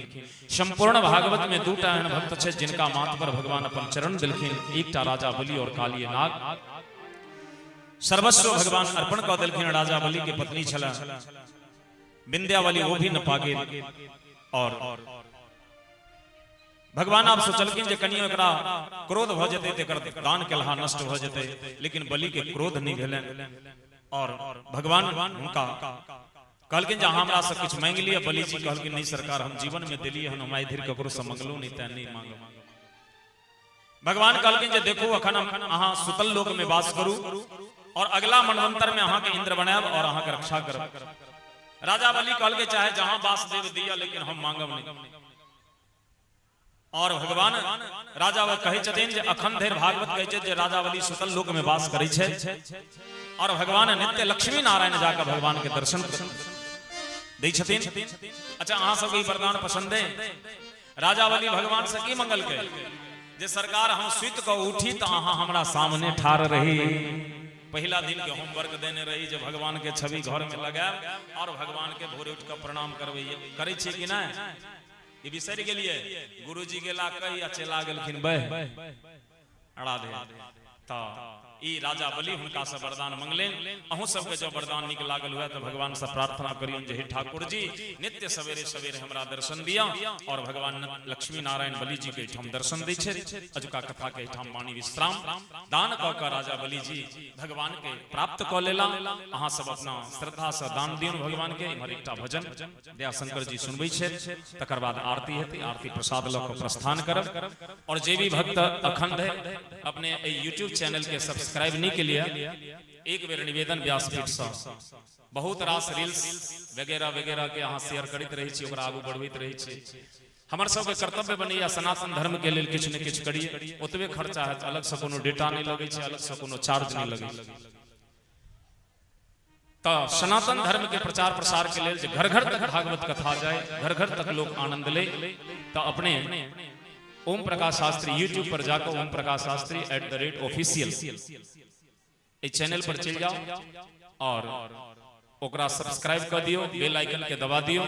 C: संपूर्ण भागवत में 2टा एहन भक्त छै जिनका माथ पर भगवान अपन चरण देलखिन, एकटा राजा बलि और कालिय नाग। सर्वस्व भगवान अर्पण कऽ देलखिन। राजा बलि के पत्नी छला विंध्यावली, वो भी नपा गेल। और भगवान आब सोचलखिन जे कनियो एकरा क्रोध भऽ जेतै तऽ एकर दान केलहा नष्ट भऽ जेतै, लेकिन बलि के क्रोध नहि भेलनि। और भगवान हुनका कहलखिन जे अहाँ हमरा से किछु मांगि लिअ। बलि जी कहलखिन नहीं सरकार, हम जीवन में देलियै हन, हम आइ धरि ककरो से मंगलहुँ नहि, तें नहि मांगब। भगवान कहलखिन जे देखू अखन अहाँ सुतल लोक में वास करू और अगला मनवंतर में अहाँ के इंद्र बनायब और अहाँ के रक्षा करब। राजा बलि कहलकै चाहे जहां वास देव दिया, लेकिन हम मांगब नहीं। और भगवान राजा कहै छथिन जे अखन धरि भागवत कहै छै जे राजा बलि सुतल लोक में वास करै छै, और भगवान नित्य लक्ष्मी नारायण जाकर भगवान के दर्शन दै छथिन। अच्छा, अहाँ सबके ई वरदान पसंद है? राजा बलि भगवान से की मंगलकै जे सरकार हम सुति कऽ उठी तऽ अहाँ हमरा सामने ठाढ़ रही। पहिला दिन के होमवर्क देने रही जे भगवान के छवि घर में लगायब और भगवान के भोरे उठ कऽ प्रणाम करबै। करै छियै कि नहि? ई बिसरि गेलियै। गुरुजी गेला कही आ चला गेलखिन बह। राधे। तऽ
D: ई राजा बलि हुनका से वरदान मंगलनि। अहूँ सबके जब वरदान नीक लागल हुए तो भगवान से प्रार्थना करियौन जे हे ठाकुर जी नित्य सवेरे सवेरे हमरा दर्शन दिया। और भगवान लक्ष्मी नारायण बलि जी के एहिठाम दर्शन दै छथि। अजुका कथा के एहिठाम वाणी विश्राम। दान कऽ कऽ राजा बलि जी भगवान के प्राप्त कऽ लेला। अहाँ सब अपना श्रद्धा से दान दियौन भगवान के। इम्हर एकटा भजन दयाशंकर जी सुनबै छथि, तकर बाद आरती हेतै, आरती प्रसाद लऽ कऽ प्रस्थान करब। और जे भी भक्त अखंड है अपने एहि यूट्यूब चैनल के सब्सक्राइब नहीं के लिए, एक बेर निवेदन व्यासपीठ से, बहुत रास रील्स वगैरह वगैरह के अहाँ शेयर करैत रहै छी, ओकरा आगू बढ़बैत रहै छी। हमर सबके कर्तव्य बनैया सनातन धर्म के लेल किछु ने किछु करिए। ओतबे खर्चा हैत, अलग से कोनो डेटा नहीं लगै छै, अलग से कोनो चार्ज नहीं लगै छै। तऽ सनातन धर्म के प्रचार प्रसार के लेल जे घर घर तक भागवत कथा जाए, घर घर तक लोग आनंद ले, तो अपने ओम प्रकाश शास्त्री यूट्यूब पर जाकर ओम प्रकाश शास्त्री @official एहि चैनल पर चलि जाओ और ओकरा सब्सक्राइब कर दियो, बेल आइकन के दबा दियो,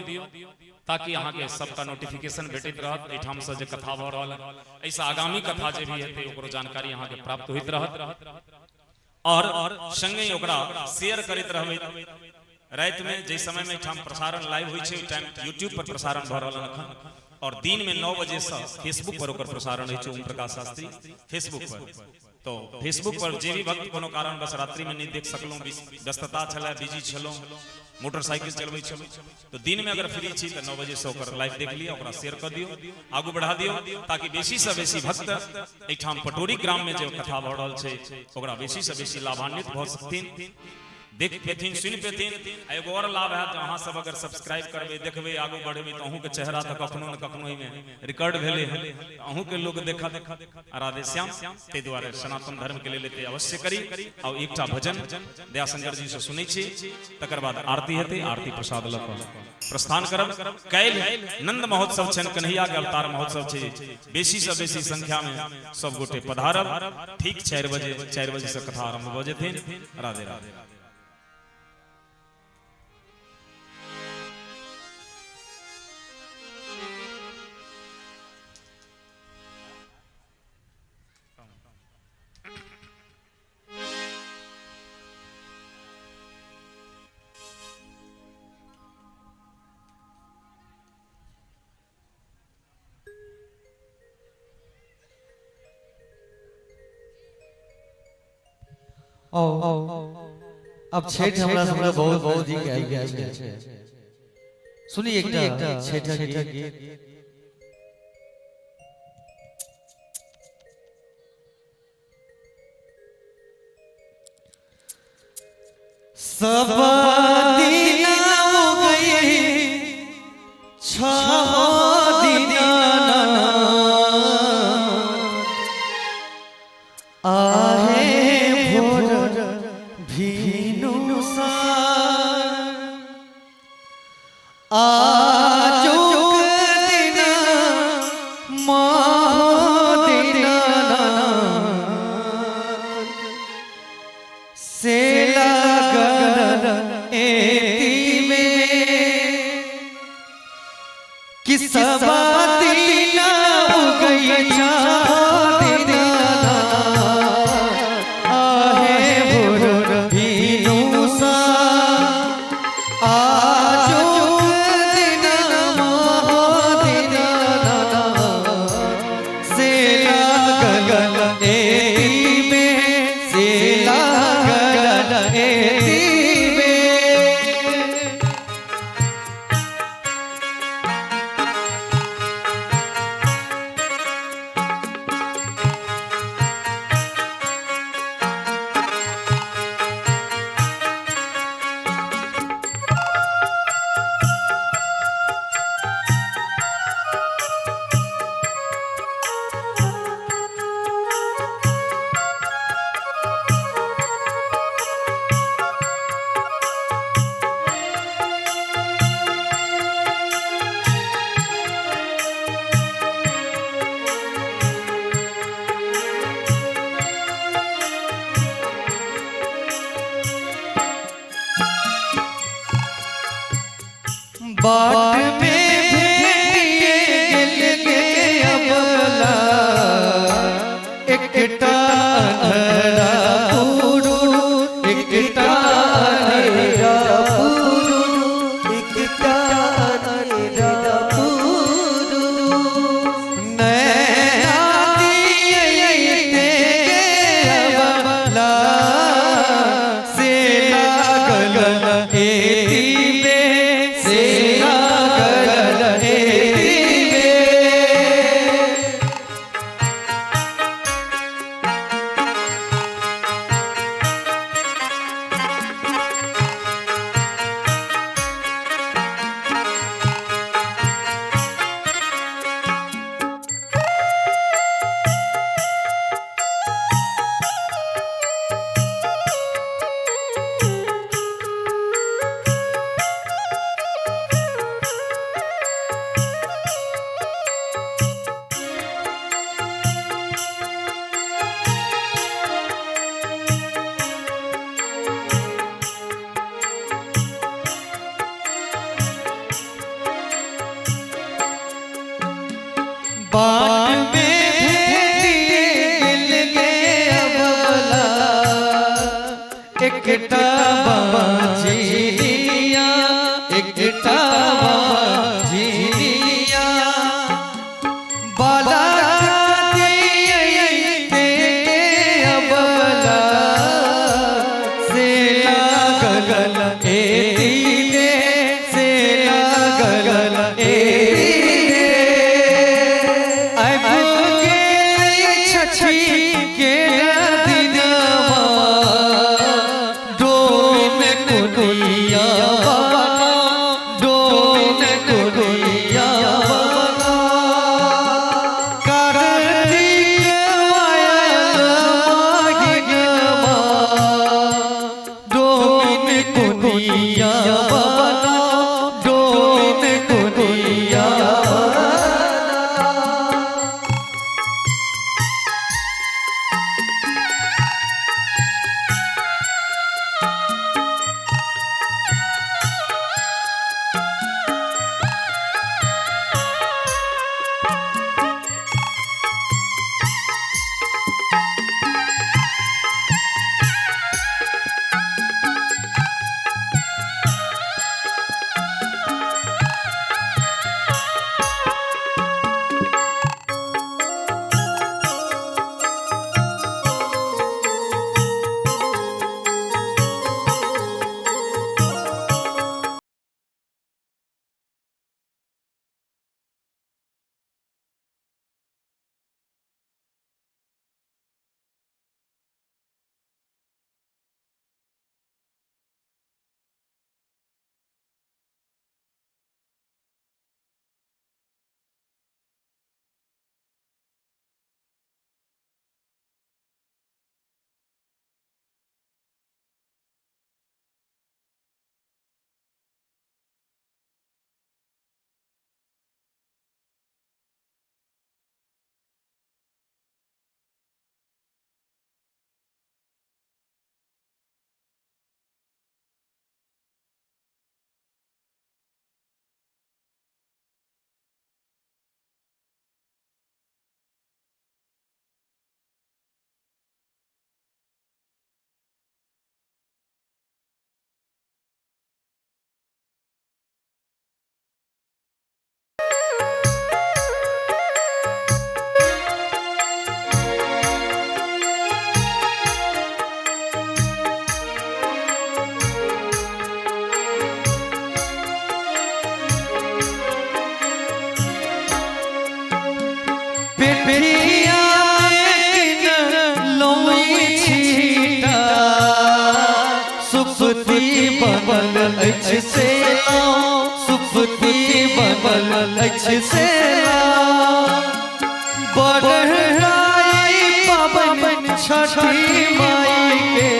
D: ताकि अहाँ के सबका नोटिफिकेशन भेटैत रहत। एहिठाम से जे कथा भऽ रहल है, एहिसँ आगामी कथा जे भी हेतै ओकरो जानकारी अहाँ के प्राप्त होइत रहत। और संगे ओकरा शेयर करैत रहबै। राति में जाहि समय में एहिठाम प्रसारण लाइव होइ छै, ओहि टाइम यूट्यूब पर प्रसारण भऽ रहल एखन, और दिन में 9 बजे से फेसबुक पर ओकर प्रसारण होइ छै, ओम प्रकाश शास्त्री फेसबुक पर। तो फेसबुक पर जे भी भक्त कोनो कारणवश रात्रि में नहीं देख सकलहुँ, व्यस्तता छलै, बिजी छलहुँ, मोटरसाइकिल चलबै छलहुँ, तो दिन में अगर फ्री छी तऽ 9 बजे से ओकर लाइव देख लिअ, ओकरा शेयर कऽ दियौ, आगू बढ़ा दियौ, ताकि बेसी से बेसी भक्त एहिठाम पटोरी ग्राम में जे कथा भऽ रहल छै ओकरा बेसी से बेसी लाभान्वित भऽ सकथिन, देख पेथिन, सुनि पेथिन। आ एगो और लाभ हैत, अहाँ सब अगर सब्सक्राइब करबै, देखबै, आगू बढ़ेबै, तऽ अहूँके चेहरा तऽ कखनो ने कखनो एहिमे रिकॉर्ड भेलै हँ, तऽ अहूँके लोक देखत। आ राधे श्याम। ताहि दुआरे सनातन धर्म के लेल एते अवश्य करी। आ एकटा भजन दयाशंकर जी से सुनै छी, तकर बाद आरती हेतै, आरती प्रसाद लऽ कऽ प्रस्थान करब। काल्हि नंद महोत्सव छनि, कन्हैया के अवतार महोत्सव छै, बेसी से बेसी संख्या में सब गोटे पधारब। ठीक 4 बजे, 4 बजे से कथा आरंभ भऽ जेथिन। राधे राधे।
B: अब छठ हमरा सबके बहुत नजदीक आबि गेल छै। सुनी एकटा छठक गीत। सब दिन गई छह दिन आहे भोर भीनु आजुक दिन दिन से लगल एती में कि सब दिन उगई दिन आहे भोर भीनु सा आजुक दिन दिन से लागल एती में से लागल एती में। बाट में भेटिए गेल के अबला एकटा अन्हरा। एकटा बाजिनिया, एकटा बाजिनिया, बालक दियैते अबला से लागल ए दिने, से लागल ए दिने। आबि गेलै छठी के दिनवा, डोमिन कुनिया बना, डोमिन कुनिया बना। कार्तिक आयल माहिनवा, डोमिन कुनिया बना, डोमिन कुनिया बना। पिठिया लौई छीटा, सुपती बनल अछि से, सुपती बनल अछि से। बढ़ाई पाबनि छठी माई के,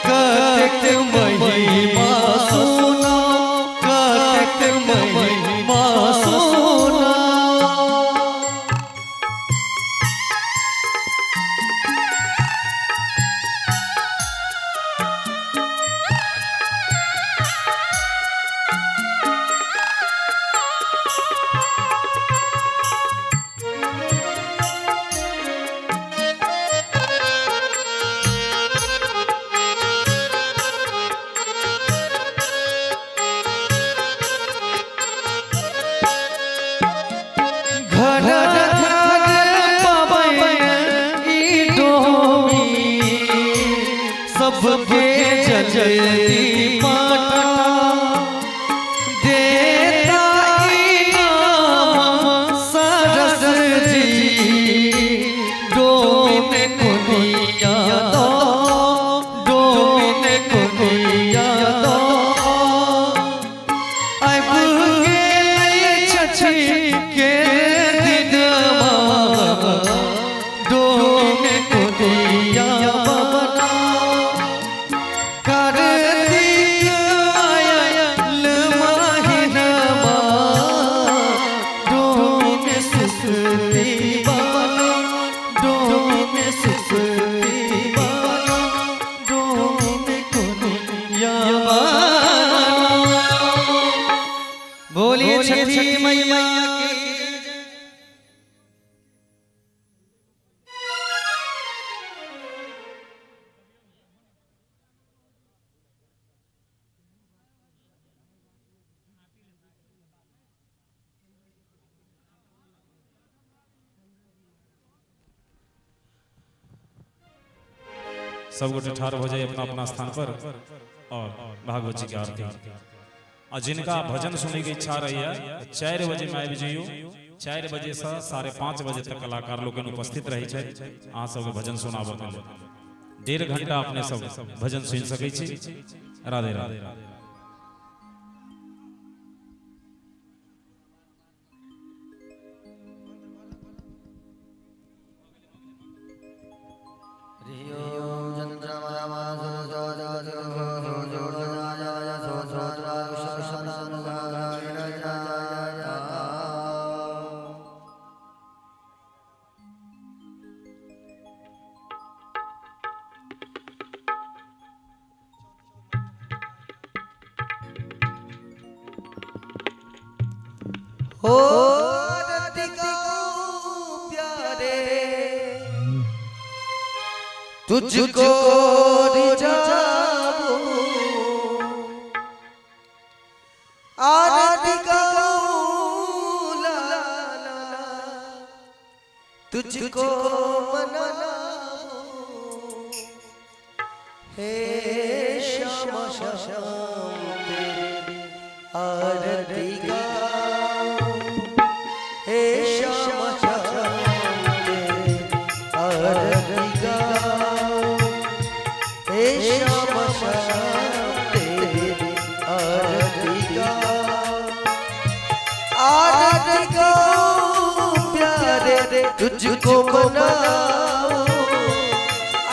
B: कतेक महिमा सुना, कतेक महिमा सुना। घर घर पाबनि ई डोमी, सबके जलती पाटा देता इनाम सरस जी, डोमिन कुनिया दो, डोमिन कुनिया दो। आबि गेलै छठी के दिनवा, डोमिन कुनिया बना।
C: सब गोटे ठाढ़ हो जाइए अपना अपना स्थान पर और भागवत जी के आरती। आ जिनका भजन सुनने की इच्छा रही है 4 बजे में आबि जइयो। 4 बजे से 5:30 बजे तक कलाकार लोकनि उपस्थित रहै छथि अहाँ सबके भजन सुनाबऽ के लेल। 1.5 घंटा अपने सब भजन सुनि सकै छी। राधे राधे।
A: हो प्यारे तुझको रिझाऊं, आरती गाऊं लाला तुझको मनाऊं। हे श्याम श्याम तेरी आरती गाऊं, हे श्याम श्याम तेरी आरती गाऊं, हे श्याम श्याम तेरी आरती गाऊं। आरती गाऊं प्यारे तुझको मनाऊं,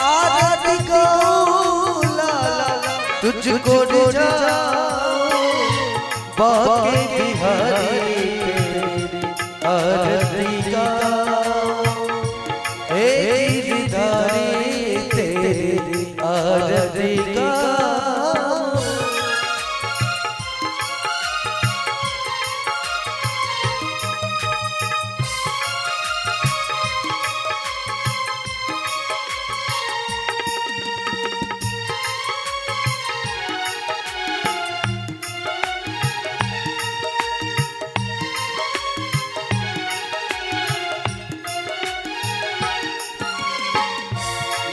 A: आरती गाऊं लाला तुझको रिझाऊं। बाके बिहारी तेरी आरती गाऊं, हे गिरधारी तेरी आरती गाऊं।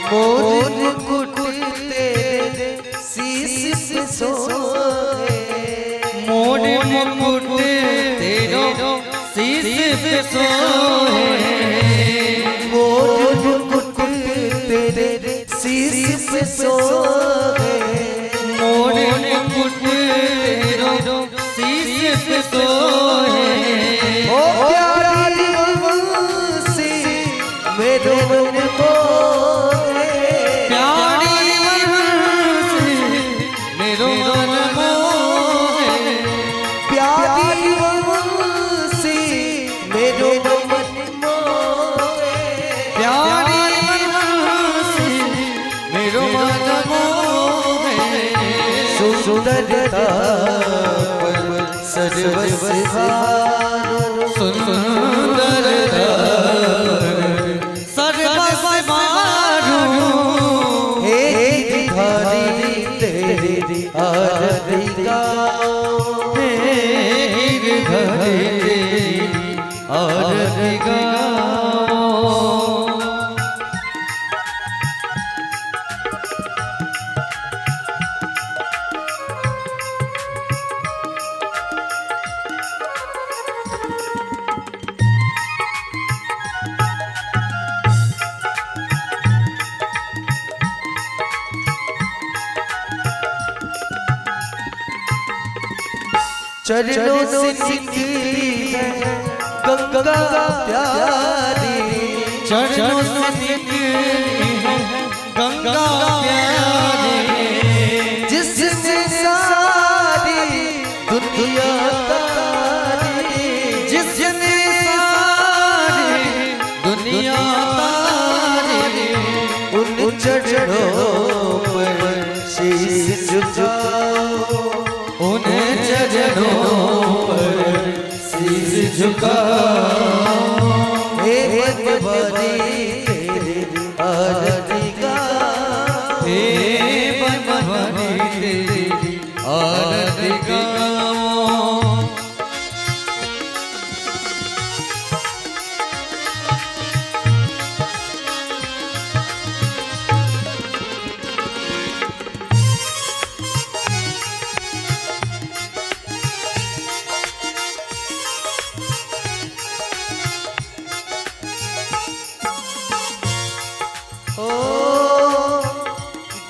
A: मोर मुकुट तेरे शीश पे सोहे,
B: मोर मुकुट तेरो शीश पे सोहे,
A: मोर मुकुट तेरे शीश पे सोहे,
B: मोर मुकुट तेरो शीश पे सोहे।
A: ओ प्यारी बंसी मेरो मन मोहे,
B: प्यारी बंसी मेरो मन मोहे,
A: प्यारी बंसी मेरो मन मोहे,
B: प्यारी बंसी मेरो मन मोहे।
A: सुंदरता पर सर्वस्वार,
B: सुंदरता सर्वस्वारू,
A: हे गिरधारी तेरी आरती गाऊं,
B: हे गिरधारी तेरी आरती गाऊं।
A: चरणों से निकली है गंगा प्यारी,
B: चरणों से निकली है गंगा प्यारी,
A: जिसने सारी दुनिया तारी,
B: जिसने सारी दुनिया तारी,
A: उन चरणों पर शीश झुकाओ,
B: उन चरणों पर शीश झुकाओ।
A: हे बनवारी तेरी आरती गाऊं,
B: हे बनवारी तेरी आरती गाऊं।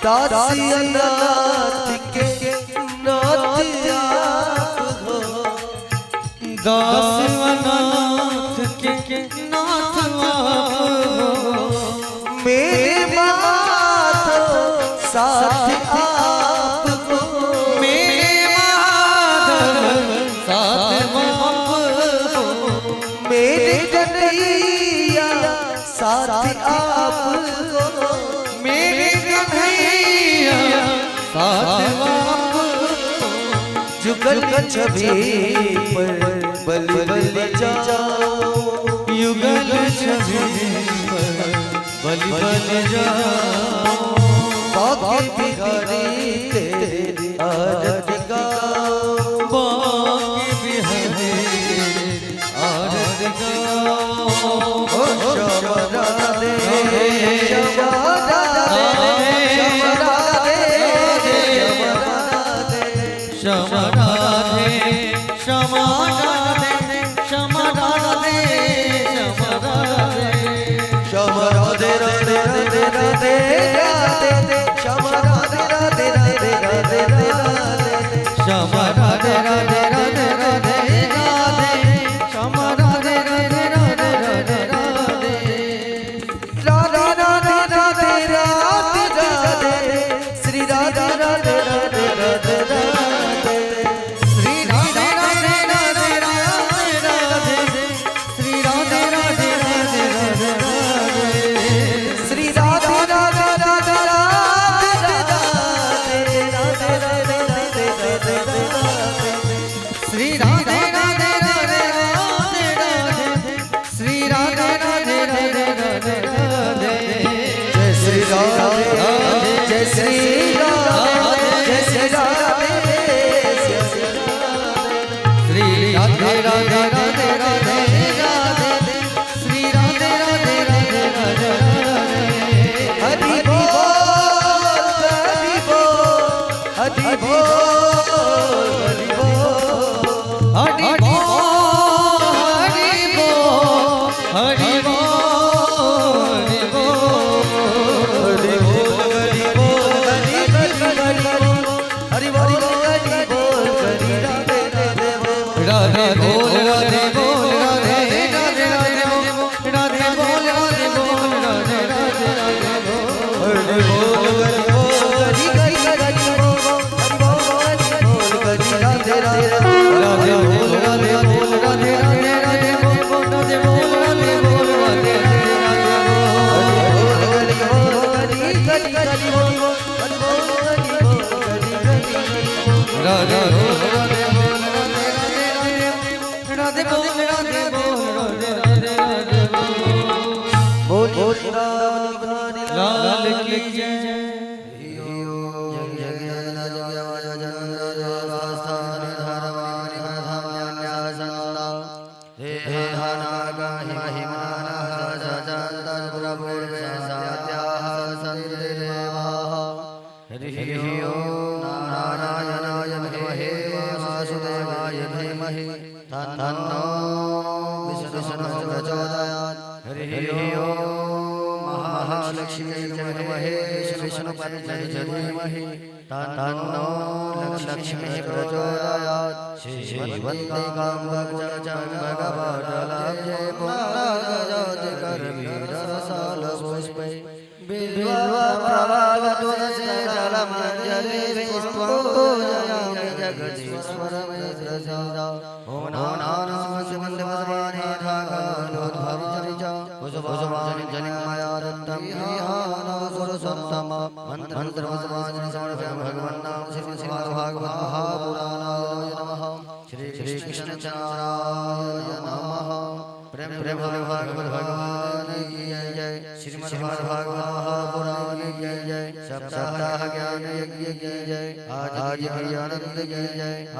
A: दास अनाथ के नाथ आप हो,
B: दास अनाथ के नाथ आप हो,
A: मेरे माधव साथ आप हो,
B: मेरे माधव साथ आप हो,
A: मेरे कन्हैया साथ आप हो,
B: मेरे कन्हैया साथ आप हो,
A: जुगल छवि पर बलि बलि जाओ,
B: युगल छवि पर बलि बलि जाओ,
A: बाके बिहारी तेरे आरती गाओ,
B: बाके बिहारी आरती गाओ,
A: ओ श्याम राधे श्याम राधे श्याम राधे
B: श्याम राधे श्याम राधे श्याम राधे श्याम राधे
A: श्याम राधे राधे राधे राधे राधे श्याम राधे राधे राधे राधे राधे
B: श्याम राधे राधे राधे राधे राधे श्याम राधे राधे राधे राधे राधे
A: राधे राधे राधे राधे राधे श्री राधे राधे राधे राधे राधे
B: श्री राधे राधे राधे राधे राधे श्री राधे राधे राधे राधे राधे
A: श्री राधे राधे राधे राधे राधे राधे राधे राधे राधे
B: श्री राधे राधे राधे राधे राधे श्री राधे राधे राधे राधे राधे
A: जय श्री राधे जय श्री राधे जय श्री राधे
B: श्री राधे राधे राधे राधे राधे श्री राधे राधे राधे राधे राधे
A: हरि बोल हरि बोल हरि बोल हरि बोल
B: हरि बोल हरि बोल हरि बोल हरि बोल
A: हरि बोल हरि बोल हरि हरि बोल हरि बोल हरि बोल हरि राधे राधे बोल
B: राधे बोल राधे बोल राधे राधे राधे बोल राधे बोल राधे बोल राधे राधे राधे बोल
A: हरि बोल हरि बोल हरि हरि हरि बोल हरि बोल हरि बोल हरि राधे राधे
B: राधे बोल राधे बोल राधे राधे राधे बोल राधे बोल राधे बोल राधे राधे राधे बोल
A: हरि बोल हरि हरि हरि बोल हरि बोल हरि बोल हरि हरि हरि बोल
B: राधे बोल राधे बोल राधे राधे राधे बोल राधे बोल राधे राधे राधे बोल
A: बोल बोल राम बिहारी
B: लाल की जय।
A: नारायणाय विद्महे वासुदेवाय धीमहि तन्नो विष्णुः प्रचोदयात्। हरिः ओं महालक्ष्मी च विद्महे विष्णुपत्न्यै च धीमहि तन्नो लक्ष्मीः प्रचोदयात्। श्रीवन्दिकाम्बकुलचम्बकपाटलाब्जे पुन्नागजातिकरवीररसालपुष्पै बिल्वप्रभागतुलसे जलमञ्जलिस्त्वं पूजयामि जगदीश्वरमे प्रसीद। ॐ नमः शिवन्दवसवाने ढाकालोद्भवानि च कुसुमानि मया दत्तं विहानसुरसत्तम मन्त्रमसवानि समर्पयामि भगवन्नाम श्रीमद्भागवत महापुराणाय नमः। श्रीकृष्णचन्द्राय नमः। प्रेम प्रेम भागवत भगवान की जय जय। श्रीमद् भागवत महापुराण की जय जय। सप्ताह ज्ञान यज्ञ की जय। आज की आनंद की जय।